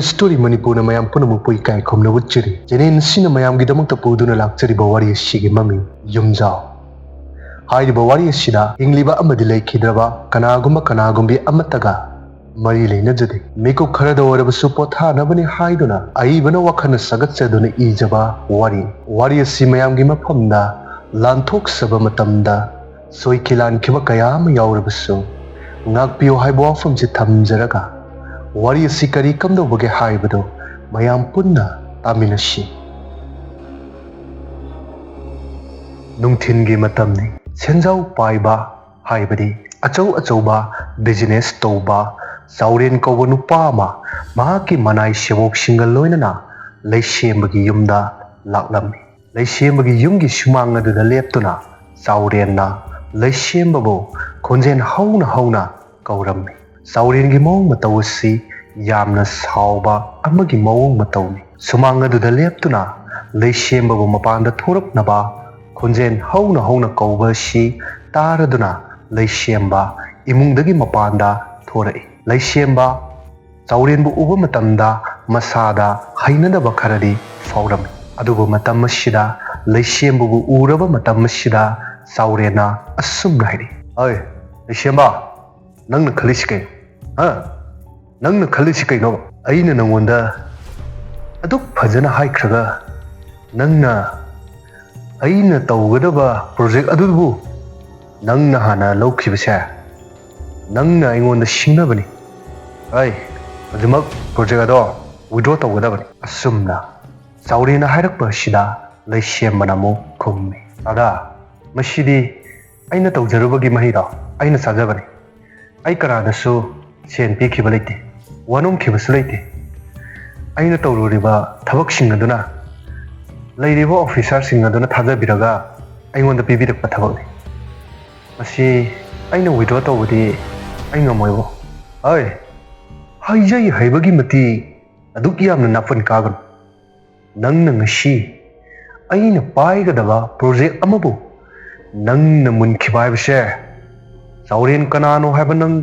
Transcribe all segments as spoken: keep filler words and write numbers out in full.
Story ꯃꯅꯤꯄꯨꯔꯅ ꯃꯌꯥꯝ ꯄꯨꯝꯅꯃꯛꯄꯨ ꯏꯀꯥꯏ ꯈꯨꯝꯅꯕ ꯎꯠꯆꯔꯤ꯫ Channel ꯑꯁꯤꯅ ꯃꯌꯥꯝꯒꯤꯗꯃꯛꯇ ꯄꯨꯗꯨꯅ ꯂꯥꯛꯆꯔꯤꯕ ꯋꯥꯔꯤ ꯑꯁꯤꯒꯤ ꯃꯃꯤꯡ ꯌꯨꯝꯖꯥꯎ꯫ ꯍꯥꯏꯔꯤꯕ ꯋꯥꯔꯤ ꯑꯁꯤꯗ ꯍꯤꯡꯂꯤꯕ ꯑꯃꯗꯤ ꯂꯩꯈꯤꯗ꯭ꯔꯕ ꯀꯅꯥꯒꯨꯝꯕ ꯀꯅꯥꯒꯨꯝꯕꯤ ꯑꯃꯠꯇꯒ ꯃꯔꯤ ꯂꯩꯅꯖꯗꯦ꯫ ꯃꯤꯀꯨꯞ ꯈꯔꯗ ꯑꯣꯏꯔꯕꯁꯨ ꯄꯣꯊꯥꯅꯕꯅꯤ ꯍꯥꯏꯗꯨꯅ ꯑꯏꯕꯅ ꯋꯥꯈꯜꯅ ꯁꯥꯒꯠꯆꯗꯨꯅ ꯏꯖꯕ ꯋꯥꯔꯤ꯫ ꯋꯥꯔꯤ ꯑꯁꯤ ꯃꯌꯥꯝꯒꯤ ꯃꯐꯝꯗ ꯂꯥꯟꯊꯣꯛꯆꯕ ꯃꯇꯝꯗ ꯁꯣꯏꯈꯤ ꯂꯥꯟꯈꯤꯕ ꯀꯌꯥ ꯑꯃ ꯌꯥꯎꯔꯕꯁꯨ ꯉꯥꯛꯄꯤꯌꯨ ꯍꯥꯏꯕ ꯋꯥꯐꯝꯁꯤ ꯊꯝꯖꯔꯒ ꯋꯥꯔꯤ ꯑꯁꯤ ꯀꯔꯤ ꯀꯝꯗꯧꯕꯒꯦ ꯍꯥꯏꯕꯗꯨ ꯃꯌꯥꯝ ꯄꯨꯟꯅ ꯇꯥꯃꯤꯟꯅꯁꯤ꯫ ꯅꯨꯡꯊꯤꯟꯒꯤ ꯃꯇꯝꯅꯤ꯫ ꯁꯦꯟꯖꯥꯎ ꯄꯥꯏꯕ ꯍꯥꯏꯕꯗꯤ ꯑꯆꯧ ꯑꯆꯧꯕ business ꯇꯧꯕ ꯆꯥꯎꯔꯦꯟ ꯀꯧꯕ ꯅꯨꯄꯥ ꯑꯃ ꯃꯍꯥꯛꯀꯤ ꯃꯅꯥꯏ ꯁꯦꯕꯣꯛꯁꯤꯡꯒ ꯂꯣꯏꯅꯅ ꯂꯩꯁꯦꯝꯕꯒꯤ ꯌꯨꯝꯗ ꯂꯥꯛꯂꯝꯃꯤ꯫ ꯂꯩꯁꯦꯝꯕꯒꯤ ꯌꯨꯝꯒꯤ ꯁꯨꯃꯥꯡ ꯑꯗꯨꯗ ꯂꯦꯞꯇꯨꯅ ꯆꯥꯎꯔꯦꯟꯅ ꯂꯩꯁꯦꯝꯕꯕꯨ ꯈꯣꯟꯖꯦꯜ ꯍꯧꯅ ꯍꯧꯅ ꯀꯧꯔꯝꯃꯤ꯫ ꯆꯥꯎꯔꯦꯟꯒꯤ ꯃꯑꯣꯡ ꯃꯇꯧ ꯑꯁꯤ ꯌꯥꯝꯅ ꯁꯥꯎꯕ ꯑꯃꯒꯤ ꯃꯑꯣꯡ ꯃꯇꯧꯅꯤ꯫ ꯁꯨꯃꯥꯡ ꯑꯗꯨꯗ ꯂꯦꯞꯇꯨꯅ ꯂꯩꯁꯦꯝꯕꯕꯨ ꯃꯄꯥꯟꯗ ꯊꯣꯔꯛꯅꯕ ꯈꯣꯟꯖꯦꯜ ꯍꯧꯅ ꯍꯧꯅ ꯀꯧꯕ ꯑꯁꯤ ꯇꯥꯔꯗꯨꯅ ꯂꯩꯁꯦꯝꯕ ꯏꯃꯨꯡꯗꯒꯤ ꯃꯄꯥꯟꯗ ꯊꯣꯔꯛꯏ꯫ ꯂꯩꯁꯦꯝꯕ ꯆꯥꯎꯔꯦꯟꯕꯨ ꯎꯕ ꯃꯇꯝꯗ ꯃꯁꯥꯗ ꯍꯩꯅꯗꯕ ꯈꯔꯗꯤ ꯐꯥꯎꯔꯝꯃꯤ꯫ ꯑꯗꯨꯕꯨ ꯃꯇꯝ ꯑꯁꯤꯗ ꯂꯩꯁꯦꯝꯕꯕꯨ ꯎꯔꯕ ꯃꯇꯝ ꯑꯁꯤꯗ ꯆꯥꯎꯔꯦꯟꯅ ꯑꯁꯨꯝꯅ ꯍꯥꯏꯔꯤ, "ꯑꯩ ꯂꯩꯁꯦꯝꯕ, ꯅꯪꯅ ꯈꯜꯂꯤꯁꯤ ꯀꯩꯅꯣ? ꯍꯥ? ꯅꯪꯅ ꯈꯜꯂꯤꯁꯤ ꯀꯩꯅꯣ? ꯑꯩꯅ ꯅꯪꯉꯣꯟꯗ ꯑꯗꯨꯛ ꯐꯖꯅ ꯍꯥꯏꯈ꯭ꯔꯒ ꯅꯪꯅ ꯑꯩꯅ ꯇꯧꯒꯗꯕ project ꯑꯗꯨꯕꯨ ꯅꯪꯅ ꯍꯥꯟꯅ ꯂꯧꯈꯤꯕꯁꯦ ꯅꯪꯅ ꯑꯩꯉꯣꯟꯗ ꯁꯤꯡꯅꯕꯅꯤ꯫ ꯑꯩ ꯍꯧꯖꯤꯛꯃꯛ project ꯑꯗꯣ withdraw ꯇꯧꯒꯗꯕꯅꯤ꯫" ꯑꯁꯨꯝꯅ ꯆꯥꯎꯔꯦꯟꯅ ꯍꯥꯏꯔꯛꯄ ꯑꯁꯤꯗ ꯂꯩꯁꯦꯝꯕꯅ ꯑꯃꯨꯛ ꯈꯨꯝꯃꯤ, "ꯗꯥꯗꯥ, ꯃꯁꯤꯗꯤ ꯑꯩꯅ ꯇꯧꯖꯔꯨꯕꯒꯤ ꯃꯍꯩꯔꯣ? ꯑꯩꯅ ꯆꯥꯖꯕꯅꯤ꯫ ꯑꯩ ꯀꯅꯥꯗꯁꯨ ꯁꯦꯟ ꯄꯤꯈꯤꯕ ꯂꯩꯇꯦ, ꯋꯥꯅꯣꯝꯈꯤꯕꯁꯨ ꯂꯩꯇꯦ꯫ ꯑꯩꯅ ꯇꯧꯔꯨꯔꯤꯕ ꯊꯕꯛꯁꯤꯡ ꯑꯗꯨꯅ ꯂꯩꯔꯤꯕ officerꯁꯤꯡ ꯑꯗꯨꯅ ꯊꯥꯖꯕꯤꯔꯒ ꯑꯩꯉꯣꯟꯗ ꯄꯤꯕꯤꯔꯛꯄ ꯊꯕꯛꯅꯤ꯫ ꯃꯁꯤ ꯑꯩꯅ withdraw ꯇꯧꯕꯗꯤ ꯑꯩ ꯉꯝꯃꯣꯏꯕꯣ꯫" "ꯑꯩ ꯍꯥꯏꯖꯩ ꯍꯥꯏꯕꯒꯤ ꯃꯇꯤꯛ ꯑꯗꯨꯛ ꯌꯥꯝꯅ ꯅꯥꯄꯟ ꯀꯥꯒꯅꯨ꯫ ꯅꯪꯅ ꯉꯁꯤ ꯑꯩꯅ ꯄꯥꯏꯒꯗꯕ project ꯑꯃꯕꯨ ꯅꯪꯅ ꯃꯨꯟꯈꯤꯕ ꯍꯥꯏꯕꯁꯦ ꯆꯥꯎꯔꯦꯟ ꯀꯅꯥꯅꯣ ꯍꯥꯏꯕ ꯅꯪ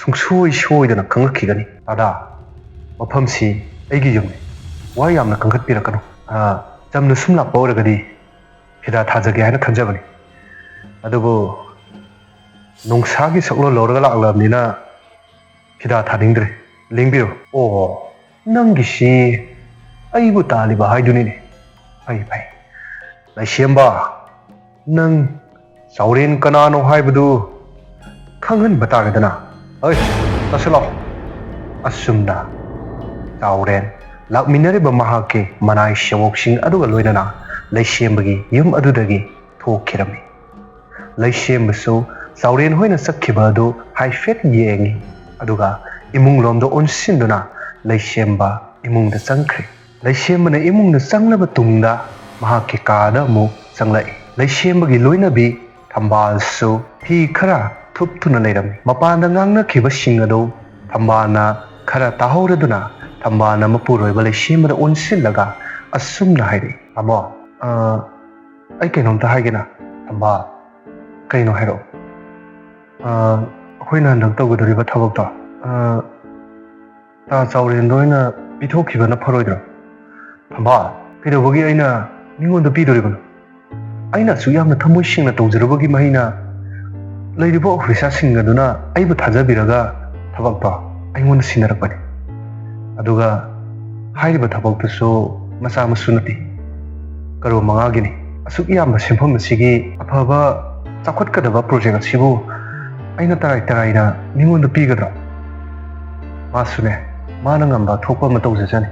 ꯁꯨꯡꯁꯣꯏ ꯁꯣꯏꯗꯅ ꯈꯪꯂꯛꯈꯤꯒꯅꯤ꯫ ꯗꯥꯗꯥ, ꯃꯐꯝꯁꯤ ꯑꯩꯒꯤ ꯌꯨꯝꯅꯤ꯫ ꯋꯥ ꯌꯥꯝꯅ ꯀꯟꯈꯠꯄꯤꯔꯛꯀꯅꯨ꯫ ꯑ, ꯆꯝꯅ ꯁꯨꯝ ꯂꯥꯛꯄ ꯑꯣꯏꯔꯒꯗꯤ ꯐꯤꯗꯥ ꯊꯥꯖꯒꯦ ꯍꯥꯏꯅ ꯈꯟꯖꯕꯅꯤ꯫ ꯑꯗꯨꯕꯨ ꯅꯣꯡꯁꯥꯒꯤ ꯁꯛꯂꯣꯟ ꯂꯧꯔꯒ ꯂꯥꯛꯂꯕꯅꯤꯅ ꯐꯤꯗꯥ ꯊꯥꯅꯤꯡꯗ꯭ꯔꯦ꯫ ꯂꯦꯡꯕꯤꯔꯣ꯫ ꯑꯣ, ꯅꯪꯒꯤꯁꯤ ꯑꯩꯕꯨ ꯇꯥꯜꯂꯤꯕ ꯍꯥꯏꯗꯨꯅꯤꯅꯦ꯫ ꯐꯩ, ꯐꯩ꯫ ꯂꯩꯁꯦꯝꯕ, ꯅꯪ ꯆꯥꯎꯔꯦꯟ ꯀꯅꯥꯅꯣ ꯍꯥꯏꯕꯗꯨ ꯈꯪꯍꯟꯕ ꯇꯥꯔꯦꯗꯅ꯫ ꯍꯣꯏ, ꯆꯠꯁꯤꯜꯂꯣ꯫ ꯑꯁꯨꯝꯅ ꯆꯥꯎꯔꯦꯟ ꯂꯥꯛꯃꯤꯟꯅꯔꯤꯕ ꯃꯍꯥꯛꯀꯤ ꯃꯅꯥꯏ ꯁꯦꯋꯣꯛꯁꯤꯡ ꯑꯗꯨꯒ ꯂꯣꯏꯅꯅ ꯂꯩꯁꯦꯝꯕꯒꯤ ꯌꯨꯝ ꯑꯗꯨꯗꯒꯤ ꯊꯣꯛꯈꯤꯔꯝꯃꯤ꯫ ꯂꯩꯁꯦꯝꯕꯁꯨ ꯆꯥꯎꯔꯦꯟ ꯍꯣꯏꯅ ꯆꯠꯈꯤꯕ ꯑꯗꯨ ꯍꯥꯏꯐꯦꯠ ꯌꯦꯡꯉꯤ, ꯑꯗꯨꯒ ꯏꯃꯨꯡ ꯂꯣꯝꯗ ꯑꯣꯟꯁꯤꯟꯗꯨꯅ ꯂꯩꯁꯦꯝꯕ ꯏꯃꯨꯡꯗ ꯆꯪꯈ꯭ꯔꯦ꯫ ꯂꯩꯁꯦꯝꯕꯅ ꯏꯃꯨꯡꯗ ꯆꯪꯂꯕ ꯇꯨꯡꯗ ꯃꯍꯥꯛꯀꯤ ꯀꯥꯗ ꯑꯃꯨꯛ ꯆꯪꯂꯛꯏ꯫ ꯂꯩꯁꯦꯝꯕꯒꯤ ꯂꯣꯏꯅꯕꯤ ꯊꯝꯕꯥꯜꯁꯨ ꯐꯤ ꯈꯔ ꯊꯨꯞꯇꯨꯅ ꯂꯩꯔꯝꯃꯤ꯫ ꯃꯄꯥꯟꯗ ꯉꯥꯡꯅꯈꯤꯕꯁꯤꯡ ꯑꯗꯨ ꯊꯝꯕꯥꯜꯅ ꯈꯔ ꯇꯥꯍꯧꯔꯗꯨꯅ ꯊꯝꯕꯥꯜꯅ ꯃꯄꯨꯔꯣꯏꯕ ꯂꯩꯁꯦꯝꯕꯗ ꯑꯣꯟꯁꯤꯜꯂꯒ ꯑꯁꯨꯝꯅ ꯍꯥꯏꯔꯛꯏ, "ꯇꯥꯃꯣ, ꯑ, ꯑꯩ ꯀꯩꯅꯣꯝꯇ ꯍꯥꯏꯒꯦꯅ, ꯊꯝꯕꯥꯜ꯫ ꯀꯩꯅꯣ ꯍꯥꯏꯔꯛꯑꯣ꯫ ꯑ, ꯑꯩꯈꯣꯏꯅ ꯍꯟꯗꯛ ꯇꯧꯒꯗꯧꯔꯤꯕ ꯊꯕꯛꯇꯣ, ꯑ, ꯇꯥ ꯆꯥꯎꯔꯦꯟꯗ ꯑꯣꯏꯅ ꯄꯤꯊꯣꯛꯈꯤꯕꯅ ꯐꯔꯣꯏꯗ꯭ꯔꯣ?" "ꯊꯝꯕꯥꯜ, ꯀꯩꯗꯧꯕꯒꯤ ꯑꯩꯅ ꯃꯤꯉꯣꯟꯗ ꯄꯤꯗꯣꯔꯤꯕꯅꯣ? ꯑꯩꯅ ꯑꯁꯨꯛ ꯌꯥꯝꯅ ꯊꯃꯣꯏ ꯁꯦꯡꯅ ꯇꯧꯖꯔꯨꯕꯒꯤ ꯃꯍꯩꯅ ꯂꯩꯔꯤꯕ ꯑꯣꯐꯤꯁꯥꯔꯁꯤꯡ ꯑꯗꯨꯅ ꯑꯩꯕꯨ ꯊꯥꯖꯕꯤꯔꯒ ꯊꯕꯛꯇꯣ ꯑꯩꯉꯣꯟꯗ ꯁꯤꯟꯅꯔꯛꯄꯅꯤ꯫ ꯑꯗꯨꯒ ꯍꯥꯏꯔꯤꯕ ꯊꯕꯛꯇꯨꯁꯨ ꯃꯆꯥ ꯃꯁꯨ ꯅꯠꯇꯦ, ꯀꯔꯣꯔ ꯃꯉꯥꯒꯤꯅꯤ꯫ ꯑꯁꯨꯛ ꯌꯥꯝꯕ ꯁꯦꯟꯐꯝ ꯑꯁꯤꯒꯤ ꯑꯐꯕ ꯆꯥꯎꯈꯠꯀꯗꯕ ꯄ꯭ꯔꯣꯖꯦꯛ ꯑꯁꯤꯕꯨ ꯑꯩꯅ ꯇꯔꯥꯏ ꯇꯔꯥꯏꯅ ꯃꯤꯉꯣꯟꯗ ꯄꯤꯒꯗ꯭ꯔꯣ? ꯃꯥꯁꯨꯅꯦ, ꯃꯥꯅ ꯉꯝꯕ ꯊꯣꯛꯄ ꯑꯃ ꯇꯧꯖꯁꯅꯤ꯫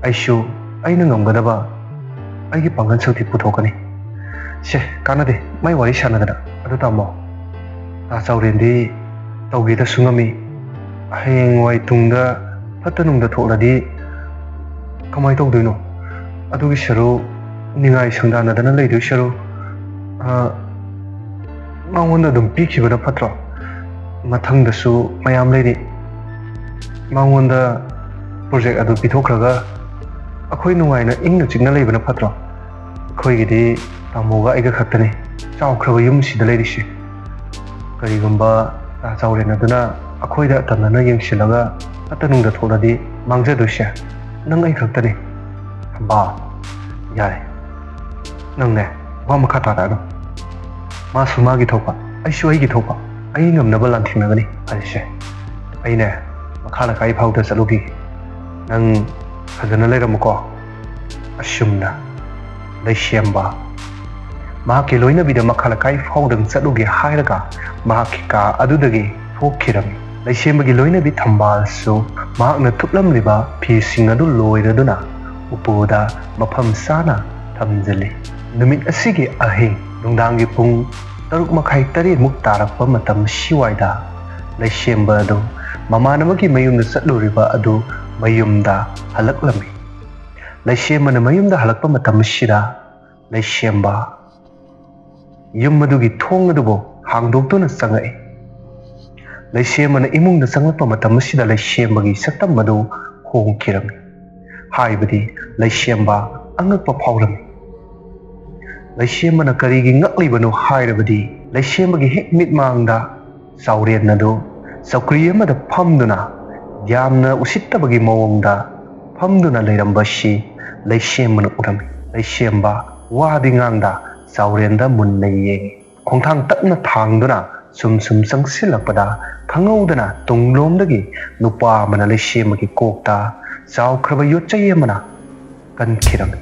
ꯑꯩꯁꯨ ꯑꯩꯅ ꯉꯝꯒꯗꯕ ꯑꯩꯒꯤ ꯄꯥꯡꯒꯜ ꯁꯛꯇꯤ ꯄꯨꯊꯣꯛꯀꯅꯤ꯫" "ꯁꯦ, ꯀꯥꯟꯅꯗꯦ ꯃꯥꯏ ꯋꯥꯔꯤ ꯁꯥꯟꯅꯗꯅ꯫ ꯑꯗꯨ ꯇꯥꯃꯣ, ꯇꯥ ꯆꯥꯎꯔꯦꯟꯗꯤ ꯇꯧꯒꯦꯗꯁꯨ ꯉꯝꯃꯤ꯫ ꯍꯌꯦꯡꯋꯥꯏ ꯇꯨꯡꯗ ꯐꯠꯇ ꯅꯨꯡꯗ ꯊꯣꯛꯂꯗꯤ ꯀꯃꯥꯏꯅ ꯇꯧꯗꯣꯏꯅꯣ? ꯑꯗꯨꯒꯤ ꯁꯔꯨꯛ ꯅꯤꯡꯉꯥꯏ ꯁꯪꯗꯥꯅꯗꯅ ꯂꯩꯗꯣꯏ ꯁꯔꯨꯛ, ꯑ, ꯃꯉꯣꯟꯗ ꯑꯗꯨꯝ ꯄꯤꯈꯤꯕꯅ ꯐꯠꯇ꯭ꯔꯣ? ꯃꯊꯪꯗꯁꯨ ꯃꯌꯥꯝ ꯂꯩꯔꯤ꯫ ꯃꯉꯣꯟꯗ ꯄ꯭ꯔꯣꯖꯦꯛ ꯑꯗꯨ ꯄꯤꯊꯣꯛꯈ꯭ꯔꯒ ꯑꯩꯈꯣꯏ ꯅꯨꯡꯉꯥꯏꯅ ꯏꯪꯅ ꯆꯤꯛꯅ ꯂꯩꯕꯅ ꯐꯠꯇ꯭ꯔꯣ? ꯑꯩꯈꯣꯏꯒꯤꯗꯤ ꯇꯥꯃꯣꯒ ꯑꯩꯒ ꯈꯛꯇꯅꯤ ꯆꯥꯎꯈ꯭ꯔꯕ ꯌꯨꯝꯁꯤꯗ ꯂꯩꯔꯤꯁꯦ꯫ ꯀꯔꯤꯒꯨꯝꯕ ꯇꯥ ꯆꯥꯎꯔꯦꯟ ꯑꯗꯨꯅ ꯑꯩꯈꯣꯏꯗ ꯇꯝꯅꯅ ꯌꯦꯡꯁꯤꯜꯂꯒ ꯐꯠꯇ ꯅꯨꯡꯗ ꯊꯣꯛꯂꯗꯤ ꯃꯥꯡꯖꯗꯣꯏꯁꯦ ꯅꯪ ꯑꯩ ꯈꯛꯇꯅꯤ꯫ ꯊꯝꯕꯥꯜ, ꯌꯥꯔꯦ, ꯅꯪꯅꯦ ꯋꯥ ꯃꯈꯥ ꯇꯥꯔꯛꯑꯅꯨ꯫ ꯃꯥꯁꯨ ꯃꯥꯒꯤ ꯊꯣꯛꯄ, ꯑꯩꯁꯨ ꯑꯩꯒꯤ ꯊꯣꯛꯄ, ꯑꯩ ꯉꯝꯅꯕ ꯂꯥꯟꯊꯦꯡꯅꯒꯅꯤ꯫ ꯐꯔꯦꯁꯦ, ꯑꯩꯅꯦ ꯃꯈꯥ ꯂꯩꯀꯥꯏ ꯐꯥꯎꯗ ꯆꯠꯂꯨꯈꯤꯒꯦ꯫ ꯅꯪ ꯐꯖꯅ ꯂꯩꯔꯝꯃꯨꯀꯣ꯫ ꯑꯁꯨꯝꯅ ꯂꯩꯁꯦꯝꯕ ꯃꯍꯥꯛꯀꯤ ꯂꯣꯏꯅꯕꯤꯗ ꯃꯈꯥ ꯂꯩꯀꯥꯏ ꯐꯥꯎꯗꯪ ꯆꯠꯂꯨꯒꯦ ꯍꯥꯏꯔꯒ ꯃꯍꯥꯛꯀꯤ ꯀꯥ ꯑꯗꯨꯗꯒꯤ ꯊꯣꯛꯈꯤꯔꯝꯃꯤ꯫ ꯂꯩꯁꯦꯝꯕꯒꯤ ꯂꯣꯏꯅꯕꯤ ꯊꯝꯕꯥꯜꯁꯨ ꯃꯍꯥꯛꯅ ꯊꯨꯞꯂꯝꯂꯤꯕ ꯐꯤꯁꯤꯡ ꯑꯗꯨ ꯂꯣꯏꯔꯗꯨꯅ ꯎꯄꯨꯗ ꯃꯐꯝ ꯆꯥꯅ ꯊꯝꯖꯤꯜꯂꯤ꯫ ꯅꯨꯃꯤꯠ ꯑꯁꯤꯒꯤ ꯑꯍꯤꯡ ꯅꯨꯡꯗꯥꯡꯒꯤ ꯄꯨꯡ ꯇꯔꯨꯛ ꯃꯈꯥꯏ ꯇꯔꯦꯠꯃꯨꯛ ꯇꯥꯔꯛꯄ ꯃꯇꯝ ꯁꯤꯋꯥꯏꯗ ꯂꯩꯁꯦꯝꯕ ꯑꯗꯨ ꯃꯃꯥꯟꯅꯕꯒꯤ ꯃꯌꯨꯝꯗ ꯆꯠꯂꯨꯔꯤꯕ ꯑꯗꯨ ꯃꯌꯨꯝꯗ ꯍꯜꯂꯛꯂꯝꯃꯤ꯫ ꯂꯩꯁꯦꯝꯕꯅ ꯃꯌꯨꯝꯗ ꯍꯜꯂꯛꯄ ꯃꯇꯝ ꯑꯁꯤꯗ ꯂꯩꯁꯦꯝꯕ ꯌꯨꯝ ꯑꯗꯨꯒꯤ ꯊꯣꯡ ꯑꯗꯨꯕꯨ ꯍꯥꯡꯗꯣꯛꯇꯨꯅ ꯆꯪꯉꯛꯏ꯫ ꯂꯩꯁꯦꯝꯕꯅ ꯏꯃꯨꯡꯗ ꯆꯪꯂꯛꯄ ꯃꯇꯝ ꯑꯁꯤꯗ ꯂꯩꯁꯦꯝꯕꯒꯤ ꯁꯛꯇꯝ ꯑꯗꯨ ꯍꯣꯡꯈꯤꯔꯝꯃꯤ꯫ ꯍꯥꯏꯕꯗꯤ ꯂꯩꯁꯦꯝꯕ ꯑꯉꯛꯄ ꯐꯥꯎꯔꯝꯃꯤ꯫ ꯂꯩꯁꯦꯝꯕꯅ ꯀꯔꯤꯒꯤ ꯉꯛꯂꯤꯕꯅꯣ ꯍꯥꯏꯔꯕꯗꯤ ꯂꯩꯁꯦꯝꯕꯒꯤ ꯍꯦꯛ ꯃꯤꯠꯃꯥꯡꯗ ꯆꯥꯎꯔꯦꯟ ꯑꯗꯨ ꯆꯧꯀ꯭ꯔꯤ ꯑꯃꯗ ꯐꯝꯗꯨꯅ ꯌꯥꯝꯅ ꯎꯁꯤꯠꯇꯕꯒꯤ ꯃꯑꯣꯡꯗ ꯐꯝꯗꯨꯅ ꯂꯩꯔꯝꯕꯁꯤ ꯂꯩꯁꯦꯝꯕꯅ ꯎꯔꯝꯃꯤ꯫ ꯂꯩꯁꯦꯝꯕ ꯋꯥꯗꯤ ꯉꯥꯡꯗ ꯆꯥꯎꯔꯦꯟꯗ ꯃꯨꯟꯅ ꯌꯦꯡꯉꯤ꯫ ꯈꯣꯡꯊꯥꯡ ꯇꯞꯅ ꯊꯥꯡꯗꯨꯅ ꯁꯨꯝ ꯁꯨꯝ ꯆꯪꯁꯤꯜꯂꯛꯄꯗ ꯈꯪꯍꯧꯗꯅ ꯇꯨꯡꯂꯣꯝꯗꯒꯤ ꯅꯨꯄꯥ ꯑꯃꯅ ꯂꯩꯁꯦꯝꯕꯒꯤ ꯀꯣꯛꯇ ꯆꯥꯎꯈ꯭ꯔꯕ ꯌꯣꯠꯆꯩ ꯑꯃꯅ ꯀꯟꯈꯤꯔꯝꯃꯤ꯫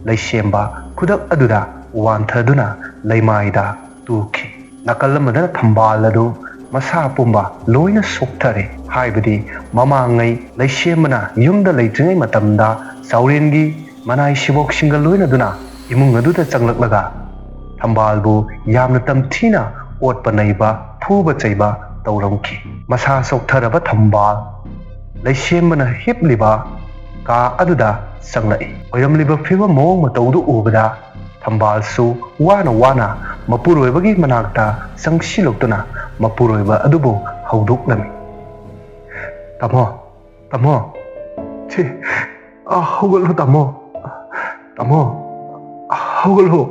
ꯂꯩꯁꯦꯝꯕ ꯈꯨꯗꯛ ꯑꯗꯨꯗ ꯋꯥꯟꯊꯗꯨꯅ ꯂꯩꯃꯥꯏꯗ ꯇꯨꯈꯤ꯫ ꯅꯥꯀꯜ ꯑꯃꯗꯅ ꯊꯝꯕꯥꯜ ꯑꯗꯨ ꯃꯁꯥ ꯄꯨꯝꯕ ꯂꯣꯏꯅ ꯁꯣꯛꯊꯔꯦ꯫ ꯍꯥꯏꯕꯗꯤ ꯃꯃꯥꯡꯉꯩ ꯂꯩꯁꯦꯝꯕꯅ ꯌꯨꯝꯗ ꯂꯩꯇ꯭ꯔꯤꯉꯩ ꯃꯇꯝꯗ ꯆꯥꯎꯔꯦꯟꯒꯤ ꯃꯅꯥꯏ ꯁꯤꯕꯣꯛꯁꯤꯡꯒ ꯂꯣꯏꯅꯗꯨꯅ ꯏꯃꯨꯡ ꯑꯗꯨꯗ ꯆꯪꯂꯛꯂꯒ ꯊꯝꯕꯥꯜꯕꯨ ꯌꯥꯝꯅ ꯇꯝꯊꯤꯅ ꯑꯣꯠꯄ ꯅꯩꯕ, ꯐꯨꯕ ꯆꯩꯕ ꯇꯧꯔꯝꯈꯤ꯫ ꯃꯁꯥ ꯁꯣꯛꯊꯔꯕ ꯊꯝꯕꯥꯜ ꯂꯩꯁꯦꯝꯕꯅ ꯍꯤꯞꯂꯤꯕ ꯀꯥ ꯑꯗꯨꯗ ꯆꯪꯂꯛꯏ꯫ ꯑꯣꯏꯔꯝꯂꯤꯕ ꯐꯤꯕꯝ ꯃꯑꯣꯡ ꯃꯇꯧꯗꯨ ꯎꯕꯗ ꯊꯝꯕꯥꯜꯁꯨ ꯋꯥꯅ ꯋꯥꯅ ꯃꯄꯨꯔꯣꯏꯕꯒꯤ ꯃꯅꯥꯛꯇ ꯆꯪꯁꯤꯜꯂꯛꯇꯨꯅ ꯃꯄꯨꯔꯣꯏꯕ ꯑꯗꯨꯕꯨ ꯍꯧꯗꯣꯛꯂꯝꯃꯤ꯫ "ꯇꯥꯃꯣ, ꯇꯥꯃꯣ, ꯁꯤ, ꯑ, ꯍꯧꯒꯠꯂꯣ ꯇꯥꯃꯣ, ꯇꯥꯃꯣ, ꯍꯧꯒꯠꯂꯣ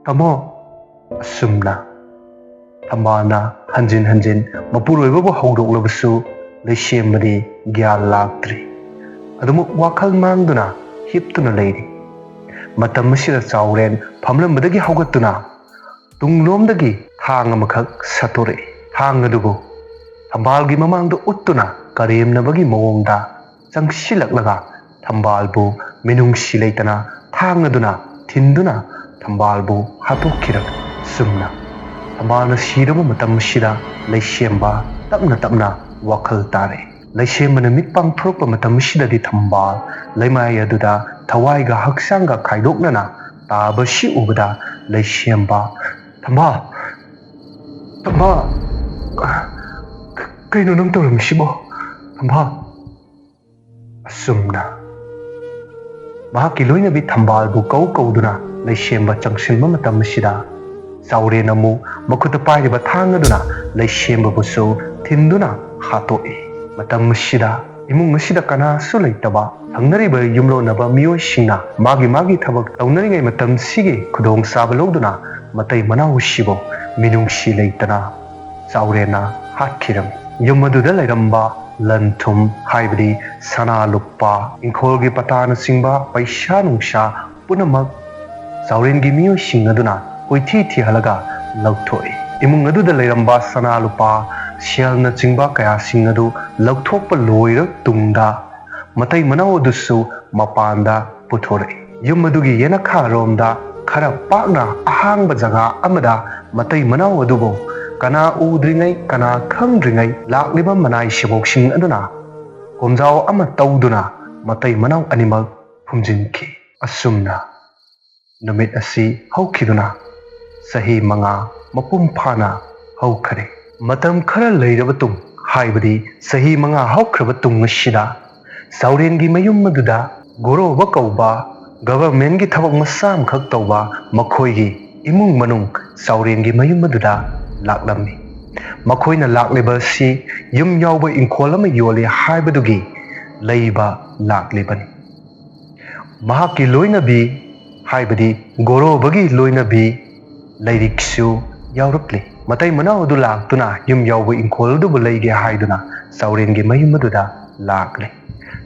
ꯇꯥꯃꯣ"꯫ ꯑꯁꯨꯝꯅ ꯊꯝꯕꯥꯜꯅ ꯍꯟꯖꯤꯟ ꯍꯟꯖꯤꯟ ꯃꯄꯨꯔꯣꯏꯕꯕꯨ ꯍꯧꯗꯣꯛꯂꯕꯁꯨ ꯂꯩꯁꯦꯝꯕꯗꯤ ꯒ꯭ꯌꯥꯟ ꯂꯥꯛꯇ꯭ꯔꯤ꯫ ꯑꯗꯨꯃꯛ ꯋꯥꯈꯜ ꯃꯥꯡꯗꯨꯅ ꯍꯤꯞꯇꯨꯅ ꯂꯩꯔꯤ꯫ ꯃꯇꯝ ꯑꯁꯤꯗ ꯆꯥꯎꯔꯦꯟ ꯐꯝꯂꯝꯕꯗꯒꯤ ꯍꯧꯒꯠꯇꯨꯅ ꯇꯨꯡꯂꯣꯝꯗꯒꯤ ꯊꯥꯡ ꯑꯃꯈꯛ ꯁꯠꯇꯣꯔꯛꯏ꯫ ꯊꯥꯡ ꯑꯗꯨꯕꯨ ꯊꯝꯕꯥꯜꯒꯤ ꯃꯃꯥꯡꯗ ꯎꯠꯇꯨꯅ ꯀꯔꯦꯝꯅꯕꯒꯤ ꯃꯑꯣꯡꯗ ꯆꯪꯁꯤꯜꯂꯛꯂꯒ ꯊꯝꯕꯥꯜꯕꯨ ꯃꯤꯅꯨꯡꯁꯤ ꯂꯩꯇꯅ ꯊꯥꯡ ꯑꯗꯨꯅ ꯊꯤꯟꯗꯨꯅ ꯊꯝꯕꯥꯜꯕꯨ ꯍꯥꯠꯇꯣꯛꯈꯤꯔꯝꯃꯤ꯫ ꯆꯨꯝꯅ ꯊꯝꯕꯥꯜꯅ ꯁꯤꯔꯕ ꯃꯇꯝ ꯑꯁꯤꯗ ꯂꯩꯁꯦꯝꯕ ꯇꯞꯅ ꯇꯞꯅ ꯋꯥꯈꯜ ꯇꯥꯔꯛꯏ꯫ ꯂꯩꯁꯦꯝꯕꯅ ꯃꯤꯠ ꯄꯥꯡꯊꯣꯔꯛꯄ ꯃꯇꯝ ꯑꯁꯤꯗꯗꯤ ꯊꯝꯕꯥꯜ ꯂꯩꯃꯥꯏ ꯑꯗꯨꯗ ꯊꯋꯥꯏꯒ ꯍꯛꯆꯥꯡꯒ ꯈꯥꯏꯗꯣꯛꯅꯅ ꯇꯥꯕꯁꯤ ꯎꯕꯗ ꯂꯩꯁꯦꯝꯕ, "ꯊꯝꯕꯥꯜ, ꯊꯝꯕꯥꯜ, ꯀꯩꯅꯣ ꯅꯪ ꯇꯧꯔꯝꯃꯤꯁꯤꯕꯣ, ꯊꯝꯕꯥꯜ?" ꯑꯁꯨꯝꯅ ꯃꯍꯥꯛꯀꯤ ꯂꯣꯏꯅꯕꯤ ꯊꯝꯕꯥꯜꯕꯨ ꯀꯧ ꯀꯧꯗꯨꯅ ꯂꯩꯁꯦꯝꯕ ꯆꯪꯁꯤꯟꯕ ꯃꯇꯝ ꯑꯁꯤꯗ ꯆꯥꯎꯔꯦꯟ ꯑꯃꯨꯛ ꯃꯈꯨꯠꯇ ꯄꯥꯏꯔꯤꯕ ꯊꯥꯡ ꯑꯗꯨꯅ ꯂꯩꯁꯦꯝꯕꯕꯨꯁꯨ ꯊꯤꯟꯗꯨꯅ ꯍꯥꯠꯇꯣꯛꯏ꯫ ꯃꯇꯝ ꯑꯁꯤꯗ ꯏꯃꯨꯡ ꯑꯁꯤꯗ ꯀꯅꯥꯁꯨ ꯂꯩꯇꯕ, ꯊꯪꯅꯔꯤꯕ ꯌꯨꯝꯂꯣꯟꯅꯕ ꯃꯤꯑꯣꯏꯁꯤꯡꯅ ꯃꯥꯒꯤ ꯃꯥꯒꯤ ꯊꯕꯛ ꯇꯧꯅꯔꯤꯉꯩ ꯃꯇꯝꯁꯤꯒꯤ ꯈꯨꯗꯣꯡꯆꯥꯕ ꯂꯧꯗꯨꯅ ꯃꯇꯩ ꯃꯅꯥꯎ ꯑꯁꯤꯕꯨ ꯃꯤꯅꯨꯡꯁꯤ ꯂꯩꯇꯅ ꯆꯥꯎꯔꯦꯟꯅ ꯍꯥꯠꯈꯤꯔꯝꯃꯤ꯫ ꯌꯨꯝ ꯑꯗꯨꯗ ꯂꯩꯔꯝꯕ ꯂꯟ ꯊꯨꯝ, ꯍꯥꯏꯕꯗꯤ ꯁꯅꯥ ꯂꯨꯄꯥ, ꯏꯪꯈꯣꯜꯒꯤ ꯄꯇꯥꯅꯆꯤꯡꯕ ꯄꯩꯁꯥ ꯅꯨꯡꯁꯥ ꯄꯨꯝꯅꯃꯛ ꯆꯥꯎꯔꯦꯟꯒꯤ ꯃꯤꯑꯣꯏꯁꯤꯡ ꯑꯗꯨꯅ ꯀꯣꯏꯊꯤ ꯊꯤꯍꯜꯂꯒ ꯂꯧꯊꯣꯛꯏ꯫ ꯏꯃꯨꯡ ꯑꯗꯨꯗ ꯂꯩꯔꯝꯕ ꯁꯅꯥ ꯂꯨꯄꯥ, ꯁꯦꯜꯅꯆꯤꯡꯕ ꯀꯌꯥꯁꯤꯡ ꯑꯗꯨ ꯂꯧꯊꯣꯛꯄ ꯂꯣꯏꯔ ꯇꯨꯡꯗ ꯃꯇꯩ ꯃꯅꯥꯎ ꯑꯗꯨꯁꯨ ꯃꯄꯥꯟꯗ ꯄꯨꯊꯣꯔꯛꯏ꯫ ꯌꯨꯝ ꯑꯗꯨꯒꯤ ꯌꯦꯅꯈꯥꯔꯣꯝꯗ ꯈꯔ ꯄꯥꯛꯅ ꯑꯍꯥꯡꯕ ꯖꯒꯥ ꯑꯃꯗ ꯃꯇꯩ ꯃꯅꯥꯎ ꯑꯗꯨꯕꯨ ꯀꯅꯥ ꯎꯗ꯭ꯔꯤꯉꯩ, ꯀꯅꯥ ꯈꯪꯗ꯭ꯔꯤꯉꯩ ꯂꯥꯛꯂꯤꯕ ꯃꯅꯥꯏ ꯁꯦꯕꯣꯛꯁꯤꯡ ꯑꯗꯨꯅ ꯀꯣꯝꯖꯥꯎ ꯑꯃ ꯇꯧꯗꯨꯅ ꯃꯇꯩ ꯃꯅꯥꯎ ꯑꯅꯤꯃꯛ ꯐꯨꯝꯖꯤꯟꯈꯤ꯫ ꯑꯁꯨꯝꯅ ꯅꯨꯃꯤꯠ ꯑꯁꯤ ꯍꯧꯈꯤꯗꯨꯅ ꯆꯍꯤ ꯃꯉꯥ ꯃꯄꯨꯡ ꯐꯥꯅ ꯍꯧꯈꯔꯦ꯫ ꯃꯇꯝ ꯈꯔ ꯂꯩꯔꯕ ꯇꯨꯡ, ꯍꯥꯏꯕꯗꯤ ꯆꯍꯤ ꯃꯉꯥ ꯍꯧꯈ꯭ꯔꯕ ꯇꯨꯡ ꯑꯁꯤꯗ, ꯆꯥꯎꯔꯦꯟꯒꯤ ꯃꯌꯨꯝ ꯑꯗꯨꯗ ꯒꯣꯔꯣꯕ ꯀꯧꯕ governmentꯀꯤ ꯊꯕꯛ ꯃꯆꯥ ꯑꯃꯈꯛ ꯇꯧꯕ ꯃꯈꯣꯏꯒꯤ ꯏꯃꯨꯡ ꯃꯅꯨꯡ ꯆꯥꯎꯔꯦꯟꯒꯤ ꯃꯌꯨꯝ ꯑꯗꯨꯗ ꯂꯥꯛꯂꯝꯃꯤ꯫ ꯃꯈꯣꯏꯅ ꯂꯥꯛꯂꯤꯕ ꯑꯁꯤ ꯌꯨꯝ ꯌꯥꯎꯕ ꯏꯪꯈꯣꯜ ꯑꯃ ꯌꯣꯜꯂꯤ ꯍꯥꯏꯕꯗꯨꯒꯤ ꯂꯩꯕ ꯂꯥꯛꯂꯤꯕꯅꯤ꯫ ꯃꯍꯥꯛꯀꯤ ꯂꯣꯏꯅꯕꯤ, ꯍꯥꯏꯕꯗꯤ ꯒꯣꯔꯣꯕꯒꯤ ꯂꯣꯏꯅꯕꯤ, ꯂꯥꯏꯔꯤꯛꯁꯨ ꯌꯥꯎꯔꯛꯂꯤ꯫ ꯃꯇꯩ ꯃꯅꯥꯎ ꯑꯗꯨ ꯂꯥꯛꯇꯨꯅ ꯌꯨꯝ ꯌꯥꯎꯕ ꯏꯪꯈꯣꯜ ꯑꯗꯨꯕꯨ ꯂꯩꯒꯦ ꯍꯥꯏꯗꯨꯅ ꯆꯥꯎꯔꯦꯟꯒꯤ ꯃꯌꯨꯝ ꯑꯗꯨꯗ ꯂꯥꯛꯂꯤ꯫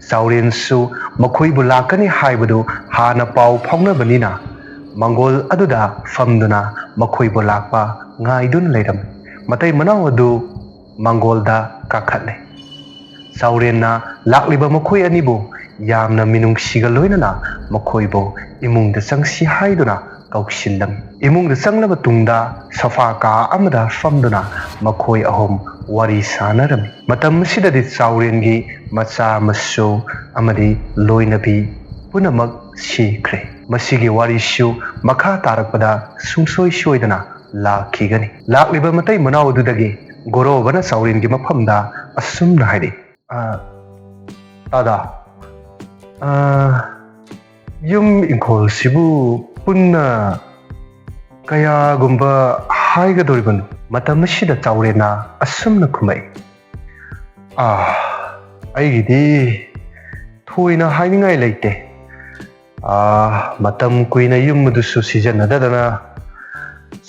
ꯆꯥꯎꯔꯦꯟꯁꯨ ꯃꯈꯣꯏꯕꯨ ꯂꯥꯛꯀꯅꯤ ꯍꯥꯏꯕꯗꯨ ꯍꯥꯟꯅ ꯄꯥꯎ ꯐꯥꯎꯅꯕꯅꯤꯅ ꯃꯪꯒꯣꯜ ꯑꯗꯨꯗ ꯐꯝꯗꯨꯅ ꯃꯈꯣꯏꯕꯨ ꯂꯥꯛꯄ ꯉꯥꯏꯗꯨꯅ ꯂꯩꯔꯝꯃꯤ꯫ ꯃꯇꯩ ꯃꯅꯥꯎ ꯑꯗꯨ ꯃꯪꯒꯣꯜꯗ ꯀꯥꯈꯠꯂꯦ꯫ ꯆꯥꯎꯔꯦꯟꯅ ꯂꯥꯛꯂꯤꯕ ꯃꯈꯣꯏ ꯑꯅꯤꯕꯨ ꯌꯥꯝꯅ ꯃꯤꯅꯨꯡꯁꯤꯒ ꯂꯣꯏꯅꯅ ꯃꯈꯣꯏꯕꯨ ꯏꯃꯨꯡꯗ ꯆꯪꯁꯤ ꯍꯥꯏꯗꯨꯅ ꯀꯧꯁꯤꯜꯂꯝꯃꯤ꯫ ꯏꯃꯨꯡꯗ ꯆꯪꯂꯕ ꯇꯨꯡꯗ ꯁꯣꯐꯥ ꯀꯥ ꯑꯃꯗ ꯐꯝꯗꯨꯅ ꯃꯈꯣꯏ ꯑꯍꯨꯝ ꯋꯥꯔꯤ ꯁꯥꯅꯔꯝꯃꯤ꯫ ꯃꯇꯝ ꯑꯁꯤꯗꯗꯤ ꯆꯥꯎꯔꯦꯟꯒꯤ ꯃꯆꯥ ꯃꯁꯨ ꯑꯃꯗꯤ ꯂꯣꯏꯅꯕꯤ ꯄꯨꯝꯅꯃꯛ ꯁꯤꯈ꯭ꯔꯦ꯫ ꯃꯁꯤꯒꯤ ꯋꯥꯔꯤꯁꯨ ꯃꯈꯥ ꯇꯥꯔꯛꯄꯗ ꯁꯨꯡꯁꯣꯏ ꯁꯣꯏꯗꯅ ꯂꯥꯛꯈꯤꯒꯅꯤ꯫ ꯂꯥꯛꯂꯤꯕ ꯃꯇꯩ ꯃꯅꯥꯎ ꯑꯗꯨꯗꯒꯤ ꯒꯣꯔꯣꯕꯅ ꯆꯥꯎꯔꯦꯟꯒꯤ ꯃꯐꯝꯗ ꯑꯁꯨꯝꯅ ꯍꯥꯏꯔꯤ, "ꯑ, ꯇꯥꯗꯥ, ꯑ, ꯌꯨꯝ ꯏꯪꯈꯣꯜꯁꯤꯕꯨ ꯄꯨꯟꯅ ꯀꯌꯥꯒꯨꯝꯕ ꯍꯥꯏꯒꯗꯧꯔꯤꯕꯅꯣ?" ꯃꯇꯝ ꯑꯁꯤꯗ ꯆꯥꯎꯔꯦꯟꯅ ꯑꯁꯨꯝꯅ ꯈꯨꯝꯃꯛꯏ, "ꯑꯥ, ꯑꯩꯒꯤꯗꯤ ꯊꯣꯏꯅ ꯍꯥꯏꯅꯤꯡꯉꯥꯏ ꯂꯩꯇꯦ꯫ ꯑꯥ, ꯃꯇꯝ ꯀꯨꯏꯅ ꯌꯨꯝ ꯑꯗꯨꯁꯨ ꯁꯤꯖꯤꯟꯅꯗꯗꯅ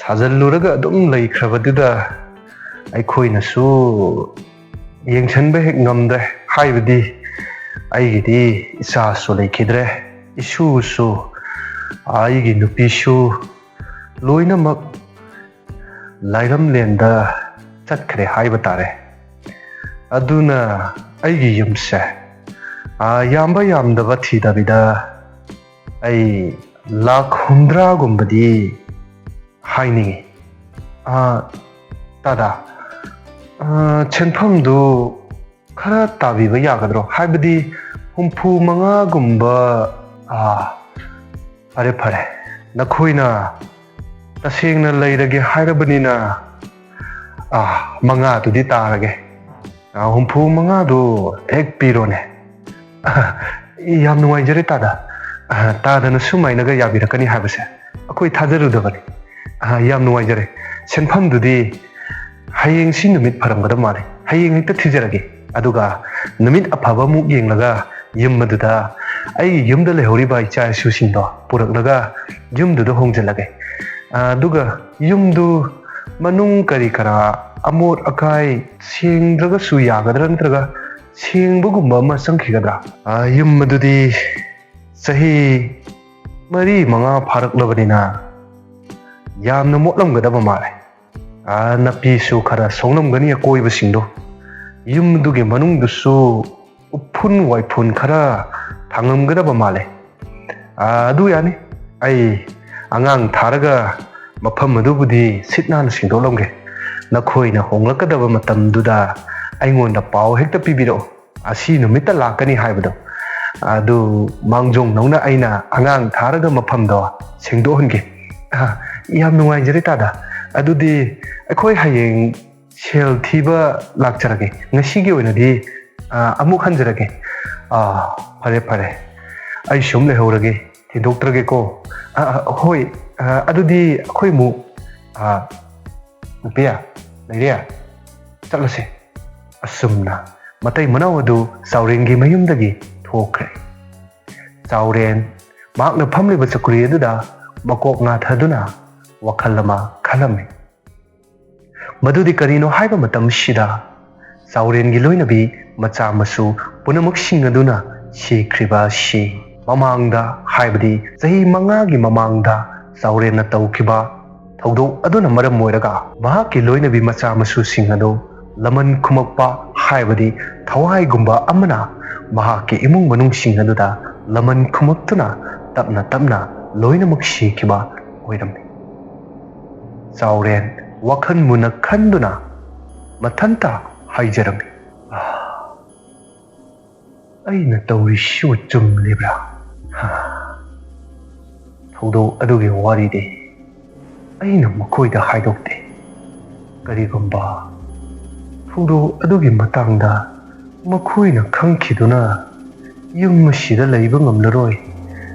ꯁꯥꯖꯜꯂꯨꯔꯒ ꯑꯗꯨꯝ ꯂꯩꯈ꯭ꯔꯕꯗꯨꯗ ꯑꯩꯈꯣꯏꯅꯁꯨ ꯌꯦꯡꯁꯤꯟꯕ ꯍꯦꯛ ꯉꯝꯗ꯭ꯔꯦ꯫ ꯍꯥꯏꯕꯗꯤ ꯑꯩꯒꯤꯗꯤ ꯏꯆꯥꯁꯨ ꯂꯩꯈꯤꯗ꯭ꯔꯦ, ꯏꯁꯨꯁꯨ, ꯑꯩꯒꯤ ꯅꯨꯄꯤꯁꯨ ꯂꯣꯏꯅꯃꯛ ꯂꯥꯏꯔꯝꯂꯦꯟꯗ ꯆꯠꯈ꯭ꯔꯦ ꯍꯥꯏꯕ ꯇꯥꯔꯦ꯫ ꯑꯗꯨꯅ ꯑꯩꯒꯤ ꯌꯨꯝꯁꯦ, ꯑꯥ, ꯌꯥꯝꯕ ꯌꯥꯝꯗꯕ ꯊꯤꯗꯕꯤꯗ ꯑꯩ ꯂꯥꯈ ꯍꯨꯝꯗ꯭ꯔꯥꯒꯨꯝꯕꯗꯤ ꯍꯥꯏꯅꯤꯡꯉꯤ꯫" "ꯑꯥ, ꯇꯥꯗꯥ, ꯑꯥ, ꯁꯦꯟꯐꯝꯗꯨ ꯈꯔ ꯇꯥꯕꯤꯕ ꯌꯥꯒꯗ꯭ꯔꯣ? ꯍꯥꯏꯕꯗꯤ ꯍꯨꯝꯐꯨ ꯃꯉꯥꯒꯨꯝꯕ꯫" "ꯑꯥ, ꯐꯔꯦ, ꯐꯔꯦ, ꯅꯈꯣꯏꯅ ꯇꯁꯦꯡꯅ ꯂꯩꯔꯒꯦ ꯍꯥꯏꯔꯕꯅꯤꯅ, ꯑꯥ, ꯃꯉꯥꯗꯨꯗꯤ ꯇꯥꯔꯒꯦ꯫ ꯑꯥ, ꯍꯨꯝꯐꯨ ꯃꯉꯥꯗꯨ ꯍꯦꯛ ꯄꯤꯔꯣꯅꯦ꯫" "ꯑꯥ, ꯌꯥꯝ ꯅꯨꯡꯉꯥꯏꯖꯔꯦ ꯇꯥꯗꯥ꯫ ꯑꯥ, ꯇꯥꯗꯅ ꯁꯨꯃꯥꯏꯅꯒ ꯌꯥꯕꯤꯔꯛꯀꯅꯤ ꯍꯥꯏꯕꯁꯦ ꯑꯩꯈꯣꯏ ꯊꯥꯖꯔꯨꯗꯕꯅꯤ꯫ ꯑꯥ, ꯌꯥꯝ ꯅꯨꯡꯉꯥꯏꯖꯔꯦ꯫ ꯁꯦꯟꯐꯝꯗꯨꯗꯤ ꯍꯌꯦꯡꯁꯤ ꯅꯨꯃꯤꯠ ꯐꯔꯝꯒꯗꯕ ꯃꯥꯜꯂꯦ꯫ ꯍꯌꯦꯡ ꯍꯦꯛꯇ ꯊꯤꯖꯔꯒꯦ꯫ ꯑꯗꯨꯒ ꯅꯨꯃꯤꯠ ꯑꯐꯕ ꯑꯃꯨꯛ ꯌꯦꯡꯂꯒ ꯌꯨꯝ ꯑꯗꯨꯗ ꯑꯩꯒꯤ ꯌꯨꯝꯗ ꯂꯩꯍꯧꯔꯤꯕ ꯏꯆꯥ ꯏꯁꯨꯁꯤꯡꯗꯣ ꯄꯨꯔꯛꯂꯒ ꯌꯨꯝꯗꯨꯗ ꯍꯣꯡꯖꯤꯜꯂꯒꯦ꯫ ꯑꯥ, ꯑꯗꯨꯒ ꯌꯨꯝꯗꯨ ꯃꯅꯨꯡ ꯀꯔꯤ ꯀꯔꯥ ꯑꯃꯣꯠ ꯑꯀꯥꯏ ꯁꯦꯡꯗ꯭ꯔꯒꯁꯨ ꯌꯥꯒꯗ꯭ꯔꯥ, ꯅꯠꯇ꯭ꯔꯒ ꯁꯦꯡꯕꯒꯨꯝꯕ ꯑꯃ ꯆꯪꯈꯤꯒꯗ꯭ꯔꯥ? ꯑ, ꯌꯨꯝ ꯑꯗꯨꯗꯤ ꯆꯍꯤ ꯃꯔꯤ ꯃꯉꯥ ꯐꯥꯔꯛꯂꯕꯅꯤꯅ ꯌꯥꯝꯅ ꯃꯣꯠꯂꯝꯒꯗꯕ ꯃꯥꯜꯂꯦ꯫ ꯑ, ꯅꯥꯄꯤꯁꯨ ꯈꯔ ꯁꯣꯡꯂꯝꯒꯅꯤ ꯑꯀꯣꯏꯕꯁꯤꯡꯗꯣ꯫ ꯌꯨꯝꯗꯨꯒꯤ ꯃꯅꯨꯡꯗꯨꯁꯨ ꯎꯐꯨꯟ ꯋꯥꯏꯐꯨꯟ ꯈꯔ ꯊꯥꯡꯂꯝꯒꯗꯕ ꯃꯥꯜꯂꯦ꯫ ꯑ, ꯑꯗꯨ ꯌꯥꯅꯤ, ꯑꯩ ꯑꯉꯥꯡ ꯊꯥꯔꯒ ꯃꯐꯝ ꯑꯗꯨꯕꯨꯗꯤ ꯁꯤꯠ ꯅꯥꯟꯅ ꯁꯦꯡꯗꯣꯛꯂꯝꯒꯦ꯫ ꯅꯈꯣꯏꯅ ꯍꯣꯡꯂꯛꯀꯗꯕ ꯃꯇꯝꯗꯨꯗ ꯑꯩꯉꯣꯟꯗ ꯄꯥꯎ ꯍꯦꯛꯇ ꯄꯤꯕꯤꯔꯛꯎ꯫ ꯑꯁꯤ ꯅꯨꯃꯤꯠꯇ ꯂꯥꯛꯀꯅꯤ ꯍꯥꯏꯕꯗꯣ꯫ ꯑꯗꯨ ꯃꯥꯡꯖꯧꯅꯧꯅ ꯑꯩꯅ ꯑꯉꯥꯡ ꯊꯥꯔꯒ ꯃꯐꯝꯗꯣ ꯁꯦꯡꯗꯣꯛꯍꯟꯒꯦ꯫ ꯑ, ꯌꯥꯝ ꯅꯨꯡꯉꯥꯏꯖꯔꯦ ꯇꯥꯗ꯫ ꯑꯗꯨꯗꯤ ꯑꯩꯈꯣꯏ ꯍꯌꯦꯡ ꯁꯦꯜ ꯊꯤꯕ ꯂꯥꯛꯆꯔꯒꯦ꯫ ꯉꯁꯤꯒꯤ ꯑꯣꯏꯅꯗꯤ, ꯑ, ꯑꯃꯨꯛ ꯍꯟꯖꯔꯒꯦ꯫ ꯑ, ꯐꯔꯦ, ꯐꯔꯦ꯫ ꯑꯩ ꯁꯨꯝ ꯂꯩꯍꯧꯔꯒꯦ꯫ ꯊꯤꯟꯗꯣꯛꯇ꯭ꯔꯒꯦꯀꯣ꯫ ꯑ, ꯑ, ꯍꯣꯏ꯫ ꯑ, ꯑꯗꯨꯗꯤ ꯑꯩꯈꯣꯏ ꯑꯃꯨꯛ, ꯑ, ꯅꯨꯄꯤ, ꯂꯩꯔꯦ꯫ ꯆꯠꯂꯁꯦ꯫ ꯑꯁꯨꯝꯅ ꯃꯇꯩ ꯃꯅꯥꯎ ꯑꯗꯨ ꯆꯥꯎꯔꯦꯟꯒꯤ ꯃꯌꯨꯝꯗꯒꯤ ꯊꯣꯛꯈ꯭ꯔꯦ꯫ ꯆꯥꯎꯔꯦꯟ ꯃꯍꯥꯛꯅ ꯐꯝꯂꯤꯕ ꯆꯧꯀ꯭ꯔꯤ ꯑꯗꯨꯗ ꯃꯀꯣꯛ ꯉꯥꯊꯗꯨꯅ ꯋꯥꯈꯜ ꯑꯃ ꯈꯜꯂꯝꯃꯤ꯫ ꯃꯗꯨꯗꯤ ꯀꯔꯤꯅꯣ ꯍꯥꯏꯕ ꯃꯇꯝꯁꯤꯗ ꯆꯥꯎꯔꯦꯟꯒꯤ ꯂꯣꯏꯅꯕꯤ ꯃꯆꯥ ꯃꯁꯨ ꯄꯨꯝꯅꯃꯛꯁꯤꯡ ꯑꯗꯨꯅ ꯁꯤꯈ꯭ꯔꯤꯕ ꯑꯁꯤ ꯃꯃꯥꯡꯗ, ꯍꯥꯏꯕꯗꯤ ꯆꯍꯤ ꯃꯉꯥꯒꯤ ꯃꯃꯥꯡꯗ ꯆꯥꯎꯔꯦꯟꯅ ꯇꯧꯈꯤꯕ ꯊꯧꯗꯣꯛ ꯑꯗꯨꯅ ꯃꯔꯝ ꯑꯣꯏꯔꯒ ꯃꯍꯥꯛꯀꯤ ꯂꯣꯏꯅꯕꯤ ꯃꯆꯥ ꯃꯁꯨꯁꯤꯡ ꯑꯗꯨ ꯂꯃꯟ ꯈꯨꯝꯃꯛꯄ, ꯍꯥꯏꯕꯗꯤ ꯊꯋꯥꯏꯒꯨꯝꯕ ꯑꯃꯅ ꯃꯍꯥꯛꯀꯤ ꯏꯃꯨꯡ ꯃꯅꯨꯡꯁꯤꯡ ꯑꯗꯨꯗ ꯂꯃꯟ ꯈꯨꯝꯃꯛꯇꯨꯅ ꯇꯞꯅ ꯇꯞꯅ ꯂꯣꯏꯅꯃꯛ ꯁꯤꯈꯤꯕ ꯑꯣꯏꯔꯝꯃꯤ꯫ ꯆꯥꯎꯔꯦꯟ ꯋꯥꯈꯜ ꯃꯨꯟꯅ ꯈꯟꯗꯨꯅ ꯃꯊꯟꯇ ꯍꯥꯏꯖꯔꯝꯃꯤ, "ꯑꯥ, ꯑꯩꯅ ꯇꯧꯔꯤꯁꯤꯕꯨ ꯆꯨꯝꯂꯤꯕ꯭ꯔꯥ? ꯍꯥ, ꯊꯧꯗꯣꯛ ꯑꯗꯨꯒꯤ ꯋꯥꯔꯤꯗꯤ ꯑꯩꯅ ꯃꯈꯣꯏꯗ ꯍꯥꯏꯗꯣꯛꯇꯦ꯫ ꯀꯔꯤꯒꯨꯝꯕ ꯊꯧꯗꯣꯛ ꯑꯗꯨꯒꯤ ꯃꯇꯥꯡꯗ ꯃꯈꯣꯏꯅ ꯈꯪꯈꯤꯗꯨꯅ ꯌꯨꯝ ꯑꯁꯤꯗ ꯂꯩꯕ ꯉꯝꯂꯔꯣꯏ꯫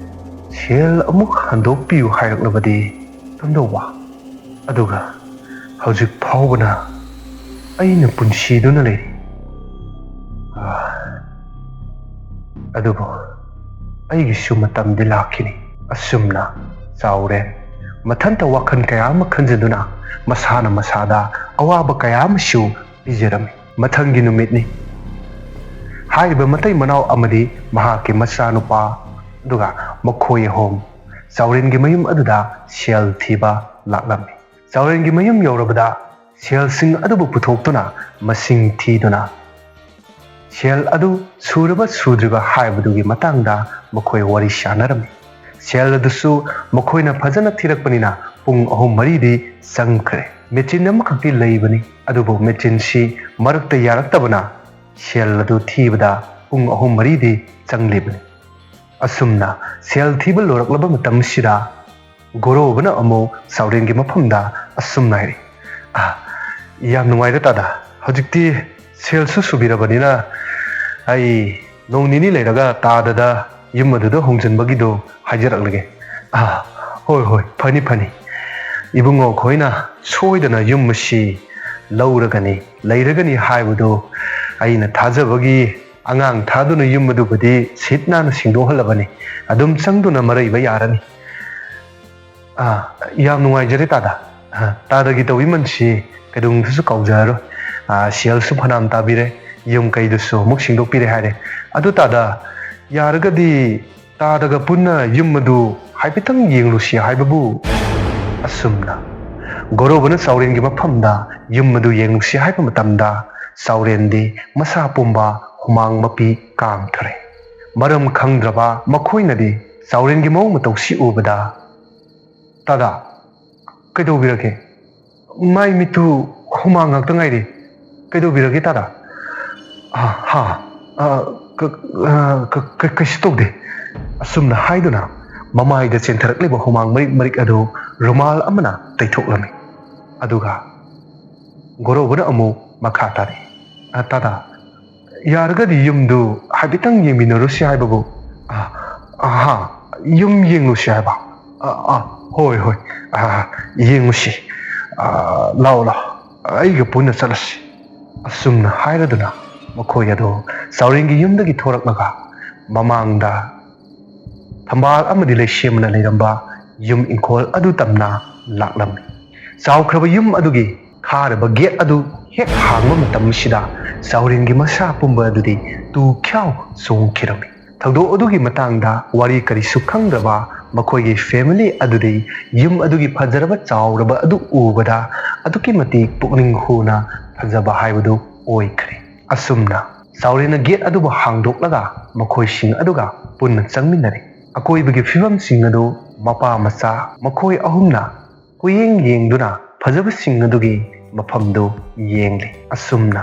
ꯁꯦꯜ ꯑꯃꯨꯛ ꯍꯟꯗꯣꯛꯄꯤꯌꯨ ꯍꯥꯏꯔꯛꯂꯕꯗꯤ ꯀꯝꯗꯧꯕ? ꯑꯗꯨꯒ ꯍꯧꯖꯤꯛ ꯐꯥꯎꯕꯅ ꯑꯩꯅ ꯄꯨꯟꯁꯤꯗꯨꯅ ꯂꯩꯔꯤ꯫ ꯑꯥ, ꯑꯗꯨꯕꯨ ꯑꯩꯒꯤꯁꯨ ꯃꯇꯝꯗꯤ ꯂꯥꯛꯈꯤꯅꯤ꯫" ꯑꯁꯨꯝꯅ ꯆꯥꯎꯔꯦꯟ ꯃꯊꯟꯇ ꯋꯥꯈꯜ ꯀꯌꯥ ꯑꯃ ꯈꯟꯖꯗꯨꯅ ꯃꯁꯥꯅ ꯃꯁꯥꯗ ꯑꯋꯥꯕ ꯀꯌꯥ ꯑꯃꯁꯨ ꯄꯤꯖꯔꯝꯃꯤ꯫ ꯃꯊꯪꯒꯤ ꯅꯨꯃꯤꯠꯅꯤ꯫ ꯍꯥꯏꯔꯤꯕ ꯃꯇꯩ ꯃꯅꯥꯎ ꯑꯃꯗꯤ ꯃꯍꯥꯛꯀꯤ ꯃꯆꯥꯅꯨꯄꯥ, ꯑꯗꯨꯒ ꯃꯈꯣꯏ ꯑꯍꯨꯝ ꯆꯥꯎꯔꯦꯟꯒꯤ ꯃꯌꯨꯝ ꯑꯗꯨꯗ ꯁꯦꯜ ꯊꯤꯕ ꯂꯥꯛꯂꯝꯃꯤ꯫ ꯆꯥꯎꯔꯦꯟꯒꯤ ꯃꯌꯨꯝ ꯌꯧꯔꯕꯗ ꯁꯦꯜꯁꯤꯡ ꯑꯗꯨꯕꯨ ꯄꯨꯊꯣꯛꯇꯨꯅ ꯃꯁꯤꯡ ꯊꯤꯗꯨꯅ ꯁꯦꯜ ꯑꯗꯨ ꯁꯨꯔꯕ ꯁꯨꯗ꯭ꯔꯤꯕ ꯍꯥꯏꯕꯗꯨꯒꯤ ꯃꯇꯥꯡꯗ ꯃꯈꯣꯏ ꯋꯥꯔꯤ ꯁꯥꯅꯔꯝꯃꯤ꯫ ꯁꯦꯜ ꯑꯗꯨꯁꯨ ꯃꯈꯣꯏꯅ ꯐꯖꯅ ꯊꯤꯔꯛꯄꯅꯤꯅ ꯄꯨꯡ ꯑꯍꯨꯝ ꯃꯔꯤꯗꯤ ꯆꯪꯈ꯭ꯔꯦ꯫ ꯃꯦꯆꯤꯟ ꯑꯃꯈꯛꯇꯤ ꯂꯩꯕꯅꯤ, ꯑꯗꯨꯕꯨ ꯃꯦꯆꯤꯟꯁꯤ ꯃꯔꯛꯇ ꯌꯥꯔꯛꯇꯕꯅ ꯁꯦꯜ ꯑꯗꯨ ꯊꯤꯕꯗ ꯄꯨꯡ ꯑꯍꯨꯝ ꯃꯔꯤꯗꯤ ꯆꯪꯂꯤꯕꯅꯤ꯫ ꯑꯁꯨꯝꯅ ꯁꯦꯜ ꯊꯤꯕ ꯂꯣꯏꯔꯛꯂꯕ ꯃꯇꯝꯁꯤꯗ ꯒꯣꯔꯣꯕꯅ ꯑꯃꯨꯛ ꯆꯥꯎꯔꯦꯟꯒꯤ ꯃꯐꯝꯗ ꯑꯁꯨꯝꯅ ꯍꯥꯏꯔꯤ, "ꯑ, ꯌꯥꯝ ꯅꯨꯡꯉꯥꯏꯔꯦ ꯇꯥꯗ꯫ ꯍꯧꯖꯤꯛꯇꯤ ꯁꯦꯜꯁꯨ ꯁꯨꯕꯤꯔꯕꯅꯤꯅ ꯑꯩ ꯅꯣꯡ ꯅꯤꯅꯤ ꯂꯩꯔꯒ ꯇꯥꯗꯗ ꯌꯨꯝ ꯑꯗꯨꯗ ꯍꯣꯡꯖꯤꯟꯕꯒꯤꯗꯣ ꯍꯥꯏꯖꯔꯛꯂꯒꯦ꯫" "ꯑ, ꯍꯣꯏ, ꯍꯣꯏ, ꯐꯅꯤ, ꯐꯅꯤ꯫ ꯏꯕꯨꯡꯉꯣ ꯈꯣꯏꯅ ꯁꯣꯏꯗꯅ ꯌꯨꯝ ꯑꯁꯤ ꯂꯧꯔꯒꯅꯤ, ꯂꯩꯔꯒꯅꯤ ꯍꯥꯏꯕꯗꯣ ꯑꯩꯅ ꯊꯥꯖꯕꯒꯤ ꯑꯉꯥꯡ ꯊꯥꯗꯨꯅ ꯌꯨꯝ ꯑꯗꯨꯕꯨꯗꯤ ꯁꯤꯠ ꯅꯥꯟꯅ ꯁꯦꯡꯗꯣꯛꯍꯜꯂꯕꯅꯤ꯫ ꯑꯗꯨꯝ ꯆꯪꯗꯨꯅ ꯃꯔꯩꯕ ꯌꯥꯔꯅꯤ꯫" "ꯑꯥ, ꯌꯥꯝ ꯅꯨꯡꯉꯥꯏꯖꯔꯦ ꯇꯥꯗ꯫ ꯑꯥ, ꯇꯥꯗꯒꯤ ꯇꯧꯕꯤꯃꯜꯁꯤ ꯀꯩꯗꯧꯅꯨꯡꯗꯁꯨ ꯀꯥꯎꯖꯔꯔꯣꯏ꯫ ꯑꯥ, ꯁꯦꯜꯁꯨ ꯐꯅꯌꯥꯝ ꯇꯥꯕꯤꯔꯦ, ꯌꯨꯝ ꯀꯩꯗꯨꯁꯨ ꯑꯃꯨꯛ ꯁꯦꯡꯗꯣꯛꯄꯤꯔꯦ ꯍꯥꯏꯔꯦ꯫ ꯑꯗꯨ ꯇꯥꯗ, ꯌꯥꯔꯒꯗꯤ ꯇꯥꯗꯒ ꯄꯨꯟꯅ ꯌꯨꯝ ꯑꯗꯨ ꯍꯥꯏꯐꯦꯠꯇꯪ ꯌꯦꯡꯂꯨꯁꯤ ꯍꯥꯏꯕꯕꯨ꯫" ꯑꯁꯨꯝꯅ ꯒꯣꯔꯣꯕꯅ ꯆꯥꯎꯔꯦꯟꯒꯤ ꯃꯐꯝꯗ ꯌꯨꯝ ꯑꯗꯨ ꯌꯦꯡꯂꯨꯁꯤ ꯍꯥꯏꯕ ꯃꯇꯝꯗ ꯆꯥꯎꯔꯦꯟꯗꯤ ꯃꯁꯥ ꯄꯨꯝꯕ ꯍꯨꯃꯥꯡ ꯃꯄꯤ ꯀꯥꯡꯊꯔꯦ꯫ ꯃꯔꯝ ꯈꯪꯗ꯭ꯔꯕ ꯃꯈꯣꯏꯅꯗꯤ ꯆꯥꯎꯔꯦꯟꯒꯤ ꯃꯑꯣꯡ ꯃꯇꯧꯁꯤ ꯎꯕꯗ, "ꯇꯥꯗ, ꯀꯩꯗꯧꯕꯤꯔꯒꯦ? ꯃꯥꯏ ꯃꯤꯠꯇꯨ ꯍꯨꯃꯥꯡ ꯉꯥꯛꯇ ꯉꯥꯏꯔꯤ꯫ ꯀꯩꯗꯧꯕꯤꯔꯒꯦ ꯇꯥꯗ?" "ꯑ, ꯍꯥ, ꯑ, ꯀ-, ꯑ, ꯀ-, ꯀ-, ꯀꯩꯁꯨ ꯇꯧꯗꯦ꯫" ꯑꯁꯨꯝꯅ ꯍꯥꯏꯗꯨꯅ ꯃꯃꯥꯏꯗ ꯆꯦꯟꯊꯔꯛꯂꯤꯕ ꯍꯨꯃꯥꯡ ꯃꯔꯤꯛ ꯃꯔꯤꯛ ꯑꯗꯨ ꯔꯨꯃꯥꯜ ꯑꯃꯅ ꯇꯩꯊꯣꯛꯂꯝꯃꯤ꯫ ꯑꯗꯨꯒ ꯒꯣꯔꯣꯕꯅ ꯑꯃꯨꯛ ꯃꯈꯥ ꯇꯥꯔꯛꯏ, "ꯑ, ꯇꯥꯗ, ꯌꯥꯔꯒꯗꯤ ꯌꯨꯝꯗꯨ ꯍꯥꯏꯐꯦꯠꯇꯪ ꯌꯦꯡꯃꯤꯟꯅꯔꯨꯁꯤ ꯍꯥꯏꯕꯕꯨ꯫" "ꯑ, ꯑꯍꯥ, ꯌꯨꯝ ꯌꯦꯡꯂꯨꯁꯤ ꯍꯥꯏꯕ? ꯑ, ꯑ, ꯍꯣꯏ, ꯍꯣꯏ, ꯑ, ꯌꯦꯡꯉꯨꯁꯤ꯫ ꯑ, ꯂꯥꯛꯑꯣ, ꯂꯥꯛꯑꯣ, ꯑꯩꯒ ꯄꯨꯟꯅ ꯆꯠꯂꯁꯤ꯫" ꯑꯁꯨꯝꯅ ꯍꯥꯏꯔꯗꯨꯅ ꯃꯈꯣꯏ ꯑꯗꯨ ꯆꯥꯎꯔꯦꯟꯒꯤ ꯌꯨꯝꯗꯒꯤ ꯊꯣꯔꯛꯂꯒ ꯃꯃꯥꯡꯗ ꯊꯝꯕꯥꯜ ꯑꯃꯗꯤ ꯂꯩꯁꯦꯝꯅ ꯂꯩꯔꯝꯕ ꯌꯨꯝ ꯏꯪꯈꯣꯜ ꯑꯗꯨ ꯇꯝꯅ ꯂꯥꯛꯂꯝꯃꯤ꯫ ꯆꯥꯎꯈ꯭ꯔꯕ ꯌꯨꯝ ꯑꯗꯨꯒꯤ ꯈꯥꯔꯕ ꯒꯦꯠ ꯑꯗꯨ ꯍꯦꯛ ꯍꯥꯡꯕ ꯃꯇꯝꯁꯤꯗ ꯆꯥꯎꯔꯦꯟꯒꯤ ꯃꯁꯥ ꯄꯨꯝꯕ ꯑꯗꯨꯗꯤ ꯇꯨ ꯈ꯭ꯌꯥꯎ ꯆꯣꯡꯈꯤꯔꯝꯃꯤ꯫ ꯊꯧꯗꯣꯛ ꯑꯗꯨꯒꯤ ꯃꯇꯥꯡꯗ ꯋꯥꯔꯤ ꯀꯔꯤꯁꯨ ꯈꯪꯗ꯭ꯔꯕ ꯃꯈꯣꯏꯒꯤ ꯐꯦꯃꯤꯂꯤ ꯑꯗꯨꯗꯤ ꯌꯨꯝ ꯑꯗꯨꯒꯤ ꯐꯖꯔꯕ ꯆꯥꯎꯔꯕ ꯑꯗꯨ ꯎꯕꯗ ꯑꯗꯨꯛꯀꯤ ꯃꯇꯤꯛ ꯄꯨꯛꯅꯤꯡ ꯍꯨꯅ ꯐꯖꯕ ꯍꯥꯏꯕꯗꯨ ꯑꯣꯏꯈ꯭ꯔꯦ꯫ ꯑꯁꯨꯝꯅ ꯆꯥꯎꯔꯦꯟꯅ ꯒꯦꯠ ꯑꯗꯨꯕꯨ ꯍꯥꯡꯗꯣꯛꯂꯒ ꯃꯈꯣꯏꯁꯤꯡ ꯑꯗꯨꯒ ꯄꯨꯟꯅ ꯆꯪꯃꯤꯟꯅꯔꯦ꯫ ꯑꯀꯣꯏꯕꯒꯤ ꯐꯤꯕꯝꯁꯤꯡ ꯑꯗꯨ ꯃꯄꯥ ꯃꯆꯥ ꯃꯈꯣꯏ ꯑꯍꯨꯝꯅ ꯀꯣꯏꯌꯦꯡ ꯌꯦꯡꯗꯨꯅ ꯐꯖꯕꯁꯤꯡ ꯑꯗꯨꯒꯤ ꯃꯐꯝꯗꯨ ꯌꯦꯡꯂꯤ꯫ ꯑꯁꯨꯝꯅ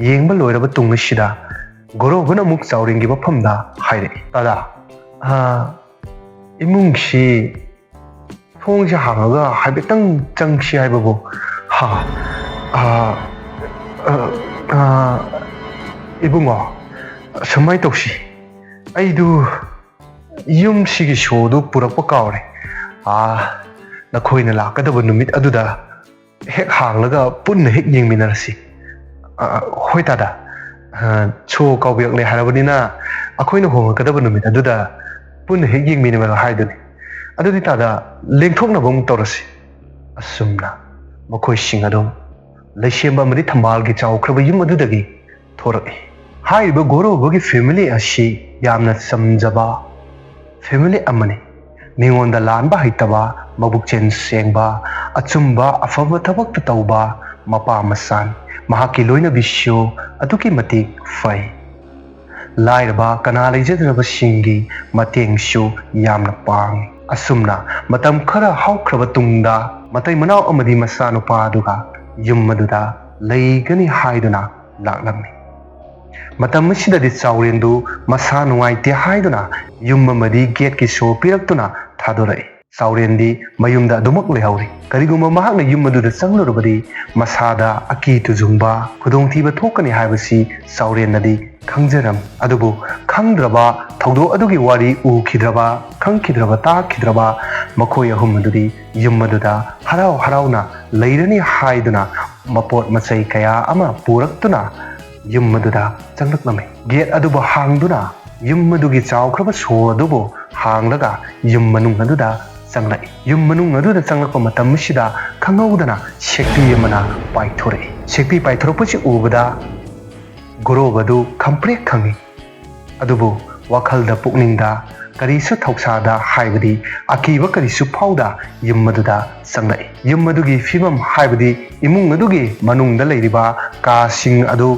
ꯌꯦꯡꯕ ꯂꯣꯏꯔꯕ ꯇꯨꯡ ꯑꯁꯤꯗ ꯒꯣꯔꯣꯕꯅ ꯑꯃꯨꯛ ꯆꯥꯎꯔꯦꯟꯒꯤ ꯃꯐꯝꯗ ꯍꯥꯏꯔꯛꯏ, "ꯇꯥꯗꯥ, ꯑꯥ, ꯏꯃꯨꯡꯁꯤ ꯊꯣꯡꯁꯦ ꯍꯥꯡꯉꯒ ꯍꯥꯏꯐꯦꯠꯇꯪ ꯆꯪꯁꯤ ꯍꯥꯏꯕꯕꯨ, ꯍꯥ, ꯑꯥ, ꯑꯥ, ꯑꯥ, ꯏꯕꯨꯡꯉꯣ, ꯁꯨꯃꯥꯏꯅ ꯇꯧꯁꯤ, ꯑꯩꯗꯨ ꯌꯨꯝꯁꯤꯒꯤ ꯁꯣꯗꯨ ꯄꯨꯔꯛꯄ ꯀꯥꯎꯔꯦ꯫ ꯑꯥ, ꯅꯈꯣꯏꯅ ꯂꯥꯛꯀꯗꯕ ꯅꯨꯃꯤꯠ ꯑꯗꯨꯗ ꯍꯦꯛ ꯍꯥꯡꯂꯒ ꯄꯨꯟꯅ ꯍꯦꯛ ꯌꯦꯡꯃꯤꯟꯅꯔꯁꯤ꯫" "ꯑ, ꯍꯣꯏ ꯇꯥꯗ, ꯑ, ꯁꯣ ꯀꯥꯎꯕꯤꯔꯛꯂꯦ ꯍꯥꯏꯔꯕꯅꯤꯅ ꯑꯩꯈꯣꯏꯅ ꯍꯣꯡꯂꯛꯀꯗꯕ ꯅꯨꯃꯤꯠ ꯑꯗꯨꯗ ꯄꯨꯟꯅ ꯍꯦꯛ ꯌꯦꯡꯃꯤꯟꯅꯕ ꯍꯥꯏꯗꯨꯅꯤ꯫ ꯑꯗꯨꯗꯤ ꯇꯥꯗ, ꯂꯦꯡꯊꯣꯛꯅꯕ ꯑꯃꯨꯛ ꯇꯧꯔꯁꯤ꯫" ꯑꯁꯨꯝꯅ ꯃꯈꯣꯏꯁꯤꯡ ꯑꯗꯨ ꯂꯩꯁꯦꯝꯕ ꯑꯃꯗꯤ ꯊꯝꯕꯥꯜꯒꯤ ꯆꯥꯎꯈ꯭ꯔꯕ ꯌꯨꯝ ꯑꯗꯨꯗꯒꯤ ꯊꯣꯔꯛꯏ꯫ ꯍꯥꯏꯔꯤꯕ ꯒꯣꯔꯣꯕꯒꯤ ꯐꯦꯃꯤꯂꯤ ꯑꯁꯤ ꯌꯥꯝꯅ ꯆꯝꯖꯕ ꯐꯦꯃꯤꯂꯤ ꯑꯃꯅꯤ꯫ ꯃꯤꯉꯣꯟꯗ ꯂꯥꯟꯕ ꯍꯩꯇꯕ, ꯃꯕꯨꯛꯆꯦꯜ ꯁꯦꯡꯕ, ꯑꯆꯨꯝꯕ ꯑꯐꯕ ꯊꯕꯛꯇ ꯇꯧꯕ ꯃꯄꯥ ꯃꯆꯥꯅꯤ꯫ ꯃꯍꯥꯛꯀꯤ ꯂꯣꯏꯅꯕꯤꯁꯨ ꯑꯗꯨꯛꯀꯤ ꯃꯇꯤꯛ ꯐꯩ꯫ ꯂꯥꯏꯔꯕ ꯀꯅꯥ ꯂꯩꯖꯗ꯭ꯔꯕꯁꯤꯡꯒꯤ ꯃꯇꯦꯡꯁꯨ ꯌꯥꯝꯅ ꯄꯥꯡꯏ꯫ ꯑꯁꯨꯝꯅ ꯃꯇꯝ ꯈꯔ ꯍꯧꯈ꯭ꯔꯕ ꯇꯨꯡꯗ ꯃꯇꯩ ꯃꯅꯥꯎ ꯑꯃꯗꯤ ꯃꯆꯥꯅꯨꯄꯥ ꯑꯗꯨꯒ ꯌꯨꯝ ꯑꯗꯨꯗ ꯂꯩꯒꯅꯤ ꯍꯥꯏꯗꯨꯅ ꯂꯥꯛꯂꯝꯃꯤ꯫ ꯃꯇꯝ ꯑꯁꯤꯗꯗꯤ ꯆꯥꯎꯔꯦꯟꯗꯨ ꯃꯁꯥ ꯅꯨꯡꯉꯥꯏꯇꯦ ꯍꯥꯏꯗꯨꯅ ꯌꯨꯝ ꯑꯃꯗꯤ ꯒꯦꯠꯀꯤ ꯁꯣ ꯄꯤꯔꯛꯇꯨꯅ ꯊꯥꯗꯣꯔꯛꯏ꯫ ꯆꯥꯎꯔꯦꯟꯗꯤ ꯃꯌꯨꯝꯗ ꯑꯗꯨꯃꯛ ꯂꯩꯍꯧꯔꯤ꯫ ꯀꯔꯤꯒꯨꯝꯕ ꯃꯍꯥꯛꯅ ꯌꯨꯝ ꯑꯗꯨꯗ ꯆꯪꯂꯨꯔꯕꯗꯤ ꯃꯁꯥꯗ ꯑꯀꯤ ꯇꯨꯖꯨꯡꯕ, ꯈꯨꯗꯣꯡꯊꯤꯕ ꯊꯣꯛꯀꯅꯤ ꯍꯥꯏꯕꯁꯤ ꯆꯥꯎꯔꯦꯟꯅꯗꯤ ꯈꯪꯖꯔꯝꯃꯤ꯫ ꯑꯗꯨꯕꯨ ꯈꯪꯗ꯭ꯔꯕ, ꯊꯧꯗꯣꯛ ꯑꯗꯨꯒꯤ ꯋꯥꯔꯤ ꯎꯈꯤꯗ꯭ꯔꯕ, ꯈꯪꯈꯤꯗ꯭ꯔꯕ, ꯇꯥꯈꯤꯗ꯭ꯔꯕ ꯃꯈꯣꯏ ꯑꯍꯨꯝ ꯑꯗꯨꯗꯤ ꯌꯨꯝ ꯑꯗꯨꯗ ꯍꯔꯥꯎ ꯍꯔꯥꯎꯅ ꯂꯩꯔꯅꯤ ꯍꯥꯏꯗꯨꯅ ꯃꯄꯣꯠ ꯃꯆꯩ ꯀꯌꯥ ꯑꯃ ꯄꯨꯔꯛꯇꯨꯅ ꯌꯨꯝ ꯑꯗꯨꯗ ꯆꯪꯂꯛꯂꯝꯃꯤ꯫ ꯒꯦꯠ ꯑꯗꯨꯕꯨ ꯍꯥꯡꯗꯨꯅ ꯌꯨꯝ ꯑꯗꯨꯒꯤ ꯆꯥꯎꯈ꯭ꯔꯕ ꯁꯣ ꯑꯗꯨꯕꯨ ꯍꯥꯡꯂꯒ ꯌꯨꯝ ꯃꯅꯨꯡ ꯑꯗꯨꯗ ꯆꯪꯂꯛꯏ꯫ ꯌꯨꯝ ꯃꯅꯨꯡ ꯑꯗꯨꯗ ꯆꯪꯂꯛꯄ ꯃꯇꯝ ꯑꯁꯤꯗ ꯈꯪꯍꯧꯗꯅ ꯁꯦꯛꯄꯤ ꯑꯃꯅ ꯄꯥꯏꯊꯣꯔꯛꯏ꯫ ꯁꯦꯛꯄꯤ ꯄꯥꯏꯊꯣꯔꯛꯄꯁꯤ ꯎꯕꯗ ꯒꯣꯔꯣꯕꯗꯨ ꯈꯪꯄ꯭ꯔꯦꯛ ꯈꯪꯏ꯫ ꯑꯗꯨꯕꯨ ꯋꯥꯈꯜꯗ ꯄꯨꯛꯅꯤꯡꯗ ꯀꯔꯤꯁꯨ ꯊꯧꯁꯥꯗ, ꯍꯥꯏꯕꯗꯤ ꯑꯀꯤꯕ ꯀꯔꯤꯁꯨ ꯐꯥꯎꯗ ꯌꯨꯝ ꯑꯗꯨꯗ ꯆꯪꯂꯛꯏ꯫ ꯌꯨꯝ ꯑꯗꯨꯒꯤ ꯐꯤꯕꯝ, ꯍꯥꯏꯕꯗꯤ ꯏꯃꯨꯡ ꯑꯗꯨꯒꯤ ꯃꯅꯨꯡꯗ ꯂꯩꯔꯤꯕ ꯀꯥꯁꯤꯡ ꯑꯗꯨ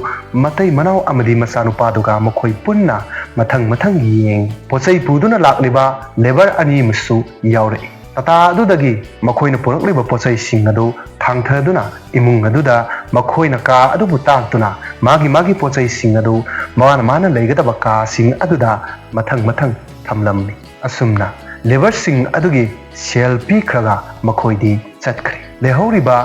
ꯃꯇꯩ ꯃꯅꯥꯎ ꯑꯃꯗꯤ ꯃꯆꯥꯅꯨꯄꯥꯗꯨꯒ ꯃꯈꯣꯏ ꯄꯨꯟꯅ ꯃꯊꯪ ꯃꯊꯪ ꯌꯦꯡꯏ꯫ ꯄꯣꯠꯆꯩ ꯄꯨꯗꯨꯅ ꯂꯥꯛꯂꯤꯕ ꯂꯦꯕꯔ ꯑꯅꯤ ꯑꯃꯁꯨ ꯌꯥꯎꯔꯛꯏ꯫ ꯇꯥꯇꯥ ꯑꯗꯨꯗꯒꯤ ꯃꯈꯣꯏꯅ ꯄꯨꯔꯛꯂꯤꯕ ꯄꯣꯠꯆꯩꯁꯤꯡ ꯑꯗꯨ ꯊꯥꯡꯊꯗꯨꯅ ꯏꯃꯨꯡ ꯑꯗꯨꯗ ꯃꯈꯣꯏꯅ ꯀꯥ ꯑꯗꯨꯕꯨ ꯇꯥꯛꯇꯨꯅ ꯃꯥꯒꯤ ꯃꯥꯒꯤ ꯄꯣꯠꯆꯩꯁꯤꯡ ꯑꯗꯨ ꯃꯥꯅ ꯃꯥꯅ ꯂꯩꯒꯗꯕ ꯀꯥꯁꯤꯡ ꯑꯗꯨꯗ ꯃꯊꯪ ꯃꯊꯪ ꯊꯝꯂꯝꯃꯤ꯫ ꯑꯁꯨꯝꯅ ꯂꯦꯕꯔꯁꯤꯡ ꯑꯗꯨꯒꯤ ꯁꯦꯜ ꯄꯤꯈ꯭ꯔꯒ ꯃꯈꯣꯏꯗꯤ ꯆꯠꯈ꯭ꯔꯦ꯫ ꯂꯩꯍꯧꯔꯤꯕ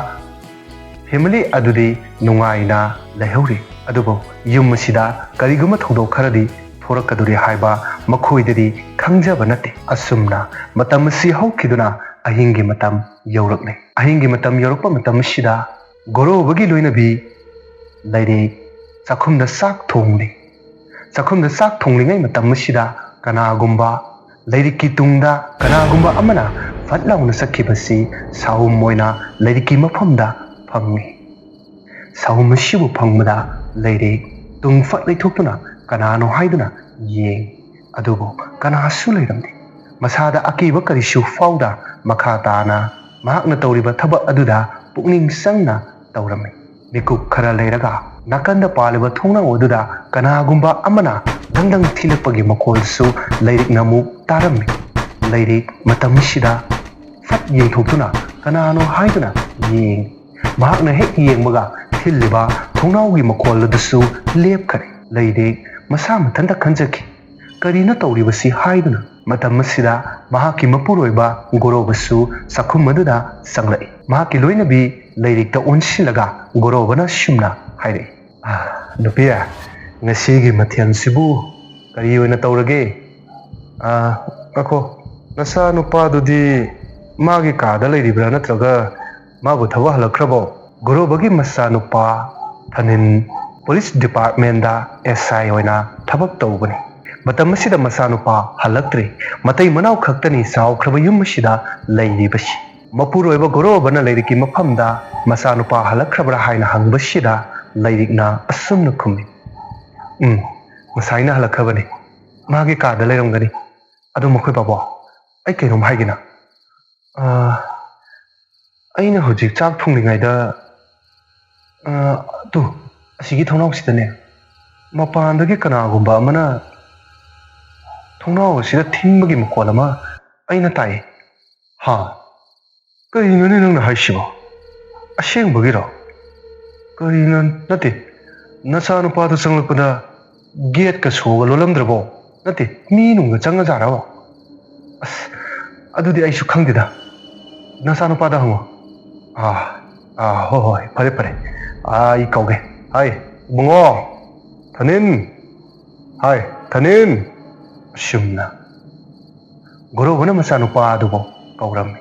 ꯐꯦꯃꯤꯂꯤ ꯑꯗꯨꯗꯤ ꯅꯨꯡꯉꯥꯏꯅ ꯂꯩꯍꯧꯔꯤ꯫ ꯑꯗꯨꯕꯨ ꯌꯨꯝ ꯑꯁꯤꯗ ꯀꯔꯤꯒꯨꯝꯕ ꯊꯧꯗꯣꯛ ꯈꯔꯗꯤ ꯊꯣꯔꯛꯀꯗꯧꯔꯤ ꯍꯥꯏꯕ ꯃꯈꯣꯏꯗꯗꯤ ꯈꯪꯖꯕ ꯅꯠꯇꯦ꯫ ꯑꯁꯨꯝꯅ ꯃꯇꯝ ꯑꯁꯤ ꯍꯧꯈꯤꯗꯨꯅ ꯑꯍꯤꯡꯒꯤ ꯃꯇꯝ ꯌꯧꯔꯛꯂꯦ꯫ ꯑꯍꯤꯡꯒꯤ ꯃꯇꯝ ꯌꯧꯔꯛꯄ ꯃꯇꯝ ꯑꯁꯤꯗ ꯒꯣꯔꯣꯕꯒꯤ ꯂꯣꯏꯅꯕꯤ ꯂꯩꯔꯦ ꯆꯥꯛꯈꯨꯝꯗ ꯆꯥꯛ ꯊꯣꯡꯂꯤ꯫ ꯆꯥꯛꯈꯨꯝꯗ ꯆꯥꯛ ꯊꯣꯡꯂꯤꯉꯩ ꯃꯇꯝ ꯑꯁꯤꯗ ꯀꯅꯥꯒꯨꯝꯕ ꯂꯩꯔꯤꯛꯀꯤ ꯇꯨꯡꯗ ꯀꯅꯥꯒꯨꯝꯕ ꯑꯃꯅ ꯐꯠ ꯂꯥꯎꯅ ꯆꯠꯈꯤꯕꯁꯤ ꯁꯥꯍꯨꯝ ꯑꯣꯏꯅ ꯂꯩꯔꯤꯛꯀꯤ ꯃꯐꯝꯗ ꯐꯪꯏ꯫ ꯁꯥꯍꯨꯝ ꯑꯁꯤꯕꯨ ꯐꯪꯕꯗ ꯂꯩꯔꯤꯛ ꯇꯨꯡ ꯐꯠ ꯂꯩꯊꯣꯛꯇꯨꯅ ꯀꯅꯥꯅꯣ ꯍꯥꯏꯗꯨꯅ ꯌꯦꯡꯏ꯫ ꯑꯗꯨꯕꯨ ꯀꯅꯥꯁꯨ ꯂꯩꯔꯝꯗꯦ꯫ ꯃꯁꯥꯗ ꯑꯀꯤꯕ ꯀꯔꯤꯁꯨ ꯐꯥꯎꯗ ꯃꯈꯥ ꯇꯥꯅ ꯃꯍꯥꯛꯅ ꯇꯧꯔꯤꯕ ꯊꯕꯛ ꯑꯗꯨꯗ ꯄꯨꯛꯅꯤꯡ ꯆꯪꯅ ꯇꯧꯔꯝꯃꯤ꯫ ꯃꯤꯀꯨꯞ ꯈꯔ ꯂꯩꯔꯒ ꯅꯥꯀꯟꯗ ꯄꯥꯜꯂꯤꯕ ꯊꯣꯡꯅꯥꯎ ꯑꯗꯨꯗ ꯀꯅꯥꯒꯨꯝꯕ ꯑꯃꯅ ꯗꯪ ꯗꯪ ꯊꯤꯜꯂꯛꯄꯒꯤ ꯃꯈꯣꯜꯁꯨ ꯂꯩꯔꯤꯛꯅ ꯑꯃꯨꯛ ꯇꯥꯔꯝꯃꯤ꯫ ꯂꯩꯔꯤꯛ ꯃꯇꯝ ꯑꯁꯤꯗ ꯐꯠ ꯌꯦꯡꯊꯣꯛꯇꯨꯅ ꯀꯅꯥꯅꯣ ꯍꯥꯏꯗꯨꯅ ꯌꯦꯡꯏ꯫ ꯃꯍꯥꯛꯅ ꯍꯦꯛ ꯌꯦꯡꯕꯒ ꯊꯤꯜꯂꯤꯕ ꯊꯣꯡꯅꯥꯎꯒꯤ ꯃꯈꯣꯜ ꯑꯗꯨꯁꯨ ꯂꯦꯞꯈꯔꯦ꯫ ꯂꯩꯔꯤꯛ ꯃꯁꯥ ꯃꯊꯟꯇ ꯈꯟꯖꯈꯤ, "ꯀꯔꯤꯅꯣ ꯇꯧꯔꯤꯕꯁꯤ?" ꯍꯥꯏꯗꯨꯅ꯫ ꯃꯇꯝ ꯑꯁꯤꯗ ꯃꯍꯥꯛꯀꯤ ꯃꯄꯨꯔꯣꯏꯕ ꯒꯣꯔꯣꯕꯁꯨ ꯆꯥꯛꯈꯨꯝ ꯑꯗꯨꯗ ꯆꯪꯂꯛꯏ꯫ ꯃꯍꯥꯛꯀꯤ ꯂꯣꯏꯅꯕꯤ ꯂꯩꯔꯤꯛꯇ ꯑꯣꯟꯁꯤꯜꯂꯒ ꯒꯣꯔꯣꯕꯅ ꯁꯨꯝꯅ ꯍꯥꯏꯔꯛꯏ, "ꯑꯥ, ꯅꯨꯄꯤ, ꯉꯁꯤꯒꯤ ꯃꯊꯦꯜꯁꯤꯕꯨ ꯀꯔꯤ ꯑꯣꯏꯅ ꯇꯧꯔꯒꯦ? ꯑꯥ, ꯉꯥꯏꯈꯣ, ꯅꯆꯥ ꯅꯨꯄꯥꯗꯨꯗꯤ ꯃꯥꯒꯤ ꯀꯥꯗ ꯂꯩꯔꯤꯕ꯭ꯔꯥ, ꯅꯠꯇ꯭ꯔꯒ ꯃꯥꯕꯨ ꯊꯕꯛ ꯍꯜꯂꯛꯈ꯭ꯔꯕꯣ?" ꯒꯣꯔꯣꯕꯒꯤ ꯃꯆꯥꯅꯨꯄꯥ ꯊꯅꯤꯟ ꯄꯨꯂꯤꯁ ꯗꯤꯄꯥꯔꯠꯃꯦꯟꯗ ꯑꯦꯁ ꯑꯥꯏ ꯑꯣꯏꯅ ꯊꯕꯛ ꯇꯧꯕꯅꯤ꯫ ꯃꯇꯝ ꯑꯁꯤꯗ ꯃꯆꯥꯅꯨꯄꯥ ꯍꯜꯂꯛꯇ꯭ꯔꯤ꯫ ꯃꯇꯩ ꯃꯅꯥꯎ ꯈꯛꯇꯅꯤ ꯆꯥꯎꯈ꯭ꯔꯕ ꯌꯨꯝ ꯑꯁꯤꯗ ꯂꯩꯔꯤꯕꯁꯤ꯫ ꯃꯄꯨꯔꯣꯏꯕ ꯒꯣꯔꯣꯕꯅ ꯂꯩꯔꯤꯛꯀꯤ ꯃꯐꯝꯗ ꯃꯆꯥꯅꯨꯄꯥ ꯍꯜꯂꯛꯈ꯭ꯔꯕ꯭ꯔꯥ ꯍꯥꯏꯅ ꯍꯪꯕꯁꯤꯗ ꯂꯩꯔꯤꯛꯅ ꯑꯁꯨꯝꯅ ꯈꯨꯝꯃꯤ, "ꯎꯝ, ꯉꯁꯥꯏꯅ ꯍꯜꯂꯛꯈ꯭ꯔꯕꯅꯤ꯫ ꯃꯥꯒꯤ ꯀꯥꯗ ꯂꯩꯔꯝꯒꯅꯤ꯫ ꯑꯗꯨ ꯃꯈꯣꯏ ꯕꯥꯕꯣ, ꯑꯩ ꯀꯩꯅꯣꯝ ꯍꯥꯏꯒꯦꯅ꯫ ꯑꯥ, ꯑꯩꯅ ꯍꯧꯖꯤꯛ ꯆꯥꯛ ꯊꯣꯡꯂꯤꯉꯩꯗ, ꯑꯥ, ꯇꯨ, ꯑꯁꯤꯒꯤ ꯊꯣꯡꯅꯥꯎꯁꯤꯗꯅꯦ, ꯃꯄꯥꯟꯗꯒꯤ ꯀꯅꯥꯒꯨꯝꯕ ꯑꯃꯅ ꯊꯣꯡꯅꯥꯎ ꯑꯁꯤꯗ ꯊꯤꯟꯕꯒꯤ ꯃꯈꯣꯜ ꯑꯃ ꯑꯩꯅ ꯇꯥꯏ꯫" "ꯍꯥ? ꯀꯔꯤꯅꯣꯅꯦ ꯅꯪꯅ ꯍꯥꯏꯁꯤꯕꯣ? ꯑꯁꯦꯡꯕꯒꯤꯔꯣ? ꯀꯔꯤꯅꯣ? ꯅꯠꯇꯦ, ꯅꯆꯥꯅꯨꯄꯥꯗꯨ ꯆꯪꯂꯛꯄꯗ ꯒꯦꯠꯀ ꯁꯣꯒ ꯂꯣꯜꯂꯝꯗ꯭ꯔꯕꯣ? ꯅꯠꯇꯦ, ꯃꯤ ꯅꯨꯡꯒ ꯆꯪꯉꯖꯥꯔꯕ? ꯑꯁ, ꯑꯗꯨꯗꯤ ꯑꯩꯁꯨ ꯈꯪꯗꯦꯗ꯫ ꯅꯆꯥꯅꯨꯄꯥꯗ ꯍꯪꯉꯣ꯫" "ꯑꯥ, ꯑꯥ, ꯍꯣꯏ, ꯍꯣꯏ, ꯐꯔꯦ, ꯐꯔꯦ꯫ ꯑꯥ, ꯑꯩ ꯀꯧꯒꯦ꯫ ꯍꯥꯏ, ꯏꯕꯨꯡꯉꯣ, ꯊꯅꯤꯟ꯫ ꯍꯥꯏ, ꯊꯅꯤꯟ꯫" ꯑꯁꯨꯝꯅ ꯒꯣꯔꯣꯕꯅ ꯃꯆꯥꯅꯨꯄꯥ ꯑꯗꯨꯕꯨ ꯀꯧꯔꯝꯃꯤ꯫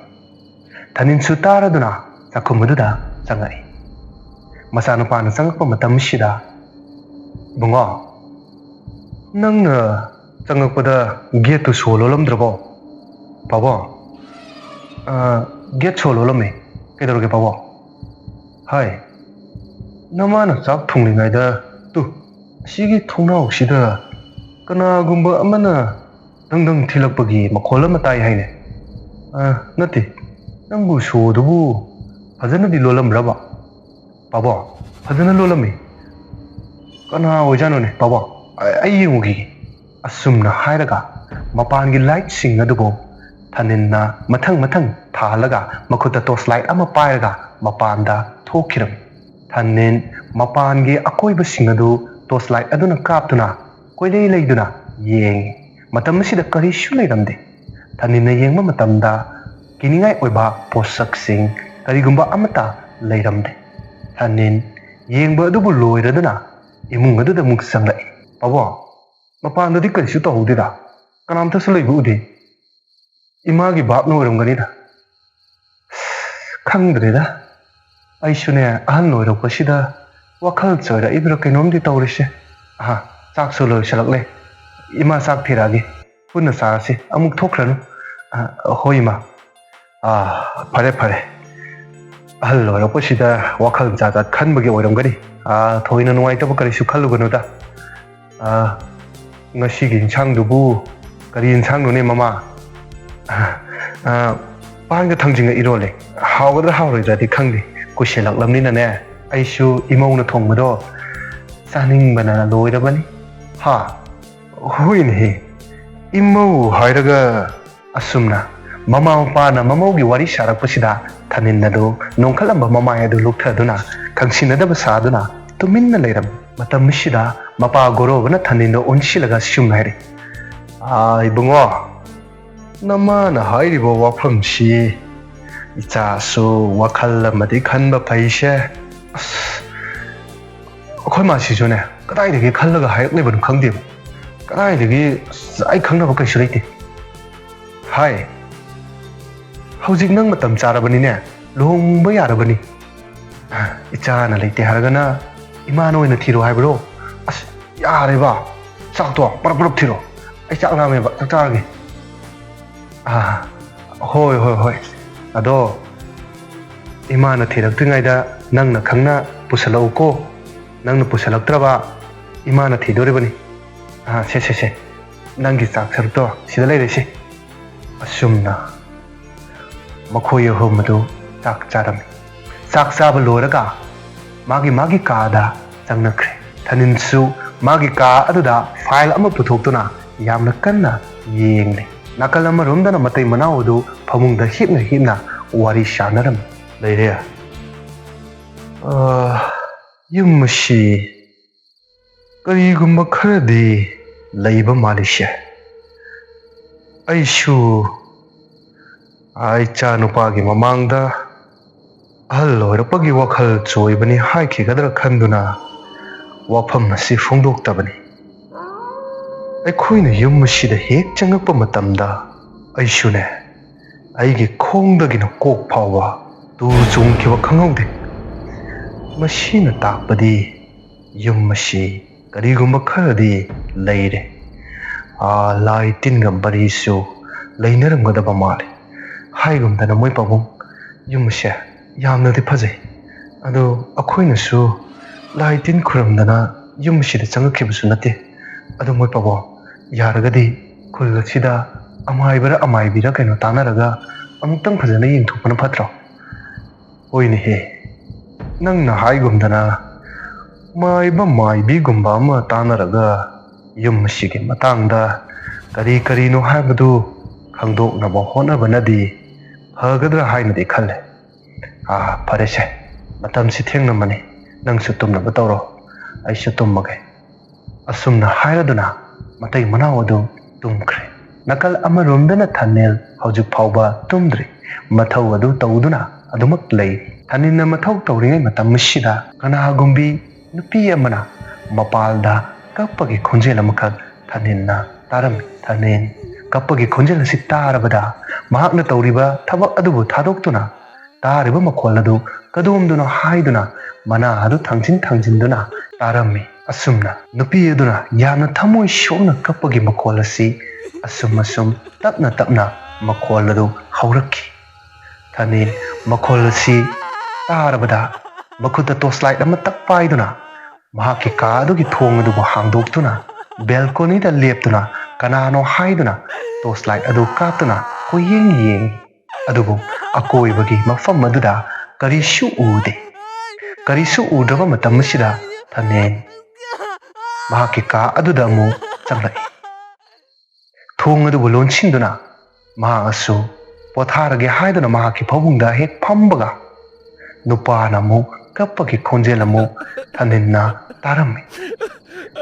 ꯊꯅꯤꯟꯁꯨ ꯇꯥꯔꯗꯨꯅ ꯆꯥꯛꯈꯨꯝ ꯑꯗꯨꯗ ꯆꯪꯉꯛꯏ꯫ ꯃꯆꯥꯅꯨꯄꯥꯅ ꯆꯪꯉꯛꯄ ꯃꯇꯝꯁꯤꯗ, "ꯏꯕꯨꯡꯉꯣ, ꯅꯪꯅ ꯆꯪꯉꯛꯄꯗ ꯒꯦꯠꯇꯨ ꯁꯣ ꯂꯣꯜꯂꯝꯗ꯭ꯔꯕꯣ?" "ꯄꯥꯕꯣ, ꯑ, ꯒꯦꯠ ꯁꯣ ꯂꯣꯜꯂꯝꯃꯦ꯫ ꯀꯩꯗꯧꯔꯒꯦ ꯄꯥꯕꯣ?" "ꯍꯥꯏ, ꯅꯃꯥꯅ ꯆꯥꯛ ꯊꯣꯡꯂꯤꯉꯩꯗ, ꯇꯨ, ꯑꯁꯤꯒꯤ ꯊꯣꯡꯅꯥꯎꯁꯤꯗ ꯀꯅꯥꯒꯨꯝꯕ ꯑꯃꯅ ꯗꯪ ꯗꯪ ꯊꯤꯜꯂꯛꯄꯒꯤ ꯃꯈꯣꯜ ꯑꯃ ꯇꯥꯏ ꯍꯥꯏꯅꯦ꯫ ꯑ, ꯅꯠꯇꯦ, ꯅꯪꯕꯨ ꯁꯣꯗꯨꯕꯨ ꯐꯖꯅꯗꯤ ꯂꯣꯜꯂꯝꯕ꯭ꯔꯕ?" "ꯄꯥꯕꯣ, ꯐꯖꯅ ꯂꯣꯜꯂꯝꯃꯤ꯫" "ꯀꯅꯥ ꯑꯣꯏꯖꯥꯠꯅꯣꯅꯦ ꯄꯥꯕꯣ? ꯑ-, ꯑꯩ ꯌꯦꯡꯉꯨꯈꯤꯒꯦ꯫" ꯑꯁꯨꯝꯅ ꯍꯥꯏꯔꯒ ꯃꯄꯥꯟꯒꯤ ꯂꯥꯏꯠꯁꯤꯡ ꯑꯗꯨꯕꯨ ꯊꯅꯤꯟꯅ ꯃꯊꯪ ꯃꯊꯪ ꯊꯥꯍꯜꯂꯒ ꯃꯈꯨꯠꯇ ꯇꯣꯔꯆ ꯂꯥꯏꯠ ꯑꯃ ꯄꯥꯏꯔꯒ ꯃꯄꯥꯟꯗ ꯊꯣꯛꯈꯤꯔꯝꯃꯤ꯫ ꯊꯅꯤꯟ ꯃꯄꯥꯟꯒꯤ ꯑꯀꯣꯏꯕꯁꯤꯡ ꯑꯗꯨ ꯇꯣꯔꯆ ꯂꯥꯏꯠ ꯑꯗꯨꯅ ꯀꯥꯞꯇꯨꯅ ꯀꯣꯏꯂꯩ ꯂꯩꯗꯨꯅ ꯌꯦꯡꯉꯤ꯫ ꯃꯇꯝ ꯑꯁꯤꯗ ꯀꯔꯤꯁꯨ ꯂꯩꯔꯝꯗꯦ꯫ ꯊꯅꯤꯟꯅ ꯌꯦꯡꯕ ꯃꯇꯝꯗ ꯀꯤꯅꯤꯡꯉꯥꯏ ꯑꯣꯏꯕ ꯄꯣꯠꯁꯛꯁꯤꯡ ꯀꯔꯤꯒꯨꯝꯕ ꯑꯃꯠꯇ ꯂꯩꯔꯝꯗꯦ꯫ ꯊꯅꯤꯟ ꯌꯦꯡꯕ ꯑꯗꯨꯕꯨ ꯂꯣꯏꯔꯗꯨꯅ ꯏꯃꯨꯡ ꯑꯗꯨꯗ ꯑꯃꯨꯛ ꯆꯪꯂꯛꯏ꯫ "ꯄꯥꯕꯣ, ꯃꯄꯥꯟꯗꯗꯤ ꯀꯔꯤꯁꯨ ꯇꯧꯍꯧꯗꯦꯗ, ꯀꯅꯥꯝꯇꯁꯨ ꯂꯩꯕ ꯎꯗꯦ꯫ ꯏꯃꯥꯒꯤ ꯚꯥꯞꯅ ꯑꯣꯏꯔꯝꯒꯅꯤꯗ꯫ ꯈꯪꯗ꯭ꯔꯦꯗ, ꯑꯩꯁꯨꯅꯦ ꯑꯍꯜ ꯑꯣꯏꯔꯛꯄꯁꯤꯗ ꯋꯥꯈꯜ ꯆꯣꯏꯔꯛꯏꯕ꯭ꯔꯥ ꯀꯩꯅꯣꯝꯗꯤ ꯇꯧꯔꯤꯁꯦ꯫ ꯑꯍꯥ, ꯆꯥꯛꯁꯨ ꯂꯣꯏꯁꯤꯜꯂꯛꯂꯦ꯫ ꯏꯃꯥ ꯆꯥꯛ ꯊꯤꯔꯛꯑꯒꯦ, ꯄꯨꯟꯅ ꯆꯥꯔꯁꯤ, ꯑꯃꯨꯛ ꯊꯣꯛꯈ꯭ꯔꯅꯨ꯫ "ꯑ, ꯍꯣꯏ ꯏꯃꯥ꯫ ꯑꯥ, ꯐꯔꯦ ꯐꯔꯦ, ꯑꯍꯜ ꯑꯣꯏꯔꯛꯄꯁꯤꯗ ꯋꯥꯈꯜ ꯖꯥꯠ ꯖꯥꯠ ꯈꯟꯕꯒꯤ ꯑꯣꯏꯔꯝꯒꯅꯤ꯫ ꯑꯥ, ꯊꯣꯏꯅ ꯅꯨꯡꯉꯥꯏꯇꯕ ꯀꯔꯤꯁꯨ ꯈꯜꯂꯨꯒꯅꯨꯗ꯫ ꯑꯥ, ꯉꯁꯤꯒꯤ ꯏꯟꯁꯥꯡꯗꯨꯕꯨ ꯀꯔꯤ ꯏꯟꯁꯥꯡꯅꯣꯅꯦ ꯃꯃꯥ?" "ꯑꯥ, ꯄꯥꯟꯒ ꯊꯥꯡꯖꯤꯡꯒ ꯏꯔꯣꯜꯂꯦ꯫ ꯍꯥꯎꯒꯗ꯭ꯔꯥ ꯍꯥꯎꯔꯣꯏꯗ꯭ꯔꯗꯤ ꯈꯪꯗꯦ, ꯀꯨꯏꯁꯜꯂꯛꯂꯕꯅꯤꯅꯅꯦ, ꯑꯩꯁꯨ ꯏꯃꯧꯅ ꯊꯣꯡꯕꯗꯣ ꯆꯥꯅꯤꯡꯕꯅ ꯂꯣꯏꯔꯕꯅꯤ꯫" "ꯍꯥ? ꯍꯣꯏꯅꯦꯍꯦ, ꯏꯃꯧ ꯍꯥꯏꯔꯒ꯫ ꯑꯁꯨꯝꯅ ꯃꯃꯥ ꯃꯄꯥꯅ ꯃꯃꯧꯒꯤ ꯋꯥꯔꯤ ꯁꯥꯔꯛꯄꯁꯤꯗ ꯊꯥꯅꯤꯟ ꯑꯗꯨ ꯅꯣꯡꯈꯠꯂꯝꯕ ꯃꯃꯥꯏ ꯑꯗꯨ ꯂꯨꯞꯊꯗꯨꯅ, ꯈꯪꯁꯤꯟꯅꯗꯕ ꯁꯥꯗꯨꯅ ꯇꯨꯃꯤꯟꯅ ꯂꯩꯔꯝꯃꯤ꯫ ꯃꯇꯝ ꯑꯁꯤꯗ ꯃꯄꯥ ꯒꯣꯔꯣꯕꯅ ꯊꯥꯅꯤꯟꯗꯣ ꯑꯣꯟꯁꯤꯜꯂꯒ ꯁꯨꯝ ꯍꯥꯏꯔꯤ, "ꯑꯥ, ꯏꯕꯨꯡꯉꯣ, ꯅꯃꯥꯅ ꯍꯥꯏꯔꯤꯕ ꯋꯥꯐꯝꯁꯤ ꯏꯆꯥꯁꯨ ꯋꯥꯈꯜ ꯑꯃꯗꯤ ꯈꯟꯕ ꯐꯩꯁꯦ꯫ ꯑꯁ, ꯑꯩꯈꯣꯏ ꯃꯥꯁꯤꯁꯨꯅꯦ, ꯀꯗꯥꯏꯗꯒꯤ ꯈꯜꯂꯒ ꯍꯥꯏꯔꯛꯂꯤꯕꯅꯣ ꯈꯪꯗꯦꯕ꯫ ꯀꯗꯥꯏꯗꯒꯤ? ꯑꯁ, ꯑꯩ ꯈꯪꯅꯕ ꯀꯩꯁꯨ ꯂꯩꯇꯦ꯫ ꯍꯥꯏ, ꯍꯧꯖꯤꯛ ꯅꯪ ꯃꯇꯝ ꯆꯥꯔꯕꯅꯤꯅꯦ, ꯂꯨꯍꯣꯡꯕ ꯌꯥꯔꯕꯅꯤ꯫ ꯏꯆꯥꯅ ꯂꯩꯇꯦ ꯍꯥꯏꯔꯒꯅ ꯏꯃꯥꯅ ꯑꯣꯏꯅ ꯊꯤꯔꯣ ꯍꯥꯏꯕ꯭ꯔꯣ? ꯑꯁ, ꯌꯥꯔꯦꯕ, ꯆꯥꯛꯇꯣ ꯄꯔꯞ ꯄꯔꯞ ꯊꯤꯔꯣ, ꯑꯩ ꯆꯥꯛ ꯂꯥꯝꯃꯦꯕ, ꯆꯥꯛ ꯆꯥꯔꯒꯦ꯫" "ꯑꯥ, ꯍꯣꯏ, ꯍꯣꯏ, ꯍꯣꯏ꯫ ꯑꯗꯣ ꯏꯃꯥꯅ ꯊꯤꯔꯛꯇ꯭ꯔꯤꯉꯩꯗ ꯅꯪꯅ ꯈꯪꯅ ꯄꯨꯁꯜꯂꯛꯎꯀꯣ꯫ ꯅꯪꯅ ꯄꯨꯁꯜꯂꯛꯇ꯭ꯔꯕ ꯏꯃꯥꯅ ꯊꯤꯗꯣꯔꯤꯕꯅꯤ꯫ ꯑꯥ, ꯁꯦ, ꯁꯦ, ꯁꯦ, ꯅꯪꯒꯤ ꯆꯥꯛ ꯁꯔꯨꯛꯇꯣ ꯁꯤꯗ ꯂꯩꯔꯦ, ꯁꯦ꯫" ꯑꯁꯨꯝꯅ ꯃꯈꯣꯏ ꯑꯍꯨꯝ ꯑꯗꯨ ꯆꯥꯛ ꯆꯥꯔꯝꯃꯤ꯫ ꯆꯥꯛ ꯆꯥꯕ ꯂꯣꯏꯔꯒ ꯃꯥꯒꯤ ꯃꯥꯒꯤ ꯀꯥꯗ ꯆꯪꯅꯈ꯭ꯔꯦ꯫ ꯊꯥꯅꯤꯟꯁꯨ ꯃꯥꯒꯤ ꯀꯥ ꯑꯗꯨꯗ ꯐꯥꯏꯜ ꯑꯃ ꯄꯨꯊꯣꯛꯇꯨꯅ ꯌꯥꯝꯅ ꯀꯟꯅ ꯌꯦꯡꯂꯤ꯫ ꯅꯥꯀꯜ ꯑꯃꯔꯣꯝꯗꯅ ꯃꯇꯩ ꯃꯅꯥꯎ ꯑꯗꯨ ꯐꯃꯨꯡꯗ ꯍꯤꯞꯅ ꯍꯤꯞꯅ ꯋꯥꯔꯤ ꯁꯥꯟꯅꯔꯝꯃꯤ꯫ "ꯂꯩꯔꯦ꯫ ꯑꯥ, ꯌꯨꯝ ꯑꯁꯤ ꯀꯔꯤꯒꯨꯝꯕ ꯈꯔꯗꯤ ꯂꯩꯕ ꯃꯥꯜꯂꯤꯁꯦ꯫ ꯑꯩꯁꯨ ꯏꯆꯥ ꯅꯨꯄꯥꯒꯤ ꯃꯃꯥꯡꯗ ꯑꯍꯜ ꯑꯣꯏꯔꯛꯄꯒꯤ ꯋꯥꯈꯜ ꯆꯣꯏꯕꯅꯤ ꯍꯥꯏꯈꯤꯒꯗ꯭ꯔꯥ ꯈꯟꯗꯨꯅ ꯋꯥꯐꯝ ꯑꯁꯤ ꯐꯣꯡꯗꯣꯛꯇꯕꯅꯤ꯫ ꯑꯩꯈꯣꯏꯅ ꯌꯨꯝ ꯑꯁꯤꯗ ꯍꯦꯛ ꯆꯪꯉꯛꯄ ꯃꯇꯝꯗ ꯑꯩꯁꯨꯅꯦ, ꯑꯩꯒꯤ ꯈꯣꯡꯗꯒꯤꯅ ꯀꯣꯛ ꯐꯥꯎꯕ ꯇꯨ ꯆꯣꯡꯈꯤꯕ ꯈꯪꯍꯧꯗꯦ꯫ ꯃꯁꯤꯅ ꯇꯥꯛꯄꯗꯤ ꯌꯨꯝ ꯑꯁꯤ ꯀꯔꯤꯒꯨꯝꯕ ꯈꯔꯗꯤ ꯂꯩꯔꯦ꯫ ꯑꯥ, ꯂꯥꯏ ꯇꯤꯟꯒ ꯃꯔꯤꯁꯨ ꯂꯩꯅꯔꯝꯒꯗꯕ ꯃꯥꯜꯂꯤ꯫ ꯍꯥꯏꯒꯨꯝꯗꯅ ꯃꯣꯏ ꯄꯥꯕꯨꯡ, ꯌꯨꯝ ꯑꯁꯦ ꯌꯥꯝꯅꯗꯤ ꯐꯖꯩ꯫ ꯑꯗꯣ ꯑꯩꯈꯣꯏꯅꯁꯨ ꯂꯥꯏ ꯇꯤꯟ ꯈꯨꯔꯨꯝꯗꯅ ꯌꯨꯝ ꯑꯁꯤꯗ ꯆꯪꯉꯛꯈꯤꯕꯁꯨ ꯅꯠꯇꯦ꯫ ꯑꯗꯣ ꯃꯣꯏ ꯄꯥꯕꯨꯡ, ꯌꯥꯔꯒꯗꯤ ꯈꯨꯜ ꯑꯁꯤꯗ ꯑꯃꯥꯏꯕꯔ ꯑꯃꯥꯏꯕꯤꯔ ꯀꯩꯅꯣ ꯇꯥꯟꯅꯔꯒ ꯑꯃꯨꯛꯇꯪ ꯐꯖꯅ ꯌꯦꯡꯊꯣꯛꯄꯅ ꯐꯠꯇ꯭ꯔꯣ? ꯍꯣꯏꯅꯦꯍꯦ, ꯅꯪꯅ ꯍꯥꯏꯒꯨꯝꯗꯅ ꯃꯥꯏꯕ ꯃꯥꯏꯕꯤꯒꯨꯝꯕ ꯑꯃ ꯇꯥꯟꯅꯔꯒ ꯌꯨꯝ ꯑꯁꯤꯒꯤ ꯃꯇꯥꯡꯗ ꯀꯔꯤ ꯀꯔꯤꯅꯣ ꯍꯥꯏꯕꯗꯨ ꯈꯪꯗꯣꯛꯅꯕ ꯍꯣꯠꯅꯕꯅꯗꯤ ꯐꯒꯗ꯭ꯔꯥ ꯍꯥꯏꯅꯗꯤ ꯈꯜꯂꯦ꯫ ꯑꯥ, ꯐꯔꯦꯁꯦ, ꯃꯇꯝꯁꯤ ꯊꯦꯡꯂꯝꯃꯅꯤ, ꯅꯪꯁꯨ ꯇꯨꯝꯅꯕ ꯇꯧꯔꯣ, ꯑꯩꯁꯨ ꯇꯨꯝꯃꯒꯦ꯫ ꯑꯁꯨꯝꯅ ꯍꯥꯏꯔꯗꯨꯅ ꯃꯇꯩ ꯃꯅꯥꯎ ꯑꯗꯨ ꯇꯨꯝꯈ꯭ꯔꯦ꯫ ꯅꯥꯀꯜ ꯑꯃꯔꯣꯝꯗꯅ ꯊꯥꯅꯤꯜ ꯍꯧꯖꯤꯛ ꯐꯥꯎꯕ ꯇꯨꯝꯗ꯭ꯔꯤ꯫ ꯃꯊꯧ ꯑꯗꯨ ꯇꯧꯗꯨꯅ ꯑꯗꯨꯃꯛ ꯂꯩꯔꯤ꯫ ꯊꯥꯅꯤꯜꯅ ꯃꯊꯧ ꯇꯧꯔꯤꯉꯩ ꯃꯇꯝ ꯑꯁꯤꯗ ꯀꯅꯥꯒꯨꯝꯕꯤ ꯅꯨꯄꯤ ꯑꯃꯅ ꯃꯄꯥꯜꯗ ꯀꯞꯄꯒꯤ ꯈꯣꯟꯖꯦꯜ ꯑꯃꯈꯛ ꯊꯥꯅꯤꯜꯅ ꯇꯥꯔꯝꯃꯤ꯫ ꯊꯥꯅꯤꯜ ꯀꯞꯄꯒꯤ ꯈꯣꯟꯖꯦꯜ ꯑꯁꯤ ꯇꯥꯔꯕꯗ ꯃꯍꯥꯛꯅ ꯇꯧꯔꯤꯕ ꯊꯕꯛ ꯑꯗꯨꯕꯨ ꯊꯥꯗꯣꯛꯇꯨꯅ ꯇꯥꯔꯤꯕ ꯃꯈꯣꯜ ꯑꯗꯨ ꯀꯗꯣꯝꯗꯅꯣ ꯍꯥꯏꯗꯨꯅ ꯃꯅꯥ ꯑꯗꯨ ꯊꯥꯡꯖꯤꯟ ꯊꯥꯡꯖꯤꯟꯗꯨꯅ ꯇꯥꯔꯝꯃꯤ꯫ ꯑꯁꯨꯝꯅ ꯅꯨꯄꯤ ꯑꯗꯨꯅ ꯌꯥꯝꯅ ꯊꯃꯣꯏ ꯁꯣꯛꯅ ꯀꯞꯄꯒꯤ ꯃꯈꯣꯜ ꯑꯁꯤ ꯑꯁꯨꯝ ꯑꯁꯨꯝ ꯇꯞꯅ ꯇꯞꯅ ꯃꯈꯣꯜ ꯑꯗꯨ ꯍꯧꯔꯛꯈꯤ꯫ ꯊꯥꯅꯤꯜ ꯃꯈꯣꯜ ꯑꯁꯤ ꯇꯥꯔꯕꯗ ꯃꯈꯨꯠꯇ torch light ꯑꯃ ꯇꯛ ꯄꯥꯏꯗꯨꯅ ꯃꯍꯥꯛꯀꯤ ꯀꯥ ꯑꯗꯨꯒꯤ ꯊꯣꯡ ꯑꯗꯨꯕꯨ ꯍꯥꯡꯗꯣꯛꯇꯨꯅ balcony ꯗ ꯂꯦꯞꯇꯨꯅ ꯀꯅꯥꯅꯣ ꯍꯥꯏꯗꯨꯅ torch light ꯑꯗꯨ ꯀꯥꯞꯇꯨꯅ ꯀꯣꯏꯌꯦꯡ ꯌꯦꯡꯏ꯫ ꯑꯗꯨꯕꯨ ꯑꯀꯣꯏꯕꯒꯤ ꯃꯐꯝ ꯑꯗꯨꯗ ꯀꯔꯤꯁꯨ ꯎꯗꯦ꯫ ꯀꯔꯤꯁꯨ ꯎꯗ꯭ꯔꯕ ꯃꯇꯝ ꯑꯁꯤꯗ ꯊꯥꯅꯤꯜ ꯃꯍꯥꯛꯀꯤ ꯀꯥ ꯑꯗꯨꯗ ꯑꯃꯨꯛ ꯆꯪꯂꯛꯏ꯫ ꯊꯣꯡ ꯑꯗꯨꯕꯨ ꯂꯣꯟꯁꯤꯟꯗꯨꯅ ꯃꯍꯥꯛ ꯑꯁꯨ ꯄꯣꯊꯥꯔꯒꯦ ꯍꯥꯏꯗꯨꯅ ꯃꯍꯥꯛꯀꯤ ꯐꯃꯨꯡꯗ ꯍꯦꯛ ꯐꯝꯕꯒ ꯅꯨꯄꯥꯅ ꯑꯃꯨꯛ ꯀꯞꯄꯒꯤ ꯈꯣꯟꯖꯦꯜ ꯑꯃꯨꯛ ꯊꯥꯅꯤꯜꯅ ꯇꯥꯔꯝꯃꯤ꯫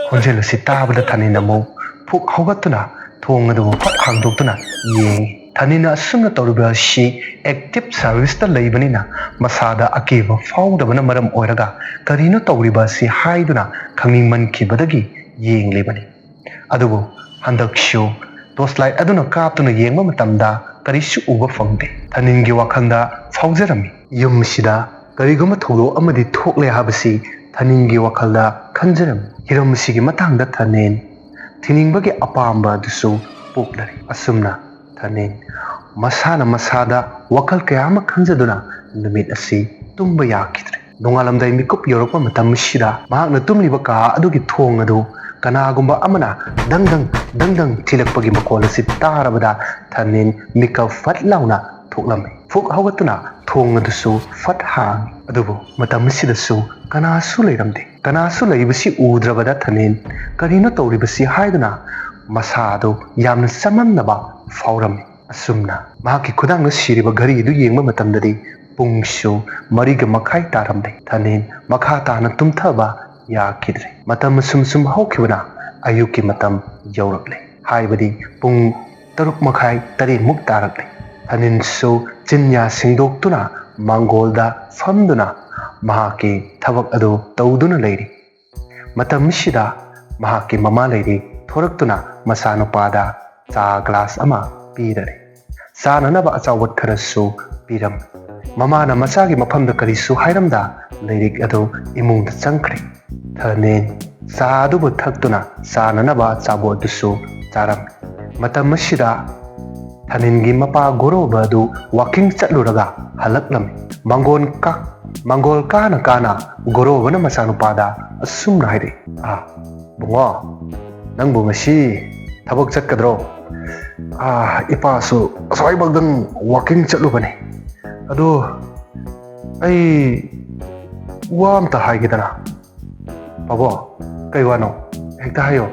ꯈꯣꯟꯖꯦꯜ ꯑꯁꯤ ꯇꯥꯕꯗ ꯊꯥꯅꯤꯜ ꯑꯃꯨꯛ ꯐꯨꯛ ꯍꯧꯒꯠꯇꯨꯅ ꯊꯣꯡ ꯑꯗꯨꯕꯨ ꯐꯠ ꯍꯥꯡꯗꯣꯛꯇꯨꯅ ꯌꯦꯡꯏ꯫ ꯊꯥꯅꯤꯜꯅ ꯑꯁꯨꯝꯅ ꯇꯧꯔꯤꯕ ꯑꯁꯤ active service ꯇ ꯂꯩꯕꯅꯤꯅ ꯃꯁꯥꯗ ꯑꯀꯤꯕ ꯐꯥꯎꯗꯕꯅ ꯃꯔꯝ ꯑꯣꯏꯔꯒ ꯀꯔꯤꯅꯣ ꯇꯧꯔꯤꯕ ꯑꯁꯤ ꯍꯥꯏꯗꯨꯅ ꯈꯪꯅꯤꯡꯃꯟꯈꯤꯕꯗꯒꯤ ꯌꯦꯡꯂꯤꯕꯅꯤ꯫ ꯑꯗꯨꯕꯨ ꯍꯟꯗꯛꯁꯨ torch light ꯑꯗꯨꯅ ꯀꯥꯞꯇꯨꯅ ꯌꯦꯡꯕ ꯃꯇꯝꯗ ꯀꯔꯤꯁꯨ ꯎꯕ ꯐꯪꯗꯦ꯫ ꯊꯥꯅꯤꯜꯒꯤ ꯋꯥꯈꯜꯗ ꯐꯥꯎꯖꯔꯝꯃꯤ꯫ ꯌꯨꯝꯁꯤꯗ ꯀꯔꯤꯒꯨꯝꯕ ꯊꯧꯗꯣꯛ ꯑꯃꯗꯤ ꯊꯣꯛꯂꯦ ꯍꯥꯏꯕꯁꯤ ꯊꯥꯅꯤꯜꯒꯤ ꯋꯥꯈꯜꯗ ꯈꯟꯖꯔꯝꯃꯤ꯫ ꯍꯤꯔꯝ ꯑꯁꯤꯒꯤ ꯃꯇꯥꯡꯗ ꯊꯥꯅꯤꯜ ꯊꯤꯅꯤꯡꯕꯒꯤ ꯑꯄꯥꯝꯕ ꯑꯗꯨꯁꯨ ꯄꯣꯛꯂꯔꯦ꯫ ꯑꯁꯨꯝꯅ ꯊꯥꯅꯤꯟ ꯃꯁꯥꯅ ꯃꯁꯥꯗ ꯋꯥꯈꯜ ꯀꯌꯥ ꯑꯃ ꯈꯟꯖꯗꯨꯅ ꯅꯨꯃꯤꯠ ꯑꯁꯤ ꯇꯨꯝꯕ ꯌꯥꯈꯤꯗ꯭ꯔꯦ꯫ ꯅꯣꯡꯉꯥꯜꯂꯝꯗꯥꯏ ꯃꯤꯀꯨꯞ ꯌꯧꯔꯛꯄ ꯃꯇꯝ ꯑꯁꯤꯗ ꯃꯍꯥꯛꯅ ꯇꯨꯝꯂꯤꯕ ꯀꯥ ꯑꯗꯨꯒꯤ ꯊꯣꯡ ꯑꯗꯨ ꯀꯅꯥꯒꯨꯝꯕ ꯑꯃꯅ ꯗꯪ ꯗꯪ ꯗꯪ ꯗꯪ ꯊꯤꯜꯂꯛꯄꯒꯤ ꯃꯈꯣꯜ ꯑꯁꯤ ꯇꯥꯔꯕꯗ ꯊꯥꯅꯤꯟ ꯃꯤꯀꯞ ꯐꯠ ꯂꯥꯎꯅ ꯊꯣꯛꯂꯝꯃꯤ꯫ ꯐꯨꯛ ꯍꯧꯒꯠꯇꯨꯅ ꯊꯣꯡ ꯑꯗꯨꯁꯨ ꯐꯠ ꯍꯥꯡꯉꯤ꯫ ꯑꯗꯨꯕꯨ ꯃꯇꯝ ꯑꯁꯤꯗꯁꯨ ꯀꯅꯥꯁꯨ ꯂꯩꯔꯝꯗꯦ꯫ ꯀꯅꯥꯁꯨ ꯂꯩꯕꯁꯤ ꯎꯗ꯭ꯔꯕꯗ ꯊꯥꯅꯤꯟ ꯀꯔꯤꯅꯣ ꯇꯧꯔꯤꯕꯁꯤ ꯍꯥꯏꯗꯨꯅ ꯃꯁꯥ ꯑꯗꯨ ꯌꯥꯝꯅ ꯆꯃꯝꯅꯕ ꯐꯥꯎꯔꯝꯃꯤ꯫ ꯑꯁꯨꯝꯅ ꯃꯍꯥꯛꯀꯤ ꯈꯨꯗꯥꯡꯗ ꯁꯤꯔꯤꯕ ꯘꯔꯤ ꯑꯗꯨ ꯌꯦꯡꯕ ꯃꯇꯝꯗꯗꯤ ꯄꯨꯡꯁꯨ ꯃꯔꯤꯒ ꯃꯈꯥꯏ ꯇꯥꯔꯝꯂꯦ꯫ ꯊꯥꯅꯤꯟ ꯃꯈꯥ ꯇꯥꯅ ꯇꯨꯝꯊꯕ ꯌꯥꯈꯤꯗ꯭ꯔꯦ꯫ ꯃꯇꯝ ꯑꯁꯨꯝ ꯁꯨꯝ ꯍꯧꯈꯤꯕꯅ ꯑꯌꯨꯛꯀꯤ ꯃꯇꯝ ꯌꯧꯔꯛꯂꯦ꯫ ꯍꯥꯏꯕꯗꯤ ꯄꯨꯡ ꯇꯔꯨꯛ ꯃꯈꯥꯏ, ꯇꯔꯦꯠꯃꯨꯛ ꯇꯥꯔꯛꯂꯦ꯫ ꯊꯥꯅꯤꯟꯁꯨ ꯆꯤꯟꯌꯥ ꯁꯦꯡꯗꯣꯛꯇꯨꯅ ꯃꯥꯡꯒꯣꯜꯗ ꯐꯝꯗꯨꯅ ꯃꯍꯥꯛꯀꯤ ꯊꯕꯛ ꯑꯗꯨ ꯇꯧꯗꯨꯅ ꯂꯩꯔꯤ꯫ ꯃꯇꯝ ꯑꯁꯤꯗ ꯃꯍꯥꯛꯀꯤ ꯃꯃꯥ ꯂꯩꯔꯤ ꯊꯣꯔꯛꯇꯨꯅ ꯃꯆꯥꯅꯨꯄꯥꯗ ꯆꯥ ꯒ꯭ꯂꯥꯁ ꯑꯃ ꯄꯤꯔꯔꯦ꯫ ꯆꯥꯅꯅꯕ ꯑꯆꯥꯄꯣꯠ ꯈꯔꯁꯨ ꯄꯤꯔꯝꯃꯤ꯫ ꯃꯃꯥꯅ ꯃꯆꯥꯒꯤ ꯃꯐꯝꯗ ꯀꯔꯤꯁꯨ ꯍꯥꯏꯔꯝꯗ ꯂꯥꯏꯔꯤꯛ ꯑꯗꯨ ꯏꯃꯨꯡꯗ ꯆꯪꯈ꯭ꯔꯦ꯫ ꯊꯥꯅꯤꯟ ꯆꯥ ꯑꯗꯨꯕꯨ ꯊꯛꯇꯨꯅ ꯆꯥꯅꯅꯕ ꯑꯆꯥꯄꯣꯠ ꯑꯗꯨꯁꯨ ꯆꯥꯔꯝꯃꯤ꯫ ꯃꯇꯝ ꯑꯁꯤꯗ ꯊꯥꯅꯤꯟꯒꯤ ꯃꯄꯥ ꯒꯣꯔꯣꯕ ꯑꯗꯨ ꯋꯥꯀꯤꯡ ꯆꯠꯂꯨꯔꯒ ꯍꯜꯂꯛꯂꯝꯃꯤ꯫ ꯃꯥꯡꯒꯣꯜ ꯀꯥ ꯃꯥꯡꯒꯣꯜ ꯀꯥꯅ ꯀꯥꯅ ꯒꯣꯔꯣꯕꯅ ꯃꯆꯥꯅꯨꯄꯥꯗ ꯑꯁꯨꯝꯅ ꯍꯥꯏꯔꯛꯏ, "ꯑꯥ, ꯕꯨꯡꯉꯣ, ꯅꯪꯕꯨ ꯉꯁꯤ ꯊꯕꯛ ꯆꯠꯀꯗ꯭ꯔꯣ?" "ꯑꯥ, ꯏꯄꯥꯁꯨ ꯑꯁ꯭ꯋꯥꯏꯐꯥꯎꯗꯪ ꯋꯥꯀꯤꯡ ꯆꯠꯂꯨꯕꯅꯤ꯫ ꯑꯗꯣ ꯑꯩ ꯋꯥ ꯑꯝꯇ ꯍꯥꯏꯒꯦꯗꯅ꯫" "ꯄꯥꯕꯣ, ꯀꯩ ꯋꯥꯅꯣ? ꯍꯦꯛꯇ ꯍꯥꯏꯌꯣ꯫"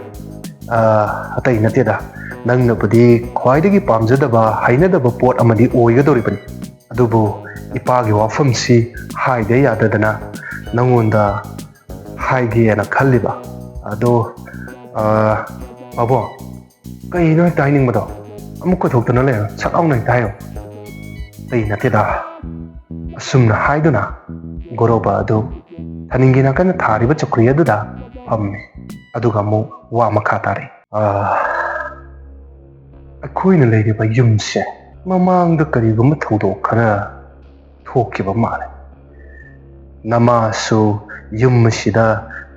"ꯑꯥ, ꯑꯇꯩ ꯅꯠꯇꯦꯗ, ꯅꯪꯅꯕꯨꯗꯤ ꯈ꯭ꯋꯥꯏꯗꯒꯤ ꯄꯥꯝꯖꯗꯕ, ꯍꯩꯅꯗꯕ ꯄꯣꯠ ꯑꯃꯗꯤ ꯑꯣꯏꯒꯗꯧꯔꯤꯕꯅꯤ꯫ ꯑꯗꯨꯕꯨ ꯏꯄꯥꯒꯤ ꯋꯥꯐꯝꯁꯤ ꯍꯥꯏꯗ ꯌꯥꯗꯗꯅ ꯅꯪꯉꯣꯟꯗ ꯍꯥꯏꯒꯦꯅ ꯈꯜꯂꯤꯕ꯫ ꯑꯗꯣ, ꯑꯥ, ꯄꯥꯕꯣ, ꯀꯩꯅꯣ ꯍꯦꯛꯇ ꯍꯥꯏꯅꯤꯡꯕꯗꯣ? ꯑꯃꯨꯛ ꯀꯣꯏꯊꯣꯛꯇꯅ ꯂꯩꯔꯣ, ꯁꯠ ꯂꯥꯎꯅ ꯍꯦꯛꯇ ꯍꯥꯏꯌꯣ꯫" "ꯑꯇꯩ ꯅꯠꯇꯦꯗ꯫" ꯑꯁꯨꯝꯅ ꯍꯥꯏꯗꯨꯅ ꯒꯣꯔꯣꯕ ꯑꯗꯨ ꯊꯥꯅꯤꯟꯒꯤ ꯅꯥꯀꯟꯗ ꯊꯥꯔꯤꯕ ꯆꯧꯀ꯭ꯔꯤ ꯑꯗꯨꯗ ꯐꯝꯃꯤ꯫ ꯑꯗꯨꯒ ꯑꯃꯨꯛ ꯋꯥ ꯃꯈꯥ ꯇꯥꯔꯛꯏ꯫ "ꯑꯥ, ꯑꯩꯈꯣꯏꯅ ꯂꯩꯔꯤꯕ ꯌꯨꯝꯁꯦ ꯃꯃꯥꯡꯗ ꯀꯔꯤꯒꯨꯝꯕ ꯊꯧꯗꯣꯛ ꯈꯔ ꯊꯣꯛꯈꯤꯕ ꯃꯥꯜꯂꯦ꯫ ꯅꯃꯥꯁꯨ ꯌꯨꯝ ꯑꯁꯤꯗ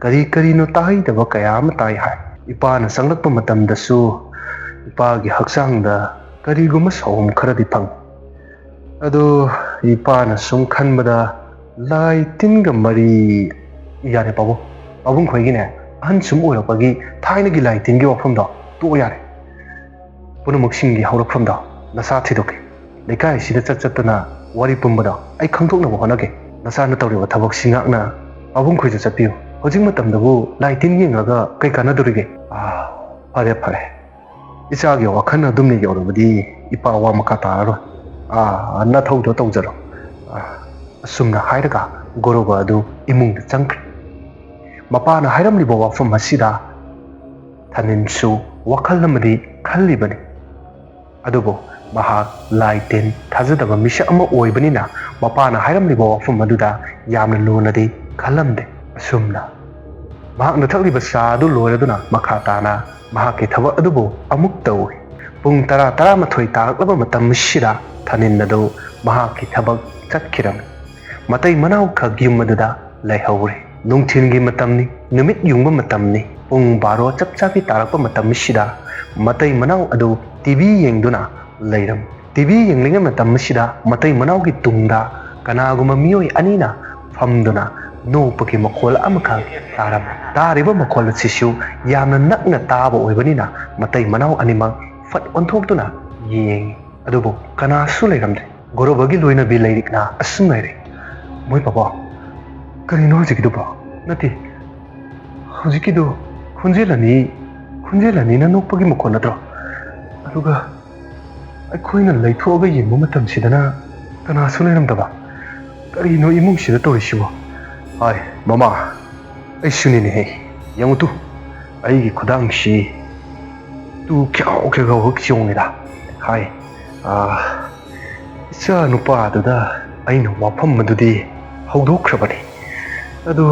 ꯀꯔꯤ ꯀꯔꯤꯅꯣ ꯇꯥꯍꯩꯗꯕ ꯀꯌꯥ ꯑꯃ ꯇꯥꯏ ꯍꯥꯏ꯫ ꯏꯄꯥꯅ ꯆꯪꯂꯛꯄ ꯃꯇꯝꯗꯁꯨ ꯏꯄꯥꯒꯤ ꯍꯛꯆꯥꯡꯗ ꯀꯔꯤꯒꯨꯝꯕ ꯁꯥꯎꯍꯨꯝ ꯈꯔꯗꯤ ꯐꯪꯏ꯫ ꯑꯗꯨ ꯏꯄꯥꯅ ꯁꯨꯝ ꯈꯟꯕꯗ, ꯂꯥꯏ ꯇꯤꯟꯒ ꯃꯔꯤ, ꯌꯥꯔꯦ ꯄꯥꯕꯨꯡ, ꯄꯥꯕꯨꯡ ꯈꯣꯏꯒꯤꯅꯦ, ꯑꯍꯟ ꯁꯨꯝ ꯑꯣꯏꯔꯛꯄꯒꯤ ꯊꯥꯏꯅꯒꯤ ꯂꯥꯏ ꯇꯤꯟꯒꯤ ꯋꯥꯐꯝꯗꯣ ꯇꯣꯛꯑꯣ ꯌꯥꯔꯦ꯫ ꯄꯨꯝꯅꯃꯛꯁꯤꯡꯒꯤ ꯍꯧꯔꯛꯐꯝꯗꯣ ꯅꯆꯥ ꯊꯤꯗꯣꯛꯀꯦ꯫ ꯂꯩꯀꯥꯏꯁꯤꯗ ꯆꯠ ꯆꯠꯇꯅ ꯋꯥꯔꯤ ꯄꯨꯝꯕꯗꯣ ꯑꯩ ꯈꯪꯗꯣꯛꯅꯕ ꯍꯣꯠꯅꯒꯦ꯫ ꯅꯆꯥꯅ ꯇꯧꯔꯤꯕ ꯊꯕꯛꯁꯤ ꯉꯥꯛꯅ ꯄꯥꯕꯨꯡ ꯈꯣꯏꯁꯨ ꯆꯠꯄꯤꯌꯨ꯫ ꯍꯧꯖꯤꯛ ꯃꯇꯝꯗꯕꯨ ꯂꯥꯏ ꯇꯤꯟ ꯌꯦꯡꯂꯒ ꯀꯩ ꯀꯥꯟꯅꯗꯣꯔꯤꯒꯦ? ꯑꯥ, ꯐꯔꯦ ꯐꯔꯦ, ꯏꯆꯥꯒꯤ ꯋꯥꯈꯜ ꯑꯗꯨꯝꯅ ꯌꯧꯔꯕꯗꯤ ꯏꯄꯥ ꯋꯥ ꯃꯈꯥ ꯇꯥꯔꯔꯣꯏ꯫ ꯑꯥ, ꯅꯊꯧꯗꯣ ꯇꯧꯖꯔꯣ꯫ ꯑꯥ, ꯑꯁꯨꯝꯅ ꯍꯥꯏꯔꯒ ꯒꯣꯔꯣꯕ ꯑꯗꯨ ꯏꯃꯨꯡꯗ ꯆꯪꯈ꯭ꯔꯦ꯫ ꯃꯄꯥꯅ ꯍꯥꯏꯔꯝꯂꯤꯕ ꯋꯥꯐꯝ ꯑꯁꯤꯗ ꯊꯥꯅꯤꯟꯁꯨ ꯋꯥꯈꯜ ꯑꯃꯗꯤ ꯈꯜꯂꯤꯕꯅꯤ꯫ ꯑꯗꯨꯕꯨ ꯃꯍꯥꯛ ꯂꯥꯏ ꯇꯤꯟ ꯊꯥꯖꯗꯕ ꯃꯤꯁꯛ ꯑꯃ ꯑꯣꯏꯕꯅꯤꯅ ꯃꯄꯥꯅ ꯍꯥꯏꯔꯝꯂꯤꯕ ꯋꯥꯐꯝ ꯑꯗꯨꯗ ꯌꯥꯝꯅ ꯂꯨꯅꯗꯤ ꯈꯜꯂꯝꯗꯦ꯫ ꯑꯁꯨꯝꯅ ꯃꯍꯥꯛꯅ ꯊꯛꯂꯤꯕ ꯆꯥ ꯑꯗꯨ ꯂꯣꯏꯔꯗꯨꯅ ꯃꯈꯥ ꯇꯥꯅ ꯃꯍꯥꯛꯀꯤ ꯊꯕꯛ ꯑꯗꯨꯕꯨ ꯑꯃꯨꯛ ꯇꯧꯏ꯫ ꯄꯨꯡ ꯇꯔꯥ, ꯇꯔꯥꯃꯥꯊꯣꯏ ꯇꯥꯔꯛꯂꯕ ꯃꯇꯝ ꯑꯁꯤꯗ ꯊꯥꯅꯤꯟ ꯑꯗꯨ ꯃꯍꯥꯛꯀꯤ ꯊꯕꯛ ꯆꯠꯈꯤꯔꯝꯃꯤ꯫ ꯃꯇꯩ ꯃꯅꯥꯎ ꯈꯛ ꯌꯨꯝ ꯑꯗꯨꯗ ꯂꯩꯍꯧꯔꯦ꯫ ꯅꯨꯡꯊꯤꯜꯒꯤ ꯃꯇꯝꯅꯤ, ꯅꯨꯃꯤꯠ ꯌꯨꯡꯕ ꯃꯇꯝꯅꯤ꯫ ꯄꯨꯡ ꯕꯥꯔꯣ ꯆꯞ ꯆꯥꯕꯤ ꯇꯥꯔꯛꯄ ꯃꯇꯝ ꯑꯁꯤꯗ ꯃꯇꯩ ꯃꯅꯥꯎ ꯑꯗꯨ ꯇꯤ ꯚꯤ ꯌꯦꯡꯗꯨꯅ ꯂꯩꯔꯝꯃꯤ꯫ ꯇꯤ ꯚꯤ ꯌꯦꯡꯂꯤꯉꯩ ꯃꯇꯝ ꯑꯁꯤꯗ ꯃꯇꯩ ꯃꯅꯥꯎꯒꯤ ꯇꯨꯡꯗ ꯀꯅꯥꯒꯨꯝꯕ ꯃꯤꯑꯣꯏ ꯑꯅꯤꯅ ꯐꯝꯗꯨꯅ ꯅꯣꯛꯄꯒꯤ ꯃꯈꯣꯜ ꯑꯃꯈꯛ ꯇꯥꯔꯝꯃꯤ꯫ ꯇꯥꯔꯤꯕ ꯃꯈꯣꯜ ꯑꯁꯤꯁꯨ ꯌꯥꯝꯅ ꯅꯛꯅ ꯇꯥꯕ ꯑꯣꯏꯕꯅꯤꯅ ꯃꯇꯩ ꯃꯅꯥꯎ ꯑꯅꯤꯃꯛ ꯐꯠ ꯑꯣꯟꯊꯣꯛꯇꯨꯅ ꯌꯦꯡꯉꯤ꯫ ꯑꯗꯨꯕꯨ ꯀꯅꯥꯁꯨ ꯂꯩꯔꯝꯗꯦ꯫ ꯒꯣꯔꯣꯕꯒꯤ ꯂꯣꯏꯅꯕꯤ ꯂꯩꯔꯤꯛꯅ ꯑꯁꯨꯝ ꯍꯥꯏꯔꯦ, "ꯃꯣꯏ ꯄꯥꯕꯣ, ꯀꯔꯤꯅꯣ ꯍꯧꯖꯤꯛꯀꯤꯗꯨꯕꯣ? ꯅꯠꯇꯦ, ꯍꯧꯖꯤꯛꯀꯤꯗꯨ ꯈꯣꯟꯖꯦꯜ ꯑꯅꯤ, ꯈꯣꯟꯖꯦꯜ ꯑꯅꯤꯅ ꯅꯣꯛꯄꯒꯤ ꯃꯈꯣꯟ ꯅꯠꯇ꯭ꯔꯣ? ꯑꯗꯨꯒ ꯑꯩꯈꯣꯏꯅ ꯂꯩꯊꯣꯛꯑꯒ ꯌꯦꯡꯕ ꯃꯇꯝꯁꯤꯗꯅ ꯀꯅꯥꯁꯨ ꯂꯩꯔꯝꯗꯕ꯫ ꯀꯔꯤꯅꯣ ꯏꯃꯨꯡꯁꯤꯗ ꯇꯧꯔꯤꯁꯤꯕꯣ?" ꯍꯥꯏ, "ꯃꯃꯥ, ꯑꯩꯁꯨꯅꯤꯅꯦꯍꯦ꯫ ꯌꯦꯡꯉꯨ ꯇꯨ, ꯑꯩꯒꯤ ꯈꯨꯗꯥꯡꯁꯤ ꯇꯨ ꯈ꯭ꯌꯥꯎ ꯈ꯭ꯌꯥꯎ ꯆꯣꯡꯉꯤꯗ", ꯍꯥꯏ꯫ "ꯑꯥ, ꯏꯆꯥ ꯅꯨꯄꯥꯗꯨꯗ ꯑꯩꯅ ꯋꯥꯐꯝ ꯑꯗꯨꯗꯤ ꯍꯧꯗꯣꯛꯈ꯭ꯔꯕꯅꯤ꯫ ꯑꯗꯨ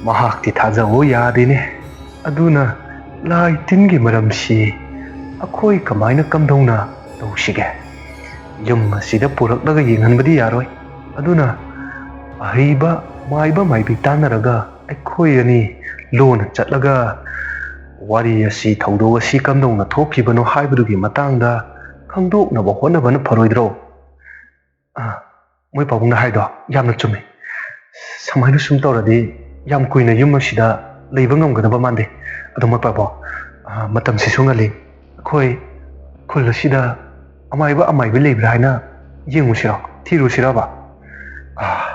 ꯃꯍꯥꯛꯇꯤ ꯊꯥꯖꯧ ꯌꯥꯗꯦꯅꯦ꯫ ꯑꯗꯨꯅ ꯂꯥꯏ ꯇꯤꯟꯒꯤ ꯃꯔꯝꯁꯤ ꯑꯩꯈꯣꯏ ꯀꯃꯥꯏꯅ ꯀꯝꯗꯧꯅ ꯇꯧꯁꯤꯒꯦ? ꯌꯨꯝ ꯑꯁꯤꯗ ꯄꯨꯔꯛꯂꯒ ꯌꯦꯡꯍꯟꯕꯗꯤ ꯌꯥꯔꯣꯏ꯫ ꯑꯗꯨꯅ ꯑꯍꯩꯕ ꯃꯥꯏꯕ ꯃꯥꯏꯕꯤ ꯇꯥꯟꯅꯔꯒ ꯑꯩꯈꯣꯏ ꯑꯅꯤ ꯂꯣꯟꯅ ꯆꯠꯂꯒ ꯋꯥꯔꯤ ꯑꯁꯤ, ꯊꯧꯗꯣꯛ ꯑꯁꯤ ꯀꯝꯗꯧꯅ ꯊꯣꯛꯈꯤꯕꯅꯣ ꯍꯥꯏꯕꯗꯨꯒꯤ ꯃꯇꯥꯡꯗ ꯈꯪꯗꯣꯛꯅꯕ ꯍꯣꯠꯅꯕꯅ ꯐꯔꯣꯏꯗ꯭ꯔꯣ? ꯑꯥ, ꯃꯣꯏ ꯄꯥꯕꯨꯡꯅ ꯍꯥꯏꯗꯣ ꯌꯥꯝꯅ ꯆꯨꯝꯃꯤ꯫ ꯁꯨꯃꯥꯏꯅ ꯁꯨꯝ ꯇꯧꯔꯗꯤ ꯌꯥꯝ ꯀꯨꯏꯅ ꯌꯨꯝ ꯑꯁꯤꯗ ꯂꯩꯕ ꯉꯝꯒꯗꯕ ꯃꯥꯟꯗꯦ꯫ ꯑꯗꯣ ꯃꯣꯏ ꯄꯥꯕꯨꯡ, ꯑꯥ, ꯃꯇꯝꯁꯤꯁꯨ ꯉꯜꯂꯤ꯫ ꯑꯩꯈꯣꯏ ꯈꯨꯜ ꯑꯁꯤꯗ ꯑꯃꯥꯏꯕ ꯑꯃꯥꯏꯕꯤ ꯂꯩꯕ꯭ꯔꯥ ꯍꯥꯏꯅ ꯌꯦꯡꯉꯨꯁꯤꯔꯣ? ꯊꯤꯔꯨꯁꯤꯔꯕ? ꯑꯥ,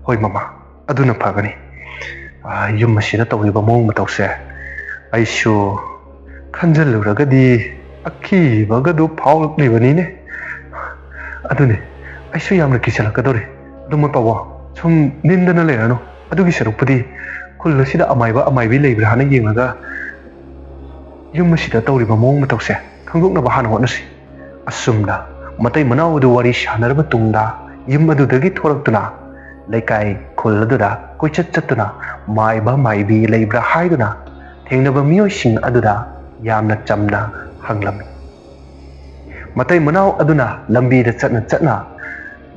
ꯍꯣꯏ ꯃꯃꯥ, ꯑꯗꯨꯅ ꯐꯒꯅꯤ꯫ ꯑꯥ, ꯌꯨꯝ ꯑꯁꯤꯗ ꯇꯧꯔꯤꯕ ꯃꯑꯣꯡ ꯃꯇꯧꯁꯦ ꯑꯩꯁꯨ ꯈꯟꯖꯤꯜꯂꯨꯔꯒꯗꯤ ꯑꯀꯤꯕꯒꯗꯨ ꯐꯥꯎꯔꯛꯂꯤꯕꯅꯤꯅꯦ꯫ ꯑꯗꯨꯅꯤ, ꯑꯩꯁꯨ ꯌꯥꯝꯅ ꯀꯤꯁꯜꯂꯛꯀꯗꯧꯔꯦ꯫ ꯑꯗꯨ ꯃꯣꯏ ꯄꯥꯕꯨꯡ, ꯁꯨꯝ ꯅꯤꯟꯗꯅ ꯂꯩꯔꯅꯨ꯫ ꯑꯗꯨꯒꯤ ꯁꯔꯨꯛꯄꯨꯗꯤ ꯈꯨꯜ ꯑꯁꯤꯗ ꯑꯃꯥꯏꯕ ꯑꯃꯥꯏꯕꯤ ꯂꯩꯕ꯭ꯔꯥ ꯍꯥꯏꯅ ꯌꯦꯡꯉꯒ ꯌꯨꯝ ꯑꯁꯤꯗ ꯇꯧꯔꯤꯕ ꯃꯑꯣꯡ ꯃꯇꯧꯁꯦ ꯈꯪꯗꯣꯛꯅꯕ ꯍꯥꯟꯅ ꯍꯣꯠꯅꯁꯤ꯫ ꯑꯁꯨꯝꯅ ꯃꯇꯩ ꯃꯅꯥꯎ ꯑꯗꯨ ꯋꯥꯔꯤ ꯁꯥꯟꯅꯔꯕ ꯇꯨꯡꯗ, ꯌꯨꯝ ꯑꯗꯨꯗꯒꯤ ꯊꯣꯔꯛꯇꯨꯅ ꯂꯩꯀꯥꯏ ꯈꯨꯜ ꯑꯗꯨꯗ ꯀꯣꯏꯆꯠ ꯆꯠꯇꯨꯅ ꯃꯥꯏꯕ ꯃꯥꯏꯕꯤ ꯂꯩꯕ꯭ꯔꯥ ꯍꯥꯏꯗꯨꯅ ꯊꯦꯡꯅꯕ ꯃꯤꯑꯣꯏꯁꯤꯡ ꯑꯗꯨꯗ ꯌꯥꯝꯅ ꯆꯝꯅ ꯍꯪꯂꯝꯃꯤ꯫ ꯃꯇꯩ ꯃꯅꯥꯎ ꯑꯗꯨꯅ ꯂꯝꯕꯤꯗ ꯆꯠꯅ ꯆꯠꯅ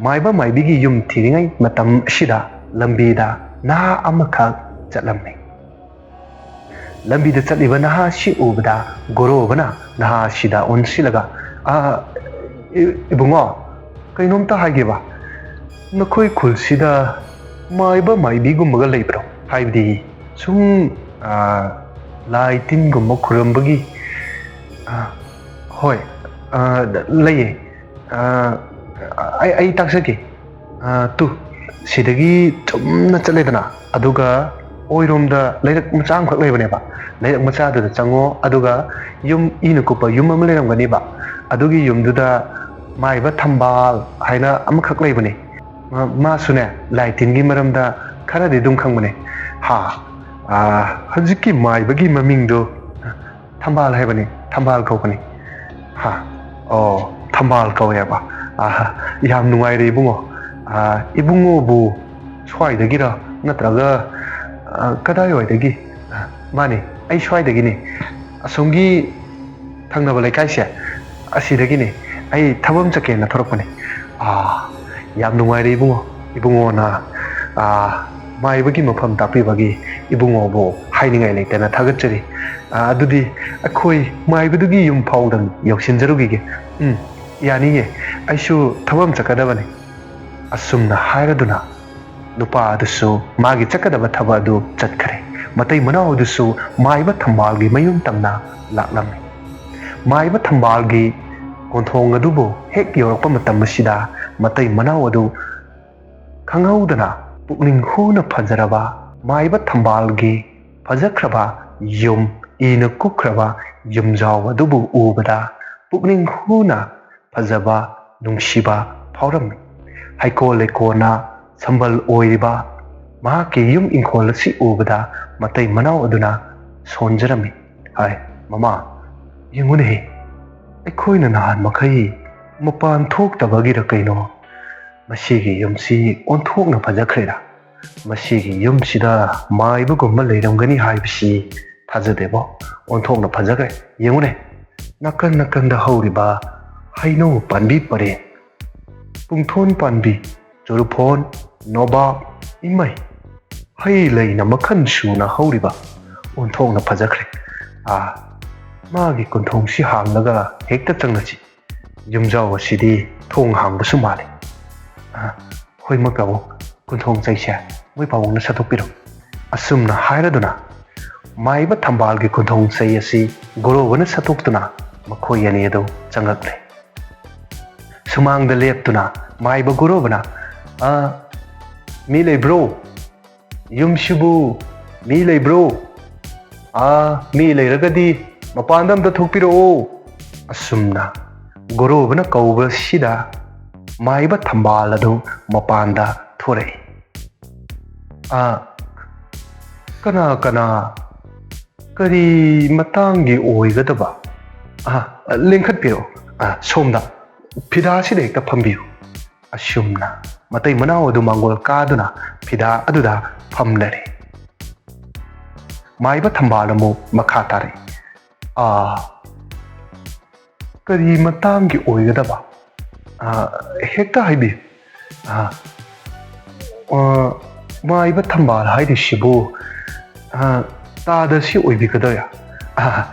ꯃꯥꯏꯕ ꯃꯥꯏꯕꯤꯒꯤ ꯌꯨꯝ ꯊꯤꯔꯤꯉꯩ ꯃꯇꯝ ꯑꯁꯤꯗ ꯂꯝꯕꯤꯗ ꯅꯍꯥ ꯑꯃꯈꯛ ꯆꯠꯂꯝꯃꯤ꯫ ꯂꯝꯕꯤꯗ ꯆꯠꯂꯤꯕ ꯅꯍꯥ ꯑꯁꯤ ꯎꯕꯗ ꯒꯣꯔꯣꯕꯅ ꯅꯍꯥ ꯑꯁꯤꯗ ꯑꯣꯟꯁꯤꯜꯂꯒ, "ꯑꯥ, ꯏ-, ꯏꯕꯨꯡꯉꯣ, ꯀꯩꯅꯣꯝꯇ ꯍꯥꯏꯒꯦꯕ, ꯅꯈꯣꯏ ꯈꯨꯜꯁꯤꯗ ꯃꯥꯏꯕ ꯃꯥꯏꯕꯤꯒꯨꯝꯕꯒ ꯂꯩꯕ꯭ꯔꯣ? ꯍꯥꯏꯕꯗꯤ ꯁꯨꯝ, ꯑꯥ, ꯂꯥꯏ ꯇꯤꯟꯒꯨꯝꯕ ꯈꯨꯔꯨꯝꯕꯒꯤ?" "ꯑꯥ, ꯍꯣꯏ, ꯑꯥ, ꯂꯩꯌꯦ꯫ ꯑꯥ, ꯑꯩ, ꯑꯩ ꯇꯥꯛꯆꯒꯦ꯫ ꯑꯥ, ꯇꯨ, ꯁꯤꯗꯒꯤ ꯆꯨꯝꯅ ꯆꯠꯂꯦꯗꯅ, ꯑꯗꯨꯒ ꯑꯣꯏꯔꯣꯝꯗ ꯂꯩꯔꯛ ꯃꯆꯥ ꯑꯃꯈꯛ ꯂꯩꯕꯅꯦꯕ꯫ ꯂꯩꯔꯛ ꯃꯆꯥꯗꯨꯗ ꯆꯪꯉꯣ, ꯑꯗꯨꯒ ꯌꯨꯝ ꯏꯅ ꯀꯨꯞꯄ ꯌꯨꯝ ꯑꯃ ꯂꯩꯔꯝꯒꯅꯤꯕ꯫ ꯑꯗꯨꯒꯤ ꯌꯨꯝꯗꯨꯗ ꯃꯥꯏꯕ ꯊꯝꯕꯥꯜ ꯍꯥꯏꯅ ꯑꯃꯈꯛ ꯂꯩꯕꯅꯦ꯫ ꯃꯥ-, ꯃꯥꯁꯨꯅꯦ, ꯂꯥꯏ ꯇꯤꯟꯒꯤ ꯃꯔꯝꯗ ꯈꯔꯗꯤ ꯑꯗꯨꯝ ꯈꯪꯕꯅꯦ꯫" "ꯍꯥ? ꯑꯥ, ꯍꯧꯖꯤꯛꯀꯤ ꯃꯥꯏꯕꯒꯤ ꯃꯃꯤꯡꯗꯣ?" "ꯊꯝꯕꯥꯜ ꯍꯥꯏꯕꯅꯤ, ꯊꯝꯕꯥꯜ ꯀꯧꯕꯅꯤ꯫" "ꯍꯥ? ꯑꯣ, ꯊꯝꯕꯥꯜ ꯀꯧꯋꯦꯕ꯫ ꯑꯥ, ꯌꯥꯝ ꯅꯨꯡꯉꯥꯏꯔꯦ ꯏꯕꯨꯡꯉꯣ꯫ ꯑꯥ, ꯏꯕꯨꯡꯉꯣꯕꯨ ꯁ꯭ꯋꯥꯏꯗꯒꯤꯔ, ꯅꯠꯇ꯭ꯔꯒ, ꯑꯥ, ꯀꯗꯥꯏꯋꯥꯏꯗꯒꯤ?" "ꯑꯥ, ꯃꯥꯅꯦ, ꯑꯩ ꯁ꯭ꯋꯥꯏꯗꯒꯤꯅꯦ꯫ ꯑꯁꯣꯝꯒꯤ ꯊꯪꯅꯕ ꯂꯩꯀꯥꯏꯁꯦ, ꯑꯁꯤꯗꯒꯤꯅꯦ꯫ ꯑꯩ ꯊꯕꯛ ꯑꯃ ꯆꯠꯀꯦꯅ ꯊꯣꯔꯛꯄꯅꯦ꯫" "ꯑꯥ, ꯌꯥꯝ ꯅꯨꯡꯉꯥꯏꯔꯦ ꯏꯕꯨꯡꯉꯣ꯫ ꯏꯕꯨꯡꯉꯣꯅ, ꯑꯥ, ꯃꯥꯏꯕꯒꯤ ꯃꯐꯝ ꯇꯥꯛꯄꯤꯕꯒꯤ ꯏꯕꯨꯡꯉꯣꯕꯨ ꯍꯥꯏꯅꯤꯡꯉꯥꯏ ꯂꯩꯇꯅ ꯊꯥꯒꯠꯆꯔꯤ꯫ ꯑ, ꯑꯗꯨꯗꯤ ꯑꯩꯈꯣꯏ ꯃꯥꯏꯕꯗꯨꯒꯤ ꯌꯨꯝ ꯐꯥꯎꯗꯪ ꯌꯧꯁꯤꯟꯖꯔꯨꯈꯤꯒꯦ꯫ ꯎꯝ, ꯌꯥꯅꯤꯌꯦ꯫ ꯑꯩꯁꯨ ꯊꯕꯛ ꯑꯃ ꯆꯠꯀꯗꯕꯅꯤ꯫ ꯑꯁꯨꯝꯅ ꯍꯥꯏꯔꯗꯨꯅ ꯅꯨꯄꯥ ꯑꯗꯨꯁꯨ ꯃꯥꯒꯤ ꯆꯠꯀꯗꯕ ꯊꯕꯛ ꯑꯗꯨ ꯆꯠꯈ꯭ꯔꯦ꯫ ꯃꯇꯩ ꯃꯅꯥꯎ ꯑꯗꯨꯁꯨ ꯃꯥꯏꯕ ꯊꯝꯕꯥꯜꯒꯤ ꯃꯌꯨꯝ ꯇꯝꯅ ꯂꯥꯛꯂꯝꯃꯤ꯫ ꯃꯥꯏꯕ ꯊꯝꯕꯥꯜꯒꯤ ꯀꯣꯟꯊꯣꯡ ꯑꯗꯨꯕꯨ ꯍꯦꯛ ꯌꯧꯔꯛꯄ ꯃꯇꯝ ꯑꯁꯤꯗ ꯃꯇꯩ ꯃꯅꯥꯎ ꯑꯗꯨ ꯈꯪꯍꯧꯗꯅ ꯄꯨꯛꯅꯤꯡ ꯍꯨꯅ ꯐꯖꯔꯕ ꯃꯥꯏꯕ ꯊꯝꯕꯥꯜꯒꯤ ꯐꯖꯈ꯭ꯔꯕ ꯌꯨꯝ, ꯏꯅ ꯀꯨꯞꯈ꯭ꯔꯕ ꯌꯨꯝꯖꯥꯎ ꯑꯗꯨꯕꯨ ꯎꯕꯗ ꯄꯨꯛꯅꯤꯡ ꯍꯨꯅ ꯐꯖꯕ, ꯅꯨꯡꯁꯤꯕ ꯐꯥꯎꯔꯝꯃꯤ꯫ ꯍꯩꯀꯣꯜ ꯂꯩꯀꯣꯜꯅ ꯁꯝꯕꯜ ꯑꯣꯏꯔꯤꯕ ꯃꯍꯥꯛꯀꯤ ꯌꯨꯝ ꯏꯪꯈꯣꯜ ꯑꯁꯤ ꯎꯕꯗ ꯃꯇꯩ ꯃꯅꯥꯎ ꯑꯗꯨꯅ ꯁꯣꯟꯖꯔꯝꯃꯤ꯫ ꯍꯥꯏ, "ꯃꯃꯥ, ꯌꯦꯡꯉꯨꯅꯦꯍꯦ, ꯑꯩꯈꯣꯏꯅ ꯅꯍꯥꯟ ꯃꯈꯩ ꯃꯄꯥꯟ ꯊꯣꯛꯇꯕꯒꯤꯔ ꯀꯩꯅꯣ, ꯃꯁꯤꯒꯤ ꯌꯨꯝꯁꯤ ꯑꯣꯟꯊꯣꯛꯅ ꯐꯖꯈ꯭ꯔꯦꯗ꯫ ꯃꯁꯤꯒꯤ ꯌꯨꯝꯁꯤꯗ ꯃꯥꯏꯕꯒꯨꯝꯕ ꯂꯩꯔꯝꯒꯅꯤ ꯍꯥꯏꯕꯁꯤ ꯊꯥꯖꯗꯦꯕꯣ꯫ ꯑꯣꯟꯊꯣꯛꯅ ꯐꯖꯈ꯭ꯔꯦ꯫ ꯌꯦꯡꯉꯨꯅꯦ, ꯅꯥꯀꯟ ꯅꯥꯀꯟꯗ ꯍꯧꯔꯤꯕ ꯍꯩꯅꯧ ꯄꯥꯝꯕꯤ ꯄꯔꯦꯡ, ꯄꯨꯡꯊꯣꯟ ꯄꯥꯝꯕꯤ, ꯆꯨꯔꯨꯐꯣꯟ, ꯅꯣꯕꯥꯞ, ꯏꯃꯩ, ꯍꯩ ꯂꯩꯅ ꯃꯈꯜ ꯁꯨꯅ ꯍꯧꯔꯤꯕ꯫ ꯑꯣꯟꯊꯣꯛꯅ ꯐꯖꯈ꯭ꯔꯦ꯫ ꯑꯥ, ꯃꯥꯒꯤ ꯀꯣꯟꯊꯣꯡꯁꯤ ꯍꯥꯡꯂꯒ ꯍꯦꯛꯇ ꯆꯪꯂꯁꯤ꯫ ꯌꯨꯝꯖꯥꯎ ꯑꯁꯤꯗꯤ ꯊꯣꯡ ꯍꯥꯡꯕꯁꯨ ꯃꯥꯜꯂꯤ꯫ ꯑꯥ, ꯍꯣꯏ, ꯃꯣꯏ ꯄꯥꯕꯨꯡ, ꯀꯣꯟꯊꯣꯡ ꯆꯩꯁꯦ ꯃꯣꯏ ꯄꯥꯕꯨꯡꯅ ꯁꯠꯇꯣꯛꯄꯤꯔꯣ꯫" ꯑꯁꯨꯝꯅ ꯍꯥꯏꯔꯗꯨꯅ ꯃꯥꯏꯕ ꯊꯝꯕꯥꯜꯒꯤ ꯀꯣꯟꯊꯣꯡ ꯆꯩ ꯑꯁꯤ ꯒꯣꯔꯣꯕꯅ ꯁꯠꯇꯣꯛꯇꯨꯅ ꯃꯈꯣꯏ ꯑꯅꯤ ꯑꯗꯨ ꯆꯪꯂꯛꯂꯦ꯫ ꯁꯨꯃꯥꯡꯗ ꯂꯦꯞꯇꯨꯅ ꯃꯥꯏꯕ ꯒꯣꯔꯣꯕꯅ, "ꯑ, ꯃꯤ ꯂꯩꯕ꯭ꯔꯣ? ꯌꯨꯝꯁꯤꯕꯨ ꯃꯤ ꯂꯩꯕ꯭ꯔꯣ? ꯑ, ꯃꯤ ꯂꯩꯔꯒꯗꯤ ꯃꯄꯥꯟꯗ ꯑꯝꯇ ꯊꯣꯛꯄꯤꯔꯛꯑꯣ꯫" ꯑꯁꯨꯝꯅ ꯒꯣꯔꯣꯕꯅ ꯀꯧꯕꯁꯤꯗ ꯃꯥꯏꯕ ꯊꯝꯕꯥꯜ ꯑꯗꯨ ꯃꯄꯥꯟꯗ ꯊꯣꯔꯛꯏ꯫ "ꯑ, ꯀꯅꯥ ꯀꯅꯥ, ꯀꯔꯤ ꯃꯇꯥꯡꯒꯤ ꯑꯣꯏꯒꯗꯕ? ꯑ, ꯂꯦꯡꯈꯠꯄꯤꯔꯛꯑꯣ꯫ ꯑ, ꯁꯣꯝꯗ ꯐꯤꯗꯥꯁꯤꯗ ꯍꯦꯛꯇ ꯐꯝꯕꯤꯌꯨ꯫" ꯑꯁꯨꯝꯅ ꯃꯇꯩ ꯃꯅꯥꯎ ꯑꯗꯨ ꯃꯥꯡꯒꯣꯜ ꯀꯥꯗꯨꯅ ꯐꯤꯗꯥ ꯑꯗꯨꯗ ꯐꯝꯂꯔꯦ꯫ ꯃꯥꯏꯕ ꯊꯝꯕꯥꯜ ꯑꯃꯨꯛ ꯃꯈꯥ ꯇꯥꯔꯛꯏ꯫ "ꯑꯥ, ꯀꯔꯤ ꯃꯇꯥꯡꯒꯤ ꯑꯣꯏꯒꯗꯕ? ꯑꯥ, ꯍꯦꯛꯇ ꯍꯥꯏꯕꯤꯌꯨ꯫" ꯑꯥ, ꯑꯥ, ꯃꯥꯏꯕ ꯊꯝꯕꯥꯜ ꯍꯥꯏꯔꯤꯁꯤꯕꯨ, ꯑ, ꯇꯥꯗ ꯁꯤ ꯑꯣꯏꯕꯤꯒꯗꯣꯏꯔꯥ? ꯑ,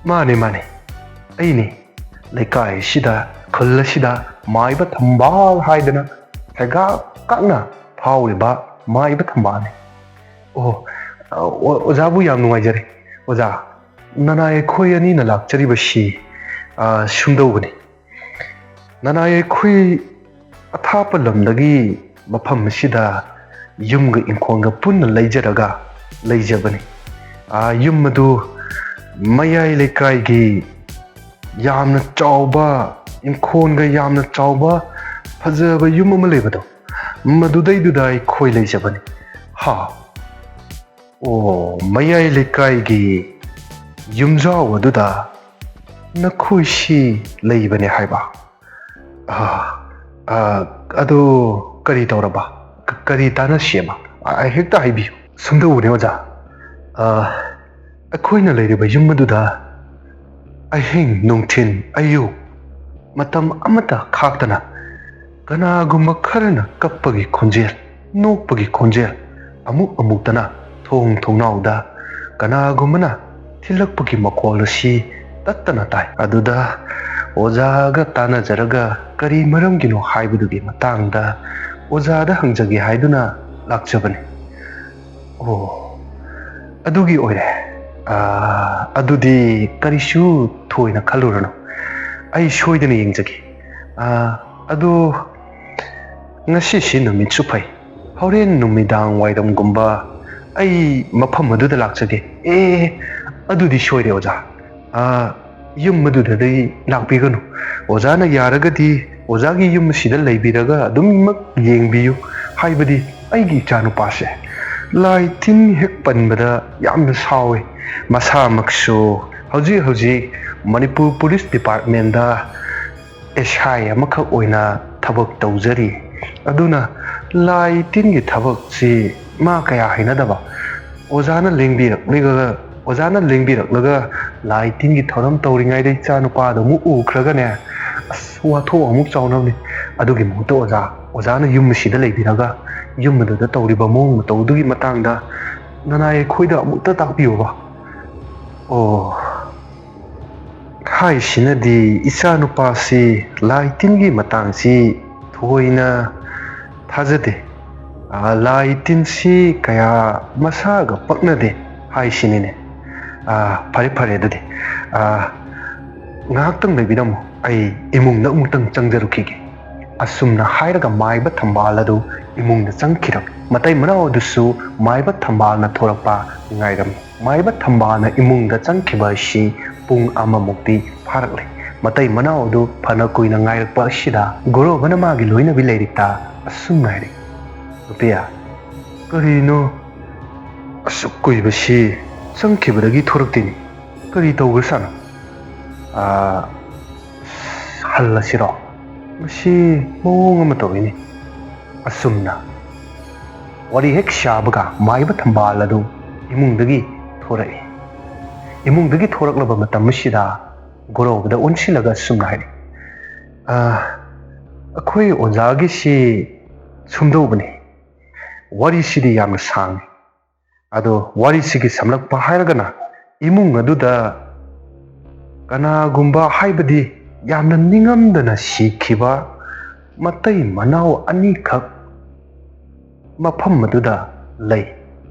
ꯃꯥꯅꯦ, ꯃꯥꯅꯦ, ꯑꯩꯅꯦ꯫ ꯂꯩꯀꯥꯏꯁꯤꯗ, ꯈꯨꯜ ꯑꯁꯤꯗ ꯃꯥꯏꯕ ꯊꯝꯕꯥꯜ ꯍꯥꯏꯗꯅ ꯁꯦꯒꯥꯛ ꯀꯛꯅ ꯐꯥꯎꯔꯤꯕ ꯃꯥꯏꯕ ꯊꯝꯕꯥꯜꯅꯤ꯫ ꯑꯣ, ꯑ, ꯑꯣ-, ꯑꯣꯖꯥꯕꯨ ꯌꯥꯝ ꯅꯨꯡꯉꯥꯏꯖꯔꯦ꯫ ꯑꯣꯖꯥ, ꯅꯅꯥꯏ ꯑꯩꯈꯣꯏ ꯑꯅꯤꯅ ꯂꯥꯛꯆꯔꯤꯕꯁꯤ, ꯑ, ꯁꯨꯝꯗꯧꯕꯅꯤ꯫ ꯅꯅꯥꯏ ꯑꯩꯈꯣꯏ ꯑꯊꯥꯞꯄ ꯂꯝꯗꯒꯤ ꯃꯐꯝ ꯑꯁꯤꯗ ꯌꯨꯝꯒ ꯏꯪꯈꯣꯜꯒ ꯄꯨꯟꯅ ꯂꯩꯖꯔꯒ ꯂꯩꯖꯕꯅꯤ꯫ ꯑ, ꯌꯨꯝ ꯑꯗꯨ ꯃꯌꯥꯏ ꯂꯩꯀꯥꯏꯒꯤ ꯌꯥꯝꯅ ꯆꯥꯎꯕ, ꯏꯪꯈꯣꯜꯒ ꯌꯥꯝꯅ ꯆꯥꯎꯕ, ꯐꯖꯕ ꯌꯨꯝ ꯑꯃ ꯂꯩꯕꯗꯣ, ꯃꯗꯨꯗꯩꯗꯨꯗ ꯑꯩꯈꯣꯏ ꯂꯩꯖꯕꯅꯤ꯫ ꯍꯥ? ꯑꯣ, ꯃꯌꯥꯏ ꯂꯩꯀꯥꯏꯒꯤ ꯌꯨꯝꯖꯥꯎ ꯑꯗꯨꯗ ꯅꯈꯣꯏꯁꯤ ꯂꯩꯕꯅꯦ ꯍꯥꯏꯕ? ꯑ, ꯑ, ꯑꯗꯨ ꯀꯔꯤ ꯇꯧꯔꯕ? ꯀ-, ꯀꯔꯤ ꯇꯥꯟꯅꯁꯤꯑꯕ? ꯑ, ꯍꯦꯛꯇ ꯍꯥꯏꯕꯤꯌꯨ꯫ ꯁꯨꯝꯗꯧꯕꯅꯦ ꯑꯣꯖꯥ, ꯑ, ꯑꯩꯈꯣꯏꯅ ꯂꯩꯔꯤꯕ ꯌꯨꯝ ꯑꯗꯨꯗ ꯑꯍꯤꯡ, ꯅꯨꯡꯊꯤꯜ, ꯑꯌꯨꯛ, ꯃꯇꯝ ꯑꯃꯠꯇ ꯈꯥꯛꯇꯅ ꯀꯅꯥꯒꯨꯝꯕ ꯈꯔꯅ ꯀꯞꯄꯒꯤ ꯈꯣꯟꯖꯦꯜ, ꯅꯣꯛꯄꯒꯤ ꯈꯣꯟꯖꯦꯜ, ꯑꯃꯨꯛ ꯑꯃꯨꯛꯇꯅ ꯊꯣꯡ ꯊꯣꯡꯅꯥꯎꯗ ꯀꯅꯥꯒꯨꯝꯕꯅ ꯊꯤꯜꯂꯛꯄꯒꯤ ꯃꯈꯣꯜ ꯑꯁꯤ ꯇꯠꯇꯅ ꯇꯥꯏ꯫ ꯑꯗꯨꯗ ꯑꯣꯖꯥꯒ ꯇꯥꯟꯅꯖꯔꯒ ꯀꯔꯤ ꯃꯔꯝꯒꯤꯅꯣ ꯍꯥꯏꯕꯗꯨꯒꯤ ꯃꯇꯥꯡꯗ ꯑꯣꯖꯥꯗ ꯍꯪꯖꯒꯦ ꯍꯥꯏꯗꯨꯅ ꯂꯥꯛꯆꯕꯅꯤ꯫ ꯑꯣ, ꯑꯗꯨꯒꯤ ꯑꯣꯏꯔꯦ꯫ ꯑꯥ, ꯑꯗꯨꯗꯤ ꯀꯔꯤꯁꯨ ꯊꯣꯏꯅ ꯈꯜꯂꯨꯔꯅꯨ, ꯑꯩ ꯁꯣꯏꯗꯅ ꯌꯦꯡꯖꯒꯦ꯫ ꯑꯥ, ꯑꯗꯨ ꯉꯁꯤꯁꯤ ꯅꯨꯃꯤꯠꯁꯨ ꯐꯩ, ꯍꯣꯔꯦꯟ ꯅꯨꯃꯤꯗꯥꯡ ꯋꯥꯏꯔꯝꯒꯨꯝꯕ ꯑꯩ ꯃꯐꯝ ꯑꯗꯨꯗ ꯂꯥꯛꯆꯒꯦ꯫ ꯑꯦ, ꯑꯗꯨꯗꯤ ꯁꯣꯏꯔꯦ ꯑꯣꯖꯥ꯫ ꯑꯥ, ꯌꯨꯝ ꯑꯗꯨꯗꯗꯤ ꯂꯥꯛꯄꯤꯒꯅꯨ꯫ ꯑꯣꯖꯥꯅ ꯌꯥꯔꯒꯗꯤ ꯑꯣꯖꯥꯒꯤ ꯌꯨꯝ ꯑꯁꯤꯗ ꯂꯩꯕꯤꯔꯒ ꯑꯗꯨꯝꯃꯛ ꯌꯦꯡꯕꯤꯌꯨ, ꯍꯥꯏꯕꯗꯤ ꯑꯩꯒꯤ ꯏꯆꯥꯅꯨꯄꯥꯁꯦ ꯂꯥꯏ ꯇꯤꯟ ꯍꯦꯛ ꯄꯟꯕꯗ ꯌꯥꯝꯅ ꯁꯥꯎꯏ꯫ ꯃꯁꯥꯃꯛꯁꯨ ꯍꯧꯖꯤꯛ ꯍꯧꯖꯤꯛ ꯃꯅꯤꯄꯨꯔ ꯄꯨꯂꯤꯁ ꯗꯤꯄꯥꯔꯠꯃꯦꯟꯗ ꯑꯦꯁ ꯑꯥꯏ ꯑꯃꯈꯛ ꯑꯣꯏꯅ ꯊꯕꯛ ꯇꯧꯖꯔꯤ꯫ ꯑꯗꯨꯅ ꯂꯥꯏ ꯇꯤꯟꯒꯤ ꯊꯕꯛꯁꯤ ꯃꯥ ꯀꯌꯥ ꯍꯩꯅꯗꯕ꯫ ꯑꯣꯖꯥꯅ ꯂꯦꯡꯕꯤꯔꯛꯂꯒ, ꯑꯣꯖꯥꯅ ꯂꯦꯡꯕꯤꯔꯛꯂꯒ ꯂꯥꯏ ꯇꯤꯟꯒꯤ ꯊꯧꯔꯝ ꯇꯧꯔꯤꯉꯩꯗ ꯏꯆꯥ ꯅꯨꯄꯥꯗꯣ ꯑꯃꯨꯛ ꯎꯈ꯭ꯔꯒꯅꯦ, ꯑꯁ, ꯋꯥꯊꯣꯛ ꯑꯃꯨꯛ ꯆꯥꯎꯅꯕꯅꯤ꯫ ꯑꯗꯨꯒꯤ ꯃꯍꯨꯠꯇ ꯑꯣꯖꯥ, ꯑꯣꯖꯥꯅ ꯌꯨꯝ ꯑꯁꯤꯗ ꯂꯩꯕꯤꯔꯒ ꯌꯨꯝ ꯑꯗꯨꯗ ꯇꯧꯔꯤꯕ ꯃꯑꯣꯡ ꯃꯇꯧ ꯑꯗꯨꯒꯤ ꯃꯇꯥꯡꯗ ꯅꯅꯥꯏ ꯑꯩꯈꯣꯏꯗ ꯑꯃꯨꯛꯇ ꯇꯥꯛꯄꯤꯌꯨꯕ꯫ ꯑꯣ, ꯍꯥꯏꯁꯤꯅꯗꯤ ꯏꯆꯥꯅꯨꯄꯥꯁꯤ ꯂꯥꯏ ꯇꯤꯟꯒꯤ ꯃꯇꯥꯡꯁꯤ ꯊꯣꯏꯅ ꯊꯥꯖꯗꯦ꯫ ꯑ, ꯂꯥꯏ ꯇꯤꯟꯁꯤ ꯀꯌꯥ ꯃꯁꯥꯒ ꯄꯛꯅꯗꯦ ꯍꯥꯏꯁꯤꯅꯤꯅꯦ꯫ ꯑ, ꯐꯔꯦ, ꯐꯔꯦ, ꯑꯗꯨꯗꯤ, ꯑ, ꯉꯥꯏꯍꯥꯛꯇꯪ ꯂꯩꯕꯤꯔꯝꯃꯨ, ꯑꯩ ꯏꯃꯨꯡꯗ ꯑꯃꯨꯛꯇꯪ ꯆꯪꯖꯔꯨꯈꯤꯒꯦ꯫ ꯑꯁꯨꯝꯅ ꯍꯥꯏꯔꯒ ꯃꯥꯏꯕ ꯊꯝꯕꯥꯜ ꯑꯗꯨ ꯏꯃꯨꯡꯗ ꯆꯪꯈꯤꯔꯝꯃꯤ꯫ ꯃꯇꯩ ꯃꯅꯥꯎ ꯑꯗꯨꯁꯨ ꯃꯥꯏꯕ ꯊꯝꯕꯥꯜꯅ ꯊꯣꯔꯛꯄ ꯉꯥꯏꯔꯝꯃꯤ꯫ ꯃꯥꯏꯕ ꯊꯝꯕꯥꯜꯅ ꯏꯃꯨꯡꯗ ꯆꯪꯈꯤꯕ ꯑꯁꯤ ꯄꯨꯡ ꯑꯃꯃꯨꯛꯇꯤ ꯐꯥꯔꯛꯂꯦ꯫ ꯃꯇꯩ ꯃꯅꯥꯎ ꯑꯗꯨ ꯐꯅ ꯀꯨꯏꯅ ꯉꯥꯏꯔꯛꯄ ꯑꯁꯤꯗ ꯒꯣꯔꯣꯕꯅ ꯃꯥꯒꯤ ꯂꯣꯏꯅꯕꯤ ꯂꯩꯔꯤꯛꯇ ꯑꯁꯨꯝꯅ ꯍꯥꯏꯔꯛꯏ, "ꯅꯨꯄꯤ, ꯀꯔꯤꯅꯣ ꯑꯁꯨꯛ ꯀꯨꯏꯕꯁꯤ ꯆꯪꯈꯤꯕꯗꯒꯤ ꯊꯣꯔꯛꯇꯦꯅꯦ? ꯀꯔꯤ ꯇꯧꯈ꯭ꯔꯁꯥꯅꯣ? ꯑꯥ, ꯍꯜꯂꯁꯤꯔꯣ? ꯃꯁꯤ ꯃꯑꯣꯡ ꯑꯃ ꯇꯧꯏꯅꯦ꯫" ꯑꯁꯨꯝꯅ ꯋꯥꯔꯤ ꯍꯦꯛ ꯁꯥꯕꯒ ꯃꯥꯏꯕ ꯊꯝꯕꯥꯜ ꯑꯗꯨ ꯏꯃꯨꯡꯗꯒꯤ ꯊꯣꯔꯛꯏ꯫ ꯏꯃꯨꯡꯗꯒꯤ ꯊꯣꯔꯛꯂꯕ ꯃꯇꯝ ꯑꯁꯤꯗ ꯒꯣꯔꯣꯕꯗ ꯑꯣꯟꯁꯤꯜꯂꯒ ꯑꯁꯨꯝꯅ ꯍꯥꯏꯔꯛꯏ, "ꯑꯥ, ꯑꯩꯈꯣꯏ ꯑꯣꯖꯥꯒꯤꯁꯤ ꯁꯨꯝꯗꯧꯕꯅꯤ꯫ ꯋꯥꯔꯤꯁꯤꯗꯤ ꯌꯥꯝꯅ ꯁꯥꯡꯉꯤ꯫ ꯑꯗꯣ ꯋꯥꯔꯤꯁꯤꯒꯤ ꯁꯝꯂꯞꯄ ꯍꯥꯏꯔꯒꯅ ꯏꯃꯨꯡ ꯑꯗꯨꯗ ꯀꯅꯥꯒꯨꯝꯕ, ꯍꯥꯏꯕꯗꯤ ꯌꯥꯝꯅ ꯅꯤꯡꯉꯝꯗꯅ ꯁꯤꯈꯤꯕ ꯃꯇꯩ ꯃꯅꯥꯎ ꯑꯅꯤꯈꯛ ꯃꯐꯝ ꯑꯗꯨꯗ ꯂꯩ꯫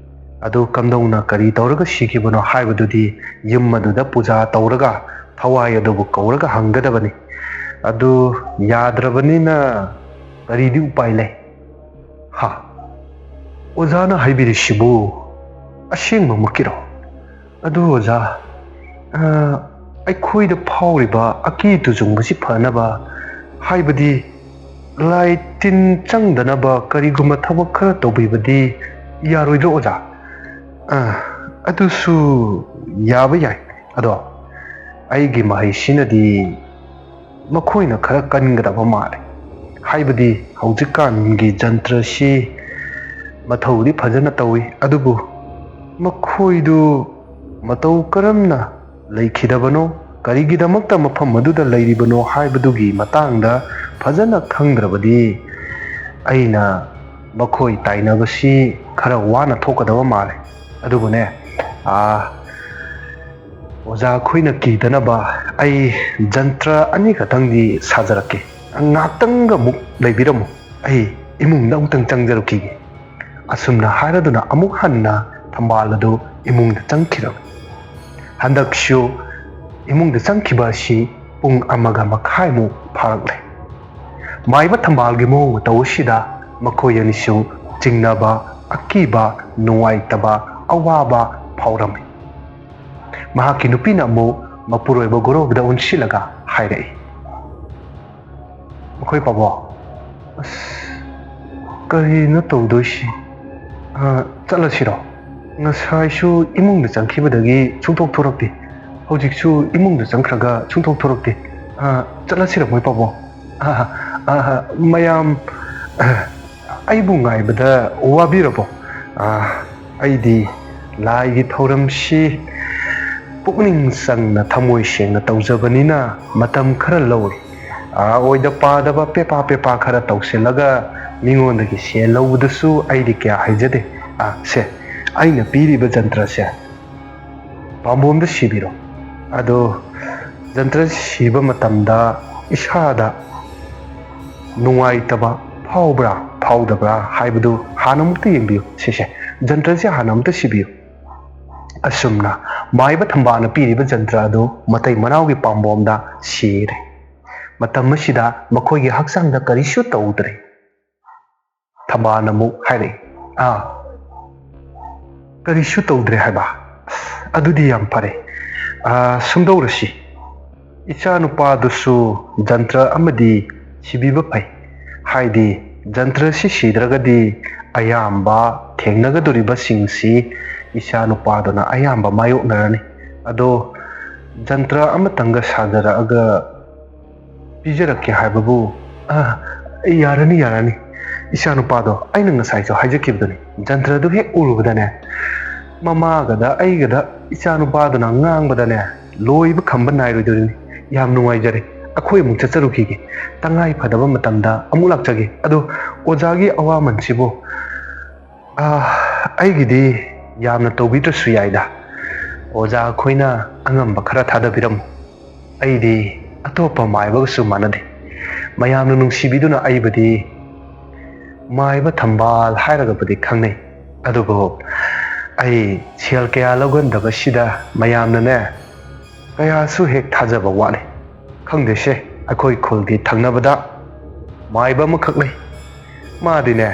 ꯑꯗꯨ ꯀꯝꯗꯧꯅ ꯀꯔꯤ ꯇꯧꯔꯒ ꯁꯤꯈꯤꯕꯅꯣ ꯍꯥꯏꯕꯗꯨꯗꯤ ꯌꯨꯝ ꯑꯗꯨꯗ ꯄꯨꯖꯥ ꯇꯧꯔꯒ ꯊꯋꯥꯏ ꯑꯗꯨꯕꯨ ꯀꯧꯔꯒ ꯍꯪꯒꯗꯕꯅꯤ꯫ ꯑꯗꯨ ꯌꯥꯗ꯭ꯔꯕꯅꯤꯅ ꯀꯔꯤꯗꯤ ꯎꯄꯥꯏ ꯂꯩ?" "ꯍꯥ? ꯑꯣꯖꯥꯅ ꯍꯥꯏꯕꯤꯔꯤꯁꯤꯕꯨ ꯑꯁꯦꯡꯕꯃꯛꯀꯤꯔꯣ? ꯑꯗꯨ ꯑꯣꯖꯥ, ꯑ, ꯑꯩꯈꯣꯏꯗ ꯐꯥꯎꯔꯤꯕ ꯑꯀꯤ ꯇꯨꯖꯨꯡꯕꯁꯤ ꯐꯅꯕ, ꯍꯥꯏꯕꯗꯤ ꯂꯥꯏ ꯇꯤꯟ ꯆꯪꯗꯅꯕ ꯀꯔꯤꯒꯨꯝꯕ ꯊꯕꯛ ꯈꯔ ꯇꯧꯕꯤꯕꯗꯤ ꯌꯥꯔꯣꯏꯗ꯭ꯔꯣ ꯑꯣꯖꯥ?" "ꯑ, ꯑꯗꯨꯁꯨ ꯌꯥꯕ ꯌꯥꯏ꯫ ꯑꯗꯣ ꯑꯩꯒꯤ ꯃꯍꯩꯁꯤꯅꯗꯤ ꯃꯈꯣꯏꯅ ꯈꯔ ꯀꯟꯒꯗꯕ ꯃꯥꯜꯂꯤ꯫ ꯍꯥꯏꯕꯗꯤ ꯍꯧꯖꯤꯛꯀꯥꯟꯒꯤ ꯖꯟꯇ꯭ꯔꯁꯤ ꯃꯊꯧꯗꯤ ꯐꯖꯅ ꯇꯧꯏ, ꯑꯗꯨꯕꯨ ꯃꯈꯣꯏꯗꯨ ꯃꯇꯧ ꯀꯔꯝꯅ ꯂꯩꯈꯤꯗꯕꯅꯣ, ꯀꯔꯤꯒꯤꯗꯃꯛꯇ ꯃꯐꯝ ꯑꯗꯨꯗ ꯂꯩꯔꯤꯕꯅꯣ ꯍꯥꯏꯕꯗꯨꯒꯤ ꯃꯇꯥꯡꯗ ꯐꯖꯅ ꯈꯪꯗ꯭ꯔꯕꯗꯤ ꯑꯩꯅ ꯃꯈꯣꯏ ꯇꯥꯏꯅꯕꯁꯤ ꯈꯔ ꯋꯥꯅ ꯊꯣꯛꯀꯗꯕ ꯃꯥꯜꯂꯦ꯫ ꯑꯗꯨꯕꯨꯅꯦ, ꯑꯥ, ꯑꯣꯖꯥ ꯑꯩꯈꯣꯏꯅ ꯀꯤꯗꯅꯕ ꯑꯩ ꯖꯟꯇ꯭ꯔ ꯑꯅꯤꯈꯛꯇꯪꯗꯤ ꯁꯥꯖꯔꯛꯀꯦ꯫ ꯉꯥꯛꯇꯪꯒ ꯑꯃꯨꯛ ꯂꯩꯕꯤꯔꯝꯃꯨ, ꯑꯩ ꯏꯃꯨꯡꯗ ꯑꯃꯨꯛꯇꯪ ꯆꯪꯖꯔꯨꯈꯤꯒꯦ꯫ ꯑꯁꯨꯝꯅ ꯍꯥꯏꯔꯗꯨꯅ ꯑꯃꯨꯛ ꯍꯟꯅ ꯊꯝꯕꯥꯜ ꯑꯗꯨ ꯏꯃꯨꯡꯗ ꯆꯪꯈꯤꯔꯝꯃꯤ꯫ ꯍꯟꯗꯛꯁꯨ ꯏꯃꯨꯡꯗ ꯆꯪꯈꯤꯕ ꯑꯁꯤ ꯄꯨꯡ ꯑꯃꯒ ꯃꯈꯥꯏꯃꯨꯛ ꯐꯥꯔꯛꯂꯦ꯫ ꯃꯥꯏꯕ ꯊꯝꯕꯥꯜꯒꯤ ꯃꯑꯣꯡ ꯃꯇꯧ ꯑꯁꯤꯗ ꯃꯈꯣꯏ ꯑꯅꯤꯁꯨ ꯆꯤꯡꯅꯕ, ꯑꯀꯤꯕ, ꯅꯨꯡꯉꯥꯏꯇꯕ, ꯑꯋꯥꯕ ꯐꯥꯎꯔꯝꯃꯤ꯫ ꯃꯍꯥꯛꯀꯤ ꯅꯨꯄꯤꯅ ꯑꯃꯨꯛ ꯃꯄꯨꯔꯣꯏꯕ ꯒꯣꯔꯣꯕꯗ ꯑꯣꯟꯁꯤꯜꯂꯒ ꯍꯥꯏꯔꯛꯏ, "ꯃꯈꯣꯏ ꯄꯥꯕꯣ, ꯑꯁ, ꯀꯔꯤꯅꯣ ꯇꯧꯗꯣꯏꯁꯤ? ꯑ, ꯆꯠꯂꯁꯤꯔꯣ? ꯉꯁꯥꯏꯁꯨ ꯏꯃꯨꯡꯗ ꯆꯪꯈꯤꯕꯗꯒꯤ ꯁꯨꯡꯊꯣꯛ ꯊꯣꯔꯛꯇꯦ꯫ ꯍꯧꯖꯤꯛꯁꯨ ꯏꯃꯨꯡꯗ ꯆꯪꯈ꯭ꯔꯒ ꯁꯨꯡꯊꯣꯛ ꯊꯣꯔꯛꯇꯦ꯫ ꯑ, ꯆꯠꯂꯁꯤꯔꯣ, ꯃꯣꯏ ꯄꯥꯕꯣ? ꯑ, ꯑ, ꯃꯌꯥꯝ, ꯑ, ꯑꯩꯕꯨ ꯉꯥꯏꯕꯗ ꯋꯥꯕꯤꯔꯕꯣ? ꯑ, ꯑꯩꯗꯤ ꯂꯥꯏꯒꯤ ꯊꯧꯔꯝꯁꯤ ꯄꯨꯛꯅꯤꯡ ꯆꯪꯅ, ꯊꯃꯣꯏ ꯁꯦꯡꯅ ꯇꯧꯖꯕꯅꯤꯅ ꯃꯇꯝ ꯈꯔ ꯂꯧꯏ꯫ ꯑ, ꯑꯣꯏꯗ ꯄꯥꯗꯕ ꯄꯦꯄꯥ ꯄꯦꯄꯥ ꯈꯔ ꯇꯧꯁꯤꯜꯂꯒ ꯃꯤꯉꯣꯟꯗꯒꯤ ꯁꯦꯜ ꯂꯧꯕꯗꯨꯁꯨ ꯑꯩꯗꯤ ꯀꯌꯥ ꯍꯩꯖꯗꯦ꯫ ꯑ, ꯁꯦ, ꯑꯩꯅ ꯄꯤꯔꯤꯕ ꯖꯟꯇ꯭ꯔꯁꯦ ꯄꯥꯝꯕꯣꯝꯗ ꯁꯤꯕꯤꯔꯣ꯫ ꯑꯗꯣ ꯖꯟꯇ꯭ꯔ ꯁꯤꯕ ꯃꯇꯝꯗ ꯏꯁꯥꯗ ꯅꯨꯡꯉꯥꯏꯇꯕ ꯐꯥꯎꯕ꯭ꯔꯥ ꯐꯥꯎꯗꯕ꯭ꯔꯥ ꯍꯥꯏꯕꯗꯨ ꯍꯥꯟꯅ ꯑꯃꯨꯛꯇ ꯌꯦꯡꯕꯤꯌꯨ꯫ ꯁꯤꯁꯦ, ꯖꯟꯇ꯭ꯔꯁꯦ ꯍꯥꯟꯅ ꯑꯃꯨꯛꯇ ꯁꯤꯕꯤꯌꯨ꯫" ꯑꯁꯨꯝꯅ ꯃꯥꯏꯕ ꯊꯝꯕꯥꯜꯅ ꯄꯤꯔꯤꯕ ꯖꯟꯇ꯭ꯔ ꯑꯗꯨ ꯃꯇꯩ ꯃꯅꯥꯎꯒꯤ ꯄꯥꯝꯕꯣꯝꯗ ꯁꯤꯔꯦ꯫ ꯃꯇꯝ ꯑꯁꯤꯗ ꯃꯈꯣꯏꯒꯤ ꯍꯛꯆꯥꯡꯗ ꯀꯔꯤꯁꯨ ꯇꯧꯗ꯭ꯔꯦ꯫ ꯊꯝꯕꯥꯜꯅ ꯑꯃꯨꯛ ꯍꯥꯏꯔꯛꯏ, "ꯑꯥ, ꯀꯔꯤꯁꯨ ꯇꯧꯗ꯭ꯔꯦ ꯍꯥꯏꯕ? ꯑꯗꯨꯗꯤ ꯌꯥꯝ ꯐꯔꯦ꯫ ꯑꯥ, ꯁꯨꯝꯗꯧꯔꯁꯤ, ꯏꯆꯥꯅꯨꯄꯥꯗꯨꯁꯨ ꯖꯟꯇ꯭ꯔ ꯑꯃꯗꯤ ꯁꯤꯕꯤꯕ ꯐꯩ꯫ ꯍꯥꯏꯗꯤ ꯖꯟꯇ꯭ꯔꯁꯤ ꯁꯤꯗ꯭ꯔꯒꯗꯤ ꯑꯌꯥꯝꯕ ꯊꯦꯡꯅꯒꯗꯧꯔꯤꯕꯁꯤꯡꯁꯤ ꯏꯆꯥꯅꯨꯄꯥꯗꯨꯅ ꯑꯌꯥꯝꯕ ꯃꯥꯌꯣꯛꯅꯔꯅꯤ꯫ ꯑꯗꯣ ꯖꯟꯇ꯭ꯔ ꯑꯃꯇꯪꯒ ꯁꯥꯖꯔꯛꯑꯒ ꯄꯤꯖꯔꯛꯀꯦ ꯍꯥꯏꯕꯕꯨ꯫" "ꯑ, ꯌꯥꯔꯅꯤ, ꯌꯥꯔꯅꯤ꯫ ꯏꯆꯥꯅꯨꯄꯥꯗꯣ ꯑꯩꯅ ꯉꯁꯥꯏꯁꯨ ꯍꯥꯏꯖꯈꯤꯕꯗꯨꯅꯤ, ꯖꯟꯇ꯭ꯔꯗꯨ ꯍꯦꯛ ꯎꯔꯨꯕꯗꯅꯦ, ꯃꯃꯥꯒꯗ ꯑꯩꯒꯗ ꯏꯆꯥꯅꯨꯄꯥꯗꯨꯅ ꯉꯥꯡꯕꯗꯅꯦ, ꯂꯣꯏꯕ ꯈꯝꯕ ꯅꯥꯏꯔꯣꯏꯗꯣꯔꯤꯅꯤ꯫ ꯌꯥꯝ ꯅꯨꯡꯉꯥꯏꯖꯔꯦ꯫ ꯑꯩꯈꯣꯏ ꯑꯃꯨꯛ ꯆꯠꯆꯔꯨꯈꯤꯒꯦ꯫ ꯇꯉꯥꯏ ꯐꯗꯕ ꯃꯇꯝꯗ ꯑꯃꯨꯛ ꯂꯥꯛꯆꯒꯦ꯫ ꯑꯗꯣ ꯑꯣꯖꯥꯒꯤ ꯑꯋꯥꯃꯟꯁꯤꯕꯨ, ꯑꯥ, ꯑꯩꯒꯤꯗꯤ ꯌꯥꯝꯅ ꯇꯧꯕꯤꯗ꯭ꯔꯁꯨ ꯌꯥꯏꯗ꯫ ꯑꯣꯖꯥ ꯑꯩꯈꯣꯏꯅ ꯑꯉꯝꯕ ꯈꯔ ꯊꯥꯗꯕꯤꯔꯝꯃꯨ꯫ ꯑꯩꯗꯤ ꯑꯇꯣꯞꯄ ꯃꯥꯏꯕꯒꯁꯨ ꯃꯥꯟꯅꯗꯦ꯫ ꯃꯌꯥꯝꯅ ꯅꯨꯡꯁꯤꯕꯤꯗꯨꯅ ꯑꯩꯕꯨꯗꯤ ꯃꯥꯏꯕ ꯊꯝꯕꯥꯜ ꯍꯥꯏꯔꯒꯕꯨꯗꯤ ꯈꯪꯅꯩ꯫ ꯑꯗꯨꯕꯨ ꯑꯩ ꯁꯦꯜ ꯀꯌꯥ ꯂꯧꯒꯟꯗꯕꯁꯤꯗ ꯃꯌꯥꯝꯅꯅꯦ, ꯀꯌꯥꯁꯨ ꯍꯦꯛ ꯊꯥꯖꯕ ꯋꯥꯠꯂꯤ꯫ ꯈꯪꯗꯦꯁꯦ, ꯑꯩꯈꯣꯏ ꯈꯨꯜꯒꯤ ꯊꯪꯅꯕꯗ ꯃꯥꯏꯕ ꯑꯃꯈꯛ ꯂꯩ꯫ ꯃꯥꯗꯤꯅꯦ,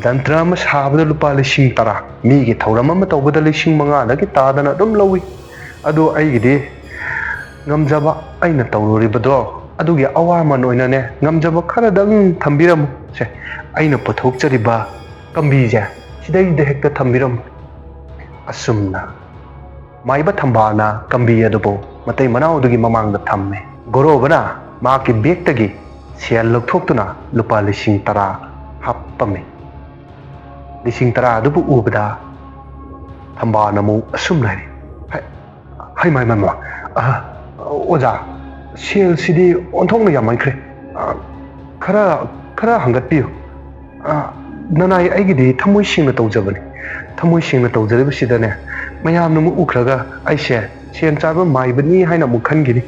ꯖꯟꯇ꯭ꯔ ꯑꯃ ꯁꯥꯕꯗ ꯂꯨꯄꯥ ꯂꯤꯁꯤꯡ ꯇꯔꯥ, ꯃꯤꯒꯤ ꯊꯧꯔꯝ ꯑꯃ ꯇꯧꯕꯗ ꯂꯤꯁꯤꯡ ꯃꯉꯥꯗꯒꯤ ꯇꯥꯗꯅ ꯑꯗꯨꯝ ꯂꯧꯏ꯫ ꯑꯗꯨ ꯑꯩꯒꯤꯗꯤ ꯉꯝꯖꯕ, ꯑꯩꯅ ꯇꯧꯔꯨꯔꯤꯕꯗꯣ ꯑꯗꯨꯒꯤ ꯑꯋꯥꯃꯟ ꯑꯣꯏꯅꯅꯦ, ꯉꯝꯖꯕ ꯈꯔꯗꯪ ꯊꯝꯕꯤꯔꯝꯃꯨ꯫ ꯁꯦ, ꯑꯩꯅ ꯄꯨꯊꯣꯛꯆꯔꯤꯕ ꯀꯝꯕꯤꯁꯦ ꯁꯤꯗꯩꯗ ꯍꯦꯛꯇ ꯊꯝꯕꯤꯔꯝꯃꯨ꯫ ꯑꯁꯨꯝꯅ ꯃꯥꯏꯕ ꯊꯝꯕꯥꯜꯅ ꯀꯝꯕꯤ ꯑꯗꯨꯕꯨ ꯃꯇꯩ ꯃꯅꯥꯎꯗꯨꯒꯤ ꯃꯃꯥꯡꯗ ꯊꯝꯃꯦ꯫ ꯒꯣꯔꯣꯕꯅ ꯃꯍꯥꯛꯀꯤ ꯕꯦꯛꯇꯒꯤ ꯁꯦꯜ ꯂꯧꯊꯣꯛꯇꯨꯅ ꯂꯨꯄꯥ ꯂꯤꯁꯤꯡ ꯇꯔꯥ ꯍꯥꯞꯄꯝꯃꯤ꯫ ꯂꯤꯁꯤꯡ ꯇꯔꯥ ꯑꯗꯨꯕꯨ ꯎꯕꯗ ꯊꯝꯕꯥꯜꯅ ꯑꯃꯨꯛ ꯑꯁꯨꯝꯅ ꯍꯥꯏꯔꯤ, "ꯍꯩ, ꯍꯩꯃꯥ, ꯍꯩꯃꯥ, ꯍꯩꯃꯥ, ꯑ, ꯑꯣꯖꯥ, ꯁꯦꯜꯁꯤꯗꯤ ꯑꯣꯟꯊꯣꯛꯅ ꯌꯥꯝꯃꯟꯈ꯭ꯔꯦ꯫ ꯑ, ꯈꯔ, ꯈꯔ ꯍꯪꯒꯠꯄꯤꯌꯨ꯫ ꯑ, ꯅꯅꯥꯏ ꯑꯩꯒꯤꯗꯤ ꯊꯃꯣꯏ ꯁꯦꯡꯅ ꯇꯧꯖꯕꯅꯤ꯫ ꯊꯃꯣꯏ ꯁꯦꯡꯅ ꯇꯧꯖꯔꯤꯕꯁꯤꯗꯅꯦ, ꯃꯌꯥꯝꯅ ꯑꯃꯨꯛ ꯎꯈ꯭ꯔꯒ ꯑꯩꯁꯦ ꯁꯦꯟ ꯆꯥꯕ ꯃꯥꯏꯕꯅꯤ ꯍꯥꯏꯅ ꯑꯃꯨꯛ ꯈꯟꯈꯤꯅꯤ꯫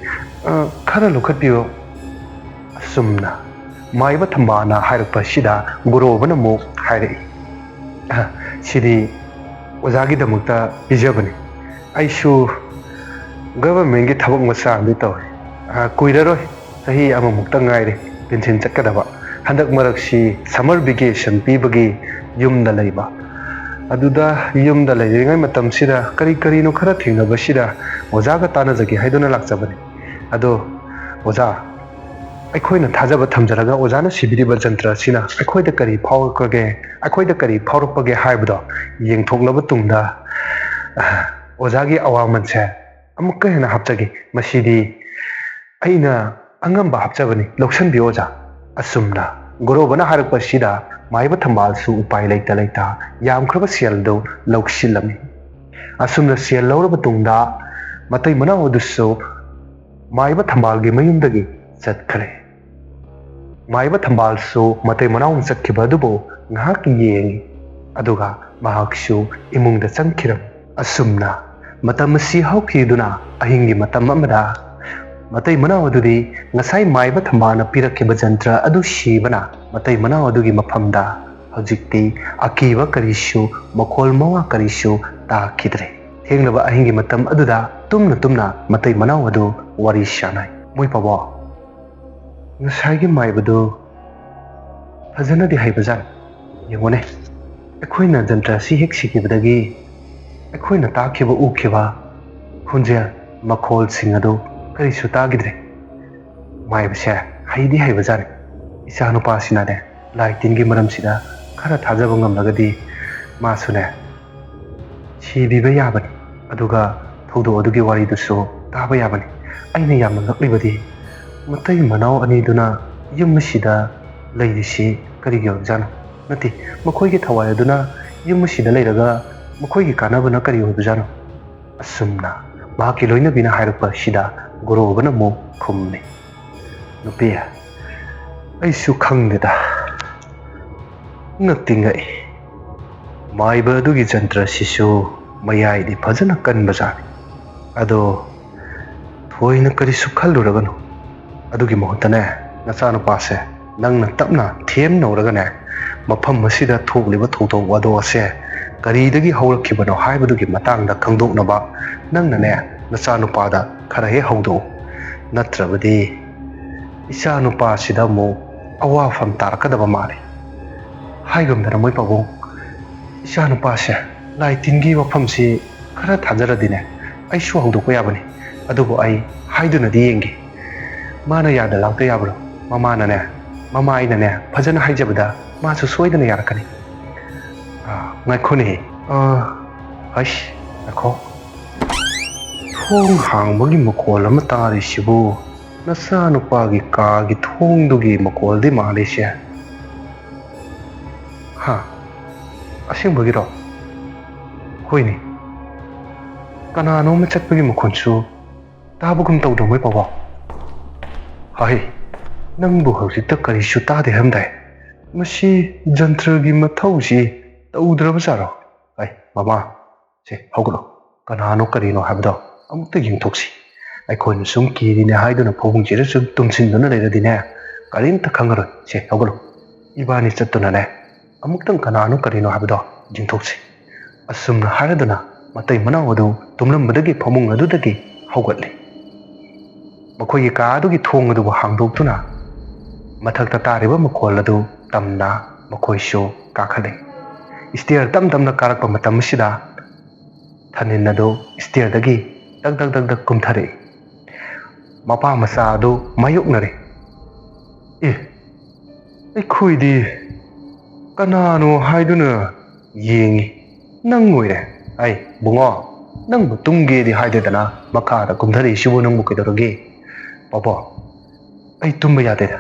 ꯑ, ꯈꯔ ꯂꯧꯈꯠꯄꯤꯌꯨ꯫" ꯑꯁꯨꯝꯅ ꯃꯥꯏꯕ ꯊꯝꯕꯥꯜꯅ ꯍꯥꯏꯔꯛꯄꯁꯤꯗ ꯒꯣꯔꯣꯕꯅ ꯑꯃꯨꯛ ꯍꯥꯏꯔꯛꯏ, "ꯑ, ꯁꯤꯗꯤ ꯑꯣꯖꯥꯒꯤꯗꯃꯛꯇ ꯄꯤꯖꯕꯅꯤ꯫ ꯑꯩꯁꯨ ꯒꯚꯔꯟꯃꯦꯟꯒꯤ ꯊꯕꯛ ꯃꯆꯥ ꯑꯃꯗꯤ ꯇꯧꯔꯤ꯫ ꯑ, ꯀꯨꯏꯔꯔꯣꯏ, ꯆꯍꯤ ꯑꯃꯃꯨꯛꯇ ꯉꯥꯏꯔꯦ ꯄꯦꯟꯁꯤꯟ ꯆꯠꯀꯗꯕ꯫ ꯍꯟꯗꯛ ꯃꯔꯛꯁꯤ ꯁꯝꯃꯔ ꯚꯦꯀꯦꯁꯟ ꯄꯤꯕꯒꯤ ꯌꯨꯝꯗ ꯂꯩꯕ꯫ ꯑꯗꯨꯗ ꯌꯨꯝꯗ ꯂꯩꯔꯤꯉꯩ ꯃꯇꯝꯁꯤꯗ ꯀꯔꯤ ꯀꯔꯤꯅꯣ ꯈꯔ ꯊꯦꯡꯅꯕꯁꯤꯗ ꯑꯣꯖꯥꯒ ꯇꯥꯟꯅꯖꯒꯦ ꯍꯥꯏꯗꯨꯅ ꯂꯥꯛꯆꯕꯅꯤ꯫ ꯑꯗꯣ ꯑꯣꯖꯥ, ꯑꯩꯈꯣꯏꯅ ꯊꯥꯖꯕ ꯊꯝꯖꯔꯒ ꯑꯣꯖꯥꯅ ꯁꯤꯕꯤꯔꯤꯕ ꯖꯟꯇ꯭ꯔ ꯑꯁꯤꯅ ꯑꯩꯈꯣꯏꯗ ꯀꯔꯤ ꯐꯥꯎꯔꯛꯄꯒꯦ, ꯑꯩꯈꯣꯏꯗ ꯀꯔꯤ ꯐꯥꯎꯔꯛꯄꯒꯦ ꯍꯥꯏꯕꯗꯣ ꯌꯦꯡꯊꯣꯛꯂꯕ ꯇꯨꯡꯗ, ꯑ, ꯑꯣꯖꯥꯒꯤ ꯑꯋꯥꯃꯟꯁꯦ ꯑꯃꯨꯛꯀ ꯍꯦꯟꯅ ꯍꯥꯞꯆꯒꯦ꯫ ꯃꯁꯤꯗꯤ ꯑꯩꯅ ꯑꯉꯝꯕ ꯍꯥꯞꯆꯕꯅꯤ, ꯂꯧꯁꯟꯕꯤꯌꯨ ꯑꯣꯖꯥ꯫" ꯑꯁꯨꯝꯅ ꯒꯣꯔꯣꯕꯅ ꯍꯥꯏꯔꯛꯄꯁꯤꯗ ꯃꯥꯏꯕ ꯊꯝꯕꯥꯜꯁꯨ ꯎꯄꯥꯏ ꯂꯩꯇ ꯂꯩꯇ ꯌꯥꯝꯈ꯭ꯔꯕ ꯁꯦꯜꯗꯨ ꯂꯧꯁꯤꯜꯂꯝꯃꯤ꯫ ꯑꯁꯨꯝꯅ ꯁꯦꯜ ꯂꯧꯔꯕ ꯇꯨꯡꯗ ꯃꯇꯩ ꯃꯅꯥꯎ ꯑꯗꯨꯁꯨ ꯃꯥꯏꯕ ꯊꯝꯕꯥꯜꯒꯤ ꯃꯌꯨꯝꯗꯒꯤ ꯆꯠꯈ꯭ꯔꯦ꯫ ꯃꯥꯏꯕ ꯊꯝꯕꯥꯜꯁꯨ ꯃꯇꯩ ꯃꯅꯥꯎꯅ ꯆꯠꯈꯤꯕ ꯑꯗꯨꯕꯨ ꯉꯥꯏꯍꯥꯛ ꯌꯦꯡꯉꯤ, ꯑꯗꯨꯒ ꯃꯍꯥꯛꯁꯨ ꯏꯃꯨꯡꯗ ꯆꯪꯈꯤꯔꯝꯃꯤ꯫ ꯑꯁꯨꯝꯅ ꯃꯇꯝ ꯑꯁꯤ ꯍꯧꯈꯤꯗꯨꯅ ꯑꯍꯤꯡꯒꯤ ꯃꯇꯝ ꯑꯃꯗ ꯃꯇꯩ ꯃꯅꯥꯎ ꯑꯗꯨꯗꯤ ꯉꯁꯥꯏ ꯃꯥꯏꯕ ꯊꯝꯕꯥꯜꯅ ꯄꯤꯔꯛꯈꯤꯕ ꯖꯟꯇ꯭ꯔ ꯑꯗꯨ ꯁꯤꯕꯅ ꯃꯇꯩ ꯃꯅꯥꯎ ꯑꯗꯨꯒꯤ ꯃꯐꯝꯗ ꯍꯧꯖꯤꯛꯇꯤ ꯑꯀꯤꯕ ꯀꯔꯤꯁꯨ, ꯃꯈꯣꯜ ꯃꯋꯥ ꯀꯔꯤꯁꯨ ꯇꯥꯈꯤꯗ꯭ꯔꯦ꯫ ꯊꯦꯡꯂꯕ ꯑꯍꯤꯡꯒꯤ ꯃꯇꯝ ꯑꯗꯨꯗ ꯇꯨꯝꯅ ꯇꯨꯝꯅ ꯃꯇꯩ ꯃꯅꯥꯎ ꯑꯗꯨ ꯋꯥꯔꯤ ꯁꯥꯅꯩ꯫ "ꯃꯣꯏ ꯄꯥꯕꯣ, ꯉꯁꯥꯏꯒꯤ ꯃꯥꯏꯕꯗꯨ ꯐꯖꯅꯗꯤ ꯍꯩꯕꯖꯥꯠꯅꯤ꯫ ꯌꯦꯡꯉꯨꯅꯦ, ꯑꯩꯈꯣꯏꯅ ꯖꯟꯇ꯭ꯔ ꯑꯁꯤ ꯍꯦꯛ ꯁꯤꯈꯤꯕꯗꯒꯤ ꯑꯩꯈꯣꯏꯅ ꯇꯥꯈꯤꯕ ꯎꯈꯤꯕ ꯈꯣꯟꯖꯦꯜ ꯃꯈꯣꯜꯁꯤꯡ ꯑꯗꯨ ꯀꯔꯤꯁꯨ ꯇꯥꯈꯤꯗ꯭ꯔꯦ꯫ ꯃꯥꯏꯕꯁꯦ ꯍꯩꯗꯤ ꯍꯩꯕꯖꯥꯠꯅꯤ꯫ ꯏꯆꯥꯅꯨꯄꯥꯁꯤꯅꯅꯦ ꯂꯥꯏ ꯇꯤꯟꯒꯤ ꯃꯔꯝꯁꯤꯗ ꯈꯔ ꯊꯥꯖꯕ ꯉꯝꯂꯒꯗꯤ ꯃꯥꯁꯨꯅꯦ ꯁꯤꯕꯤꯕ ꯌꯥꯕꯅꯤ, ꯑꯗꯨꯒ ꯊꯧꯗꯣꯛ ꯑꯗꯨꯒꯤ ꯋꯥꯔꯤꯗꯨꯁꯨ ꯇꯥꯕ ꯌꯥꯕꯅꯤ꯫ ꯑꯩꯅ ꯌꯥꯝꯅ ꯉꯛꯂꯤꯕꯗꯤ ꯃꯇꯩ ꯃꯅꯥꯎ ꯑꯅꯤꯗꯨꯅ ꯌꯨꯝ ꯑꯁꯤꯗ ꯂꯩꯔꯤꯁꯤ ꯀꯔꯤꯒꯤ ꯑꯣꯏꯕꯖꯥꯠꯅꯣ? ꯅꯠꯇꯦ, ꯃꯈꯣꯏꯒꯤ ꯊꯋꯥꯏ ꯑꯗꯨꯅ ꯌꯨꯝ ꯑꯁꯤꯗ ꯂꯩꯔꯒ ꯃꯈꯣꯏꯒꯤ ꯀꯥꯟꯅꯕꯅ ꯀꯔꯤ ꯑꯣꯏꯕꯖꯥꯠꯅꯣ?" ꯑꯁꯨꯝꯅ ꯃꯍꯥꯛꯀꯤ ꯂꯣꯏꯅꯕꯤꯅ ꯍꯥꯏꯔꯛꯄ ꯑꯁꯤꯗ ꯒꯣꯔꯣꯕꯅ ꯑꯃꯨꯛ ꯈꯨꯝꯂꯤ, "ꯅꯨꯄꯤ, ꯑꯩꯁꯨ ꯈꯪꯗꯦꯗ꯫ ꯉꯛꯇꯤ ꯉꯛꯏ꯫ ꯃꯥꯏꯕ ꯑꯗꯨꯒꯤ ꯖꯟꯇ꯭ꯔ ꯑꯁꯤꯁꯨ ꯃꯌꯥꯏꯗꯤ ꯐꯖꯅ ꯀꯟꯕꯖꯥꯠꯅꯤ꯫ ꯑꯗꯣ ꯊꯣꯏꯅ ꯀꯔꯤꯁꯨ ꯈꯜꯂꯨꯔꯒꯅꯨ꯫ ꯑꯗꯨꯒꯤ ꯃꯍꯨꯠꯇꯅꯦ, ꯅꯆꯥꯅꯨꯄꯥꯁꯦ ꯅꯪꯅ ꯇꯞꯅ ꯊꯦꯝꯅꯧꯔꯒꯅꯦ, ꯃꯐꯝ ꯑꯁꯤꯗ ꯊꯣꯛꯂꯤꯕ ꯊꯧꯗꯣꯛ ꯋꯥꯗꯣꯛ ꯑꯁꯦ ꯀꯔꯤꯗꯒꯤ ꯍꯧꯔꯛꯈꯤꯕꯅꯣ ꯍꯥꯏꯕꯗꯨꯒꯤ ꯃꯇꯥꯡꯗ ꯈꯪꯗꯣꯛꯅꯕ ꯅꯪꯅꯅꯦ, ꯅꯆꯥꯅꯨꯄꯥꯗ ꯈꯔ ꯍꯦꯛ ꯍꯧꯗꯣꯛꯎ꯫ ꯅꯠꯇ꯭ꯔꯕꯗꯤ ꯏꯆꯥꯅꯨꯄꯥꯁꯤꯗ ꯑꯃꯨꯛ ꯑꯋꯥꯐꯝ ꯇꯥꯔꯛꯀꯗꯕ ꯃꯥꯜꯂꯤ꯫ ꯍꯥꯏꯒꯨꯝꯗꯅ ꯃꯣꯏ ꯄꯥꯕꯨꯡ, ꯏꯆꯥꯅꯨꯄꯥꯁꯦ ꯂꯥꯏ ꯇꯤꯟꯒꯤ ꯋꯥꯐꯝꯁꯤ ꯈꯔ ꯊꯥꯖꯔꯗꯤꯅꯦ, ꯑꯩꯁꯨ ꯍꯧꯗꯣꯛꯄ ꯌꯥꯕꯅꯤ꯫ ꯑꯗꯨꯕꯨ ꯑꯩ ꯍꯥꯏꯗꯨꯅꯗꯤ ꯌꯦꯡꯒꯦ꯫ ꯃꯥꯅ ꯌꯥꯗ ꯂꯥꯛꯇ ꯌꯥꯕ꯭ꯔꯣ? ꯃꯃꯥꯅꯅꯦ, ꯃꯃꯥ ꯑꯩꯅꯅꯦ ꯐꯖꯅ ꯍꯥꯏꯖꯕꯗ ꯃꯥꯁꯨ ꯁꯣꯏꯗꯅ ꯌꯥꯔꯛꯀꯅꯤ꯫ ꯑꯥ, ꯉꯥꯏꯈꯣꯅꯦ꯫ ꯑꯥ, ꯍꯩꯁ, ꯉꯥꯏꯈꯣ꯫ ꯊꯣꯡ ꯍꯥꯡꯕꯒꯤ ꯃꯈꯣꯜ ꯑꯃ ꯇꯥꯔꯤꯁꯤꯕꯨ ꯅꯆꯥꯅꯨꯄꯥꯒꯤ ꯀꯥꯒꯤ ꯊꯣꯡꯗꯨꯒꯤ ꯃꯈꯣꯜꯗꯤ ꯃꯥꯜꯂꯤꯁꯦ꯫ ꯍꯥ? ꯑꯁꯦꯡꯕꯒꯤꯔꯣ? ꯍꯣꯏꯅꯦ꯫ ꯀꯅꯥꯅꯣ ꯑꯃ ꯆꯠꯄꯒꯤ ꯃꯈꯣꯜꯁꯨ ꯇꯥꯕꯒꯨꯝ ꯇꯧꯗ꯭ꯔꯣ, ꯃꯣꯏ ꯄꯥꯕꯣ? ꯍꯩ, ꯅꯪꯕꯨ ꯍꯧꯖꯤꯛꯇ ꯀꯔꯤꯁꯨ ꯇꯥꯗꯦ ꯍꯥꯏꯔꯝꯗꯥꯏ? ꯃꯁꯤ ꯖꯟꯇ꯭ꯔꯒꯤ ꯃꯊꯧꯁꯤ ꯇꯧꯗ꯭ꯔꯕꯖꯥꯔꯣ? ꯍꯩ, ꯃꯃꯥ, ꯁꯦ, ꯍꯧꯒꯠꯂꯣ꯫ ꯀꯅꯥꯅꯣ ꯀꯔꯤꯅꯣ ꯍꯥꯏꯕꯗꯣ ꯑꯃꯨꯛꯇ ꯌꯦꯡꯊꯣꯛꯁꯤ꯫ ꯑꯩꯈꯣꯏꯅ ꯁꯨꯝ ꯀꯤꯔꯤꯅꯦ ꯍꯥꯏꯗꯨꯅ ꯐꯃꯨꯡꯁꯤꯗ ꯁꯨꯝ ꯇꯨꯝꯁꯤꯟꯗꯨꯅ ꯂꯩꯔꯗꯤꯅꯦ, ꯀꯔꯤꯝꯇ ꯈꯪꯉꯔꯣꯏ꯫ ꯁꯦ, ꯍꯧꯒꯠꯂꯣ꯫ ꯏꯕꯥꯅꯤ ꯆꯠꯇꯨꯅꯅꯦ, ꯑꯃꯨꯛꯇꯪ ꯀꯅꯥꯅꯣ ꯀꯔꯤꯅꯣ ꯍꯥꯏꯕꯗꯣ ꯌꯦꯡꯊꯣꯛꯁꯤ꯫ ꯑꯁꯨꯝꯅ ꯍꯥꯏꯔꯗꯨꯅ ꯃꯇꯩ ꯃꯅꯥꯎ ꯑꯗꯨ ꯇꯨꯝꯂꯝꯕꯗꯒꯤ ꯐꯃꯨꯡ ꯑꯗꯨꯗꯒꯤ ꯍꯧꯒꯠꯂꯤ꯫ ꯃꯈꯣꯏꯒꯤ ꯀꯥ ꯑꯗꯨꯒꯤ ꯊꯣꯡ ꯑꯗꯨꯕꯨ ꯍꯥꯡꯗꯣꯛꯇꯨꯅ ꯃꯊꯛꯇ ꯇꯥꯔꯤꯕ ꯃꯈꯣꯜ ꯑꯗꯨ ꯇꯝꯅ ꯃꯈꯣꯏꯁꯨ ꯀꯥꯈꯠꯂꯤ꯫ ꯏꯁꯇꯤꯌꯔ ꯇꯞ ꯇꯞꯅ ꯀꯥꯔꯛꯄ ꯃꯇꯝ ꯑꯁꯤꯗ ꯊꯅꯤꯟ ꯑꯗꯨ ꯏꯁꯇꯤꯌꯔꯗꯒꯤ ꯇꯛ ꯇꯛ ꯇꯛ ꯇꯛ ꯀꯨꯝꯊꯔꯛꯏ꯫ ꯃꯄꯥ ꯃꯆꯥ ꯑꯗꯨ ꯃꯥꯌꯣꯛꯅꯔꯦ꯫ "ꯑꯦ, ꯑꯩꯈꯣꯏꯗꯤ ꯀꯅꯥꯅꯣ ꯍꯥꯏꯗꯨꯅ ꯌꯦꯡꯉꯤ, ꯅꯪ ꯑꯣꯏꯔꯦ꯫ ꯑꯩ, ꯕꯨꯡꯉꯣ, ꯅꯪꯕꯨ ꯇꯨꯝꯒꯦꯗꯤ ꯍꯥꯏꯗꯦꯗꯅ ꯃꯈꯥꯗ ꯀꯨꯝꯊꯔꯛꯏꯁꯤꯕꯨ ꯅꯪꯕꯨ ꯀꯩꯗꯧꯔꯒꯦ?" "ꯄꯥꯕꯣ, ꯑꯩ ꯇꯨꯝꯕ ꯌꯥꯗꯦꯗ꯫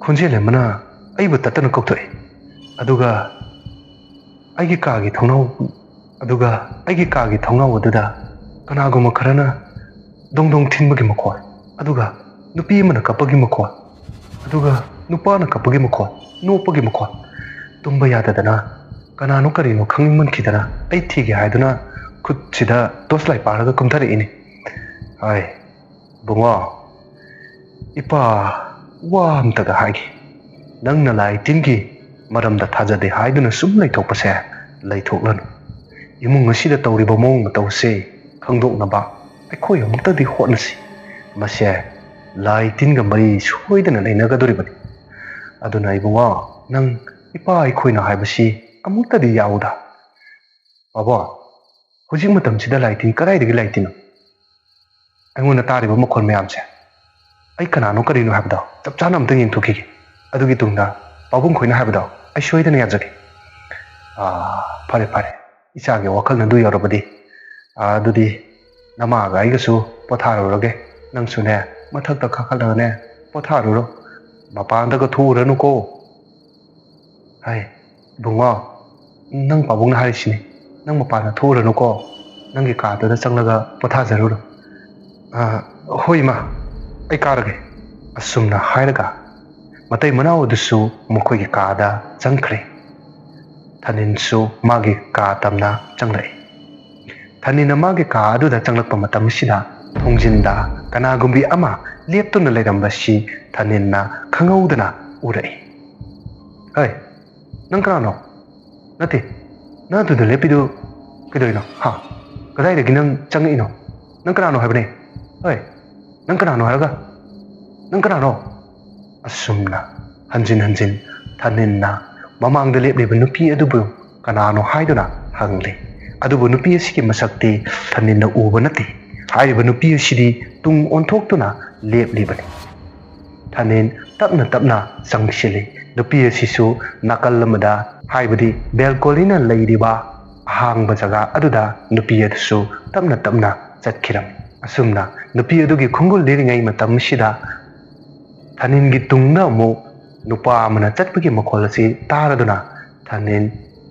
ꯈꯣꯟꯖꯦꯜ ꯑꯃꯅ ꯑꯩꯕꯨ ꯇꯠꯇꯅ ꯀꯧꯊꯣꯛꯑꯦ꯫ ꯑꯗꯨꯒ ꯑꯩꯒꯤ ꯀꯥꯒꯤ ꯊꯣꯡꯅꯥꯎ ꯑꯗꯨꯒ ꯑꯩꯒꯤ ꯀꯥꯒꯤ ꯊꯣꯡꯅꯥꯎ ꯑꯗꯨꯗ ꯀꯅꯥꯒꯨꯝꯕ ꯈꯔꯅ ꯗꯣꯡ ꯗꯣꯡ ꯊꯤꯟꯕꯒꯤ ꯃꯈꯣꯜ, ꯑꯗꯨꯒ ꯅꯨꯄꯤ ꯑꯃꯅ ꯀꯞꯄꯒꯤ ꯃꯈꯣꯜ, ꯑꯗꯨꯒ ꯅꯨꯄꯥꯅ ꯀꯞꯄꯒꯤ ꯃꯈꯣꯜ, ꯅꯣꯛꯄꯒꯤ ꯃꯈꯣꯜ꯫ ꯇꯨꯝꯕ ꯌꯥꯗꯗꯅ ꯀꯅꯥꯅꯣ ꯀꯔꯤꯅꯣ ꯈꯪꯅꯤꯡꯃꯟꯈꯤꯗꯅ ꯑꯩ ꯊꯤꯒꯦ ꯍꯥꯏꯗꯨꯅ ꯈꯨꯠꯁꯤꯗ ꯇꯣꯔꯆ ꯂꯥꯏꯠ ꯄꯥꯏꯔꯒ ꯀꯨꯝꯊꯔꯛꯏꯅꯤ꯫ ꯍꯥꯏ, ꯕꯨꯡꯉꯣ, ꯏꯄꯥ, ꯋꯥ ꯑꯝꯇꯒ ꯍꯥꯏꯒꯦ꯫ ꯅꯪꯅ ꯂꯥꯏ ꯇꯤꯟꯒꯤ ꯃꯔꯝꯗ ꯊꯥꯖꯗꯦ ꯍꯥꯏꯗꯨꯅ ꯁꯨꯝ ꯂꯩꯊꯣꯛꯄꯁꯦ ꯂꯩꯊꯣꯛꯂꯅꯨ꯫ ꯏꯃꯨꯡ ꯑꯁꯤꯗ ꯇꯧꯔꯤꯕ ꯃꯑꯣꯡ ꯃꯇꯧꯁꯦ ꯈꯪꯗꯣꯛꯅꯕ ꯑꯩꯈꯣꯏ ꯑꯃꯨꯛꯇꯗꯤ ꯍꯣꯠꯅꯁꯤ꯫ ꯃꯁꯦ ꯂꯥꯏ ꯇꯤꯟꯒ ꯃꯔꯤ ꯁꯣꯏꯗꯅ ꯂꯩꯅꯒꯗꯧꯔꯤꯕꯅꯤ꯫ ꯑꯗꯨꯅ ꯏꯕꯨꯡꯉꯣ, ꯅꯪ ꯏꯄꯥ ꯑꯩꯈꯣꯏꯅ ꯍꯥꯏꯕꯁꯤ ꯑꯃꯨꯛꯇꯗꯤ ꯌꯥꯎꯗ꯫ ꯕꯥꯕꯣ, ꯍꯧꯖꯤꯛ ꯃꯇꯝꯁꯤꯗ ꯂꯥꯏ ꯇꯤꯟ ꯀꯗꯥꯏꯗꯒꯤ ꯂꯥꯏ ꯇꯤꯟꯅꯣ? ꯑꯩꯉꯣꯟꯗ ꯇꯥꯔꯤꯕ ꯃꯈꯣꯜ ꯃꯌꯥꯝꯁꯦ ꯑꯩ ꯀꯅꯥꯅꯣ ꯀꯔꯤꯅꯣ ꯍꯥꯏꯕꯗꯣ ꯆꯞ ꯆꯥꯅ ꯑꯝꯇ ꯌꯦꯡꯊꯣꯛꯈꯤꯒꯦ꯫ ꯑꯗꯨꯒꯤ ꯇꯨꯡꯗ ꯄꯥꯕꯨꯡ ꯈꯣꯏꯅ ꯍꯥꯏꯕꯗꯣ ꯑꯩ ꯁꯣꯏꯗꯅ ꯌꯥꯖꯒꯦ꯫ ꯑꯥ, ꯐꯔꯦ ꯐꯔꯦ, ꯏꯆꯥꯒꯤ ꯋꯥꯈꯜꯅ ꯑꯗꯨ ꯌꯧꯔꯕꯗꯤ, ꯑꯥ, ꯑꯗꯨꯗꯤ ꯅꯃꯥꯒ ꯑꯩꯒꯁꯨ ꯄꯣꯊꯥꯔꯨꯔꯒꯦ꯫ ꯅꯪꯁꯨꯅꯦ, ꯃꯊꯛꯇ ꯀꯥꯈꯠꯂꯒꯅꯦ ꯄꯣꯊꯥꯔꯨꯔꯣ, ꯃꯄꯥꯟꯗꯒ ꯊꯣꯛꯎꯔꯅꯨꯀꯣ꯫ ꯍꯥꯏ, ꯏꯕꯨꯡꯉꯣ, ꯅꯪ ꯄꯥꯕꯨꯡꯅ ꯍꯥꯏꯔꯤꯁꯤꯅꯤ, ꯅꯪ ꯃꯄꯥꯟꯗ ꯊꯣꯛꯎꯔꯅꯨꯀꯣ, ꯅꯪꯒꯤ ꯀꯥꯗꯨꯗ ꯆꯪꯂꯒ ꯄꯣꯊꯥꯖꯔꯨꯔꯣ꯫ ꯑꯥ, ꯍꯣꯏ ꯏꯃꯥ, ꯑꯩ ꯀꯥꯔꯒꯦ꯫ ꯑꯁꯨꯝꯅ ꯍꯥꯏꯔꯒ ꯃꯇꯩ ꯃꯅꯥꯎ ꯑꯗꯨꯁꯨ ꯃꯈꯣꯏꯒꯤ ꯀꯥꯗ ꯆꯪꯈ꯭ꯔꯦ꯫ ꯊꯅꯤꯟꯁꯨ ꯃꯥꯒꯤ ꯀꯥ ꯇꯝꯅ ꯆꯪꯂꯛꯏ꯫ ꯊꯅꯤꯟꯅ ꯃꯥꯒꯤ ꯀꯥ ꯑꯗꯨꯗ ꯆꯪꯂꯛꯄ ꯃꯇꯝ ꯑꯁꯤꯗ ꯊꯣꯡꯖꯤꯟꯗ ꯀꯅꯥꯒꯨꯝꯕꯤ ꯑꯃ ꯂꯦꯞꯇꯨꯅ ꯂꯩꯔꯝꯕꯁꯤ ꯊꯅꯤꯟꯅ ꯈꯪꯍꯧꯗꯅ ꯎꯔꯛꯏ꯫ "ꯍꯩ, ꯅꯪ ꯀꯅꯥꯅꯣ? ꯅꯠꯇꯦ, ꯅꯪ ꯑꯗꯨꯗ ꯂꯦꯞꯄꯤꯗꯨ ꯀꯩꯗꯧꯔꯤꯅꯣ? ꯍꯥ? ꯀꯗꯥꯏꯗꯒꯤ ꯅꯪ ꯆꯪꯉꯛꯏꯅꯣ? ꯅꯪ ꯀꯅꯥꯅꯣ ꯍꯥꯏꯕꯅꯦ? ꯍꯩ, ꯅꯪ ꯀꯅꯥꯅꯣ ꯍꯥꯏꯔꯒ? ꯅꯪ ꯀꯅꯥꯅꯣ?" ꯑꯁꯨꯝꯅ ꯍꯟꯖꯤꯟ ꯍꯟꯖꯤꯟ ꯊꯅꯤꯟꯅ ꯃꯃꯥꯡꯗ ꯂꯦꯞꯂꯤꯕ ꯅꯨꯄꯤ ꯑꯗꯨꯕꯨ ꯀꯅꯥꯅꯣ ꯍꯥꯏꯗꯨꯅ ꯍꯪꯂꯤ꯫ ꯑꯗꯨꯕꯨ ꯅꯨꯄꯤ ꯑꯁꯤꯒꯤ ꯃꯁꯛꯇꯤ ꯊꯅꯤꯟꯅ ꯎꯕ ꯅꯠꯇꯦ꯫ ꯍꯥꯏꯔꯤꯕ ꯅꯨꯄꯤ ꯑꯁꯤꯗꯤ ꯇꯨꯡ ꯑꯣꯟꯊꯣꯛꯇꯨꯅ ꯂꯦꯞꯂꯤꯕꯅꯤ꯫ ꯊꯅꯤꯟ ꯇꯞꯅ ꯇꯞꯅ ꯆꯪꯁꯤꯜꯂꯤ꯫ ꯅꯨꯄꯤ ꯑꯁꯤꯁꯨ ꯅꯥꯀꯜ ꯑꯃꯗ, ꯍꯥꯏꯕꯗꯤ ꯕꯦꯜꯀꯣꯅꯤꯅ ꯂꯩꯔꯤꯕ ꯑꯍꯥꯡꯕ ꯖꯒꯥ ꯑꯗꯨꯗ ꯅꯨꯄꯤ ꯑꯗꯨꯁꯨ ꯇꯞꯅ ꯇꯞꯅ ꯆꯠꯈꯤꯔꯝꯃꯤ꯫ ꯑꯁꯨꯝꯅ ꯅꯨꯄꯤ ꯑꯗꯨꯒꯤ ꯈꯣꯡꯒꯨꯜ ꯂꯤꯔꯤꯉꯩ ꯃꯇꯝꯁꯤꯗ ꯊꯅꯤꯟꯒꯤ ꯇꯨꯡꯗ ꯑꯃꯨꯛ ꯅꯨꯄꯥ ꯑꯃꯅ ꯆꯠꯄꯒꯤ ꯃꯈꯣꯜ ꯑꯁꯤ ꯇꯥꯔꯗꯨꯅ ꯊꯅꯤꯟ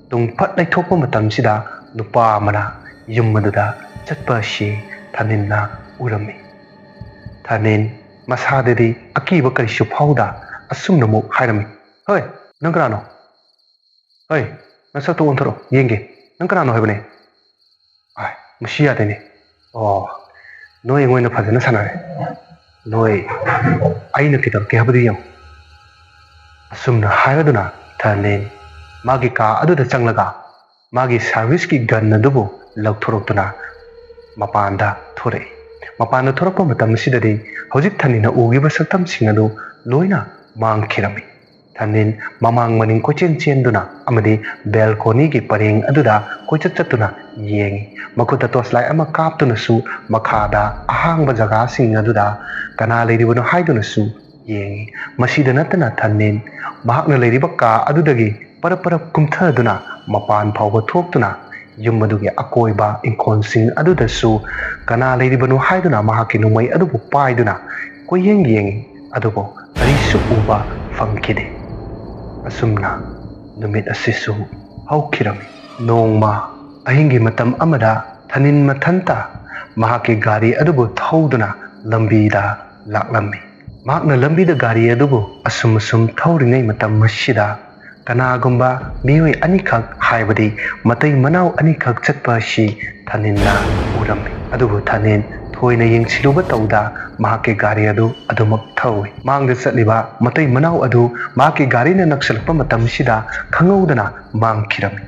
ꯇꯨꯡ ꯐꯠ ꯂꯩꯊꯣꯛꯄ ꯃꯇꯝꯁꯤꯗ ꯅꯨꯄꯥ ꯑꯃꯅ ꯌꯨꯝ ꯑꯗꯨꯗ ꯆꯠꯄ ꯑꯁꯤ ꯊꯅꯤꯟꯅ ꯎꯔꯝꯃꯤ꯫ ꯊꯅꯤꯟ ꯃꯁꯥꯗꯗꯤ ꯑꯀꯤꯕ ꯀꯔꯤꯁꯨ ꯐꯥꯎꯗ ꯑꯁꯨꯝꯅ ꯑꯃꯨꯛ ꯍꯥꯏꯔꯝꯃꯤ, "ꯍꯣꯏ, ꯅꯪ ꯀꯅꯥꯅꯣ? ꯍꯣꯏ, ꯅꯁꯛꯇꯣ ꯑꯣꯟꯊꯣꯔꯛꯑꯣ, ꯌꯦꯡꯒꯦ꯫ ꯅꯪ ꯀꯅꯥꯅꯣ ꯍꯥꯏꯕꯅꯦ?" "ꯑꯥꯏ, ꯃꯁꯤ ꯌꯥꯗꯦꯅꯦ꯫ ꯑꯣ, ꯅꯣꯏ ꯑꯩꯉꯣꯟꯗ ꯐꯖꯅ ꯁꯥꯟꯅꯔꯦ꯫ ꯅꯣꯏ, ꯑꯩꯅ ꯀꯩꯗꯧꯔꯛꯀꯦ ꯍꯥꯏꯕꯗꯨ ꯌꯦꯡꯉꯨ꯫" ꯑꯁꯨꯝꯅ ꯍꯥꯏꯔꯗꯨꯅ ꯊꯅꯤꯟ ꯃꯥꯒꯤ ꯀꯥ ꯑꯗꯨꯗ ꯆꯪꯂꯒ ꯃꯥꯒꯤ ꯁꯥꯔꯚꯤꯁꯀꯤ ꯒꯟ ꯑꯗꯨꯕꯨ ꯂꯧꯊꯣꯔꯛꯇꯨꯅ ꯃꯄꯥꯟꯗ ꯊꯣꯔꯛꯏ꯫ ꯃꯄꯥꯟꯗ ꯊꯣꯔꯛꯄ ꯃꯇꯝ ꯑꯁꯤꯗꯗꯤ ꯍꯧꯖꯤꯛ ꯊꯅꯤꯟꯅ ꯎꯈꯤꯕ ꯁꯛꯇꯝꯁꯤꯡ ꯑꯗꯨ ꯂꯣꯏꯅ ꯃꯥꯡꯈꯤꯔꯝꯃꯤ꯫ ꯊꯅꯤꯟ ꯃꯃꯥꯡ ꯃꯅꯤꯡ ꯀꯣꯏꯆꯦꯟ ꯆꯦꯟꯗꯨꯅ ꯑꯃꯗꯤ ꯕꯦꯜꯀꯣꯅꯤꯒꯤ ꯄꯔꯦꯡ ꯑꯗꯨꯗ ꯀꯣꯏꯆꯠ ꯆꯠꯇꯨꯅ ꯌꯦꯡꯏ꯫ ꯃꯈꯨꯠꯇ ꯇꯣꯔꯆ ꯂꯥꯏꯠ ꯑꯃ ꯀꯥꯞꯇꯨꯅꯁꯨ ꯃꯈꯥꯗ ꯑꯍꯥꯡꯕ ꯖꯒꯥꯁꯤꯡ ꯑꯗꯨꯗ ꯀꯅꯥ ꯂꯩꯔꯤꯕꯅꯣ ꯍꯥꯏꯗꯨꯅꯁꯨ ꯌꯦꯡꯏ꯫ ꯃꯁꯤꯗ ꯅꯠꯇꯅ ꯊꯅꯤꯟ ꯃꯍꯥꯛꯅ ꯂꯩꯔꯤꯕ ꯀꯥ ꯑꯗꯨꯗꯒꯤ ꯄꯔꯞ ꯄꯔꯞ ꯀꯨꯝꯊꯗꯨꯅ ꯃꯄꯥꯟ ꯐꯥꯎꯕ ꯊꯣꯛꯇꯨꯅ ꯌꯨꯝ ꯑꯗꯨꯒꯤ ꯑꯀꯣꯏꯕ ꯏꯪꯈꯣꯜꯁꯤꯡ ꯑꯗꯨꯗꯁꯨ ꯀꯅꯥ ꯂꯩꯔꯤꯕꯅꯣ ꯍꯥꯏꯗꯨꯅ ꯃꯍꯥꯛꯀꯤ ꯅꯣꯡꯃꯩ ꯑꯗꯨꯕꯨ ꯄꯥꯏꯗꯨꯅ ꯀꯣꯏꯌꯦꯡ ꯌꯦꯡꯏ, ꯑꯗꯨꯕꯨ ꯀꯔꯤꯁꯨ ꯎꯕ ꯐꯪꯈꯤꯗꯦ꯫ ꯑꯁꯨꯝꯅ ꯅꯨꯃꯤꯠ ꯑꯁꯤꯁꯨ ꯍꯧꯈꯤꯔꯝꯃꯤ꯫ ꯅꯣꯡꯃ ꯑꯍꯤꯡꯒꯤ ꯃꯇꯝ ꯑꯃꯗ ꯊꯅꯤꯟ ꯃꯊꯟꯇ ꯃꯍꯥꯛꯀꯤ ꯒꯥꯔꯤ ꯑꯗꯨꯕꯨ ꯊꯧꯗꯨꯅ ꯂꯝꯕꯤꯗ ꯂꯥꯛꯂꯝꯃꯤ꯫ ꯃꯍꯥꯛꯅ ꯂꯝꯕꯤꯗ ꯒꯥꯔꯤ ꯑꯗꯨꯕꯨ ꯑꯁꯨꯝ ꯑꯁꯨꯝ ꯊꯧꯔꯤꯉꯩ ꯃꯇꯝ ꯑꯁꯤꯗ ꯀꯅꯥꯒꯨꯝꯕ ꯃꯤꯑꯣꯏ ꯑꯅꯤꯈꯛ, ꯍꯥꯏꯕꯗꯤ ꯃꯇꯩ ꯃꯅꯥꯎ ꯑꯅꯤꯈꯛ ꯆꯠꯄ ꯑꯁꯤ ꯊꯥꯅꯤꯟꯅ ꯎꯔꯝꯃꯤ꯫ ꯑꯗꯨꯕꯨ ꯊꯥꯅꯤꯟ ꯊꯣꯏꯅ ꯌꯦꯡꯁꯤꯜꯂꯨꯕ ꯇꯧꯗ ꯃꯍꯥꯛꯀꯤ ꯒꯥꯔꯤ ꯑꯗꯨ ꯑꯗꯨꯃꯛ ꯊꯧꯏ꯫ ꯃꯥꯡꯗ ꯆꯠꯂꯤꯕ ꯃꯇꯩ ꯃꯅꯥꯎ ꯑꯗꯨ ꯃꯍꯥꯛꯀꯤ ꯒꯥꯔꯤꯅ ꯅꯛꯁꯤꯜꯂꯛꯄ ꯃꯇꯝꯁꯤꯗ ꯈꯪꯍꯧꯗꯅ ꯃꯥꯡꯈꯤꯔꯝꯃꯤ꯫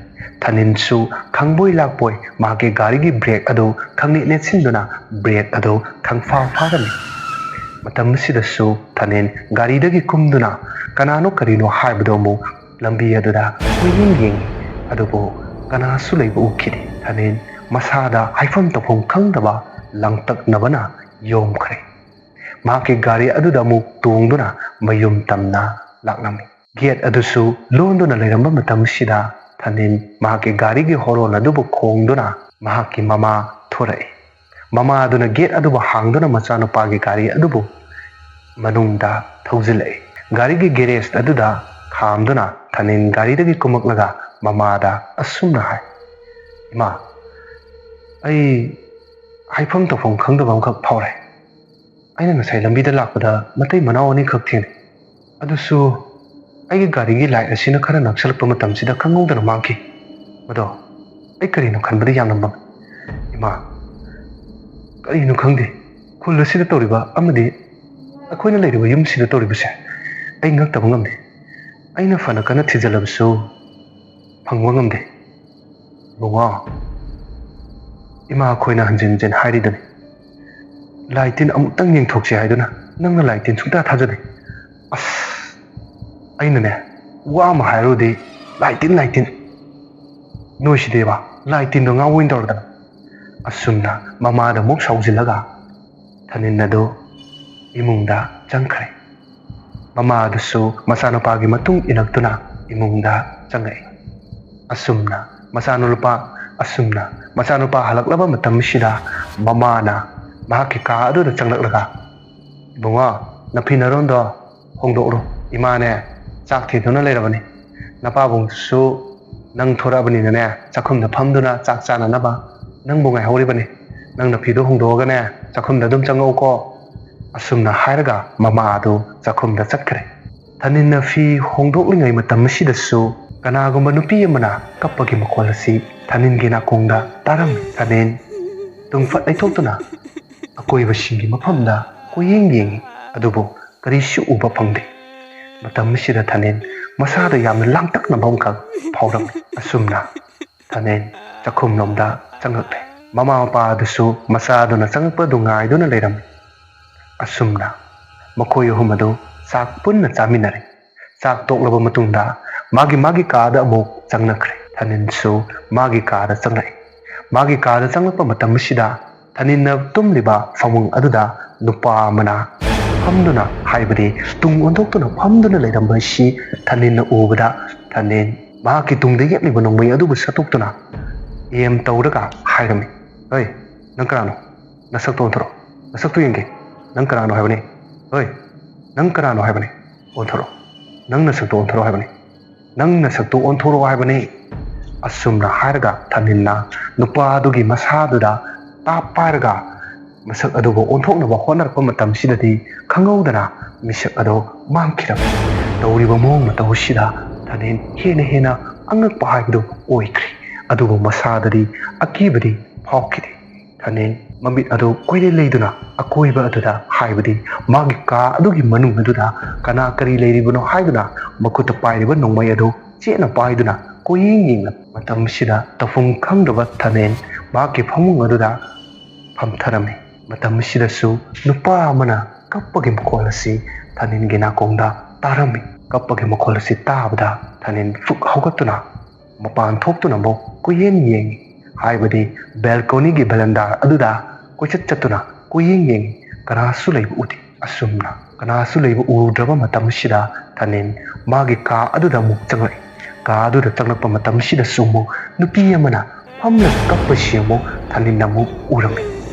ꯊꯥꯅꯤꯟꯁꯨ ꯈꯪꯕꯣꯏ ꯂꯥꯛꯄꯣꯏ ꯃꯍꯥꯛꯀꯤ ꯒꯥꯔꯤꯒꯤ ꯕ꯭ꯔꯦꯛ ꯑꯗꯨ ꯈꯪꯅꯦꯠ ꯅꯦꯠꯁꯤꯟꯗꯨꯅ ꯕ꯭ꯔꯦꯛ ꯑꯗꯨ ꯈꯪꯐꯥ ꯐꯥꯔꯝꯃꯤ꯫ ꯃꯇꯝ ꯑꯁꯤꯗꯁꯨ ꯊꯥꯅꯤꯟ ꯒꯥꯔꯤꯗꯒꯤ ꯀꯨꯝꯗꯨꯅ ꯀꯅꯥꯅꯣ ꯀꯔꯤꯅꯣ ꯍꯥꯏꯕꯗꯨ ꯑꯃꯨꯛ ꯂꯝꯕꯤ ꯑꯗꯨꯗ ꯀꯣꯏꯌꯦꯡ ꯌꯦꯡꯏ꯫ ꯑꯗꯨꯕꯨ ꯀꯅꯥꯁꯨ ꯂꯩꯕ ꯎꯈꯤꯗꯦ꯫ ꯊꯥꯅꯤꯟ ꯃꯁꯥꯗ ꯍꯥꯏꯐꯝ ꯇꯧꯐꯝ ꯈꯪꯗꯕ ꯂꯥꯡꯇꯛꯅꯕꯅ ꯌꯣꯝꯈ꯭ꯔꯦ꯫ ꯃꯍꯥꯛꯀꯤ ꯒꯥꯔꯤ ꯑꯗꯨꯗ ꯑꯃꯨꯛ ꯇꯣꯡꯗꯨꯅ ꯃꯌꯨꯝ ꯇꯝꯅ ꯂꯥꯛꯂꯝꯃꯤ꯫ ꯒꯦꯠ ꯑꯗꯨꯁꯨ ꯂꯣꯟꯗꯨꯅ ꯂꯩꯔꯝꯕ ꯃꯇꯝꯁꯤꯗ ꯊꯥꯅꯤꯟ ꯃꯍꯥꯛꯀꯤ ꯒꯥꯔꯤꯒꯤ ꯍꯣꯔꯣꯟ ꯑꯗꯨꯕꯨ ꯈꯣꯡꯗꯨꯅ ꯃꯍꯥꯛꯀꯤ ꯃꯃꯥ ꯊꯣꯔꯛꯏ꯫ ꯃꯃꯥ ꯑꯗꯨꯅ ꯒꯦꯠ ꯑꯗꯨꯕꯨ ꯍꯥꯡꯗꯨꯅ ꯃꯆꯥꯅꯨꯄꯥꯒꯤ ꯒꯥꯔꯤ ꯑꯗꯨꯕꯨ ꯃꯅꯨꯡꯗ ꯊꯧꯖꯤꯜꯂꯛꯏ꯫ ꯒꯥꯔꯤꯒꯤ ꯒꯦꯔꯦꯖ ꯑꯗꯨꯗ ꯈꯥꯝꯗꯨꯅ ꯊꯥꯅꯤꯟ ꯒꯥꯔꯤꯗꯒꯤ ꯀꯨꯝꯃꯛꯂꯒ ꯃꯃꯥꯗ ꯑꯁꯨꯝꯅ ꯍꯥꯏ, "ꯏꯃꯥ, ꯑꯩ ꯍꯥꯏꯐꯝ ꯇꯧꯐꯝ ꯈꯪꯗꯕ ꯑꯃꯈꯛ ꯐꯥꯎꯔꯦ꯫ ꯑꯩꯅ ꯉꯁꯥꯏ ꯂꯝꯕꯤꯗ ꯂꯥꯛꯄꯗ ꯃꯇꯩ ꯃꯅꯥꯎ ꯑꯅꯤꯈꯛ ꯊꯦꯡꯅꯩ꯫ ꯑꯗꯨꯁꯨ ꯑꯩꯒꯤ ꯒꯥꯔꯤꯒꯤ ꯂꯥꯏꯠ ꯑꯁꯤꯅ ꯈꯔ ꯅꯛꯁꯜꯂꯛꯄ ꯃꯇꯝꯁꯤꯗ ꯈꯪꯍꯧꯗꯅ ꯃꯥꯡꯈꯤ꯫ ꯃꯗꯣ ꯑꯩ ꯀꯔꯤꯅꯣ ꯈꯟꯕꯗ ꯌꯥꯝꯅ ꯃꯝꯃꯤ꯫ ꯏꯃꯥ, ꯀꯔꯤꯅꯣ ꯈꯪꯗꯦ, ꯈꯨꯜ ꯑꯁꯤꯗ ꯇꯧꯔꯤꯕ ꯑꯃꯗꯤ ꯑꯩꯈꯣꯏꯅ ꯂꯩꯔꯤꯕ ꯌꯨꯝꯁꯤꯗ ꯇꯧꯔꯤꯕꯁꯦ ꯑꯩ ꯉꯛꯇꯕ ꯉꯝꯗꯦ꯫ ꯑꯩꯅ ꯐꯅ ꯀꯟꯅ ꯊꯤꯖꯤꯜꯂꯕꯁꯨ ꯐꯪꯕ ꯉꯝꯗꯦ꯫ ꯏꯕꯨꯡꯉꯣ, ꯏꯃꯥ ꯑꯩꯈꯣꯏꯅ ꯍꯟꯖꯤꯟ ꯍꯟꯖꯤꯟ ꯍꯥꯏꯔꯤꯗꯨꯅꯤ, ꯂꯥꯏ ꯇꯤꯟ ꯑꯃꯨꯛꯇꯪ ꯌꯦꯡꯊꯣꯛꯁꯤ ꯍꯥꯏꯗꯨꯅ ꯅꯪꯅ ꯂꯥꯏ ꯇꯤꯟ ꯁꯨꯡꯇꯥ ꯊꯥꯖꯗꯦ꯫ ꯑꯁ, ꯑꯩꯅꯅꯦ, ꯋꯥ ꯑꯃ ꯍꯥꯏꯔꯨꯗꯤ ꯂꯥꯏ ꯇꯤꯟ, ꯂꯥꯏ ꯇꯤꯟ꯫ ꯅꯣꯏꯁꯤꯗꯤꯕ ꯂꯥꯏ ꯇꯤꯟꯗꯣ ꯉꯥꯎꯕ ꯑꯣꯏꯅ ꯇꯧꯔꯗꯅ꯫ ꯑꯁꯨꯝꯅ ꯃꯃꯥꯗ ꯑꯃꯨꯛ ꯁꯥꯎꯖꯤꯜꯂꯒ ꯊꯥꯅꯤꯟ ꯑꯗꯨ ꯏꯃꯨꯡꯗ ꯆꯪꯈ꯭ꯔꯦ꯫ ꯃꯃꯥ ꯑꯗꯨꯁꯨ ꯃꯆꯥꯅꯨꯄꯥꯒꯤ ꯃꯇꯨꯡ ꯏꯜꯂꯛꯇꯨꯅ ꯏꯃꯨꯡꯗ ꯆꯪꯉꯛꯏ꯫ ꯑꯁꯨꯝꯅ ꯃꯆꯥꯅꯨꯄꯥ, ꯑꯁꯨꯝꯅ ꯃꯆꯥꯅꯨꯄꯥ ꯍꯜꯂꯛꯂꯕ ꯃꯇꯝꯁꯤꯗ ꯃꯃꯥꯅ ꯃꯍꯥꯛꯀꯤ ꯀꯥ ꯑꯗꯨꯗ ꯆꯪꯂꯛꯂꯒ, "ꯏꯕꯨꯡꯉꯣ, ꯅꯐꯤ ꯅꯔꯣꯟꯗꯣ ꯍꯣꯡꯗꯣꯛꯎꯔꯣ꯫ ꯏꯃꯥꯅꯦ, ꯆꯥꯛ ꯊꯤꯗꯨꯅ ꯂꯩꯔꯕꯅꯤ꯫ ꯅꯄꯥꯕꯨꯡꯗꯨꯁꯨ ꯅꯪ ꯊꯣꯔꯛꯑꯕꯅꯤꯅꯅꯦ, ꯆꯥꯛꯈꯨꯝꯗ ꯐꯝꯗꯨꯅ ꯆꯥꯛ ꯆꯥꯅꯅꯕ ꯅꯪꯕꯨ ꯉꯥꯏꯍꯧꯔꯤꯕꯅꯤ꯫ ꯅꯪ ꯅꯐꯤꯗꯣ ꯍꯣꯡꯗꯣꯛꯑꯒꯅꯦ, ꯆꯥꯛꯈꯨꯝꯗ ꯑꯗꯨꯝ ꯆꯪꯉꯛꯎꯀꯣ꯫ ꯑꯁꯨꯝꯅ ꯍꯥꯏꯔꯒ ꯃꯃꯥ ꯑꯗꯨ ꯆꯥꯛꯈꯨꯝꯗ ꯆꯠꯈ꯭ꯔꯦ꯫ ꯊꯅꯤꯟꯅ ꯐꯤ ꯍꯣꯡꯗꯣꯛꯂꯤꯉꯩ ꯃꯇꯝ ꯑꯁꯤꯗꯁꯨ ꯀꯅꯥꯒꯨꯝꯕ ꯅꯨꯄꯤ ꯑꯃꯅ ꯀꯞꯄꯒꯤ ꯃꯈꯣꯜ ꯑꯁꯤ ꯊꯅꯤꯟꯒꯤ ꯅꯥꯀꯣꯡꯗ ꯇꯥꯔꯝꯃꯤ꯫ ꯊꯅꯤꯟ ꯇꯨꯡꯐꯠ ꯂꯩꯊꯣꯛꯇꯨꯅ ꯑꯀꯣꯏꯕꯁꯤꯡꯒꯤ ꯃꯐꯝꯗ ꯀꯣꯏꯌꯦꯡ ꯌꯦꯡꯉꯤ, ꯑꯗꯨꯕꯨ ꯀꯔꯤꯁꯨ ꯎꯕ ꯐꯪꯗꯦ꯫ ꯃꯇꯝ ꯑꯁꯤꯗ ꯊꯅꯤꯟ ꯃꯁꯥꯗ ꯌꯥꯝꯅ ꯂꯥꯡꯇꯛꯅꯕ ꯑꯃꯈꯛ ꯐꯥꯎꯔꯝꯃꯤ꯫ ꯑꯁꯨꯝꯅ ꯊꯅꯤꯟ ꯆꯥꯛꯈꯨꯝꯂꯣꯝꯗ ꯆꯪꯂꯛꯂꯦ꯫ ꯃꯃꯥ ꯃꯄꯥ ꯑꯗꯨꯁꯨ ꯃꯆꯥꯗꯨꯅ ꯆꯪꯂꯛꯄꯗꯨ ꯉꯥꯏꯗꯨꯅ ꯂꯩꯔꯝꯃꯤ꯫ ꯑꯁꯨꯝꯅ ꯃꯈꯣꯏ ꯑꯍꯨꯝ ꯑꯗꯨ ꯆꯥꯛ ꯄꯨꯟꯅ ꯆꯥꯃꯤꯟꯅꯔꯦ꯫ ꯆꯥꯛ ꯇꯣꯛꯂꯕ ꯃꯇꯨꯡꯗ ꯃꯥꯒꯤ ꯃꯥꯒꯤ ꯀꯥꯗ ꯑꯃꯨꯛ ꯆꯪꯅꯈ꯭ꯔꯦ꯫ ꯊꯅꯤꯟꯁꯨ ꯃꯥꯒꯤ ꯀꯥꯗ ꯆꯪꯂꯛꯏ꯫ ꯃꯥꯒꯤ ꯀꯥꯗ ꯆꯪꯂꯛꯄ ꯃꯇꯝ ꯑꯁꯤꯗ ꯊꯅꯤꯟꯅ ꯇꯨꯝꯂꯤꯕ ꯐꯃꯨꯡ ꯑꯗꯨꯗ ꯅꯨꯄꯥ ꯑꯃꯅ ꯐꯝꯗꯨꯅ, ꯍꯥꯏꯕꯗꯤ ꯇꯨꯡ ꯑꯣꯟꯊꯣꯛꯇꯨꯅ ꯐꯝꯗꯨꯅ ꯂꯩꯔꯝꯕ ꯑꯁꯤ ꯊꯅꯤꯟꯅ ꯎꯕꯗ, ꯊꯅꯤꯟ ꯃꯍꯥꯛꯀꯤ ꯇꯨꯡꯗ ꯌꯦꯛꯂꯤꯕ ꯅꯣꯡꯃꯩ ꯑꯗꯨꯕꯨ ꯁꯠꯇꯣꯛꯇꯨꯅ ꯑꯦꯝ ꯇꯧꯔꯒ ꯍꯥꯏꯔꯝꯃꯤ, "ꯍꯣꯏ, ꯅꯪ ꯀꯅꯥꯅꯣ? ꯅꯁꯛꯇꯣ ꯑꯣꯟꯊꯣꯔꯛꯑꯣ꯫ ꯅꯁꯛꯇꯣ ꯌꯦꯡꯒꯦ꯫ ꯅꯪ ꯀꯅꯥꯅꯣ ꯍꯥꯏꯕꯅꯦ? ꯍꯣꯏ, ꯅꯪ ꯀꯅꯥꯅꯣ ꯍꯥꯏꯕꯅꯦ? ꯑꯣꯟꯊꯣꯔꯛꯑꯣ꯫ ꯅꯪ ꯅꯁꯛꯇꯣ ꯑꯣꯟꯊꯣꯔꯛꯑꯣ ꯍꯥꯏꯕꯅꯦ꯫ ꯅꯪ ꯅꯁꯛꯇꯣ ꯑꯣꯟꯊꯣꯔꯛꯑꯣ ꯍꯥꯏꯕꯅꯦ꯫" ꯑꯁꯨꯝꯅ ꯍꯥꯏꯔꯒ ꯊꯅꯤꯟꯅ ꯅꯨꯄꯥ ꯑꯗꯨꯒꯤ ꯃꯁꯥꯗꯨꯗ ꯇꯥꯞ ꯄꯥꯏꯔꯒ ꯃꯁꯛ ꯑꯗꯨꯕꯨ ꯑꯣꯟꯊꯣꯛꯅꯕ ꯍꯣꯠꯅꯔꯛꯄ ꯃꯇꯝꯁꯤꯗꯗꯤ ꯈꯪꯍꯧꯗꯅ ꯃꯤꯁꯛ ꯑꯗꯨ ꯃꯥꯡꯈꯤꯔꯝꯃꯤ꯫ ꯇꯧꯔꯤꯕ ꯃꯑꯣꯡ ꯃꯇꯧ ꯑꯁꯤꯗ ꯊꯅꯤꯟ ꯍꯦꯟꯅ ꯍꯦꯟꯅ ꯑꯉꯛꯄ ꯍꯥꯏꯕꯗꯨ ꯑꯣꯏꯈ꯭ꯔꯦ꯫ ꯑꯗꯨꯕꯨ ꯃꯁꯥꯗꯗꯤ ꯑꯀꯤꯕꯗꯤ ꯐꯥꯎꯈꯤꯗꯦ꯫ ꯊꯅꯤꯟ ꯃꯃꯤꯠ ꯑꯗꯨ ꯀꯣꯏꯂꯩ ꯂꯩꯗꯨꯅ ꯑꯀꯣꯏꯕ ꯑꯗꯨꯗ, ꯍꯥꯏꯕꯗꯤ ꯃꯥꯒꯤ ꯀꯥ ꯑꯗꯨꯒꯤ ꯃꯅꯨꯡ ꯑꯗꯨꯗ ꯀꯅꯥ ꯀꯔꯤ ꯂꯩꯔꯤꯕꯅꯣ ꯍꯥꯏꯗꯨꯅ ꯃꯈꯨꯠꯇ ꯄꯥꯏꯔꯤꯕ ꯅꯣꯡꯃꯩ ꯑꯗꯨ ꯆꯦꯠꯅ ꯄꯥꯏꯗꯨꯅ ꯀꯣꯏꯌꯦꯡ ꯌꯦꯡꯂꯝꯃꯤ꯫ ꯃꯇꯝꯁꯤꯗ ꯇꯧꯐꯝ ꯈꯪꯗ꯭ꯔꯕ ꯊꯅꯤꯟ ꯃꯍꯥꯛꯀꯤ ꯐꯃꯨꯡ ꯑꯗꯨꯗ ꯐꯝꯊꯔꯝꯃꯤ꯫ ꯃꯇꯝ ꯑꯁꯤꯗꯁꯨ ꯅꯨꯄꯥ ꯑꯃꯅ ꯀꯞꯄꯒꯤ ꯃꯈꯣꯜ ꯑꯁꯤ ꯊꯅꯤꯟꯒꯤ ꯅꯥꯀꯣꯡꯗ ꯇꯥꯔꯝꯃꯤ꯫ ꯀꯞꯄꯒꯤ ꯃꯈꯣꯜ ꯑꯁꯤ ꯇꯥꯕꯗ ꯊꯅꯤꯟ ꯐꯨꯛ ꯍꯧꯒꯠꯇꯨꯅ ꯃꯄꯥꯟ ꯊꯣꯛꯇꯨꯅ ꯑꯃꯨꯛ ꯀꯣꯏꯌꯦꯡ ꯌꯦꯡꯉꯤ, ꯍꯥꯏꯕꯗꯤ ꯕꯦꯜꯀꯣꯅꯤꯒꯤ ꯚꯦꯔꯟꯗꯥ ꯑꯗꯨꯗ ꯀꯣꯏꯆꯠ ꯆꯠꯇꯨꯅ ꯀꯣꯏꯌꯦꯡ ꯌꯦꯡꯉꯤ꯫ ꯀꯅꯥꯁꯨ ꯂꯩꯕ ꯎꯗꯦ꯫ ꯑꯁꯨꯝꯅ ꯀꯅꯥꯁꯨ ꯂꯩꯕ ꯎꯗ꯭ꯔꯕ ꯃꯇꯝꯁꯤꯗ ꯊꯅꯤꯟ ꯃꯥꯒꯤ ꯀꯥ ꯑꯗꯨꯗ ꯑꯃꯨꯛ ꯆꯪꯂꯛꯏ꯫ ꯀꯥ ꯑꯗꯨꯗ ꯆꯪꯂꯛꯄ ꯃꯇꯝꯁꯤꯗꯁꯨ ꯑꯃꯨꯛ ꯅꯨꯄꯤ ꯑꯃꯅ ꯐꯝꯂꯒ ꯀꯞꯄꯁꯤ ꯑꯃꯨꯛ ꯊꯅꯤꯟꯅ ꯑꯃꯨꯛ ꯎꯔꯝꯃꯤ꯫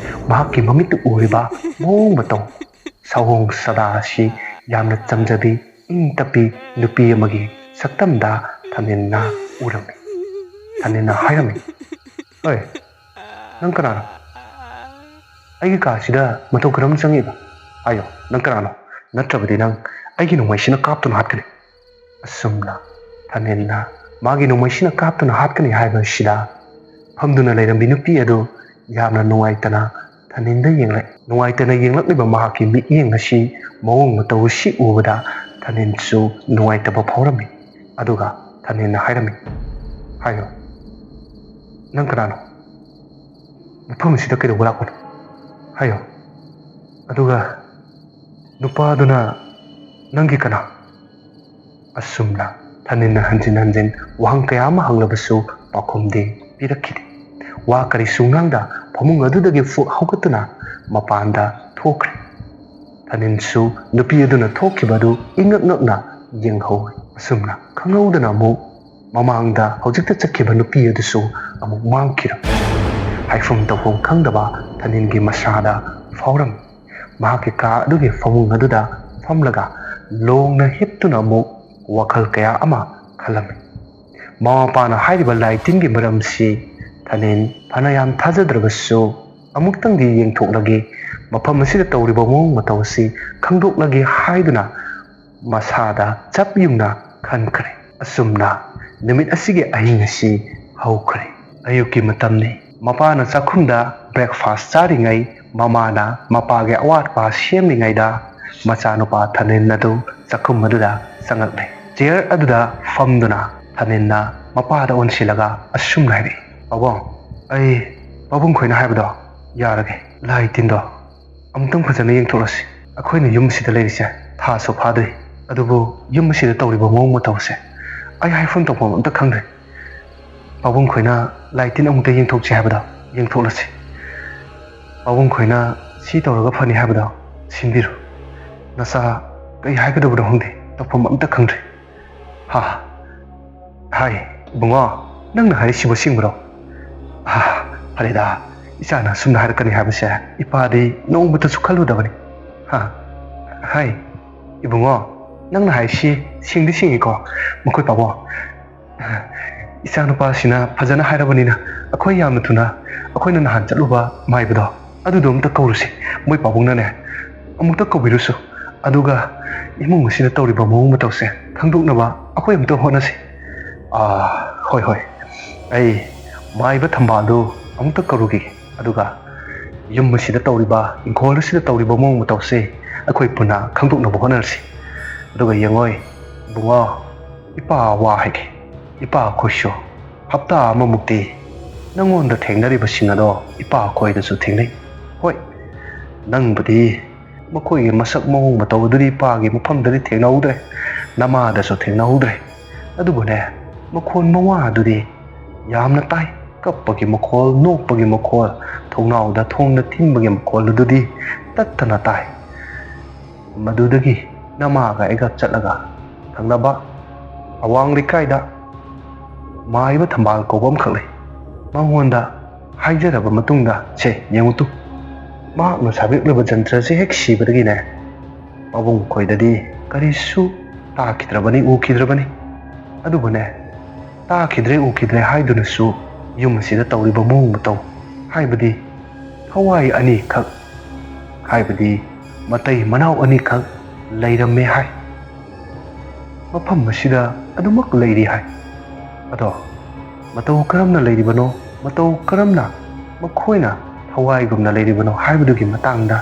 ꯃꯍꯥꯛꯀꯤ ꯃꯃꯤꯠꯇ ꯎꯔꯤꯕ ꯃꯑꯣꯡ ꯃꯇꯧ, ꯁꯑꯣꯡ ꯁꯥꯗꯥ ꯑꯁꯤ ꯌꯥꯝꯅ ꯆꯝꯖꯕꯤ, ꯏꯪ ꯇꯞꯄꯤ ꯅꯨꯄꯤ ꯑꯃꯒꯤ ꯁꯛꯇꯝꯗ ꯊꯅꯤꯟꯅ ꯎꯔꯝꯃꯤ꯫ ꯊꯅꯤꯟꯅ ꯍꯥꯏꯔꯝꯃꯤ, "ꯍꯣꯏ, ꯅꯪ ꯀꯅꯥꯅꯣ? ꯑꯩꯒꯤ ꯀꯥꯁꯤꯗ ꯃꯇꯧ ꯀꯔꯝ ꯆꯪꯉꯤꯕ? "ꯍꯥꯏꯌꯣ, ꯅꯪ ꯀꯅꯥꯅꯣ? ꯅꯠꯇ꯭ꯔꯕꯗꯤ ꯅꯪ ꯑꯩꯒꯤ ꯅꯣꯡꯃꯩꯁꯤꯅ ꯀꯥꯞꯇꯨꯅ ꯍꯥꯠꯀꯅꯤ!" ꯑꯁꯨꯝꯅ ꯊꯥꯅꯤꯜꯅ ꯃꯥꯒꯤ ꯅꯣꯡꯃꯩꯁꯤꯅ ꯀꯥꯞꯇꯨꯅ ꯍꯥꯠꯀꯅꯤ ꯍꯥꯏꯕꯁꯤꯗ ꯐꯝꯗꯨꯅ ꯂꯩꯔꯝꯕꯤ ꯅꯨꯄꯤ ꯑꯗꯨ ꯌꯥꯝꯅ ꯅꯨꯡꯉꯥꯏꯇꯅ ꯊꯥꯅꯤꯜꯗ ꯌꯦꯡꯂꯛꯏ꯫ ꯅꯨꯡꯉꯥꯏꯇꯅ ꯌꯦꯡꯂꯛꯂꯤꯕ ꯃꯍꯥꯛꯀꯤ ꯃꯤꯠꯌꯦꯡ ꯑꯁꯤ, ꯃꯑꯣꯡ ꯃꯇꯧ ꯑꯁꯤ ꯎꯕꯗ ꯊꯥꯅꯤꯜꯁꯨ ꯅꯨꯡꯉꯥꯏꯇꯕ ꯐꯥꯎꯔꯝꯃꯤ꯫ ꯑꯗꯨꯒ ꯊꯥꯅꯤꯜꯅ ꯍꯥꯏꯔꯝꯃꯤ, "ꯍꯥꯏꯌꯣ, ꯅꯪ ꯀꯅꯥꯅꯣ? ꯃꯐꯝ ꯑꯁꯤꯗ ꯀꯩꯗꯧꯕ ꯂꯥꯛꯄꯅꯣ? ꯍꯥꯏꯌꯣ꯫ ꯑꯗꯨꯒ ꯅꯨꯄꯥꯗꯨꯅ ꯅꯪꯒꯤ ꯀꯅꯥ?" ꯑꯁꯨꯝꯅ ꯊꯥꯅꯤꯜꯅ ꯍꯟꯖꯤꯟ ꯍꯟꯖꯤꯟ ꯋꯥꯍꯪ ꯀꯌꯥ ꯑꯃ ꯍꯪꯂꯕꯁꯨ ꯄꯥꯎꯈꯨꯝꯗꯤ ꯄꯤꯔꯛꯈꯤꯗꯦ꯫ ꯋꯥ ꯀꯔꯤꯁꯨ ꯉꯥꯡꯗ ꯐꯃꯨꯡ ꯑꯗꯨꯗꯒꯤ ꯐꯨꯛ ꯍꯧꯒꯠꯇꯨꯅ ꯃꯄꯥꯟꯗ ꯊꯣꯛꯈ꯭ꯔꯦ꯫ ꯊꯥꯅꯤꯜꯁꯨ ꯅꯨꯄꯤ ꯑꯗꯨꯅ ꯊꯣꯛꯈꯤꯕ ꯑꯗꯨ ꯏꯉꯛ ꯉꯛꯅ ꯌꯦꯡꯍꯧꯏ꯫ ꯑꯁꯨꯝꯅ ꯈꯪꯍꯧꯗꯅ ꯑꯃꯨꯛ ꯃꯃꯥꯡꯗ ꯍꯧꯖꯤꯛꯇ ꯆꯠꯈꯤꯕ ꯅꯨꯄꯤ ꯑꯗꯨꯁꯨ ꯑꯃꯨꯛ ꯃꯥꯡꯈꯤꯔꯝꯃꯤ꯫ ꯍꯥꯏꯐꯝ ꯇꯧꯐꯝ ꯈꯪꯗꯕ ꯊꯥꯅꯤꯜꯒꯤ ꯃꯁꯥꯗ ꯐꯥꯎꯔꯝꯃꯤ꯫ ꯃꯍꯥꯛꯀꯤ ꯀꯥ ꯑꯗꯨꯒꯤ ꯐꯃꯨꯡ ꯑꯗꯨꯗ ꯐꯝꯂꯒ ꯂꯣꯡꯅ ꯍꯤꯞꯇꯨꯅ ꯑꯃꯨꯛ ꯋꯥꯈꯜ ꯀꯌꯥ ꯑꯃ ꯈꯜꯂꯝꯃꯤ꯫ ꯃꯃꯥ ꯃꯄꯥꯅ ꯍꯥꯏꯔꯤꯕ ꯂꯥꯏ ꯇꯤꯟꯒꯤ ꯃꯔꯝꯁꯤ ꯊꯥꯅꯤꯜ ꯐꯅ ꯌꯥꯝ ꯊꯥꯖꯗ꯭ꯔꯕꯁꯨ, ꯑꯃꯨꯛꯇꯪꯗꯤ ꯌꯦꯡꯊꯣꯛꯂꯒꯦ, ꯃꯐꯝ ꯑꯁꯤꯗ ꯇꯧꯔꯤꯕ ꯃꯑꯣꯡ ꯃꯇꯧ ꯑꯁꯤ ꯈꯪꯗꯣꯛꯂꯒꯦ ꯍꯥꯏꯗꯨꯅ ꯃꯁꯥꯗ ꯆꯞ ꯌꯨꯡꯅ ꯈꯟꯈ꯭ꯔꯦ꯫ ꯑꯁꯨꯝꯅ ꯅꯨꯃꯤꯠ ꯑꯁꯤꯒꯤ ꯑꯍꯤꯡ ꯑꯁꯤ ꯍꯧꯈ꯭ꯔꯦ꯫ ꯑꯌꯨꯛꯀꯤ ꯃꯇꯝꯅꯤ꯫ ꯃꯄꯥꯅ ꯆꯥꯛꯈꯨꯝꯗ breakfast ꯆꯥꯔꯤꯉꯩ, ꯃꯃꯥꯅ ꯃꯄꯥꯒꯤ ꯑꯋꯥꯠ ꯑꯄꯥ ꯁꯦꯝꯂꯤꯉꯩꯗ, ꯃꯆꯥꯅꯨꯄꯥ ꯊꯥꯅꯤꯜ ꯑꯗꯨ ꯆꯥꯛꯈꯨꯝ ꯑꯗꯨꯗ ꯆꯪꯂꯛꯂꯦ꯫ Chair ꯑꯗꯨꯗ ꯐꯝꯗꯨꯅ ꯊꯥꯅꯤꯜꯅ ꯃꯄꯥꯗ ꯑꯣꯟꯁꯤꯜꯂꯒ ꯑꯁꯨꯝꯅ ꯍꯥꯏꯔꯛꯏ, "ꯄꯥꯕꯨꯡ, ꯑꯩ ꯄꯥꯕꯨꯡ ꯈꯣꯏꯅ ꯍꯥꯏꯕꯗꯣ ꯌꯥꯔꯒꯦ꯫ ꯂꯥꯏ ꯇꯤꯟꯗꯣ ꯑꯃꯨꯛꯇꯪ ꯐꯖꯅ ꯌꯦꯡꯊꯣꯛꯂꯁꯤ꯫ ꯑꯩꯈꯣꯏꯅ ꯌꯨꯝ ꯑꯁꯤꯗ ꯂꯩꯔꯤꯁꯦ ꯊꯥꯁꯨ ꯐꯥꯗ꯭ꯔꯤ, ꯑꯗꯨꯕꯨ ꯌꯨꯝ ꯑꯁꯤꯗ ꯇꯧꯔꯤꯕ ꯃꯑꯣꯡ ꯃꯇꯧꯁꯦ ꯑꯩ ꯍꯥꯏꯐꯝ ꯇꯧꯐꯝ ꯑꯝꯇ ꯈꯪꯗ꯭ꯔꯦ꯫ ꯄꯥꯕꯨꯡ ꯈꯣꯏꯅ ꯂꯥꯏ ꯇꯤꯟ ꯑꯃꯨꯛꯇ ꯌꯦꯡꯊꯣꯛꯁꯤ ꯍꯥꯏꯕꯗꯣ ꯌꯦꯡꯊꯣꯛꯂꯁꯤ꯫ ꯄꯥꯕꯨꯡ ꯈꯣꯏꯅ ꯁꯤ ꯇꯧꯔꯒ ꯐꯅꯤ ꯍꯥꯏꯕꯗꯣ ꯁꯤꯟꯕꯤꯔꯣ꯫ ꯅꯆꯥ ꯀꯩ ꯍꯥꯏꯒꯗꯕꯅꯣ ꯈꯪꯗꯦ, ꯇꯧꯐꯝ ꯑꯝꯇ ꯈꯪꯗ꯭ꯔꯦ꯫" "ꯍꯥ, ꯍꯥꯏ, ꯏꯕꯨꯡꯉꯣ, ꯅꯪꯅ ꯍꯥꯏꯔꯤꯁꯤꯕꯨ ꯑꯁꯦꯡꯕꯔꯣ?" "ꯍꯥ, ꯐꯔꯦꯗ, ꯏꯆꯥꯅ ꯑꯁꯨꯝꯅ ꯍꯥꯏꯔꯛꯀꯅꯤ ꯍꯥꯏꯕꯁꯦ ꯏꯄꯥꯗꯤ ꯅꯣꯡꯃꯇꯁꯨ ꯈꯜꯂꯨꯗꯕꯅꯤ꯫ ꯍꯥ, ꯍꯥꯏ, ꯏꯕꯨꯡꯉꯣ, ꯅꯪꯅ ꯍꯥꯏꯔꯤꯁꯤ ꯁꯦꯡꯗꯤ ꯁꯦꯡꯉꯤꯀꯣ, ꯃꯈꯣꯏ ꯄꯥꯕꯨꯡ꯫ ꯏꯆꯥꯅꯨꯄꯥꯁꯤꯅ ꯐꯖꯅ ꯍꯥꯏꯔꯕꯅꯤꯅ, ꯑꯩꯈꯣꯏ ꯌꯥꯝꯅ ꯊꯨꯅ ꯑꯩꯈꯣꯏꯅ ꯅꯍꯥꯟ ꯆꯠꯂꯨꯕ ꯃꯥꯏꯕꯗꯣ, ꯑꯗꯨꯗꯣ ꯑꯝꯇ ꯀꯧꯔꯨꯁꯤ꯫ ꯃꯣꯏ ꯄꯥꯕꯨꯡꯅꯅꯦ, ꯑꯃꯨꯛꯇ ꯀꯧꯕꯤꯔꯨꯁꯨ, ꯑꯗꯨꯒ ꯏꯃꯨꯡ ꯑꯁꯤꯗ ꯇꯧꯔꯤꯕ ꯃꯑꯣꯡ ꯃꯇꯧꯁꯦ ꯈꯪꯗꯣꯛꯅꯕ ꯑꯩꯈꯣꯏ ꯑꯃꯨꯛꯇ ꯍꯣꯠꯅꯁꯤ꯫ ꯑꯥ, ꯍꯣꯏ, ꯍꯣꯏ, ꯑꯩ ꯃꯥꯏꯕ ꯊꯝꯕꯥꯜꯗꯨ ꯑꯃꯨꯛꯇ ꯀꯧꯔꯨꯈꯤꯒꯦ, ꯑꯗꯨꯒ ꯌꯨꯝ ꯑꯁꯤꯗ ꯇꯧꯔꯤꯕ, ꯏꯪꯈꯣꯜ ꯑꯁꯤꯗ ꯇꯧꯔꯤꯕ ꯃꯑꯣꯡ ꯃꯇꯧꯁꯦ ꯑꯩꯈꯣꯏ ꯄꯨꯟꯅ ꯈꯪꯗꯣꯛꯅꯕ ꯍꯣꯠꯅꯔꯁꯤ꯫ ꯑꯗꯨꯒ ꯌꯦꯡꯉꯣꯏ ꯏꯕꯨꯡꯉꯣ, ꯏꯄꯥ ꯋꯥ ꯍꯥꯏꯒꯦ꯫ ꯏꯄꯥ ꯑꯩꯈꯣꯏꯁꯨ ꯍꯞꯇꯥ ꯑꯃꯃꯨꯛꯇꯤ ꯅꯪꯉꯣꯟꯗ ꯊꯦꯡꯅꯔꯤꯕꯁꯤꯡ ꯑꯗꯣ ꯏꯄꯥ ꯑꯩꯈꯣꯏꯗꯁꯨ ꯊꯦꯡꯅꯩ꯫ ꯍꯣꯏ, ꯅꯪꯕꯨꯗꯤ ꯃꯈꯣꯏꯒꯤ ꯃꯁꯛ ꯃꯑꯣꯡ ꯃꯇꯧ ꯑꯗꯨꯗꯤ ꯏꯄꯥꯒꯤ ꯃꯐꯝꯗꯗꯤ ꯊꯦꯡꯅꯍꯧꯗ꯭ꯔꯦ, ꯅꯃꯥꯗꯁꯨ ꯊꯦꯡꯅꯍꯧꯗ꯭ꯔꯦ꯫ ꯑꯗꯨꯕꯨꯅꯦ, ꯃꯈꯣꯟ ꯃꯋꯥ ꯑꯗꯨꯗꯤ ꯌꯥꯝꯅ ꯇꯥꯏ꯫ ꯀꯞꯄꯒꯤ ꯃꯈꯣꯜ, ꯅꯣꯛꯄꯒꯤ ꯃꯈꯣꯜ, ꯊꯣꯡꯅꯥꯎꯗ ꯊꯣꯡꯅ ꯊꯤꯟꯕꯒꯤ ꯃꯈꯣꯜ ꯑꯗꯨꯗꯤ ꯇꯠꯇꯅ ꯇꯥꯏ꯫ ꯃꯗꯨꯗꯒꯤ ꯅꯃꯥꯒ ꯑꯩꯒ ꯆꯠꯂꯒ ꯊꯪꯅꯕ ꯑꯋꯥꯡ ꯂꯩꯀꯥꯏꯗ ꯃꯥꯏꯕ ꯊꯝꯕꯥꯜ ꯀꯧꯕ ꯑꯃꯈꯛ ꯂꯩ꯫ ꯃꯉꯣꯟꯗ ꯍꯥꯏꯖꯔꯕ ꯃꯇꯨꯡꯗ, "ꯁꯦ, ꯌꯦꯡꯉꯨ ꯇꯨ, ꯃꯍꯥꯛꯅ ꯁꯥꯕꯤꯔꯛꯂꯤꯕ ꯖꯟꯇ꯭ꯔꯁꯦ ꯍꯦꯛ ꯁꯤꯕꯗꯒꯤꯅꯦ, ꯄꯥꯕꯨꯡ ꯈꯣꯏꯗꯗꯤ ꯀꯔꯤꯁꯨ ꯇꯥꯈꯤꯗ꯭ꯔꯕꯅꯤ, ꯎꯈꯤꯗ꯭ꯔꯕꯅꯤ꯫ ꯑꯗꯨꯕꯨꯅꯦ, ꯇꯥꯈꯤꯗ꯭ꯔꯦ, ꯎꯈꯤꯗ꯭ꯔꯦ ꯍꯥꯏꯗꯨꯅꯁꯨ ꯌꯨꯝ ꯑꯁꯤꯗ ꯇꯧꯔꯤꯕ ꯃꯑꯣꯡ ꯃꯇꯧ, ꯍꯥꯏꯕꯗꯤ ꯊꯋꯥꯏ ꯑꯅꯤꯈꯛ, ꯍꯥꯏꯕꯗꯤ ꯃꯇꯩ ꯃꯅꯥꯎ ꯑꯅꯤꯈꯛ ꯂꯩꯔꯝꯃꯦ ꯍꯥꯏ꯫ ꯃꯐꯝ ꯑꯁꯤꯗ ꯑꯗꯨꯃꯛ ꯂꯩꯔꯤ ꯍꯥꯏ꯫ ꯑꯗꯣ ꯃꯇꯧ ꯀꯔꯝꯅ ꯂꯩꯔꯤꯕꯅꯣ, ꯃꯇꯧ ꯀꯔꯝꯅ ꯃꯈꯣꯏꯅ ꯊꯋꯥꯏꯒꯨꯝꯅ ꯂꯩꯔꯤꯕꯅꯣ ꯍꯥꯏꯕꯗꯨꯒꯤ ꯃꯇꯥꯡꯗ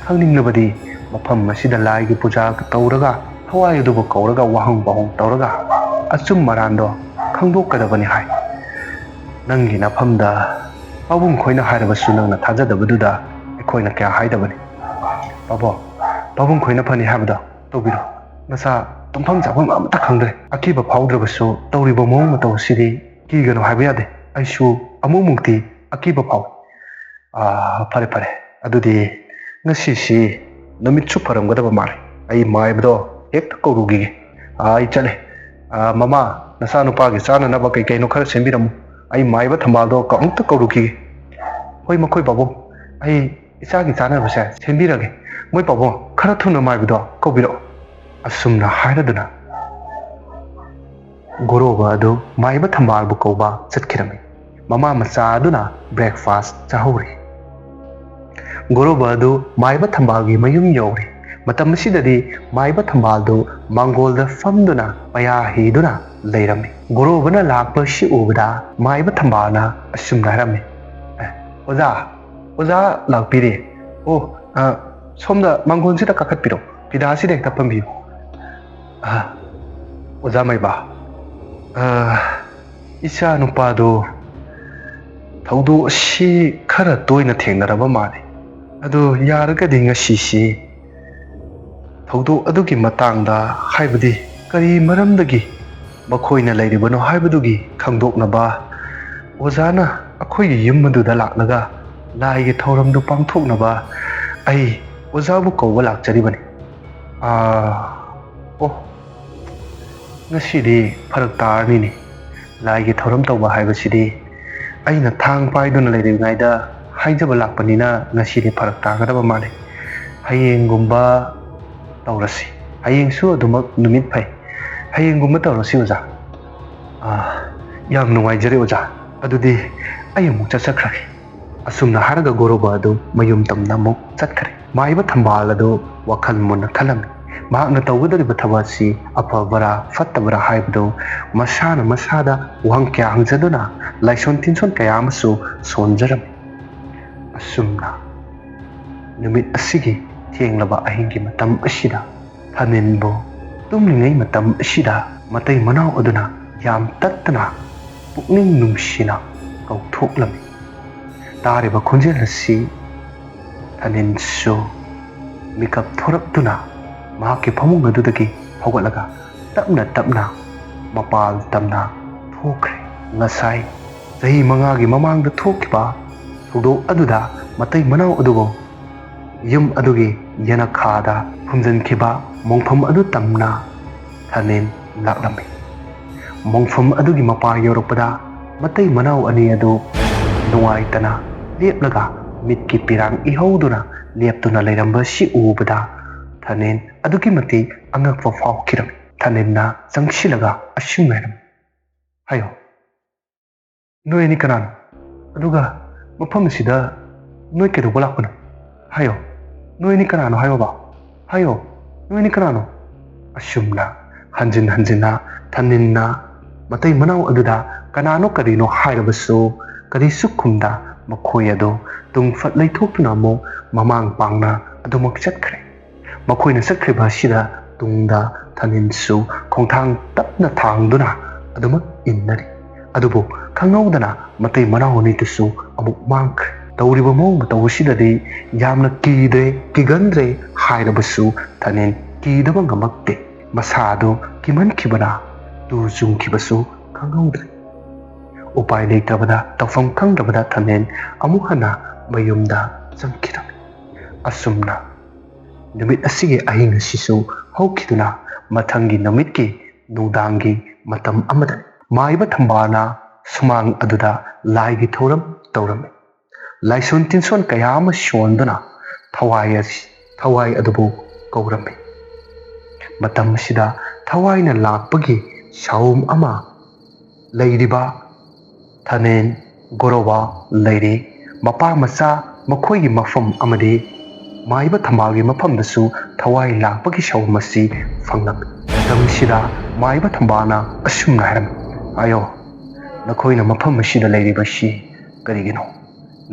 ꯈꯪꯅꯤꯡꯂꯕꯗꯤ ꯃꯐꯝ ꯑꯁꯤꯗ ꯂꯥꯏꯒꯤ ꯄꯨꯖꯥ ꯇꯧꯔꯒ, ꯊꯋꯥꯏ ꯑꯗꯨꯕꯨ ꯀꯧꯔꯒ ꯋꯥꯍꯪ ꯄꯥꯎꯍꯪ ꯇꯧꯔꯒ ꯑꯆꯨꯝ ꯑꯔꯥꯟꯗꯣ ꯈꯪꯗꯣꯛꯀꯗꯕꯅꯤ ꯍꯥꯏ꯫ ꯅꯪꯒꯤ ꯅꯐꯝꯗ ꯄꯥꯕꯨꯡ ꯈꯣꯏꯅ ꯍꯥꯏꯔꯕꯁꯨ ꯅꯪꯅ ꯊꯥꯖꯗꯕꯗꯨꯗ ꯑꯩꯈꯣꯏꯅ ꯀꯌꯥ ꯍꯥꯏꯗꯕꯅꯤ꯫ ꯄꯥꯕꯣ, ꯄꯥꯕꯨꯡ ꯈꯣꯏꯅ ꯐꯅꯤ ꯍꯥꯏꯕꯗꯣ ꯇꯧꯕꯤꯔꯣ꯫ ꯃꯁꯥ ꯇꯨꯝꯐꯝ ꯆꯥꯐꯝ ꯑꯃꯠꯇ ꯈꯪꯗ꯭ꯔꯦ꯫ ꯑꯀꯤꯕ ꯐꯥꯎꯗ꯭ꯔꯕꯁꯨ ꯇꯧꯔꯤꯕ ꯃꯑꯣꯡ ꯃꯇꯧ ꯑꯁꯤꯗꯤ ꯀꯤꯒꯅꯨ ꯍꯥꯏꯕ ꯌꯥꯗꯦ꯫ ꯑꯩꯁꯨ ꯑꯃꯨꯛꯃꯨꯛꯇꯤ ꯑꯀꯤꯕ ꯐꯥꯎꯏ꯫ ꯑꯥ, ꯐꯔꯦ, ꯐꯔꯦ꯫ ꯑꯗꯨꯗꯤ ꯉꯁꯤꯁꯤ ꯅꯨꯃꯤꯠꯁꯨ ꯐꯔꯝꯒꯗꯕ ꯃꯥꯜꯂꯦ꯫ ꯑꯩ ꯃꯥꯏꯕꯗꯣ ꯍꯦꯛꯇ ꯀꯧꯔꯨꯈꯤꯒꯦ꯫ ꯑꯥ, ꯑꯩ ꯆꯠꯂꯦ꯫ ꯑꯥ, ꯃꯃꯥ, ꯅꯆꯥꯅꯨꯄꯥꯒꯤ ꯆꯥꯅꯅꯕ ꯀꯩ ꯀꯩꯅꯣ ꯈꯔ ꯁꯦꯝꯕꯤꯔꯝꯃꯨ꯫ ꯑꯩ ꯃꯥꯏꯕ ꯊꯝꯕꯥꯜꯗꯣ ꯑꯃꯨꯛꯇ ꯀꯧꯔꯨꯈꯤꯒꯦ꯫ "ꯍꯣꯏ, ꯃꯈꯣꯏ ꯄꯥꯕꯨꯡ, ꯑꯩ ꯏꯆꯥꯒꯤ ꯆꯥꯅꯕꯁꯦ ꯁꯦꯝꯕꯤꯔꯒꯦ꯫ ꯃꯣꯏ ꯄꯥꯕꯨꯡ, ꯈꯔ ꯊꯨꯅ ꯃꯥꯏꯕꯗꯣ ꯀꯧꯕꯤꯔꯛꯑꯣ"꯫ ꯑꯁꯨꯝꯅ ꯍꯥꯏꯔꯗꯨꯅ ꯒꯣꯔꯣꯕ ꯑꯗꯨ ꯃꯥꯏꯕ ꯊꯝꯕꯥꯜꯕꯨ ꯀꯧꯕ ꯆꯠꯈꯤꯔꯝꯃꯤ꯫ ꯃꯃꯥ ꯃꯆꯥ ꯑꯗꯨꯅ breakfast ꯆꯥꯍꯧꯔꯤ꯫ ꯒꯣꯔꯣꯕ ꯑꯗꯨ ꯃꯥꯏꯕ ꯊꯝꯕꯥꯜꯒꯤ ꯃꯌꯨꯝ ꯌꯧꯔꯦ꯫ ꯃꯇꯝ ꯑꯁꯤꯗꯗꯤ ꯃꯥꯏꯕ ꯊꯝꯕꯥꯜꯗꯨ ꯃꯥꯡꯒꯣꯜꯗ ꯐꯝꯗꯨꯅ ꯄꯩꯌꯥ ꯍꯤꯗꯨꯅ ꯂꯩꯔꯝꯃꯤ꯫ ꯒꯣꯔꯣꯕꯅ ꯂꯥꯛꯄ ꯑꯁꯤ ꯎꯕꯗ ꯃꯥꯏꯕ ꯊꯝꯕꯥꯜꯅ ꯑꯁꯨꯝꯅ ꯍꯥꯏꯔꯝꯃꯤ, "ꯑꯦ, ꯑꯣꯖꯥ, ꯑꯣꯖꯥ ꯂꯥꯛꯄꯤꯔꯦ꯫ ꯑꯣ, ꯑ, ꯁꯣꯝꯗ ꯃꯥꯡꯒꯣꯜꯁꯤꯗ ꯀꯥꯈꯠꯄꯤꯔꯣ꯫ ꯐꯤꯗꯥꯁꯤꯗ ꯍꯦꯛꯇ ꯐꯝꯕꯤꯌꯨ꯫" "ꯑ, ꯑꯣꯖꯥ ꯃꯥꯏꯕ, ꯑ, ꯏꯆꯥ ꯅꯨꯄꯥꯗꯣ ꯊꯧꯗꯣꯛ ꯑꯁꯤ ꯈꯔ ꯇꯣꯏꯅ ꯊꯦꯡꯅꯔꯕ ꯃꯥꯜꯂꯤ꯫ ꯑꯗꯨ ꯌꯥꯔꯒꯗꯤ ꯉꯁꯤꯁꯤ ꯊꯧꯗꯣꯛ ꯑꯗꯨꯒꯤ ꯃꯇꯥꯡꯗ, ꯍꯥꯏꯕꯗꯤ ꯀꯔꯤ ꯃꯔꯝꯗꯒꯤ ꯃꯈꯣꯏꯅ ꯂꯩꯔꯤꯕꯅꯣ ꯍꯥꯏꯕꯗꯨꯒꯤ ꯈꯪꯗꯣꯛꯅꯕ ꯑꯣꯖꯥꯅ ꯑꯩꯈꯣꯏꯒꯤ ꯌꯨꯝ ꯑꯗꯨꯗ ꯂꯥꯛꯂꯒ ꯂꯥꯏꯒꯤ ꯊꯧꯔꯝꯗꯨ ꯄꯥꯡꯊꯣꯛꯅꯕ ꯑꯩ ꯑꯣꯖꯥꯕꯨ ꯀꯧꯕ ꯂꯥꯛꯆꯔꯤꯕꯅꯤ꯫" "ꯑꯥ, ꯑꯣ, ꯉꯁꯤꯗꯤ ꯐꯔꯛ ꯇꯥꯔꯅꯤꯅꯦ꯫ ꯂꯥꯏꯒꯤ ꯊꯧꯔꯝ ꯇꯧꯕ ꯍꯥꯏꯕꯁꯤꯗꯤ ꯑꯩꯅ ꯊꯥꯡ ꯄꯥꯏꯗꯨꯅ ꯂꯩꯔꯤꯉꯩꯗ ꯍꯥꯏꯖꯕ ꯂꯥꯛꯄꯅꯤꯅ ꯉꯁꯤꯗꯤ ꯐꯔꯛ ꯇꯥꯒꯗꯕ ꯃꯥꯜꯂꯤ꯫ ꯍꯌꯦꯡꯒꯨꯝꯕ ꯇꯧꯔꯁꯤ꯫ ꯍꯌꯦꯡꯁꯨ ꯑꯗꯨꯃꯛ ꯅꯨꯃꯤꯠ ꯐꯩ꯫ ꯍꯌꯦꯡꯒꯨꯝꯕ ꯇꯧꯔꯁꯤ, ꯑꯣꯖꯥ꯫" "ꯑꯥ, ꯌꯥꯝ ꯅꯨꯡꯉꯥꯏꯖꯔꯦ, ꯑꯣꯖꯥ꯫ ꯑꯗꯨꯗꯤ ꯑꯩ ꯑꯃꯨꯛ ꯆꯠꯆꯈ꯭ꯔꯒꯦ꯫" ꯑꯁꯨꯝꯅ ꯍꯥꯏꯔꯒ ꯒꯣꯔꯣꯕ ꯑꯗꯨ ꯃꯌꯨꯝ ꯇꯝꯅ ꯑꯃꯨꯛ ꯆꯠꯈ꯭ꯔꯦ꯫ ꯃꯥꯏꯕ ꯊꯝꯕꯥꯜ ꯑꯗꯨ ꯋꯥꯈꯜ ꯃꯨꯟꯅ ꯈꯜꯂꯝꯃꯤ꯫ ꯃꯍꯥꯛꯅ ꯇꯧꯒꯗꯧꯔꯤꯕ ꯊꯕꯛ ꯑꯁꯤ ꯑꯐꯕꯔꯥ ꯐꯠꯇꯕꯔꯥ ꯍꯥꯏꯕꯗꯨ ꯃꯁꯥꯅ ꯃꯁꯥꯗ ꯋꯥꯍꯪ ꯀꯌꯥ ꯍꯪꯖꯗꯨꯅ ꯂꯥꯏꯁꯣꯟ ꯇꯤꯟꯁꯣꯟ ꯀꯌꯥ ꯑꯃꯁꯨ ꯁꯣꯟꯖꯔꯝꯃꯤ꯫ ꯑꯁꯨꯝꯅ ꯅꯨꯃꯤꯠ ꯑꯁꯤꯒꯤ ꯊꯦꯡꯂꯕ ꯑꯍꯤꯡꯒꯤ ꯃꯇꯝ ꯑꯁꯤꯗ ꯊꯥꯅꯤꯟꯕꯨ ꯇꯨꯝꯂꯤꯉꯩ ꯃꯇꯝ ꯑꯁꯤꯗ ꯃꯇꯩ ꯃꯅꯥꯎ ꯑꯗꯨꯅ ꯌꯥꯝ ꯇꯠꯇꯅ ꯄꯨꯛꯅꯤꯡ ꯅꯨꯡꯁꯤꯅ ꯀꯧꯊꯣꯛꯂꯝꯃꯤ꯫ ꯇꯥꯔꯤꯕ ꯈꯣꯟꯖꯦꯜ ꯑꯁꯤ ꯊꯥꯅꯤꯟꯁꯨ ꯃꯤꯀꯞ ꯊꯣꯔꯛꯇꯨꯅ ꯃꯍꯥꯛꯀꯤ ꯐꯃꯨꯡ ꯑꯗꯨꯗꯒꯤ ꯍꯧꯒꯠꯂꯒ ꯇꯞꯅ ꯇꯞꯅ ꯃꯄꯥꯜ ꯇꯝꯅ ꯊꯣꯛꯈ꯭ꯔꯦ꯫ ꯉꯁꯥꯏ ꯆꯍꯤ ꯃꯉꯥꯒꯤ ꯃꯃꯥꯡꯗ ꯊꯣꯛꯈꯤꯕ ꯊꯧꯗꯣꯛ ꯑꯗꯨꯗ ꯃꯇꯩ ꯃꯅꯥꯎ ꯑꯗꯨꯕꯨ ꯌꯨꯝ ꯑꯗꯨꯒꯤ ꯌꯦꯅꯈꯥꯗ ꯐꯨꯝꯖꯤꯟꯈꯤꯕ ꯃꯣꯡꯐꯝ ꯑꯗꯨ ꯇꯝꯅ ꯊꯥꯅꯤꯟ ꯂꯥꯛꯂꯝꯃꯤ꯫ ꯃꯣꯡꯐꯝ ꯑꯗꯨꯒꯤ ꯃꯄꯥ ꯌꯧꯔꯛꯄꯗ ꯃꯇꯩ ꯃꯅꯥꯎ ꯑꯅꯤ ꯑꯗꯨ ꯅꯨꯡꯉꯥꯏꯇꯅ ꯂꯦꯞꯂꯒ ꯃꯤꯠꯀꯤ ꯄꯤꯔꯥꯡ ꯏꯍꯧꯗꯨꯅ ꯂꯦꯞꯇꯨꯅ ꯂꯩꯔꯝꯕ ꯑꯁꯤ ꯎꯕꯗ ꯊꯥꯅꯤꯟ ꯑꯗꯨꯛꯀꯤ ꯃꯇꯤꯛ ꯑꯉꯛꯄ ꯐꯥꯎꯈꯤꯔꯝꯃꯤ꯫ ꯊꯥꯅꯤꯟꯅ ꯆꯪꯁꯤꯜꯂꯒ ꯑꯁꯨꯝꯅ ꯍꯥꯏꯔꯝꯃꯤ, "ꯍꯥꯏꯌꯣ, ꯅꯣꯏ ꯑꯅꯤ ꯀꯅꯥꯅꯣ? ꯑꯗꯨꯒ ꯃꯐꯝ ꯑꯁꯤꯗ "ꯅꯣꯏ ꯀꯩꯗꯧꯕ ꯂꯥꯛꯄꯅꯣ? ꯍꯥꯏꯌꯣ꯫ ꯅꯣꯏ ꯑꯅꯤ ꯀꯅꯥꯅꯣ ꯍꯥꯏꯌꯣꯕ? ꯍꯥꯏꯌꯣ꯫ ꯅꯣꯏ ꯑꯅꯤ ꯀꯅꯥꯅꯣ?" ꯑꯁꯨꯝꯅ ꯍꯟꯖꯤꯟ ꯍꯟꯖꯤꯟꯅ ꯊꯥꯅꯤꯟꯅ ꯃꯇꯩ ꯃꯅꯥꯎ ꯑꯗꯨꯗ ꯀꯅꯥꯅꯣ ꯀꯔꯤꯅꯣ ꯍꯥꯏꯔꯕꯁꯨ ꯀꯔꯤꯁꯨ ꯈꯨꯝꯗ ꯃꯈꯣꯏ ꯑꯗꯨ ꯇꯨꯡ ꯐꯠ ꯂꯩꯊꯣꯛꯇꯨꯅ ꯑꯃꯨꯛ ꯃꯃꯥꯡ ꯄꯥꯡꯅ ꯑꯗꯨꯃꯛ ꯆꯠꯈ꯭ꯔꯦ꯫ ꯃꯈꯣꯏꯅ ꯆꯠꯈ꯭ꯔꯤꯕ ꯑꯁꯤꯗ ꯇꯨꯡꯗ ꯊꯥꯅꯤꯟꯁꯨ ꯈꯣꯡꯊꯥꯡ ꯇꯞꯅ ꯊꯥꯡꯗꯨꯅ ꯑꯗꯨꯃꯛ ꯏꯟꯅꯔꯤ꯫ ꯑꯗꯨꯕꯨ ꯈꯪꯍꯧꯗꯅ ꯃꯇꯩ ꯃꯅꯥꯎ ꯑꯅꯤꯗꯨꯁꯨ ꯑꯃꯨꯛ ꯃꯥꯡꯈ꯭ꯔꯦ꯫ ꯇꯧꯔꯤꯕ ꯃꯑꯣꯡ ꯃꯇꯧ ꯑꯁꯤꯗꯗꯤ ꯌꯥꯝꯅ ꯀꯤꯗ꯭ꯔꯦ, ꯀꯤꯒꯟꯗ꯭ꯔꯦ ꯍꯥꯏꯔꯕꯁꯨ ꯊꯥꯅꯤꯟ ꯀꯤꯗꯕ ꯉꯝꯃꯛꯇꯦ꯫ ꯃꯁꯥꯗꯨ ꯀꯤꯃꯟꯈꯤꯕꯅ ꯇꯨ ꯆꯨꯡꯈꯤꯕꯁꯨ ꯈꯪꯍꯧꯗ꯭ꯔꯦ꯫ ꯎꯄꯥꯏ ꯂꯩꯇ꯭ꯔꯕꯗ, ꯇꯧꯐꯝ ꯈꯪꯗ꯭ꯔꯕꯗ ꯊꯥꯅꯤꯟ ꯑꯃꯨꯛ ꯍꯟꯅ ꯃꯌꯨꯝꯗ ꯆꯪꯈꯤꯔꯝꯃꯤ꯫ ꯑꯁꯨꯝꯅ ꯅꯨꯃꯤꯠ ꯑꯁꯤꯒꯤ ꯑꯍꯤꯡ ꯑꯁꯤꯁꯨ ꯍꯧꯈꯤꯗꯨꯅ ꯃꯊꯪꯒꯤ ꯅꯨꯃꯤꯠꯀꯤ ꯅꯨꯡꯗꯥꯡꯒꯤ ꯃꯇꯝ ꯑꯃꯗ ꯃꯥꯏꯕ ꯊꯝꯕꯥꯜꯅ ꯁꯨꯃꯥꯡ ꯑꯗꯨꯗ ꯂꯥꯏꯒꯤ ꯊꯧꯔꯝ ꯇꯧꯔꯝꯃꯤ꯫ ꯂꯥꯏꯁꯣꯟ ꯇꯤꯟꯁꯣꯟ ꯀꯌꯥ ꯑꯃ ꯁꯣꯟꯗꯨꯅ ꯊꯋꯥꯏ ꯑꯁꯤ, ꯊꯋꯥꯏ ꯑꯗꯨꯕꯨ ꯀꯧꯔꯝꯃꯤ꯫ ꯃꯇꯝ ꯑꯁꯤꯗ ꯊꯋꯥꯏꯅ ꯂꯥꯛꯄꯒꯤ ꯁꯥꯎꯝ ꯑꯃ ꯂꯩꯔꯤꯕ ꯊꯥꯅꯤꯟ, ꯒꯣꯔꯣꯕꯥ ꯂꯩꯔꯤ꯫ ꯃꯄꯥ ꯃꯆꯥ ꯃꯈꯣꯏꯒꯤ ꯃꯐꯝ ꯑꯃꯗꯤ ꯃꯥꯏꯕ ꯊꯝꯕꯥꯜꯒꯤ ꯃꯐꯝꯗꯁꯨ ꯊꯋꯥꯏ ꯂꯥꯛꯄꯒꯤ ꯁꯥꯎꯝ ꯑꯁꯤ ꯐꯪꯂꯝꯃꯤ꯫ ꯃꯇꯝꯁꯤꯗ ꯃꯥꯏꯕ ꯊꯝꯕꯥꯜꯅ ꯑꯁꯨꯝꯅ ꯍꯥꯏꯔꯝꯃꯤ, "ꯑꯌꯣ, ꯅꯈꯣꯏꯅ ꯃꯐꯝ ꯑꯁꯤꯗ ꯂꯩꯔꯤꯕꯁꯤ ꯀꯔꯤꯒꯤꯅꯣ?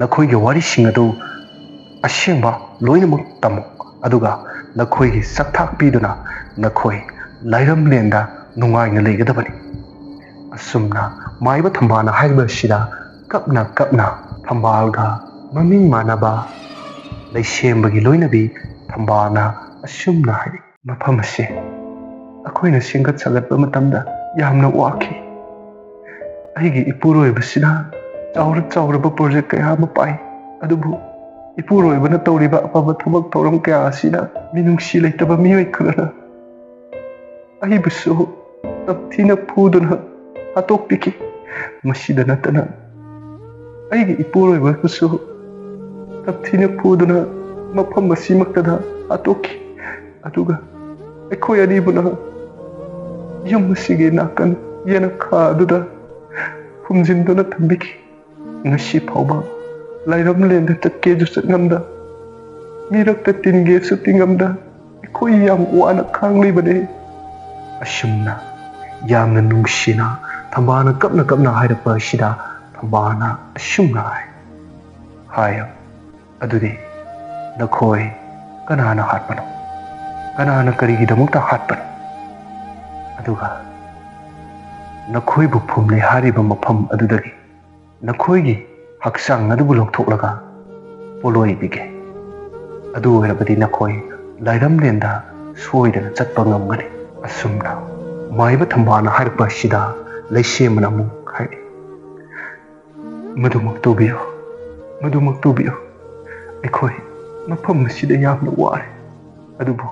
ꯅꯈꯣꯏꯒꯤ ꯋꯥꯔꯤꯁꯤꯡ ꯑꯗꯨ ꯑꯁꯦꯡꯕ ꯂꯣꯏꯅꯃꯛ ꯇꯝꯃꯨ, ꯑꯗꯨꯒ ꯅꯈꯣꯏꯒꯤ ꯆꯥꯛꯊꯥꯛ ꯄꯤꯗꯨꯅ ꯅꯈꯣꯏ ꯂꯥꯏꯔꯝꯂꯦꯟꯗ ꯅꯨꯡꯉꯥꯏꯅ ꯂꯩꯒꯗꯕꯅꯤ꯫" ꯑꯁꯨꯝꯅ ꯃꯥꯏꯕ ꯊꯝꯕꯥꯜꯅ ꯍꯥꯏꯔꯤꯕ ꯑꯁꯤꯗ ꯀꯞꯅ ꯀꯞꯅ ꯊꯝꯕꯥꯜꯒ ꯃꯃꯤꯡ ꯃꯥꯟꯅꯕ ꯂꯩꯁꯦꯝꯕꯒꯤ ꯂꯣꯏꯅꯕꯤ ꯊꯝꯕꯥꯜꯅ ꯑꯁꯨꯝꯅ ꯍꯥꯏꯔꯤ, "ꯃꯐꯝ ꯑꯁꯤ ꯑꯩꯈꯣꯏꯅ ꯁꯦꯝꯒꯠ ꯁꯥꯒꯠꯄ ꯃꯇꯝꯗ ꯌꯥꯝꯅ ꯋꯥꯈꯤ꯫ ꯑꯩꯒꯤ ꯏꯄꯨꯔꯣꯏꯕꯁꯤꯅ ꯆꯥꯎꯔ ꯆꯥꯎꯔꯕ ꯄ꯭ꯔꯣꯖꯦꯛ ꯀꯌꯥ ꯑꯃ ꯄꯥꯏ, ꯑꯗꯨꯕꯨ ꯏꯄꯨꯔꯣꯏꯕꯅ ꯇꯧꯔꯤꯕ ꯑꯐꯕ ꯊꯕꯛ ꯊꯧꯔꯝ ꯀꯌꯥ ꯑꯁꯤꯅ ꯃꯤꯅꯨꯡꯁꯤ ꯂꯩꯇꯕ ꯃꯤꯑꯣꯏ ꯈꯔꯅ ꯑꯩꯕꯨꯁꯨ ꯇꯝꯊꯤꯅ ꯐꯨꯗꯨꯅ ꯍꯥꯠꯇꯣꯛꯄꯤꯈꯤ꯫ ꯃꯁꯤꯗ ꯅꯠꯇꯅ ꯑꯩꯒꯤ ꯏꯄꯨꯔꯣꯏꯕꯕꯨꯁꯨ ꯇꯝꯊꯤꯅ ꯐꯨꯗꯨꯅ ꯃꯐꯝ ꯑꯁꯤꯃꯛꯇꯗ ꯍꯥꯠꯇꯣꯛꯈꯤ꯫ ꯑꯗꯨꯒ ꯑꯩꯈꯣꯏ ꯑꯅꯤꯕꯨꯅ ꯌꯨꯝ ꯑꯁꯤꯒꯤ ꯅꯥꯀꯟ ꯌꯦꯅꯈꯥ ꯑꯗꯨꯗ ꯐꯨꯝꯖꯤꯟꯗꯨꯅ ꯊꯝꯕꯤꯈꯤ꯫ ꯉꯁꯤ ꯐꯥꯎꯕ ꯂꯥꯏꯔꯝꯂꯦꯟꯗ ꯆꯠꯀꯦꯁꯨ ꯆꯠ ꯉꯝꯗ, ꯃꯤꯔꯛꯇ ꯇꯤꯟꯒꯦꯁꯨ ꯇꯤꯟ ꯉꯝꯗ, ꯑꯩꯈꯣꯏ ꯌꯥꯝ ꯋꯥꯅ ꯈꯥꯡꯂꯤꯕꯅꯦ꯫ ꯑꯁꯨꯝꯅ ꯌꯥꯝꯅ ꯅꯨꯡꯁꯤꯅ ꯊꯝꯕꯥꯜꯅ ꯀꯞꯅ ꯀꯞꯅ ꯍꯥꯏꯔꯛꯄ ꯑꯁꯤꯗ ꯊꯝꯕꯥꯜꯅ ꯑꯁꯨꯝꯅ ꯍꯥꯏ, ꯍꯥꯏꯌꯣ, ꯑꯗꯨꯗꯤ ꯅꯈꯣꯏ ꯀꯅꯥꯅ ꯍꯥꯠꯄꯅꯣ? ꯀꯅꯥꯅ ꯀꯔꯤꯒꯤꯗꯃꯛꯇ ꯍꯥꯠꯄꯅꯣ? ꯑꯗꯨꯒ ꯅꯈꯣꯏꯕꯨ ꯐꯨꯝꯂꯦ ꯍꯥꯏꯔꯤꯕ ꯃꯐꯝ ꯑꯗꯨꯗꯒꯤ ꯅꯈꯣꯏꯒꯤ ꯍꯛꯆꯥꯡ ꯑꯗꯨꯕꯨ ꯂꯧꯊꯣꯛꯂꯒ ꯄꯣꯠꯂꯣꯏ ꯄꯤꯒꯦ꯫ ꯑꯗꯨ ꯑꯣꯏꯔꯕꯗꯤ ꯅꯈꯣꯏ ꯂꯥꯏꯔꯝꯂꯦꯟꯗ ꯁꯣꯏꯗꯅ ꯆꯠꯄ ꯉꯝꯒꯅꯤ꯫ ꯑꯁꯨꯝꯅ ꯃꯥꯏꯕ ꯊꯝꯕꯥꯜꯅ ꯍꯥꯏꯔꯛꯄ ꯑꯁꯤꯗ ꯂꯩꯁꯦꯝꯕꯅ ꯑꯃꯨꯛ ꯍꯥꯏꯔꯛꯏ, "ꯃꯗꯨꯃꯛ ꯇꯧꯕꯤꯌꯨ, ꯃꯗꯨꯃꯛ ꯇꯧꯕꯤꯌꯨ꯫ ꯑꯩꯈꯣꯏ ꯃꯐꯝ ꯑꯁꯤꯗ ꯌꯥꯝꯅ ꯋꯥꯔꯦ꯫ ꯑꯗꯨꯕꯨ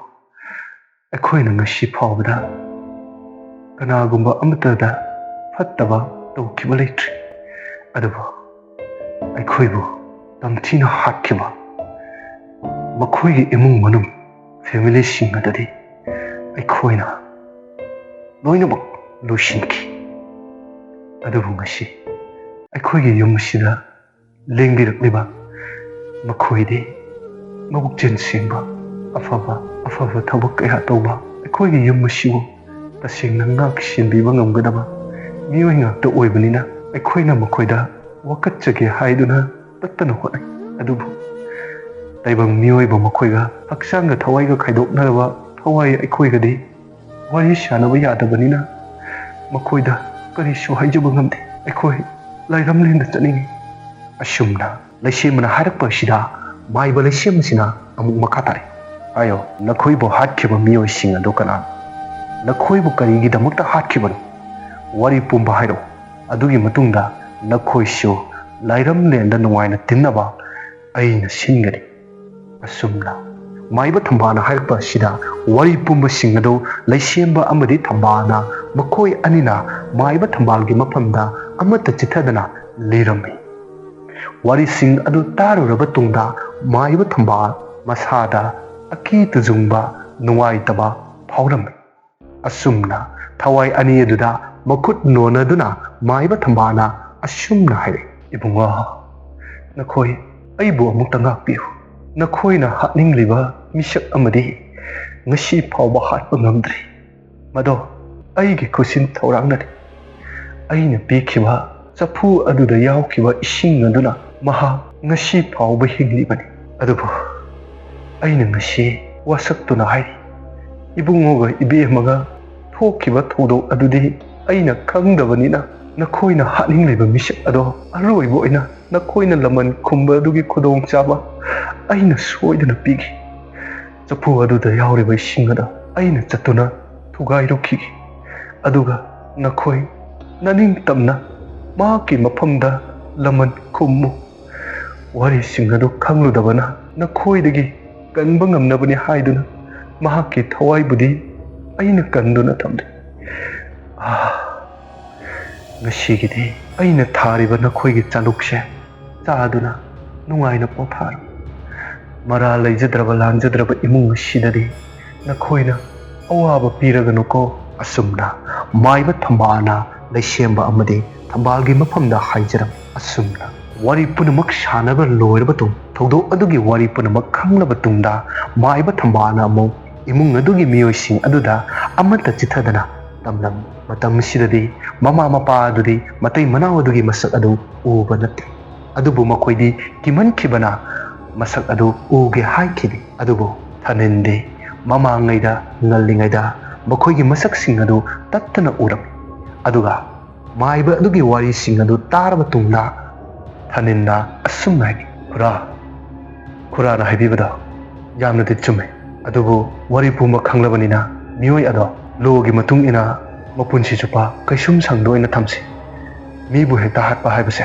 ꯑꯩꯈꯣꯏꯅ ꯉꯁꯤ ꯐꯥꯎꯕꯗ ꯀꯅꯥꯒꯨꯝꯕ ꯑꯃꯠꯇꯗ ꯐꯠꯇꯕ ꯇꯧꯈꯤꯕ ꯂꯩꯇ꯭ꯔꯤ꯫ ꯑꯗꯨꯕꯨ ꯑꯩꯈꯣꯏꯕꯨ ꯇꯝꯊꯤꯅ ꯍꯥꯠꯈꯤꯕ ꯃꯈꯣꯏꯒꯤ ꯏꯃꯨꯡ ꯃꯅꯨꯡ, ꯐꯦꯃꯤꯂꯤꯁꯤꯡ ꯑꯗꯨꯗꯤ ꯑꯩꯈꯣꯏꯅ ꯂꯣꯏꯅꯃꯛ ꯂꯣꯏꯁꯤꯟꯈꯤ꯫ ꯑꯗꯨꯕꯨ ꯉꯁꯤ ꯑꯩꯈꯣꯏꯒꯤ ꯌꯨꯝ ꯑꯁꯤꯗ ꯂꯦꯡꯕꯤꯔꯛꯂꯤꯕ ꯃꯈꯣꯏꯗꯤ ꯃꯕꯨꯛꯆꯦꯜ ꯁꯦꯡꯕ, ꯑꯐꯕ ꯑꯐꯕ ꯊꯕꯛ ꯀꯌꯥ ꯇꯧꯕ, ꯑꯩꯈꯣꯏꯒꯤ ꯌꯨꯝ ꯑꯁꯤꯕꯨ ꯇꯁꯦꯡꯅ ꯉꯥꯛ ꯁꯦꯟꯕꯤꯕ ꯉꯝꯒꯗꯕ ꯃꯤꯑꯣꯏ ꯉꯥꯛꯇ ꯑꯣꯏꯕꯅꯤꯅ, ꯑꯩꯈꯣꯏꯅ ꯃꯈꯣꯏꯗ ꯋꯥꯀꯠꯆꯒꯦ ꯍꯥꯏꯗꯨꯅ ꯇꯠꯇꯅ ꯍꯣꯠꯅꯩ꯫ ꯑꯗꯨꯕꯨ ꯇꯥꯏꯕꯪ ꯃꯤꯑꯣꯏꯕ ꯃꯈꯣꯏꯒ ꯍꯛꯆꯥꯡꯒ ꯊꯋꯥꯏꯒ ꯈꯥꯏꯗꯣꯛꯅꯔꯕ ꯊꯋꯥꯏ ꯑꯩꯈꯣꯏꯒꯗꯤ ꯋꯥꯔꯤ ꯁꯥꯟꯅꯕ ꯌꯥꯗꯕꯅꯤꯅ, ꯃꯈꯣꯏꯗ ꯀꯔꯤꯁꯨ ꯍꯥꯏꯖꯕ ꯉꯝꯗꯦ꯫ ꯑꯩꯈꯣꯏ ꯂꯥꯏꯔꯝꯂꯦꯟꯗ ꯆꯠꯅꯤꯡꯏ꯫" ꯑꯁꯨꯝꯅ ꯂꯩꯁꯦꯝꯕꯅ ꯍꯥꯏꯔꯛꯄ ꯑꯁꯤꯗ ꯃꯥꯏꯕ ꯂꯩꯁꯦꯝꯕꯁꯤꯅ ꯑꯃꯨꯛ ꯃꯈꯥ ꯇꯥꯔꯛꯏ, "ꯍꯥꯏꯌꯣ, ꯅꯈꯣꯏꯕꯨ ꯍꯥꯠꯈꯤꯕ ꯃꯤꯑꯣꯏꯁꯤꯡ ꯑꯗꯨ ꯀꯅꯥꯅꯣ? ꯅꯈꯣꯏꯕꯨ ꯀꯔꯤꯒꯤꯗꯃꯛꯇ ꯍꯥꯠꯈꯤꯕꯅꯣ? ꯋꯥꯔꯤ ꯄꯨꯝꯕ ꯍꯥꯏꯔꯛꯎ꯫ ꯑꯗꯨꯒꯤ ꯃꯇꯨꯡꯗ ꯅꯈꯣꯏꯁꯨ ꯂꯥꯏꯔꯝꯂꯦꯟꯗ ꯅꯨꯡꯉꯥꯏꯅ ꯇꯤꯟꯅꯕ ꯑꯩꯅ ꯁꯤꯟꯒꯅꯤ꯫" ꯑꯁꯨꯝꯅ ꯃꯥꯏꯕ ꯊꯝꯕꯥꯜꯅ ꯍꯥꯏꯔꯛꯄ ꯑꯁꯤꯗ ꯋꯥꯔꯤ ꯄꯨꯝꯕꯁꯤꯡ ꯑꯗꯨ ꯂꯩꯁꯦꯝꯕ ꯑꯃꯗꯤ ꯊꯝꯕꯥꯜꯅ, ꯃꯈꯣꯏ ꯑꯅꯤꯅ ꯃꯥꯏꯕ ꯊꯝꯕꯥꯜꯒꯤ ꯃꯐꯝꯗ ꯑꯃꯠꯇ ꯆꯤꯠꯊꯗꯅ ꯂꯤꯔꯝꯃꯤ꯫ ꯋꯥꯔꯤꯁꯤꯡ ꯑꯗꯨ ꯇꯥꯔꯨꯔꯕ ꯇꯨꯡꯗ ꯃꯥꯏꯕ ꯊꯝꯕꯥꯜ ꯃꯁꯥꯗ ꯑꯀꯤ ꯇꯨꯖꯨꯡꯕ, ꯅꯨꯡꯉꯥꯏꯇꯕ ꯐꯥꯎꯔꯝꯃꯤ꯫ ꯑꯁꯨꯝꯅ ꯊꯋꯥꯏ ꯑꯅꯤ ꯑꯗꯨꯗ ꯃꯈꯨꯠ ꯅꯣꯟꯅꯗꯨꯅ ꯃꯥꯏꯕ ꯊꯝꯕꯥꯜꯅ ꯑꯁꯨꯝꯅ ꯍꯥꯏꯔꯛꯏ, "ꯏꯕꯨꯡꯉꯣ, ꯅꯈꯣꯏ ꯑꯩꯕꯨ ꯑꯃꯨꯛꯇ ꯉꯥꯛꯄꯤꯌꯨ꯫ ꯅꯈꯣꯏꯅ ꯍꯥꯠꯅꯤꯡꯂꯤꯕ ꯃꯤꯁꯛ ꯑꯃꯗꯤ ꯉꯁꯤ ꯐꯥꯎꯕ ꯍꯥꯠꯄ ꯉꯝꯗ꯭ꯔꯤ꯫ ꯃꯗꯣ ꯑꯩꯒꯤ ꯈꯨꯠꯁꯤꯟ ꯊꯧꯔꯥꯡꯅꯅꯤ꯫ ꯑꯩꯅ ꯄꯤꯈꯤꯕ ꯆꯐꯨ ꯑꯗꯨꯗ ꯌꯥꯎꯈꯤꯕ ꯏꯁꯤꯡ ꯑꯗꯨꯅ ꯃꯍꯥꯛ ꯉꯁꯤ ꯐꯥꯎꯕ ꯍꯤꯡꯂꯤꯕꯅꯤ꯫ ꯑꯗꯨꯕꯨ ꯑꯩꯅ ꯉꯁꯤ ꯋꯥꯁꯛꯇꯨꯅ ꯍꯥꯏꯔꯤ, ꯏꯕꯨꯡꯉꯣꯒ ꯏꯕꯦꯝꯃꯒ ꯊꯣꯛꯈꯤꯕ ꯊꯧꯗꯣꯛ ꯑꯗꯨꯗꯤ ꯑꯩꯅ ꯈꯪꯗꯕꯅꯤꯅ, ꯅꯈꯣꯏꯅ ꯍꯥꯠꯅꯤꯡꯂꯤꯕ ꯃꯤꯁꯛ ꯑꯗꯣ ꯑꯔꯣꯏꯕ ꯑꯣꯏꯅ ꯅꯈꯣꯏꯅ ꯂꯃꯟ ꯈꯨꯝꯕ ꯑꯗꯨꯒꯤ ꯈꯨꯗꯣꯡꯆꯥꯕ ꯑꯩꯅ ꯁꯣꯏꯗꯅ ꯄꯤꯒꯦ꯫ ꯆꯐꯨ ꯑꯗꯨꯗ ꯌꯥꯎꯔꯤꯕ ꯏꯁꯤꯡ ꯑꯗꯣ ꯑꯩꯅ ꯆꯠꯇꯨꯅ ꯊꯨꯒꯥꯏꯔꯨꯈꯤꯒꯦ꯫ ꯑꯗꯨꯒ ꯅꯈꯣꯏ ꯅꯅꯤꯡꯇꯝꯅ ꯃꯍꯥꯛꯀꯤ ꯃꯐꯝꯗ ꯂꯃꯟ ꯈꯨꯝꯃꯨ꯫ ꯋꯥꯔꯤꯁꯤꯡ ꯑꯗꯨ ꯈꯪꯂꯨꯗꯕꯅ ꯅꯈꯣꯏꯗꯒꯤ ꯀꯟꯕ ꯉꯝꯅꯕꯅꯤ ꯍꯥꯏꯗꯨꯅ ꯃꯍꯥꯛꯀꯤ ꯊꯋꯥꯏꯕꯨꯗꯤ ꯑꯩꯅ ꯀꯟꯗꯨꯅ ꯊꯝꯂꯤ꯫ ꯑꯥ, ꯉꯁꯤꯒꯤꯗꯤ ꯑꯩꯅ ꯊꯥꯔꯤꯕ ꯅꯈꯣꯏꯒꯤ ꯆꯥꯂꯨꯛꯁꯦ ꯆꯥꯗꯨꯅ ꯅꯨꯡꯉꯥꯏꯅ ꯄꯣꯊꯥꯔꯣ꯫ ꯃꯔꯥ ꯂꯩꯖꯗ꯭ꯔꯕ ꯂꯥꯟꯖꯗ꯭ꯔꯕ ꯏꯃꯨꯡ ꯑꯁꯤꯗꯗꯤ ꯅꯈꯣꯏꯅ ꯑꯋꯥꯕ ꯄꯤꯔꯒꯅꯨꯀꯣ꯫ ꯑꯁꯨꯝꯅ ꯃꯥꯏꯕ ꯊꯝꯕꯥꯜꯅ ꯂꯩꯁꯦꯝꯕ ꯑꯃꯗꯤ ꯊꯝꯕꯥꯜꯒꯤ ꯃꯐꯝꯗ ꯍꯥꯏꯖꯔꯝꯃꯤ꯫ ꯑꯁꯨꯝꯅ ꯋꯥꯔꯤ ꯄꯨꯝꯅꯃꯛ ꯁꯥꯟꯅꯕ ꯂꯣꯏꯔꯕ ꯇꯨꯡ, ꯊꯧꯗꯣꯛ ꯑꯗꯨꯒꯤ ꯋꯥꯔꯤ ꯄꯨꯝꯅꯃꯛ ꯈꯪꯂꯕ ꯇꯨꯡꯗ, ꯃꯥꯏꯕ ꯊꯝꯕꯥꯜꯅ ꯑꯃꯨꯛ ꯏꯃꯨꯡ ꯑꯗꯨꯒꯤ ꯃꯤꯑꯣꯏꯁꯤꯡ ꯑꯗꯨꯗ ꯑꯃꯠꯇ ꯆꯤꯠꯊꯗꯅ ꯇꯝꯂꯝꯃꯤ꯫ ꯃꯇꯝꯁꯤꯗꯗꯤ ꯃꯃꯥ ꯃꯄꯥ ꯑꯗꯨꯗꯤ ꯃꯇꯩ ꯃꯅꯥꯎ ꯑꯗꯨꯒꯤ ꯃꯁꯛ ꯑꯗꯨ ꯎꯕ ꯅꯠꯇꯦ꯫ ꯑꯗꯨꯕꯨ ꯃꯈꯣꯏꯗꯤ ꯀꯤꯃꯟꯈꯤꯕꯅ ꯃꯁꯛ ꯑꯗꯨ ꯎꯒꯦ ꯍꯥꯏꯈꯤꯗꯦ꯫ ꯑꯗꯨꯕꯨ ꯊꯅꯤꯟꯗꯤ ꯃꯃꯥꯡꯉꯩꯗ ꯉꯜꯂꯤꯉꯩꯗ ꯃꯈꯣꯏꯒꯤ ꯃꯁꯛꯁꯤꯡ ꯑꯗꯨ ꯇꯠꯇꯅ ꯎꯔꯝꯃꯤ꯫ ꯑꯗꯨꯒ ꯃꯥꯏꯕ ꯑꯗꯨꯒꯤ ꯋꯥꯔꯤꯁꯤꯡ ꯑꯗꯨ ꯇꯥꯔꯕ ꯇꯨꯡꯗ ꯊꯅꯤꯟꯅ ꯑꯁꯨꯝꯅ ꯍꯥꯏꯈꯤ, "ꯈꯨꯔꯥ, ꯈꯨꯔꯥꯅ ꯍꯥꯏꯕꯤꯕꯗꯣ ꯌꯥꯝꯅꯗꯤ ꯆꯨꯝꯃꯦ꯫ ꯑꯗꯨꯕꯨ ꯋꯥꯔꯤ ꯄꯨꯝꯕ ꯈꯪꯂꯕꯅꯤꯅ ꯃꯤꯑꯣꯏ ꯑꯗꯣ ꯂꯣꯒꯤ ꯃꯇꯨꯡ ꯏꯟꯅ ꯃꯄꯨꯟꯁꯤ ꯆꯨꯞꯄ ꯀꯩꯁꯨꯝ ꯁꯪꯗ ꯑꯣꯏꯅ ꯊꯝꯁꯤ꯫ ꯃꯤꯕꯨ ꯍꯦꯛꯇ ꯍꯥꯠꯄ ꯍꯥꯏꯕꯁꯦ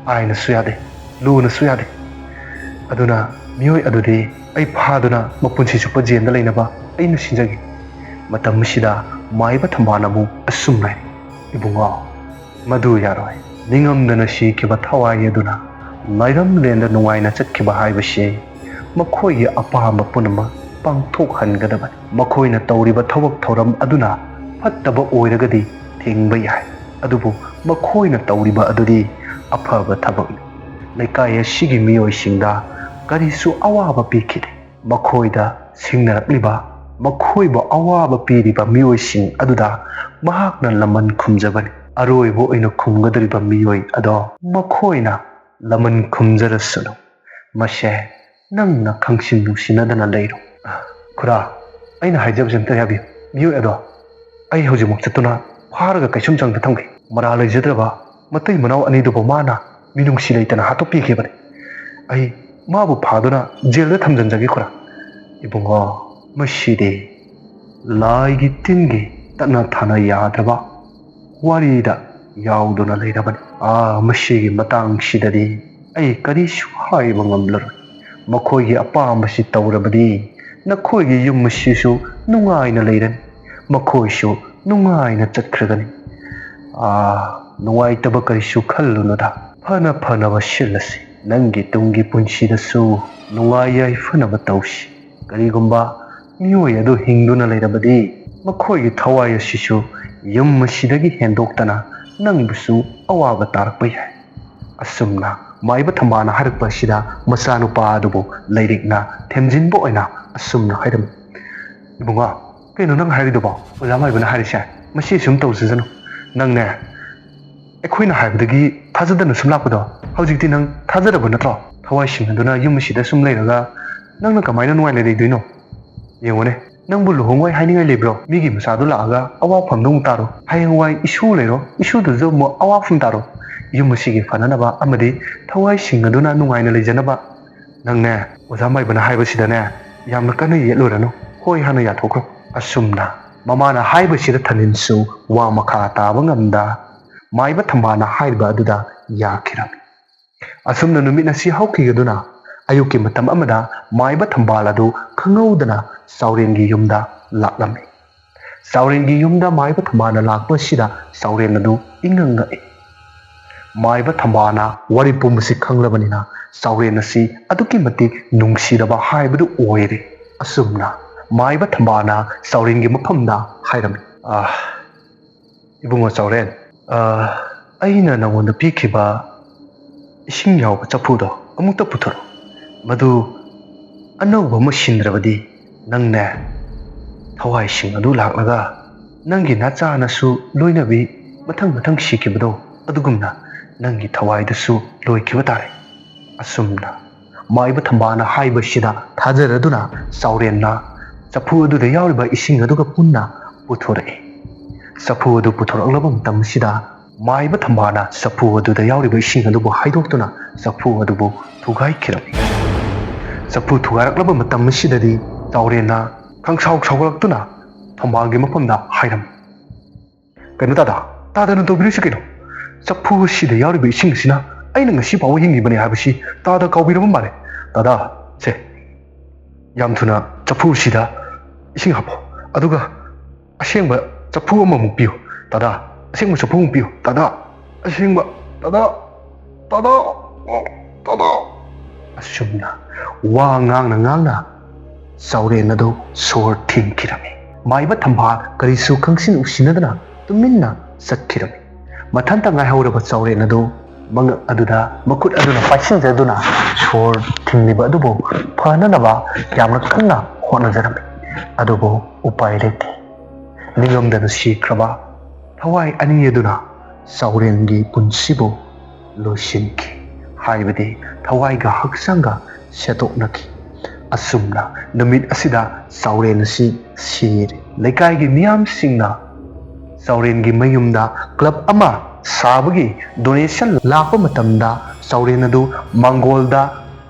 ꯑꯥꯏꯟꯅꯁꯨ ꯌꯥꯗꯦ, ꯂꯣꯅꯁꯨ ꯌꯥꯗꯦ꯫ ꯑꯗꯨꯅ ꯃꯤꯑꯣꯏ ꯑꯗꯨꯗꯤ ꯑꯩ ꯐꯥꯗꯨꯅ ꯃꯄꯨꯟꯁꯤ ꯆꯨꯞꯄ ꯖꯦꯜꯗ ꯂꯩꯅꯕ ꯑꯩꯅ ꯁꯤꯟꯖꯒꯦ"꯫ ꯃꯇꯝ ꯑꯁꯤꯗ ꯃꯥꯏꯕ ꯊꯝꯕꯥꯜꯅ ꯑꯃꯨꯛ ꯑꯁꯨꯝꯅ ꯍꯥꯏ, "ꯏꯕꯨꯡꯉꯣ, ꯃꯗꯨ ꯌꯥꯔꯣꯏ꯫ ꯅꯤꯡꯉꯝꯗꯅ ꯁꯤꯈꯤꯕ ꯊꯋꯥꯏ ꯑꯗꯨꯅ ꯂꯥꯏꯔꯝꯂꯦꯟꯗ ꯅꯨꯡꯉꯥꯏꯅ ꯆꯠꯈꯤꯕ ꯍꯥꯏꯕꯁꯤ ꯃꯈꯣꯏꯒꯤ ꯑꯄꯥꯝꯕ ꯄꯨꯝꯅꯃꯛ ꯄꯥꯡꯊꯣꯛꯍꯟꯒꯗꯕꯅꯤ꯫ ꯃꯈꯣꯏꯅ ꯇꯧꯔꯤꯕ ꯊꯕꯛ ꯊꯧꯔꯝ ꯑꯗꯨꯅ ꯐꯠꯇꯕ ꯑꯣꯏꯔꯒꯗꯤ ꯊꯤꯡꯕ ꯌꯥꯏ, ꯑꯗꯨꯕꯨ ꯃꯈꯣꯏꯅ ꯇꯧꯔꯤꯕ ꯑꯗꯨꯗꯤ ꯑꯐꯕ ꯊꯕꯛꯅꯤ"꯫ ꯂꯩꯀꯥꯏ ꯑꯁꯤꯒꯤ ꯃꯤꯑꯣꯏꯁꯤꯡꯗ ꯀꯔꯤꯁꯨ ꯑꯋꯥꯕ ꯄꯤꯈꯤꯗꯦ꯫ ꯃꯈꯣꯏꯗ ꯁꯤꯡꯅꯔꯛꯂꯤꯕ, ꯃꯈꯣꯏꯕꯨ ꯑꯋꯥꯕ ꯄꯤꯔꯤꯕ ꯃꯤꯑꯣꯏꯁꯤꯡ ꯑꯗꯨꯗ ꯃꯍꯥꯛꯅ ꯂꯃꯟ ꯈꯨꯝꯖꯕꯅꯤ꯫ ꯑꯔꯣꯏꯕ ꯑꯣꯏꯅ ꯈꯨꯝꯒꯗꯧꯔꯤꯕ ꯃꯤꯑꯣꯏ ꯑꯗꯣ ꯃꯈꯣꯏꯅ ꯂꯃꯟ ꯈꯨꯝꯖꯔꯁꯅꯨ꯫ ꯃꯁꯦ ꯅꯪꯅ ꯈꯪꯁꯤꯟ ꯅꯨꯡꯁꯤꯅꯗꯅ ꯂꯩꯔꯣ꯫ ꯈꯨꯔꯥ, ꯑꯩꯅ ꯍꯥꯏꯖꯕꯁꯦ ꯑꯝꯇ ꯌꯥꯕꯤꯌꯨ꯫ ꯃꯤꯑꯣꯏ ꯑꯗꯣ ꯑꯩ ꯍꯧꯖꯤꯛꯃꯛ ꯆꯠꯇꯨꯅ ꯐꯥꯔꯒ ꯀꯩꯁꯨꯝꯁꯪꯗ ꯊꯝꯒꯦ꯫ ꯃꯔꯥꯜ ꯂꯩꯖꯗ꯭ꯔꯕ ꯃꯇꯩ ꯃꯅꯥꯎ ꯑꯅꯤꯗꯨꯕꯨ ꯃꯥꯅ ꯃꯤꯅꯨꯡꯁꯤ ꯂꯩꯇꯅ ꯍꯥꯠꯇꯣꯛꯄꯤꯈꯤꯕꯅꯤ꯫ ꯑꯩ ꯃꯥꯕꯨ ꯐꯥꯗꯨꯅ ꯖꯦꯜꯗ ꯊꯝꯖꯤꯟꯖꯒꯦ ꯈꯨꯔꯥ꯫ ꯏꯕꯨꯡꯉꯣ, ꯃꯁꯤꯗꯤ ꯂꯥꯏꯒꯤ ꯇꯤꯟꯒꯤ ꯇꯠꯅ ꯊꯥꯅ ꯌꯥꯗ꯭ꯔꯕ ꯋꯥꯔꯤꯗ ꯌꯥꯎꯗꯨꯅ ꯂꯩꯔꯕꯅꯤ꯫ ꯑꯥ, ꯃꯁꯤꯒꯤ ꯃꯇꯥꯡꯁꯤꯗꯗꯤ ꯑꯩ ꯀꯔꯤꯁꯨ ꯍꯥꯏꯕ ꯉꯝꯂꯔꯣꯏ꯫ ꯃꯈꯣꯏꯒꯤ ꯑꯄꯥꯝꯕꯁꯤ ꯇꯧꯔꯕꯗꯤ ꯅꯈꯣꯏꯒꯤ ꯌꯨꯝ ꯑꯁꯤꯁꯨ ꯅꯨꯡꯉꯥꯏꯅ ꯂꯩꯔꯅꯤ, ꯃꯈꯣꯏꯁꯨ ꯅꯨꯡꯉꯥꯏꯅ ꯆꯠꯈ꯭ꯔꯒꯅꯤ꯫ ꯑꯥ, ꯅꯨꯡꯉꯥꯏꯇꯕ ꯀꯔꯤꯁꯨ ꯈꯜꯂꯨꯅꯨꯗ꯫ ꯐꯅ ꯐꯅꯕ ꯁꯤꯜꯂꯁꯤ꯫ ꯅꯪꯒꯤ ꯇꯨꯡꯒꯤ ꯄꯨꯟꯁꯤꯗꯁꯨ ꯅꯨꯡꯉꯥꯏ ꯌꯥꯏꯐꯅꯕ ꯇꯧꯁꯤ꯫ ꯀꯔꯤꯒꯨꯝꯕ ꯃꯤꯑꯣꯏ ꯑꯗꯨ ꯍꯤꯡꯗꯨꯅ ꯂꯩꯔꯕꯗꯤ, ꯃꯈꯣꯏꯒꯤ ꯊꯋꯥꯏ ꯑꯁꯤꯁꯨ ꯌꯨꯝ ꯑꯁꯤꯗꯒꯤ ꯍꯦꯟꯗꯣꯛꯇꯅ ꯅꯪꯕꯨꯁꯨ ꯑꯋꯥꯕ ꯇꯥꯔꯛꯄ ꯌꯥꯏ꯫ ꯑꯁꯨꯝꯅ ꯃꯥꯏꯕ ꯊꯝꯕꯥꯜꯅ ꯍꯥꯏꯔꯛꯄ ꯑꯁꯤꯗ ꯃꯆꯥꯅꯨꯄꯥ ꯑꯗꯨꯕꯨ ꯂꯩꯔꯤꯛꯅ ꯊꯦꯝꯖꯤꯟꯕ ꯑꯣꯏꯅ ꯑꯁꯨꯝꯅ ꯍꯥꯏꯔꯝꯃꯤ꯫ "ꯏꯕꯨꯡꯉꯣ, ꯀꯩꯅꯣ ꯅꯪ ꯍꯥꯏꯔꯤꯗꯨꯕꯣ? ꯑꯣꯖꯥ ꯃꯥꯏꯕꯅ ꯍꯥꯏꯔꯤꯁꯦ ꯃꯁꯤ ꯁꯨꯝ ꯇꯧꯖꯁꯅꯨ꯫ ꯅꯪꯅꯦ, ꯑꯩꯈꯣꯏꯅ ꯍꯥꯏꯕꯗꯒꯤ ꯊꯥꯖꯗꯅ ꯁꯨꯝ ꯂꯥꯛꯄꯗꯣ ꯍꯧꯖꯤꯛꯇꯤ ꯅꯪ ꯊꯥꯖꯔꯕ ꯅꯠꯇ꯭ꯔꯣ? ꯊꯋꯥꯏ ꯁꯤꯡꯅꯗꯨꯅ ꯌꯨꯝ ꯑꯁꯤꯗ ꯁꯨꯝ ꯂꯩꯔꯒ ꯅꯪꯅ ꯀꯃꯥꯏꯅ ꯅꯨꯡꯉꯥꯏꯅ ꯂꯩꯗꯣꯏꯅꯣ? ꯌꯦꯡꯉꯨꯅꯦ, ꯅꯪꯕꯨ ꯂꯨꯍꯣꯡꯉꯣꯏ ꯍꯥꯏꯅꯤꯡꯉꯥꯏ ꯂꯩꯕ꯭ꯔꯣ? ꯃꯤꯒꯤ ꯃꯆꯥꯗꯨ ꯂꯥꯛꯑꯒ ꯑꯋꯥꯐꯝꯗ ꯑꯃꯨꯛ ꯇꯥꯔꯣ꯫ ꯍꯌꯦꯡꯋꯥꯏ ꯏꯁꯨ ꯂꯩꯔꯣ, ꯏꯁꯨꯗꯨꯁꯨ ꯑꯃꯨꯛ ꯑꯋꯥꯐꯝ ꯇꯥꯔꯣ꯫ ꯌꯨꯝ ꯑꯁꯤꯒꯤ ꯐꯅꯅꯕ ꯑꯃꯗꯤ ꯊꯋꯥꯏ ꯁꯤꯡꯅꯗꯨꯅ ꯅꯨꯡꯉꯥꯏꯅ ꯂꯩꯖꯅꯕ ꯅꯪꯅꯦ, ꯑꯣꯖꯥ ꯃꯥꯏꯕꯅ ꯍꯥꯏꯕꯁꯤꯗꯅꯦ ꯌꯥꯝꯅ ꯀꯟꯅ ꯌꯦꯠꯂꯨꯔꯅꯨ꯫ ꯍꯣꯏ ꯍꯥꯟꯅ ꯌꯥꯊꯣꯛꯈ꯭ꯔꯣ꯫" ꯑꯁꯨꯝꯅ ꯃꯃꯥꯅ ꯍꯥꯏꯕꯁꯤꯗ ꯊꯅꯤꯟꯁꯨ ꯋꯥ ꯃꯈꯥ ꯇꯥꯕ ꯉꯝꯗ ꯃꯥꯏꯕ ꯊꯝꯕꯥꯜꯅ ꯍꯥꯏꯔꯤꯕ ꯑꯗꯨꯗ ꯌꯥꯈꯤꯔꯝꯃꯤ꯫ ꯑꯁꯨꯝꯅ ꯅꯨꯃꯤꯠ ꯑꯁꯤ ꯍꯧꯈꯤꯒꯗꯨꯅ ꯑꯌꯨꯛꯀꯤ ꯃꯇꯝ ꯑꯃꯗ ꯃꯥꯏꯕ ꯊꯝꯕꯥꯜ ꯑꯗꯨ ꯈꯪꯍꯧꯗꯅ ꯆꯥꯎꯔꯦꯟꯒꯤ ꯌꯨꯝꯗ ꯂꯥꯛꯂꯝꯃꯤ꯫ ꯆꯥꯎꯔꯦꯟꯒꯤ ꯌꯨꯝꯗ ꯃꯥꯏꯕ ꯊꯝꯕꯥꯜꯅ ꯂꯥꯛꯄ ꯑꯁꯤꯗ ꯆꯥꯎꯔꯦꯟ ꯑꯗꯨ ꯏꯉꯛ ꯉꯛꯏ꯫ ꯃꯥꯏꯕ ꯊꯝꯕꯥꯜꯅ ꯋꯥꯔꯤ ꯄꯨꯝꯕꯁꯤ ꯈꯪꯂꯕꯅꯤꯅ ꯆꯥꯎꯔꯦꯟ ꯑꯁꯤ ꯑꯗꯨꯛꯀꯤ ꯃꯇꯤꯛ ꯅꯨꯡꯁꯤꯔꯕ ꯍꯥꯏꯕꯗꯨ ꯑꯣꯏꯔꯦ꯫ ꯑꯁꯨꯝꯅ ꯃꯥꯏꯕ ꯊꯝꯕꯥꯜꯅ ꯆꯥꯎꯔꯦꯟꯒꯤ ꯃꯐꯝꯗ ꯍꯥꯏꯔꯝꯃꯤ, "ꯑꯥ, ꯏꯕꯨꯡꯉꯣ ꯆꯥꯎꯔꯦꯟ, ꯑꯥ, ꯑꯩꯅ ꯅꯉꯣꯟꯗ ꯄꯤꯈꯤꯕ ꯏꯁꯤꯡ ꯌꯥꯎꯕ ꯆꯐꯨꯗꯣ ꯑꯃꯨꯛꯇ ꯄꯨꯊꯣꯔꯛꯎ꯫ ꯃꯗꯨ ꯑꯅꯧꯕ ꯑꯃ ꯁꯤꯟꯗ꯭ꯔꯕꯗꯤ ꯅꯪꯅꯦ, ꯊꯋꯥꯏꯁꯤꯡ ꯑꯗꯨ ꯂꯥꯛꯂꯒ ꯅꯪꯒꯤ ꯅꯆꯥꯅꯁꯨ ꯂꯣꯏꯅꯕꯤ ꯃꯊꯪ ꯃꯊꯪ ꯁꯤꯈꯤꯕꯗꯣ, ꯑꯗꯨꯒꯨꯝꯅ ꯅꯪꯒꯤ ꯊꯋꯥꯏꯗꯁꯨ ꯂꯣꯏꯈꯤꯕ ꯇꯥꯔꯦ꯫ ꯑꯁꯨꯝꯅ ꯃꯥꯏꯕ ꯊꯝꯕꯥꯜꯅ ꯍꯥꯏꯕꯁꯤꯗ ꯊꯥꯖꯔꯗꯨꯅ ꯆꯥꯎꯔꯦꯟꯅ ꯆꯐꯨ ꯑꯗꯨꯗ ꯌꯥꯎꯔꯤꯕ ꯏꯁꯤꯡ ꯑꯗꯨꯒ ꯄꯨꯟꯅ ꯄꯨꯊꯣꯔꯛꯏ꯫ ꯆꯐꯨ ꯑꯗꯨ ꯄꯨꯊꯣꯔꯛꯂꯕ ꯃꯇꯝ ꯑꯁꯤꯗ ꯃꯥꯏꯕ ꯊꯝꯕꯥꯜꯅ ꯆꯐꯨ ꯑꯗꯨꯗ ꯌꯥꯎꯔꯤꯕ ꯏꯁꯤꯡ ꯑꯗꯨꯕꯨ ꯍꯥꯏꯗꯣꯛꯇꯨꯅ ꯆꯐꯨ ꯑꯗꯨꯕꯨ ꯊꯨꯒꯥꯏꯈꯤꯔꯝꯃꯤ꯫ ꯆꯐꯨ ꯊꯨꯒꯥꯏꯔꯛꯂꯕ ꯃꯇꯝ ꯑꯁꯤꯗꯗꯤ ꯆꯥꯎꯔꯦꯟꯅ ꯈꯪꯁꯥꯎ ꯁꯥꯎꯒꯠꯂꯛꯇꯨꯅ ꯊꯝꯕꯥꯜꯒꯤ ꯃꯐꯝꯗ ꯍꯥꯏꯔꯝꯃꯤ, "ꯀꯩꯅꯣ ꯇꯥꯗ, ꯇꯥꯗꯅ ꯇꯧꯕꯤꯔꯤꯁꯤ ꯀꯩꯅꯣ? ꯆꯐꯨ ꯑꯁꯤꯗ ꯌꯥꯎꯔꯤꯕ ꯏꯁꯤꯡ ꯑꯁꯤꯅ ꯑꯩꯅ ꯉꯁꯤ ꯐꯥꯎꯕ ꯍꯤꯡꯉꯤꯕꯅꯤ ꯍꯥꯏꯕꯁꯤ ꯇꯥꯗ ꯀꯥꯎꯕꯤꯔꯕ ꯃꯥꯜꯂꯦ꯫ ꯇꯥꯗ, ꯁꯦ, ꯌꯥꯝ ꯊꯨꯅ ꯆꯐꯨ ꯑꯁꯤꯗ ꯏꯁꯤꯡ ꯍꯥꯞꯄꯣ, ꯑꯗꯨꯒ ꯑꯁꯦꯡꯕ ꯆꯐꯨ ꯑꯃꯃꯨꯛ ꯄꯤꯌꯨ꯫ ꯇꯥꯗ, ꯑꯁꯦꯡꯕ ꯆꯐꯨ ꯑꯃꯨꯛ ꯄꯤꯌꯨ꯫ ꯇꯥꯗ, ꯑꯁꯦꯡꯕ, ꯇꯥꯗ, ꯇꯥꯗ, ꯇꯥꯗ"꯫ ꯑꯁꯨꯝꯅ ꯋꯥ ꯉꯥꯡꯅ ꯉꯥꯡꯅ ꯆꯥꯎꯔꯦꯟ ꯑꯗꯨ ꯁꯣꯔ ꯊꯤꯡꯈꯤꯔꯝꯃꯤ꯫ ꯃꯥꯏꯕ ꯊꯝꯕꯥꯜ ꯀꯔꯤꯁꯨ ꯈꯪꯁꯤꯟ ꯎꯁꯤꯟꯅꯗꯅ ꯇꯨꯃꯤꯟꯅ ꯆꯠꯈꯤꯔꯝꯃꯤ꯫ ꯃꯊꯟꯇ ꯉꯥꯏꯍꯧꯔꯕ ꯆꯥꯎꯔꯦꯟ ꯑꯗꯨ ꯃꯉꯛ ꯑꯗꯨꯗ ꯃꯈꯨꯠ ꯑꯗꯨꯅ ꯄꯥꯏꯁꯤꯟꯖꯗꯨꯅ ꯁꯣꯔ ꯊꯤꯡꯂꯤꯕ ꯑꯗꯨꯕꯨ ꯐꯅꯅꯕ ꯌꯥꯝꯅ ꯀꯟꯅ ꯍꯣꯠꯅꯖꯔꯝꯃꯤ꯫ ꯑꯗꯨꯕꯨ ꯎꯄꯥꯏ ꯂꯩꯇꯦ꯫ ꯅꯤꯡꯉꯝꯗꯅ ꯁꯤꯈ꯭ꯔꯕ ꯊꯋꯥꯏ ꯑꯅꯤ ꯑꯗꯨꯅ ꯆꯥꯎꯔꯦꯟꯒꯤ ꯄꯨꯟꯁꯤꯕꯨ ꯂꯣꯏꯁꯤꯟꯈꯤ, ꯍꯥꯏꯕꯗꯤ ꯊꯋꯥꯏꯒ ꯍꯛꯆꯥꯡꯒ ꯁꯦꯠꯇꯣꯛꯅꯈꯤ꯫ ꯑꯁꯨꯝꯅ ꯅꯨꯃꯤꯠ ꯑꯁꯤꯗ ꯆꯥꯎꯔꯦꯟ ꯑꯁꯤ ꯁꯤꯔꯦ꯫ ꯂꯩꯀꯥꯏꯒꯤ ꯃꯤꯌꯥꯝꯁꯤꯡꯅ ꯆꯥꯎꯔꯦꯟꯒꯤ ꯃꯌꯨꯝꯗ ꯀ꯭ꯂꯕ ꯑꯃ ꯁꯥꯕꯒꯤ ꯗꯣꯅꯦꯁꯟ ꯂꯥꯛꯄ ꯃꯇꯝꯗ ꯆꯥꯎꯔꯦꯟ ꯑꯗꯨ ꯃꯥꯡꯒꯣꯜꯗ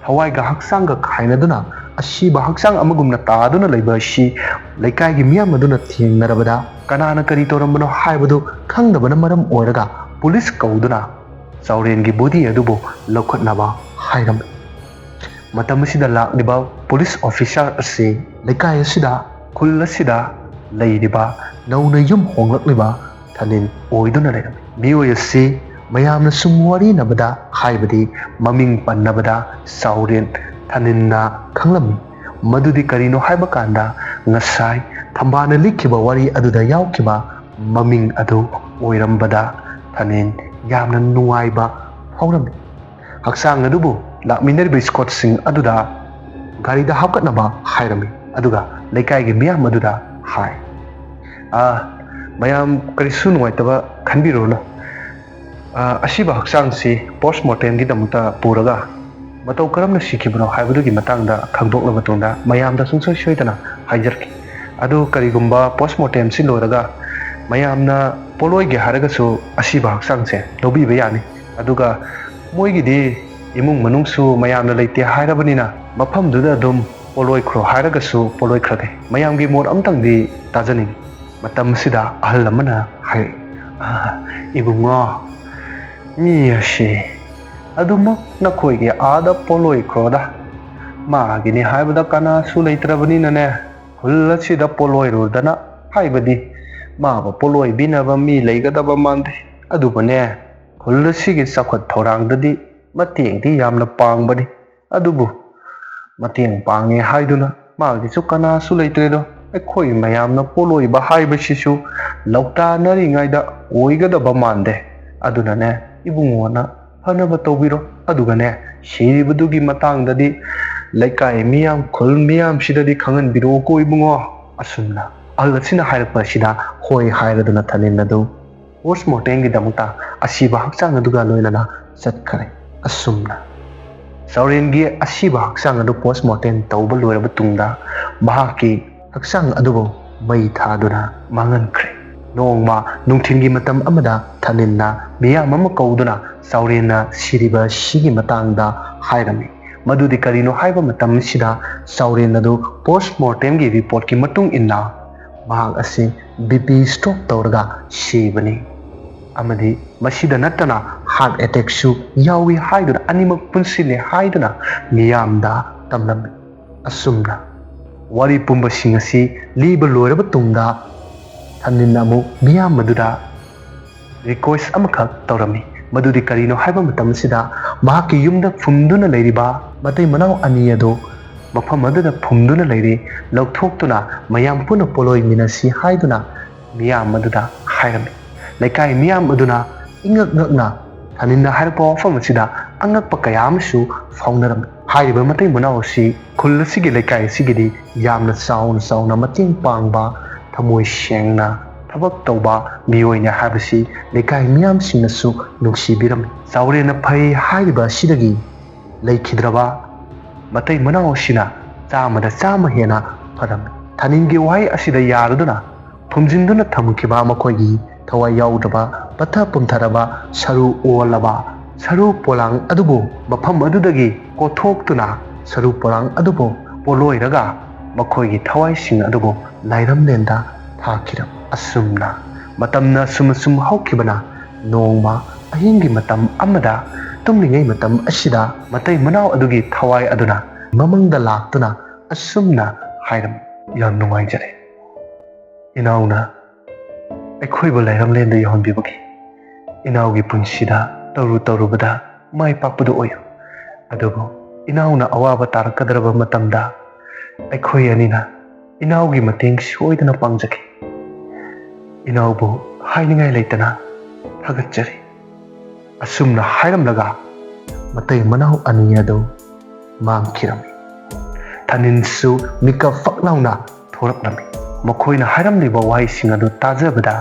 ꯊꯋꯥꯏꯒ ꯍꯛꯆꯥꯡꯒ ꯈꯥꯏꯅꯗꯨꯅ ꯑꯁꯤꯕ ꯍꯛꯆꯥꯡ ꯑꯃꯒꯨꯝꯅ ꯇꯥꯗꯨꯅ ꯂꯩꯕ ꯑꯁꯤ ꯂꯩꯀꯥꯏꯒꯤ ꯃꯤꯌꯥꯝ ꯑꯗꯨꯅ ꯊꯦꯡꯅꯔꯕꯗ ꯀꯅꯥꯅ ꯀꯔꯤ ꯇꯧꯔꯝꯕꯅꯣ ꯍꯥꯏꯕꯗꯨ ꯈꯪꯗꯕꯅ ꯃꯔꯝ ꯑꯣꯏꯔꯒ ꯄꯨꯂꯤꯁ ꯀꯧꯗꯨꯅ ꯆꯥꯎꯔꯦꯟꯒꯤ ꯕꯣꯗꯤ ꯑꯗꯨꯕꯨ ꯂꯧꯈꯠꯅꯕ ꯍꯥꯏꯔꯝꯃꯤ꯫ ꯃꯇꯝ ꯑꯁꯤꯗ ꯂꯥꯛꯂꯤꯕ ꯄꯨꯂꯤꯁ ꯑꯣꯐꯤꯁꯥꯔ ꯑꯁꯤ ꯂꯩꯀꯥꯏ ꯑꯁꯤꯗ, ꯈꯨꯜ ꯑꯁꯤꯗ ꯂꯩꯔꯤꯕ ꯅꯧꯅ ꯌꯨꯝ ꯍꯣꯡꯂꯛꯂꯤꯕ ꯊꯅꯤꯟ ꯑꯣꯏꯗꯨꯅ ꯂꯩꯔꯝꯃꯤ꯫ ꯃꯤꯑꯣꯏ ꯑꯁꯤ ꯃꯌꯥꯝꯅ ꯁꯨꯝ ꯋꯥꯔꯤꯅꯕꯗ, ꯍꯥꯏꯕꯗꯤ ꯃꯃꯤꯡ ꯄꯟꯅꯕꯗ ꯆꯥꯎꯔꯦꯟ ꯊꯅꯤꯟꯅ ꯈꯪꯂꯝꯃꯤ꯫ ꯃꯗꯨꯗꯤ ꯀꯔꯤꯅꯣ ꯍꯥꯏꯕ ꯀꯥꯟꯗ ꯉꯁꯥꯏ ꯊꯝꯕꯥꯜꯅ ꯂꯤꯈꯤꯕ ꯋꯥꯔꯤ ꯑꯗꯨꯗ ꯌꯥꯎꯈꯤꯕ ꯃꯃꯤꯡ ꯑꯗꯨ ꯑꯣꯏꯔꯝꯕꯗ ꯊꯅꯤꯟ ꯌꯥꯝꯅ ꯅꯨꯡꯉꯥꯏꯕ ꯐꯥꯎꯔꯝꯃꯤ꯫ ꯍꯛꯆꯥꯡ ꯑꯗꯨꯕꯨ ꯂꯥꯛꯃꯤꯟꯅꯔꯤꯕ ꯏꯁꯀꯣꯠꯁꯤꯡ ꯑꯗꯨꯗ ꯒꯥꯔꯤꯗ ꯍꯥꯞꯀꯠꯅꯕ ꯍꯥꯏꯔꯝꯃꯤ꯫ ꯑꯗꯨꯒ ꯂꯩꯀꯥꯏꯒꯤ ꯃꯤꯌꯥꯝ ꯑꯗꯨꯗ ꯍꯥꯏ, "ꯑꯥ, ꯃꯌꯥꯝ ꯀꯔꯤꯁꯨ ꯅꯨꯡꯉꯥꯏꯇꯕ ꯈꯟꯕꯤꯔꯨꯔꯅꯨ꯫ ꯑꯥ, ꯑꯁꯤꯕ ꯍꯛꯆꯥꯡꯁꯤ ꯄꯣꯁꯃꯣꯔꯇꯦꯝꯒꯤꯗꯃꯛꯇ ꯄꯨꯔꯒ ꯃꯇꯧ ꯀꯔꯝꯅ ꯁꯤꯈꯤꯕꯅꯣ ꯍꯥꯏꯕꯗꯨꯒꯤ ꯃꯇꯥꯡꯗ ꯈꯪꯗꯣꯛꯂꯕ ꯃꯇꯨꯡꯗ ꯃꯌꯥꯝꯗ ꯁꯨꯡꯁꯣꯏ ꯁꯣꯏꯗꯅ ꯍꯥꯏꯖꯔꯛꯀꯦ꯫ ꯑꯗꯨ ꯀꯔꯤꯒꯨꯝꯕ ꯄꯣꯁꯃꯣꯔꯇꯦꯝꯁꯤ ꯂꯣꯏꯔꯒ ꯃꯌꯥꯝꯅ ꯄꯣꯠꯂꯣꯏꯒꯦ ꯍꯥꯏꯔꯒꯁꯨ ꯑꯁꯤꯕ ꯍꯛꯆꯥꯡꯁꯦ ꯂꯧꯕꯤꯕ ꯌꯥꯅꯤ꯫ ꯑꯗꯨꯒ ꯃꯣꯏꯒꯤꯗꯤ ꯏꯃꯨꯡ ꯃꯅꯨꯡꯁꯨ ꯃꯌꯥꯝꯅ ꯂꯩꯇꯦ ꯍꯥꯏꯔꯕꯅꯤꯅ ꯃꯐꯝꯗꯨꯗ ꯑꯗꯨꯝ ꯄꯣꯠꯂꯣꯏꯈ꯭ꯔꯣ ꯍꯥꯏꯔꯒꯁꯨ ꯄꯣꯠꯂꯣꯏꯈ꯭ꯔꯒꯦ꯫ ꯃꯌꯥꯝꯒꯤ ꯃꯣꯠ ꯑꯃꯇꯪꯗꯤ ꯇꯥꯖꯅꯤꯡꯏ꯫" ꯃꯇꯝ ꯑꯁꯤꯗ ꯑꯍꯜ ꯑꯃꯅ ꯍꯥꯏꯔꯛꯏ, "ꯑꯥ, ꯏꯕꯨꯡꯉꯣ, ꯃꯤ ꯑꯁꯤ ꯑꯗꯨꯃꯛ ꯅꯈꯣꯏꯒꯤ ꯑꯥꯗ ꯄꯣꯠꯂꯣꯏꯈ꯭ꯔꯣꯗ꯫ ꯃꯥꯒꯤꯅꯤ ꯍꯥꯏꯕꯗ ꯀꯅꯥꯁꯨ ꯂꯩꯇ꯭ꯔꯕꯅꯤꯅꯅꯦ, ꯈꯨꯜ ꯑꯁꯤꯗ ꯄꯣꯠꯂꯣꯏꯔꯨꯗꯅ, ꯍꯥꯏꯕꯗꯤ ꯃꯥꯕꯨ ꯄꯣꯠꯂꯣꯏꯕꯤꯅꯕ ꯃꯤ ꯂꯩꯒꯗꯕ ꯃꯥꯟꯗꯦ꯫ ꯑꯗꯨꯕꯨꯅꯦ, ꯈꯨꯜ ꯑꯁꯤꯒꯤ ꯆꯥꯎꯈꯠ ꯊꯧꯔꯥꯡꯗꯗꯤ ꯃꯇꯦꯡꯗꯤ ꯌꯥꯝꯅ ꯄꯥꯡꯕꯅꯤ꯫ ꯑꯗꯨꯕꯨ ꯃꯇꯦꯡ ꯄꯥꯡꯉꯦ ꯍꯥꯏꯗꯨꯅ ꯃꯥꯒꯤꯁꯨ ꯀꯅꯥꯁꯨ ꯂꯩꯇ꯭ꯔꯦꯗꯣ꯫ ꯑꯩꯈꯣꯏ ꯃꯌꯥꯝꯅ ꯄꯣꯠꯂꯣꯏꯕ ꯍꯥꯏꯕꯁꯤꯁꯨ ꯂꯧꯇꯥꯅꯔꯤꯉꯩꯗ ꯑꯣꯏꯒꯗꯕ ꯃꯥꯟꯗꯦ꯫ ꯑꯗꯨꯅꯅꯦ, ꯏꯕꯨꯡꯉꯣꯅ ꯐꯅꯕ ꯇꯧꯕꯤꯔꯣ꯫ ꯑꯗꯨꯒꯅꯦ, ꯁꯤꯔꯤꯕꯗꯨꯒꯤ ꯃꯇꯥꯡꯗꯗꯤ ꯂꯩꯀꯥꯏ ꯃꯤꯌꯥꯝ, ꯈꯨꯜ ꯃꯤꯌꯥꯝꯁꯤꯗꯗꯤ ꯈꯪꯍꯟꯕꯤꯔꯛꯑꯣꯀꯣ ꯏꯕꯨꯡꯉꯣ꯫" ꯑꯁꯨꯝꯅ ꯑꯍꯜ ꯑꯁꯤꯅ ꯍꯥꯏꯔꯛꯄ ꯑꯁꯤꯗ ꯍꯣꯏ ꯍꯥꯏꯔꯗꯨꯅ ꯊꯥꯅꯤꯟ ꯑꯗꯨ ꯄꯣꯁꯃꯣꯔꯇꯦꯝꯒꯤꯗꯃꯛꯇ ꯑꯁꯤꯕ ꯍꯛꯆꯥꯡ ꯑꯗꯨꯒ ꯂꯣꯏꯅꯅ ꯆꯠꯈꯔꯦ꯫ ꯑꯁꯨꯝꯅ ꯆꯥꯎꯔꯦꯟꯒꯤ ꯑꯁꯤꯕ ꯍꯛꯆꯥꯡ ꯑꯗꯨ ꯄꯣꯁꯃꯣꯔꯇꯦꯝ ꯇꯧꯕ ꯂꯣꯏꯔꯕ ꯇꯨꯡꯗ ꯃꯍꯥꯛꯀꯤ ꯍꯛꯆꯥꯡ ꯑꯗꯨꯕꯨ ꯃꯩ ꯊꯥꯗꯨꯅ ꯃꯥꯡꯍꯟꯈ꯭ꯔꯦ꯫ ꯅꯣꯡꯃ ꯅꯨꯡꯊꯤꯜꯒꯤ ꯃꯇꯝ ꯑꯃꯗ ꯊꯥꯅꯤꯟꯅ ꯃꯤꯌꯥꯝ ꯑꯃ ꯀꯧꯗꯨꯅ ꯆꯥꯎꯔꯦꯟꯅ ꯁꯤꯔꯤꯕ ꯑꯁꯤꯒꯤ ꯃꯇꯥꯡꯗ ꯍꯥꯏꯔꯝꯃꯤ꯫ ꯃꯗꯨꯗꯤ ꯀꯔꯤꯅꯣ ꯍꯥꯏꯕ ꯃꯇꯝ ꯑꯁꯤꯗ ꯆꯥꯎꯔꯦꯟ ꯑꯗꯨ ꯄꯣꯁꯃꯣꯔꯇꯦꯝꯒꯤ ꯔꯤꯄꯣꯔꯠꯀꯤ ꯃꯇꯨꯡ ꯏꯟꯅ ꯃꯍꯥꯛ ꯑꯁꯤ ꯕꯤ ꯄꯤ ꯁ꯭ꯇ꯭ꯔꯣꯛ ꯇꯧꯔꯒ ꯁꯤꯕꯅꯤ ꯑꯃꯗꯤ ꯃꯁꯤꯗ ꯅꯠꯇꯅ ꯍꯥꯔꯠ ꯑꯦꯇꯦꯛꯁꯨ ꯌꯥꯎꯏ ꯍꯥꯏꯗꯨꯅ, ꯑꯅꯤꯃꯛ ꯄꯨꯟꯁꯤꯜꯂꯤ ꯍꯥꯏꯗꯨꯅ ꯃꯤꯌꯥꯝꯗ ꯇꯝꯂꯝꯃꯤ꯫ ꯑꯁꯨꯝꯅ ꯋꯥꯔꯤ ꯄꯨꯝꯕꯁꯤꯡ ꯑꯁꯤ ꯂꯤꯕ ꯂꯣꯏꯔꯕ ꯇꯨꯡꯗ ꯊꯥꯅꯤꯟꯅ ꯑꯃꯨꯛ ꯃꯤꯌꯥꯝ ꯑꯗꯨꯗ ꯔꯤꯀ꯭ꯋꯦꯁ ꯑꯃꯈꯛ ꯇꯧꯔꯝꯃꯤ꯫ ꯃꯗꯨꯗꯤ ꯀꯔꯤꯅꯣ ꯍꯥꯏꯕ ꯃꯇꯝ ꯑꯁꯤꯗ ꯃꯍꯥꯛꯀꯤ ꯌꯨꯝꯗ ꯐꯨꯝꯗꯨꯅ ꯂꯩꯔꯤꯕ ꯃꯇꯩ ꯃꯅꯥꯎ ꯑꯅꯤ ꯑꯗꯨ ꯃꯐꯝ ꯑꯗꯨꯗ ꯐꯨꯝꯗꯨꯅ ꯂꯩꯔꯤ, ꯂꯧꯊꯣꯛꯇꯨꯅ ꯃꯌꯥꯝ ꯄꯨꯟꯅ ꯄꯣꯠꯂꯣꯏꯃꯤꯟꯅꯁꯤ ꯍꯥꯏꯗꯨꯅ ꯃꯤꯌꯥꯝ ꯑꯗꯨꯗ ꯍꯥꯏꯔꯝꯃꯤ꯫ ꯂꯩꯀꯥꯏ ꯃꯤꯌꯥꯝ ꯑꯗꯨꯅ ꯏꯉꯛ ꯉꯛꯅ ꯊꯥꯅꯤꯟꯅ ꯍꯥꯏꯔꯛꯄ ꯋꯥꯐꯝ ꯑꯁꯤꯗ ꯑꯉꯛꯄ ꯀꯌꯥ ꯑꯃꯁꯨ ꯐꯥꯎꯅꯔꯝꯃꯤ꯫ ꯍꯥꯏꯔꯤꯕ ꯃꯇꯩ ꯃꯅꯥꯎ ꯑꯁꯤ ꯈꯨꯜ ꯑꯁꯤꯒꯤ, ꯂꯩꯀꯥꯏ ꯑꯁꯤꯒꯤꯗꯤ ꯌꯥꯝꯅ ꯆꯥꯎꯅ ꯆꯥꯎꯅ ꯃꯇꯦꯡ ꯄꯥꯡꯕ, ꯊꯃꯣꯏ ꯁꯦꯡꯅ ꯊꯕꯛ ꯇꯧꯕ ꯃꯤꯑꯣꯏꯅꯤ ꯍꯥꯏꯕꯁꯤ ꯂꯩꯀꯥꯏ ꯃꯤꯌꯥꯝꯁꯤꯡꯅꯁꯨ ꯅꯨꯡꯁꯤꯕꯤꯔꯝꯃꯤ꯫ ꯆꯥꯎꯔꯦꯟꯅ ꯐꯩ ꯍꯥꯏꯔꯤꯕ ꯑꯁꯤꯗꯒꯤ ꯂꯩꯈꯤꯗ꯭ꯔꯕ ꯃꯇꯩ ꯃꯅꯥꯎ ꯑꯁꯤꯅ ꯆꯥꯝꯃꯗ ꯆꯥꯝꯃ ꯍꯦꯟꯅ ꯐꯔꯝꯃꯤ꯫ ꯊꯥꯅꯤꯟꯒꯤ ꯋꯥꯍꯩ ꯑꯁꯤꯗ ꯌꯥꯔꯗꯨꯅ ꯐꯨꯝꯖꯤꯟꯗꯨꯅ ꯊꯝꯈꯤꯕ ꯃꯈꯣꯏꯒꯤ ꯊꯋꯥꯏ ꯌꯥꯎꯗ꯭ꯔꯕ, ꯄꯠꯊ ꯄꯨꯝꯊꯔꯕ, ꯁꯔꯨ ꯑꯣꯜꯂꯕ ꯁꯔꯨ ꯄꯣꯂꯥꯡ ꯑꯗꯨꯕꯨ ꯃꯐꯝ ꯑꯗꯨꯗꯒꯤ ꯀꯣꯊꯣꯛꯇꯨꯅ, ꯁꯔꯨ ꯄꯣꯂꯥꯡ ꯑꯗꯨꯕꯨ ꯄꯣꯂꯣꯏꯔꯒ ꯃꯈꯣꯏꯒꯤ ꯊꯋꯥꯏꯁꯤꯡ ꯑꯗꯨꯕꯨ ꯂꯥꯏꯔꯝꯂꯦꯟꯗ ꯊꯥꯈꯤꯔꯝꯃꯤ꯫ ꯑꯁꯨꯝꯅ ꯃꯇꯝꯅ ꯑꯁꯨꯝ ꯑꯁꯨꯝ ꯍꯧꯈꯤꯕꯅ, ꯅꯣꯡꯃ ꯑꯍꯤꯡꯒꯤ ꯃꯇꯝ ꯑꯃꯗ, ꯇꯨꯝꯂꯤꯉꯩ ꯃꯇꯝ ꯑꯁꯤꯗ ꯃꯇꯩ ꯃꯅꯥꯎ ꯑꯗꯨꯒꯤ ꯊꯋꯥꯏ ꯑꯗꯨꯅ ꯃꯃꯪꯗ ꯂꯥꯛꯇꯨꯅ ꯑꯁꯨꯝꯅ ꯍꯥꯏꯔꯝꯃꯤ, "ꯌꯥꯝ ꯅꯨꯡꯉꯥꯏꯖꯔꯦ ꯏꯅꯥꯎꯅ ꯑꯩꯈꯣꯏꯕꯨ ꯂꯥꯏꯔꯝꯂꯦꯟꯗ ꯌꯧꯍꯟꯕꯤꯕꯒꯤ꯫ ꯏꯅꯥꯎꯒꯤ ꯄꯨꯟꯁꯤꯗ ꯇꯧꯔꯨ ꯇꯧꯔꯨꯕꯗ ꯃꯥꯏ ꯄꯥꯛꯄꯗꯨ ꯑꯣꯏꯌꯨ꯫ ꯑꯗꯨꯕꯨ ꯏꯅꯥꯎꯅ ꯑꯋꯥꯕ ꯇꯥꯔꯛꯀꯗꯧꯔꯕ ꯃꯇꯝꯗ ꯑꯩꯈꯣꯏ ꯑꯅꯤꯅ ꯏꯅꯥꯎꯒꯤ ꯃꯇꯦꯡ ꯁꯣꯏꯗꯅ ꯄꯥꯡꯖꯒꯦ꯫ ꯏꯅꯥꯎꯕꯨ ꯍꯥꯏꯅꯤꯡꯉꯥꯏ ꯂꯩꯇꯅ ꯊꯥꯒꯠꯆꯔꯤ"꯫ ꯑꯁꯨꯝꯅ ꯍꯥꯏꯔꯝꯂꯒ ꯃꯇꯩ ꯃꯅꯥꯎ ꯑꯅꯤ ꯑꯗꯨ ꯃꯥꯡꯈꯤꯔꯝꯃꯤ꯫ ꯊꯥꯅꯤꯟꯁꯨ ꯃꯤꯀꯞ ꯐꯛ ꯂꯥꯎꯅ ꯊꯣꯔꯛꯂꯝꯃꯤ꯫ ꯃꯈꯣꯏꯅ ꯍꯥꯏꯔꯝꯂꯤꯕ ꯋꯥꯍꯩꯁꯤꯡ ꯑꯗꯨ ꯇꯥꯖꯕꯗ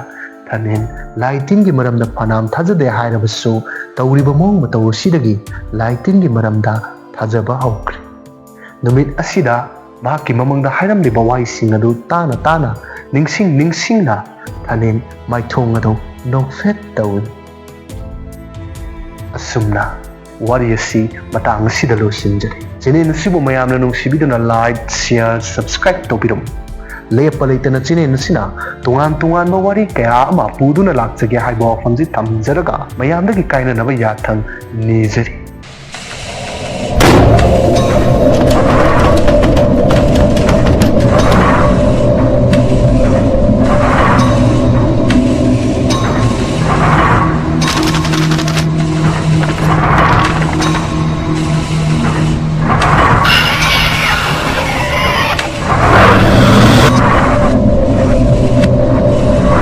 ꯊꯥꯅꯤꯟ ꯂꯥꯏ ꯇꯤꯟꯒꯤ ꯃꯔꯝꯗ ꯐꯅꯥꯝ ꯊꯥꯖꯗꯦ ꯍꯥꯏꯔꯕꯁꯨ, ꯇꯧꯔꯤꯕ ꯃꯑꯣꯡ ꯃꯇꯧ ꯑꯁꯤꯗꯒꯤ ꯂꯥꯏ ꯇꯤꯟꯒꯤ ꯃꯔꯝꯗ ꯊꯥꯖꯕ ꯍꯧꯈ꯭ꯔꯦ꯫ ꯅꯨꯃꯤꯠ ꯑꯁꯤꯗ ꯃꯍꯥꯛꯀꯤ ꯃꯃꯪꯗ ꯍꯥꯏꯔꯝꯂꯤꯕ ꯋꯥꯍꯩꯁꯤꯡ ꯑꯗꯨ ꯇꯥꯅ ꯇꯥꯅ, ꯅꯤꯡꯁꯤꯡ ꯅꯤꯡꯁꯤꯡꯅ ꯊꯥꯅꯤꯟ ꯃꯥꯏꯊꯣꯡ ꯑꯗꯨ ꯅꯣꯛꯐꯦꯠ ꯇꯧꯏ꯫ ꯑꯁꯨꯝꯅ ꯋꯥꯔꯤ ꯑꯁꯤ ꯃꯇꯥꯡ ꯑꯁꯤꯗ ꯂꯣꯏꯁꯤꯟꯖꯔꯦ꯫ ꯆꯦꯅꯦꯜ ꯑꯁꯤꯕꯨ ꯃꯌꯥꯝꯅ ꯅꯨꯡꯁꯤꯕꯤꯗꯨꯅ like, share, subscribe ꯇꯧꯕꯤꯔꯝꯃꯨ꯫ ꯂꯦꯞꯄ ꯂꯩꯇꯅ ꯆꯦꯅꯦꯜ ꯑꯁꯤꯅ ꯇꯣꯉꯥꯟ ꯇꯣꯉꯥꯟꯕ ꯋꯥꯔꯤ ꯀꯌꯥ ꯑꯃ ꯄꯨꯗꯨꯅ ꯂꯥꯛꯆꯒꯦ ꯍꯥꯏꯕ ꯋꯥꯐꯝꯁꯤ ꯊꯝꯖꯔꯒ, ꯃꯌꯥꯝꯗꯒꯤ ꯀꯥꯏꯅꯅꯕ ꯌꯥꯊꯪ ꯅꯤꯖꯔꯤ꯫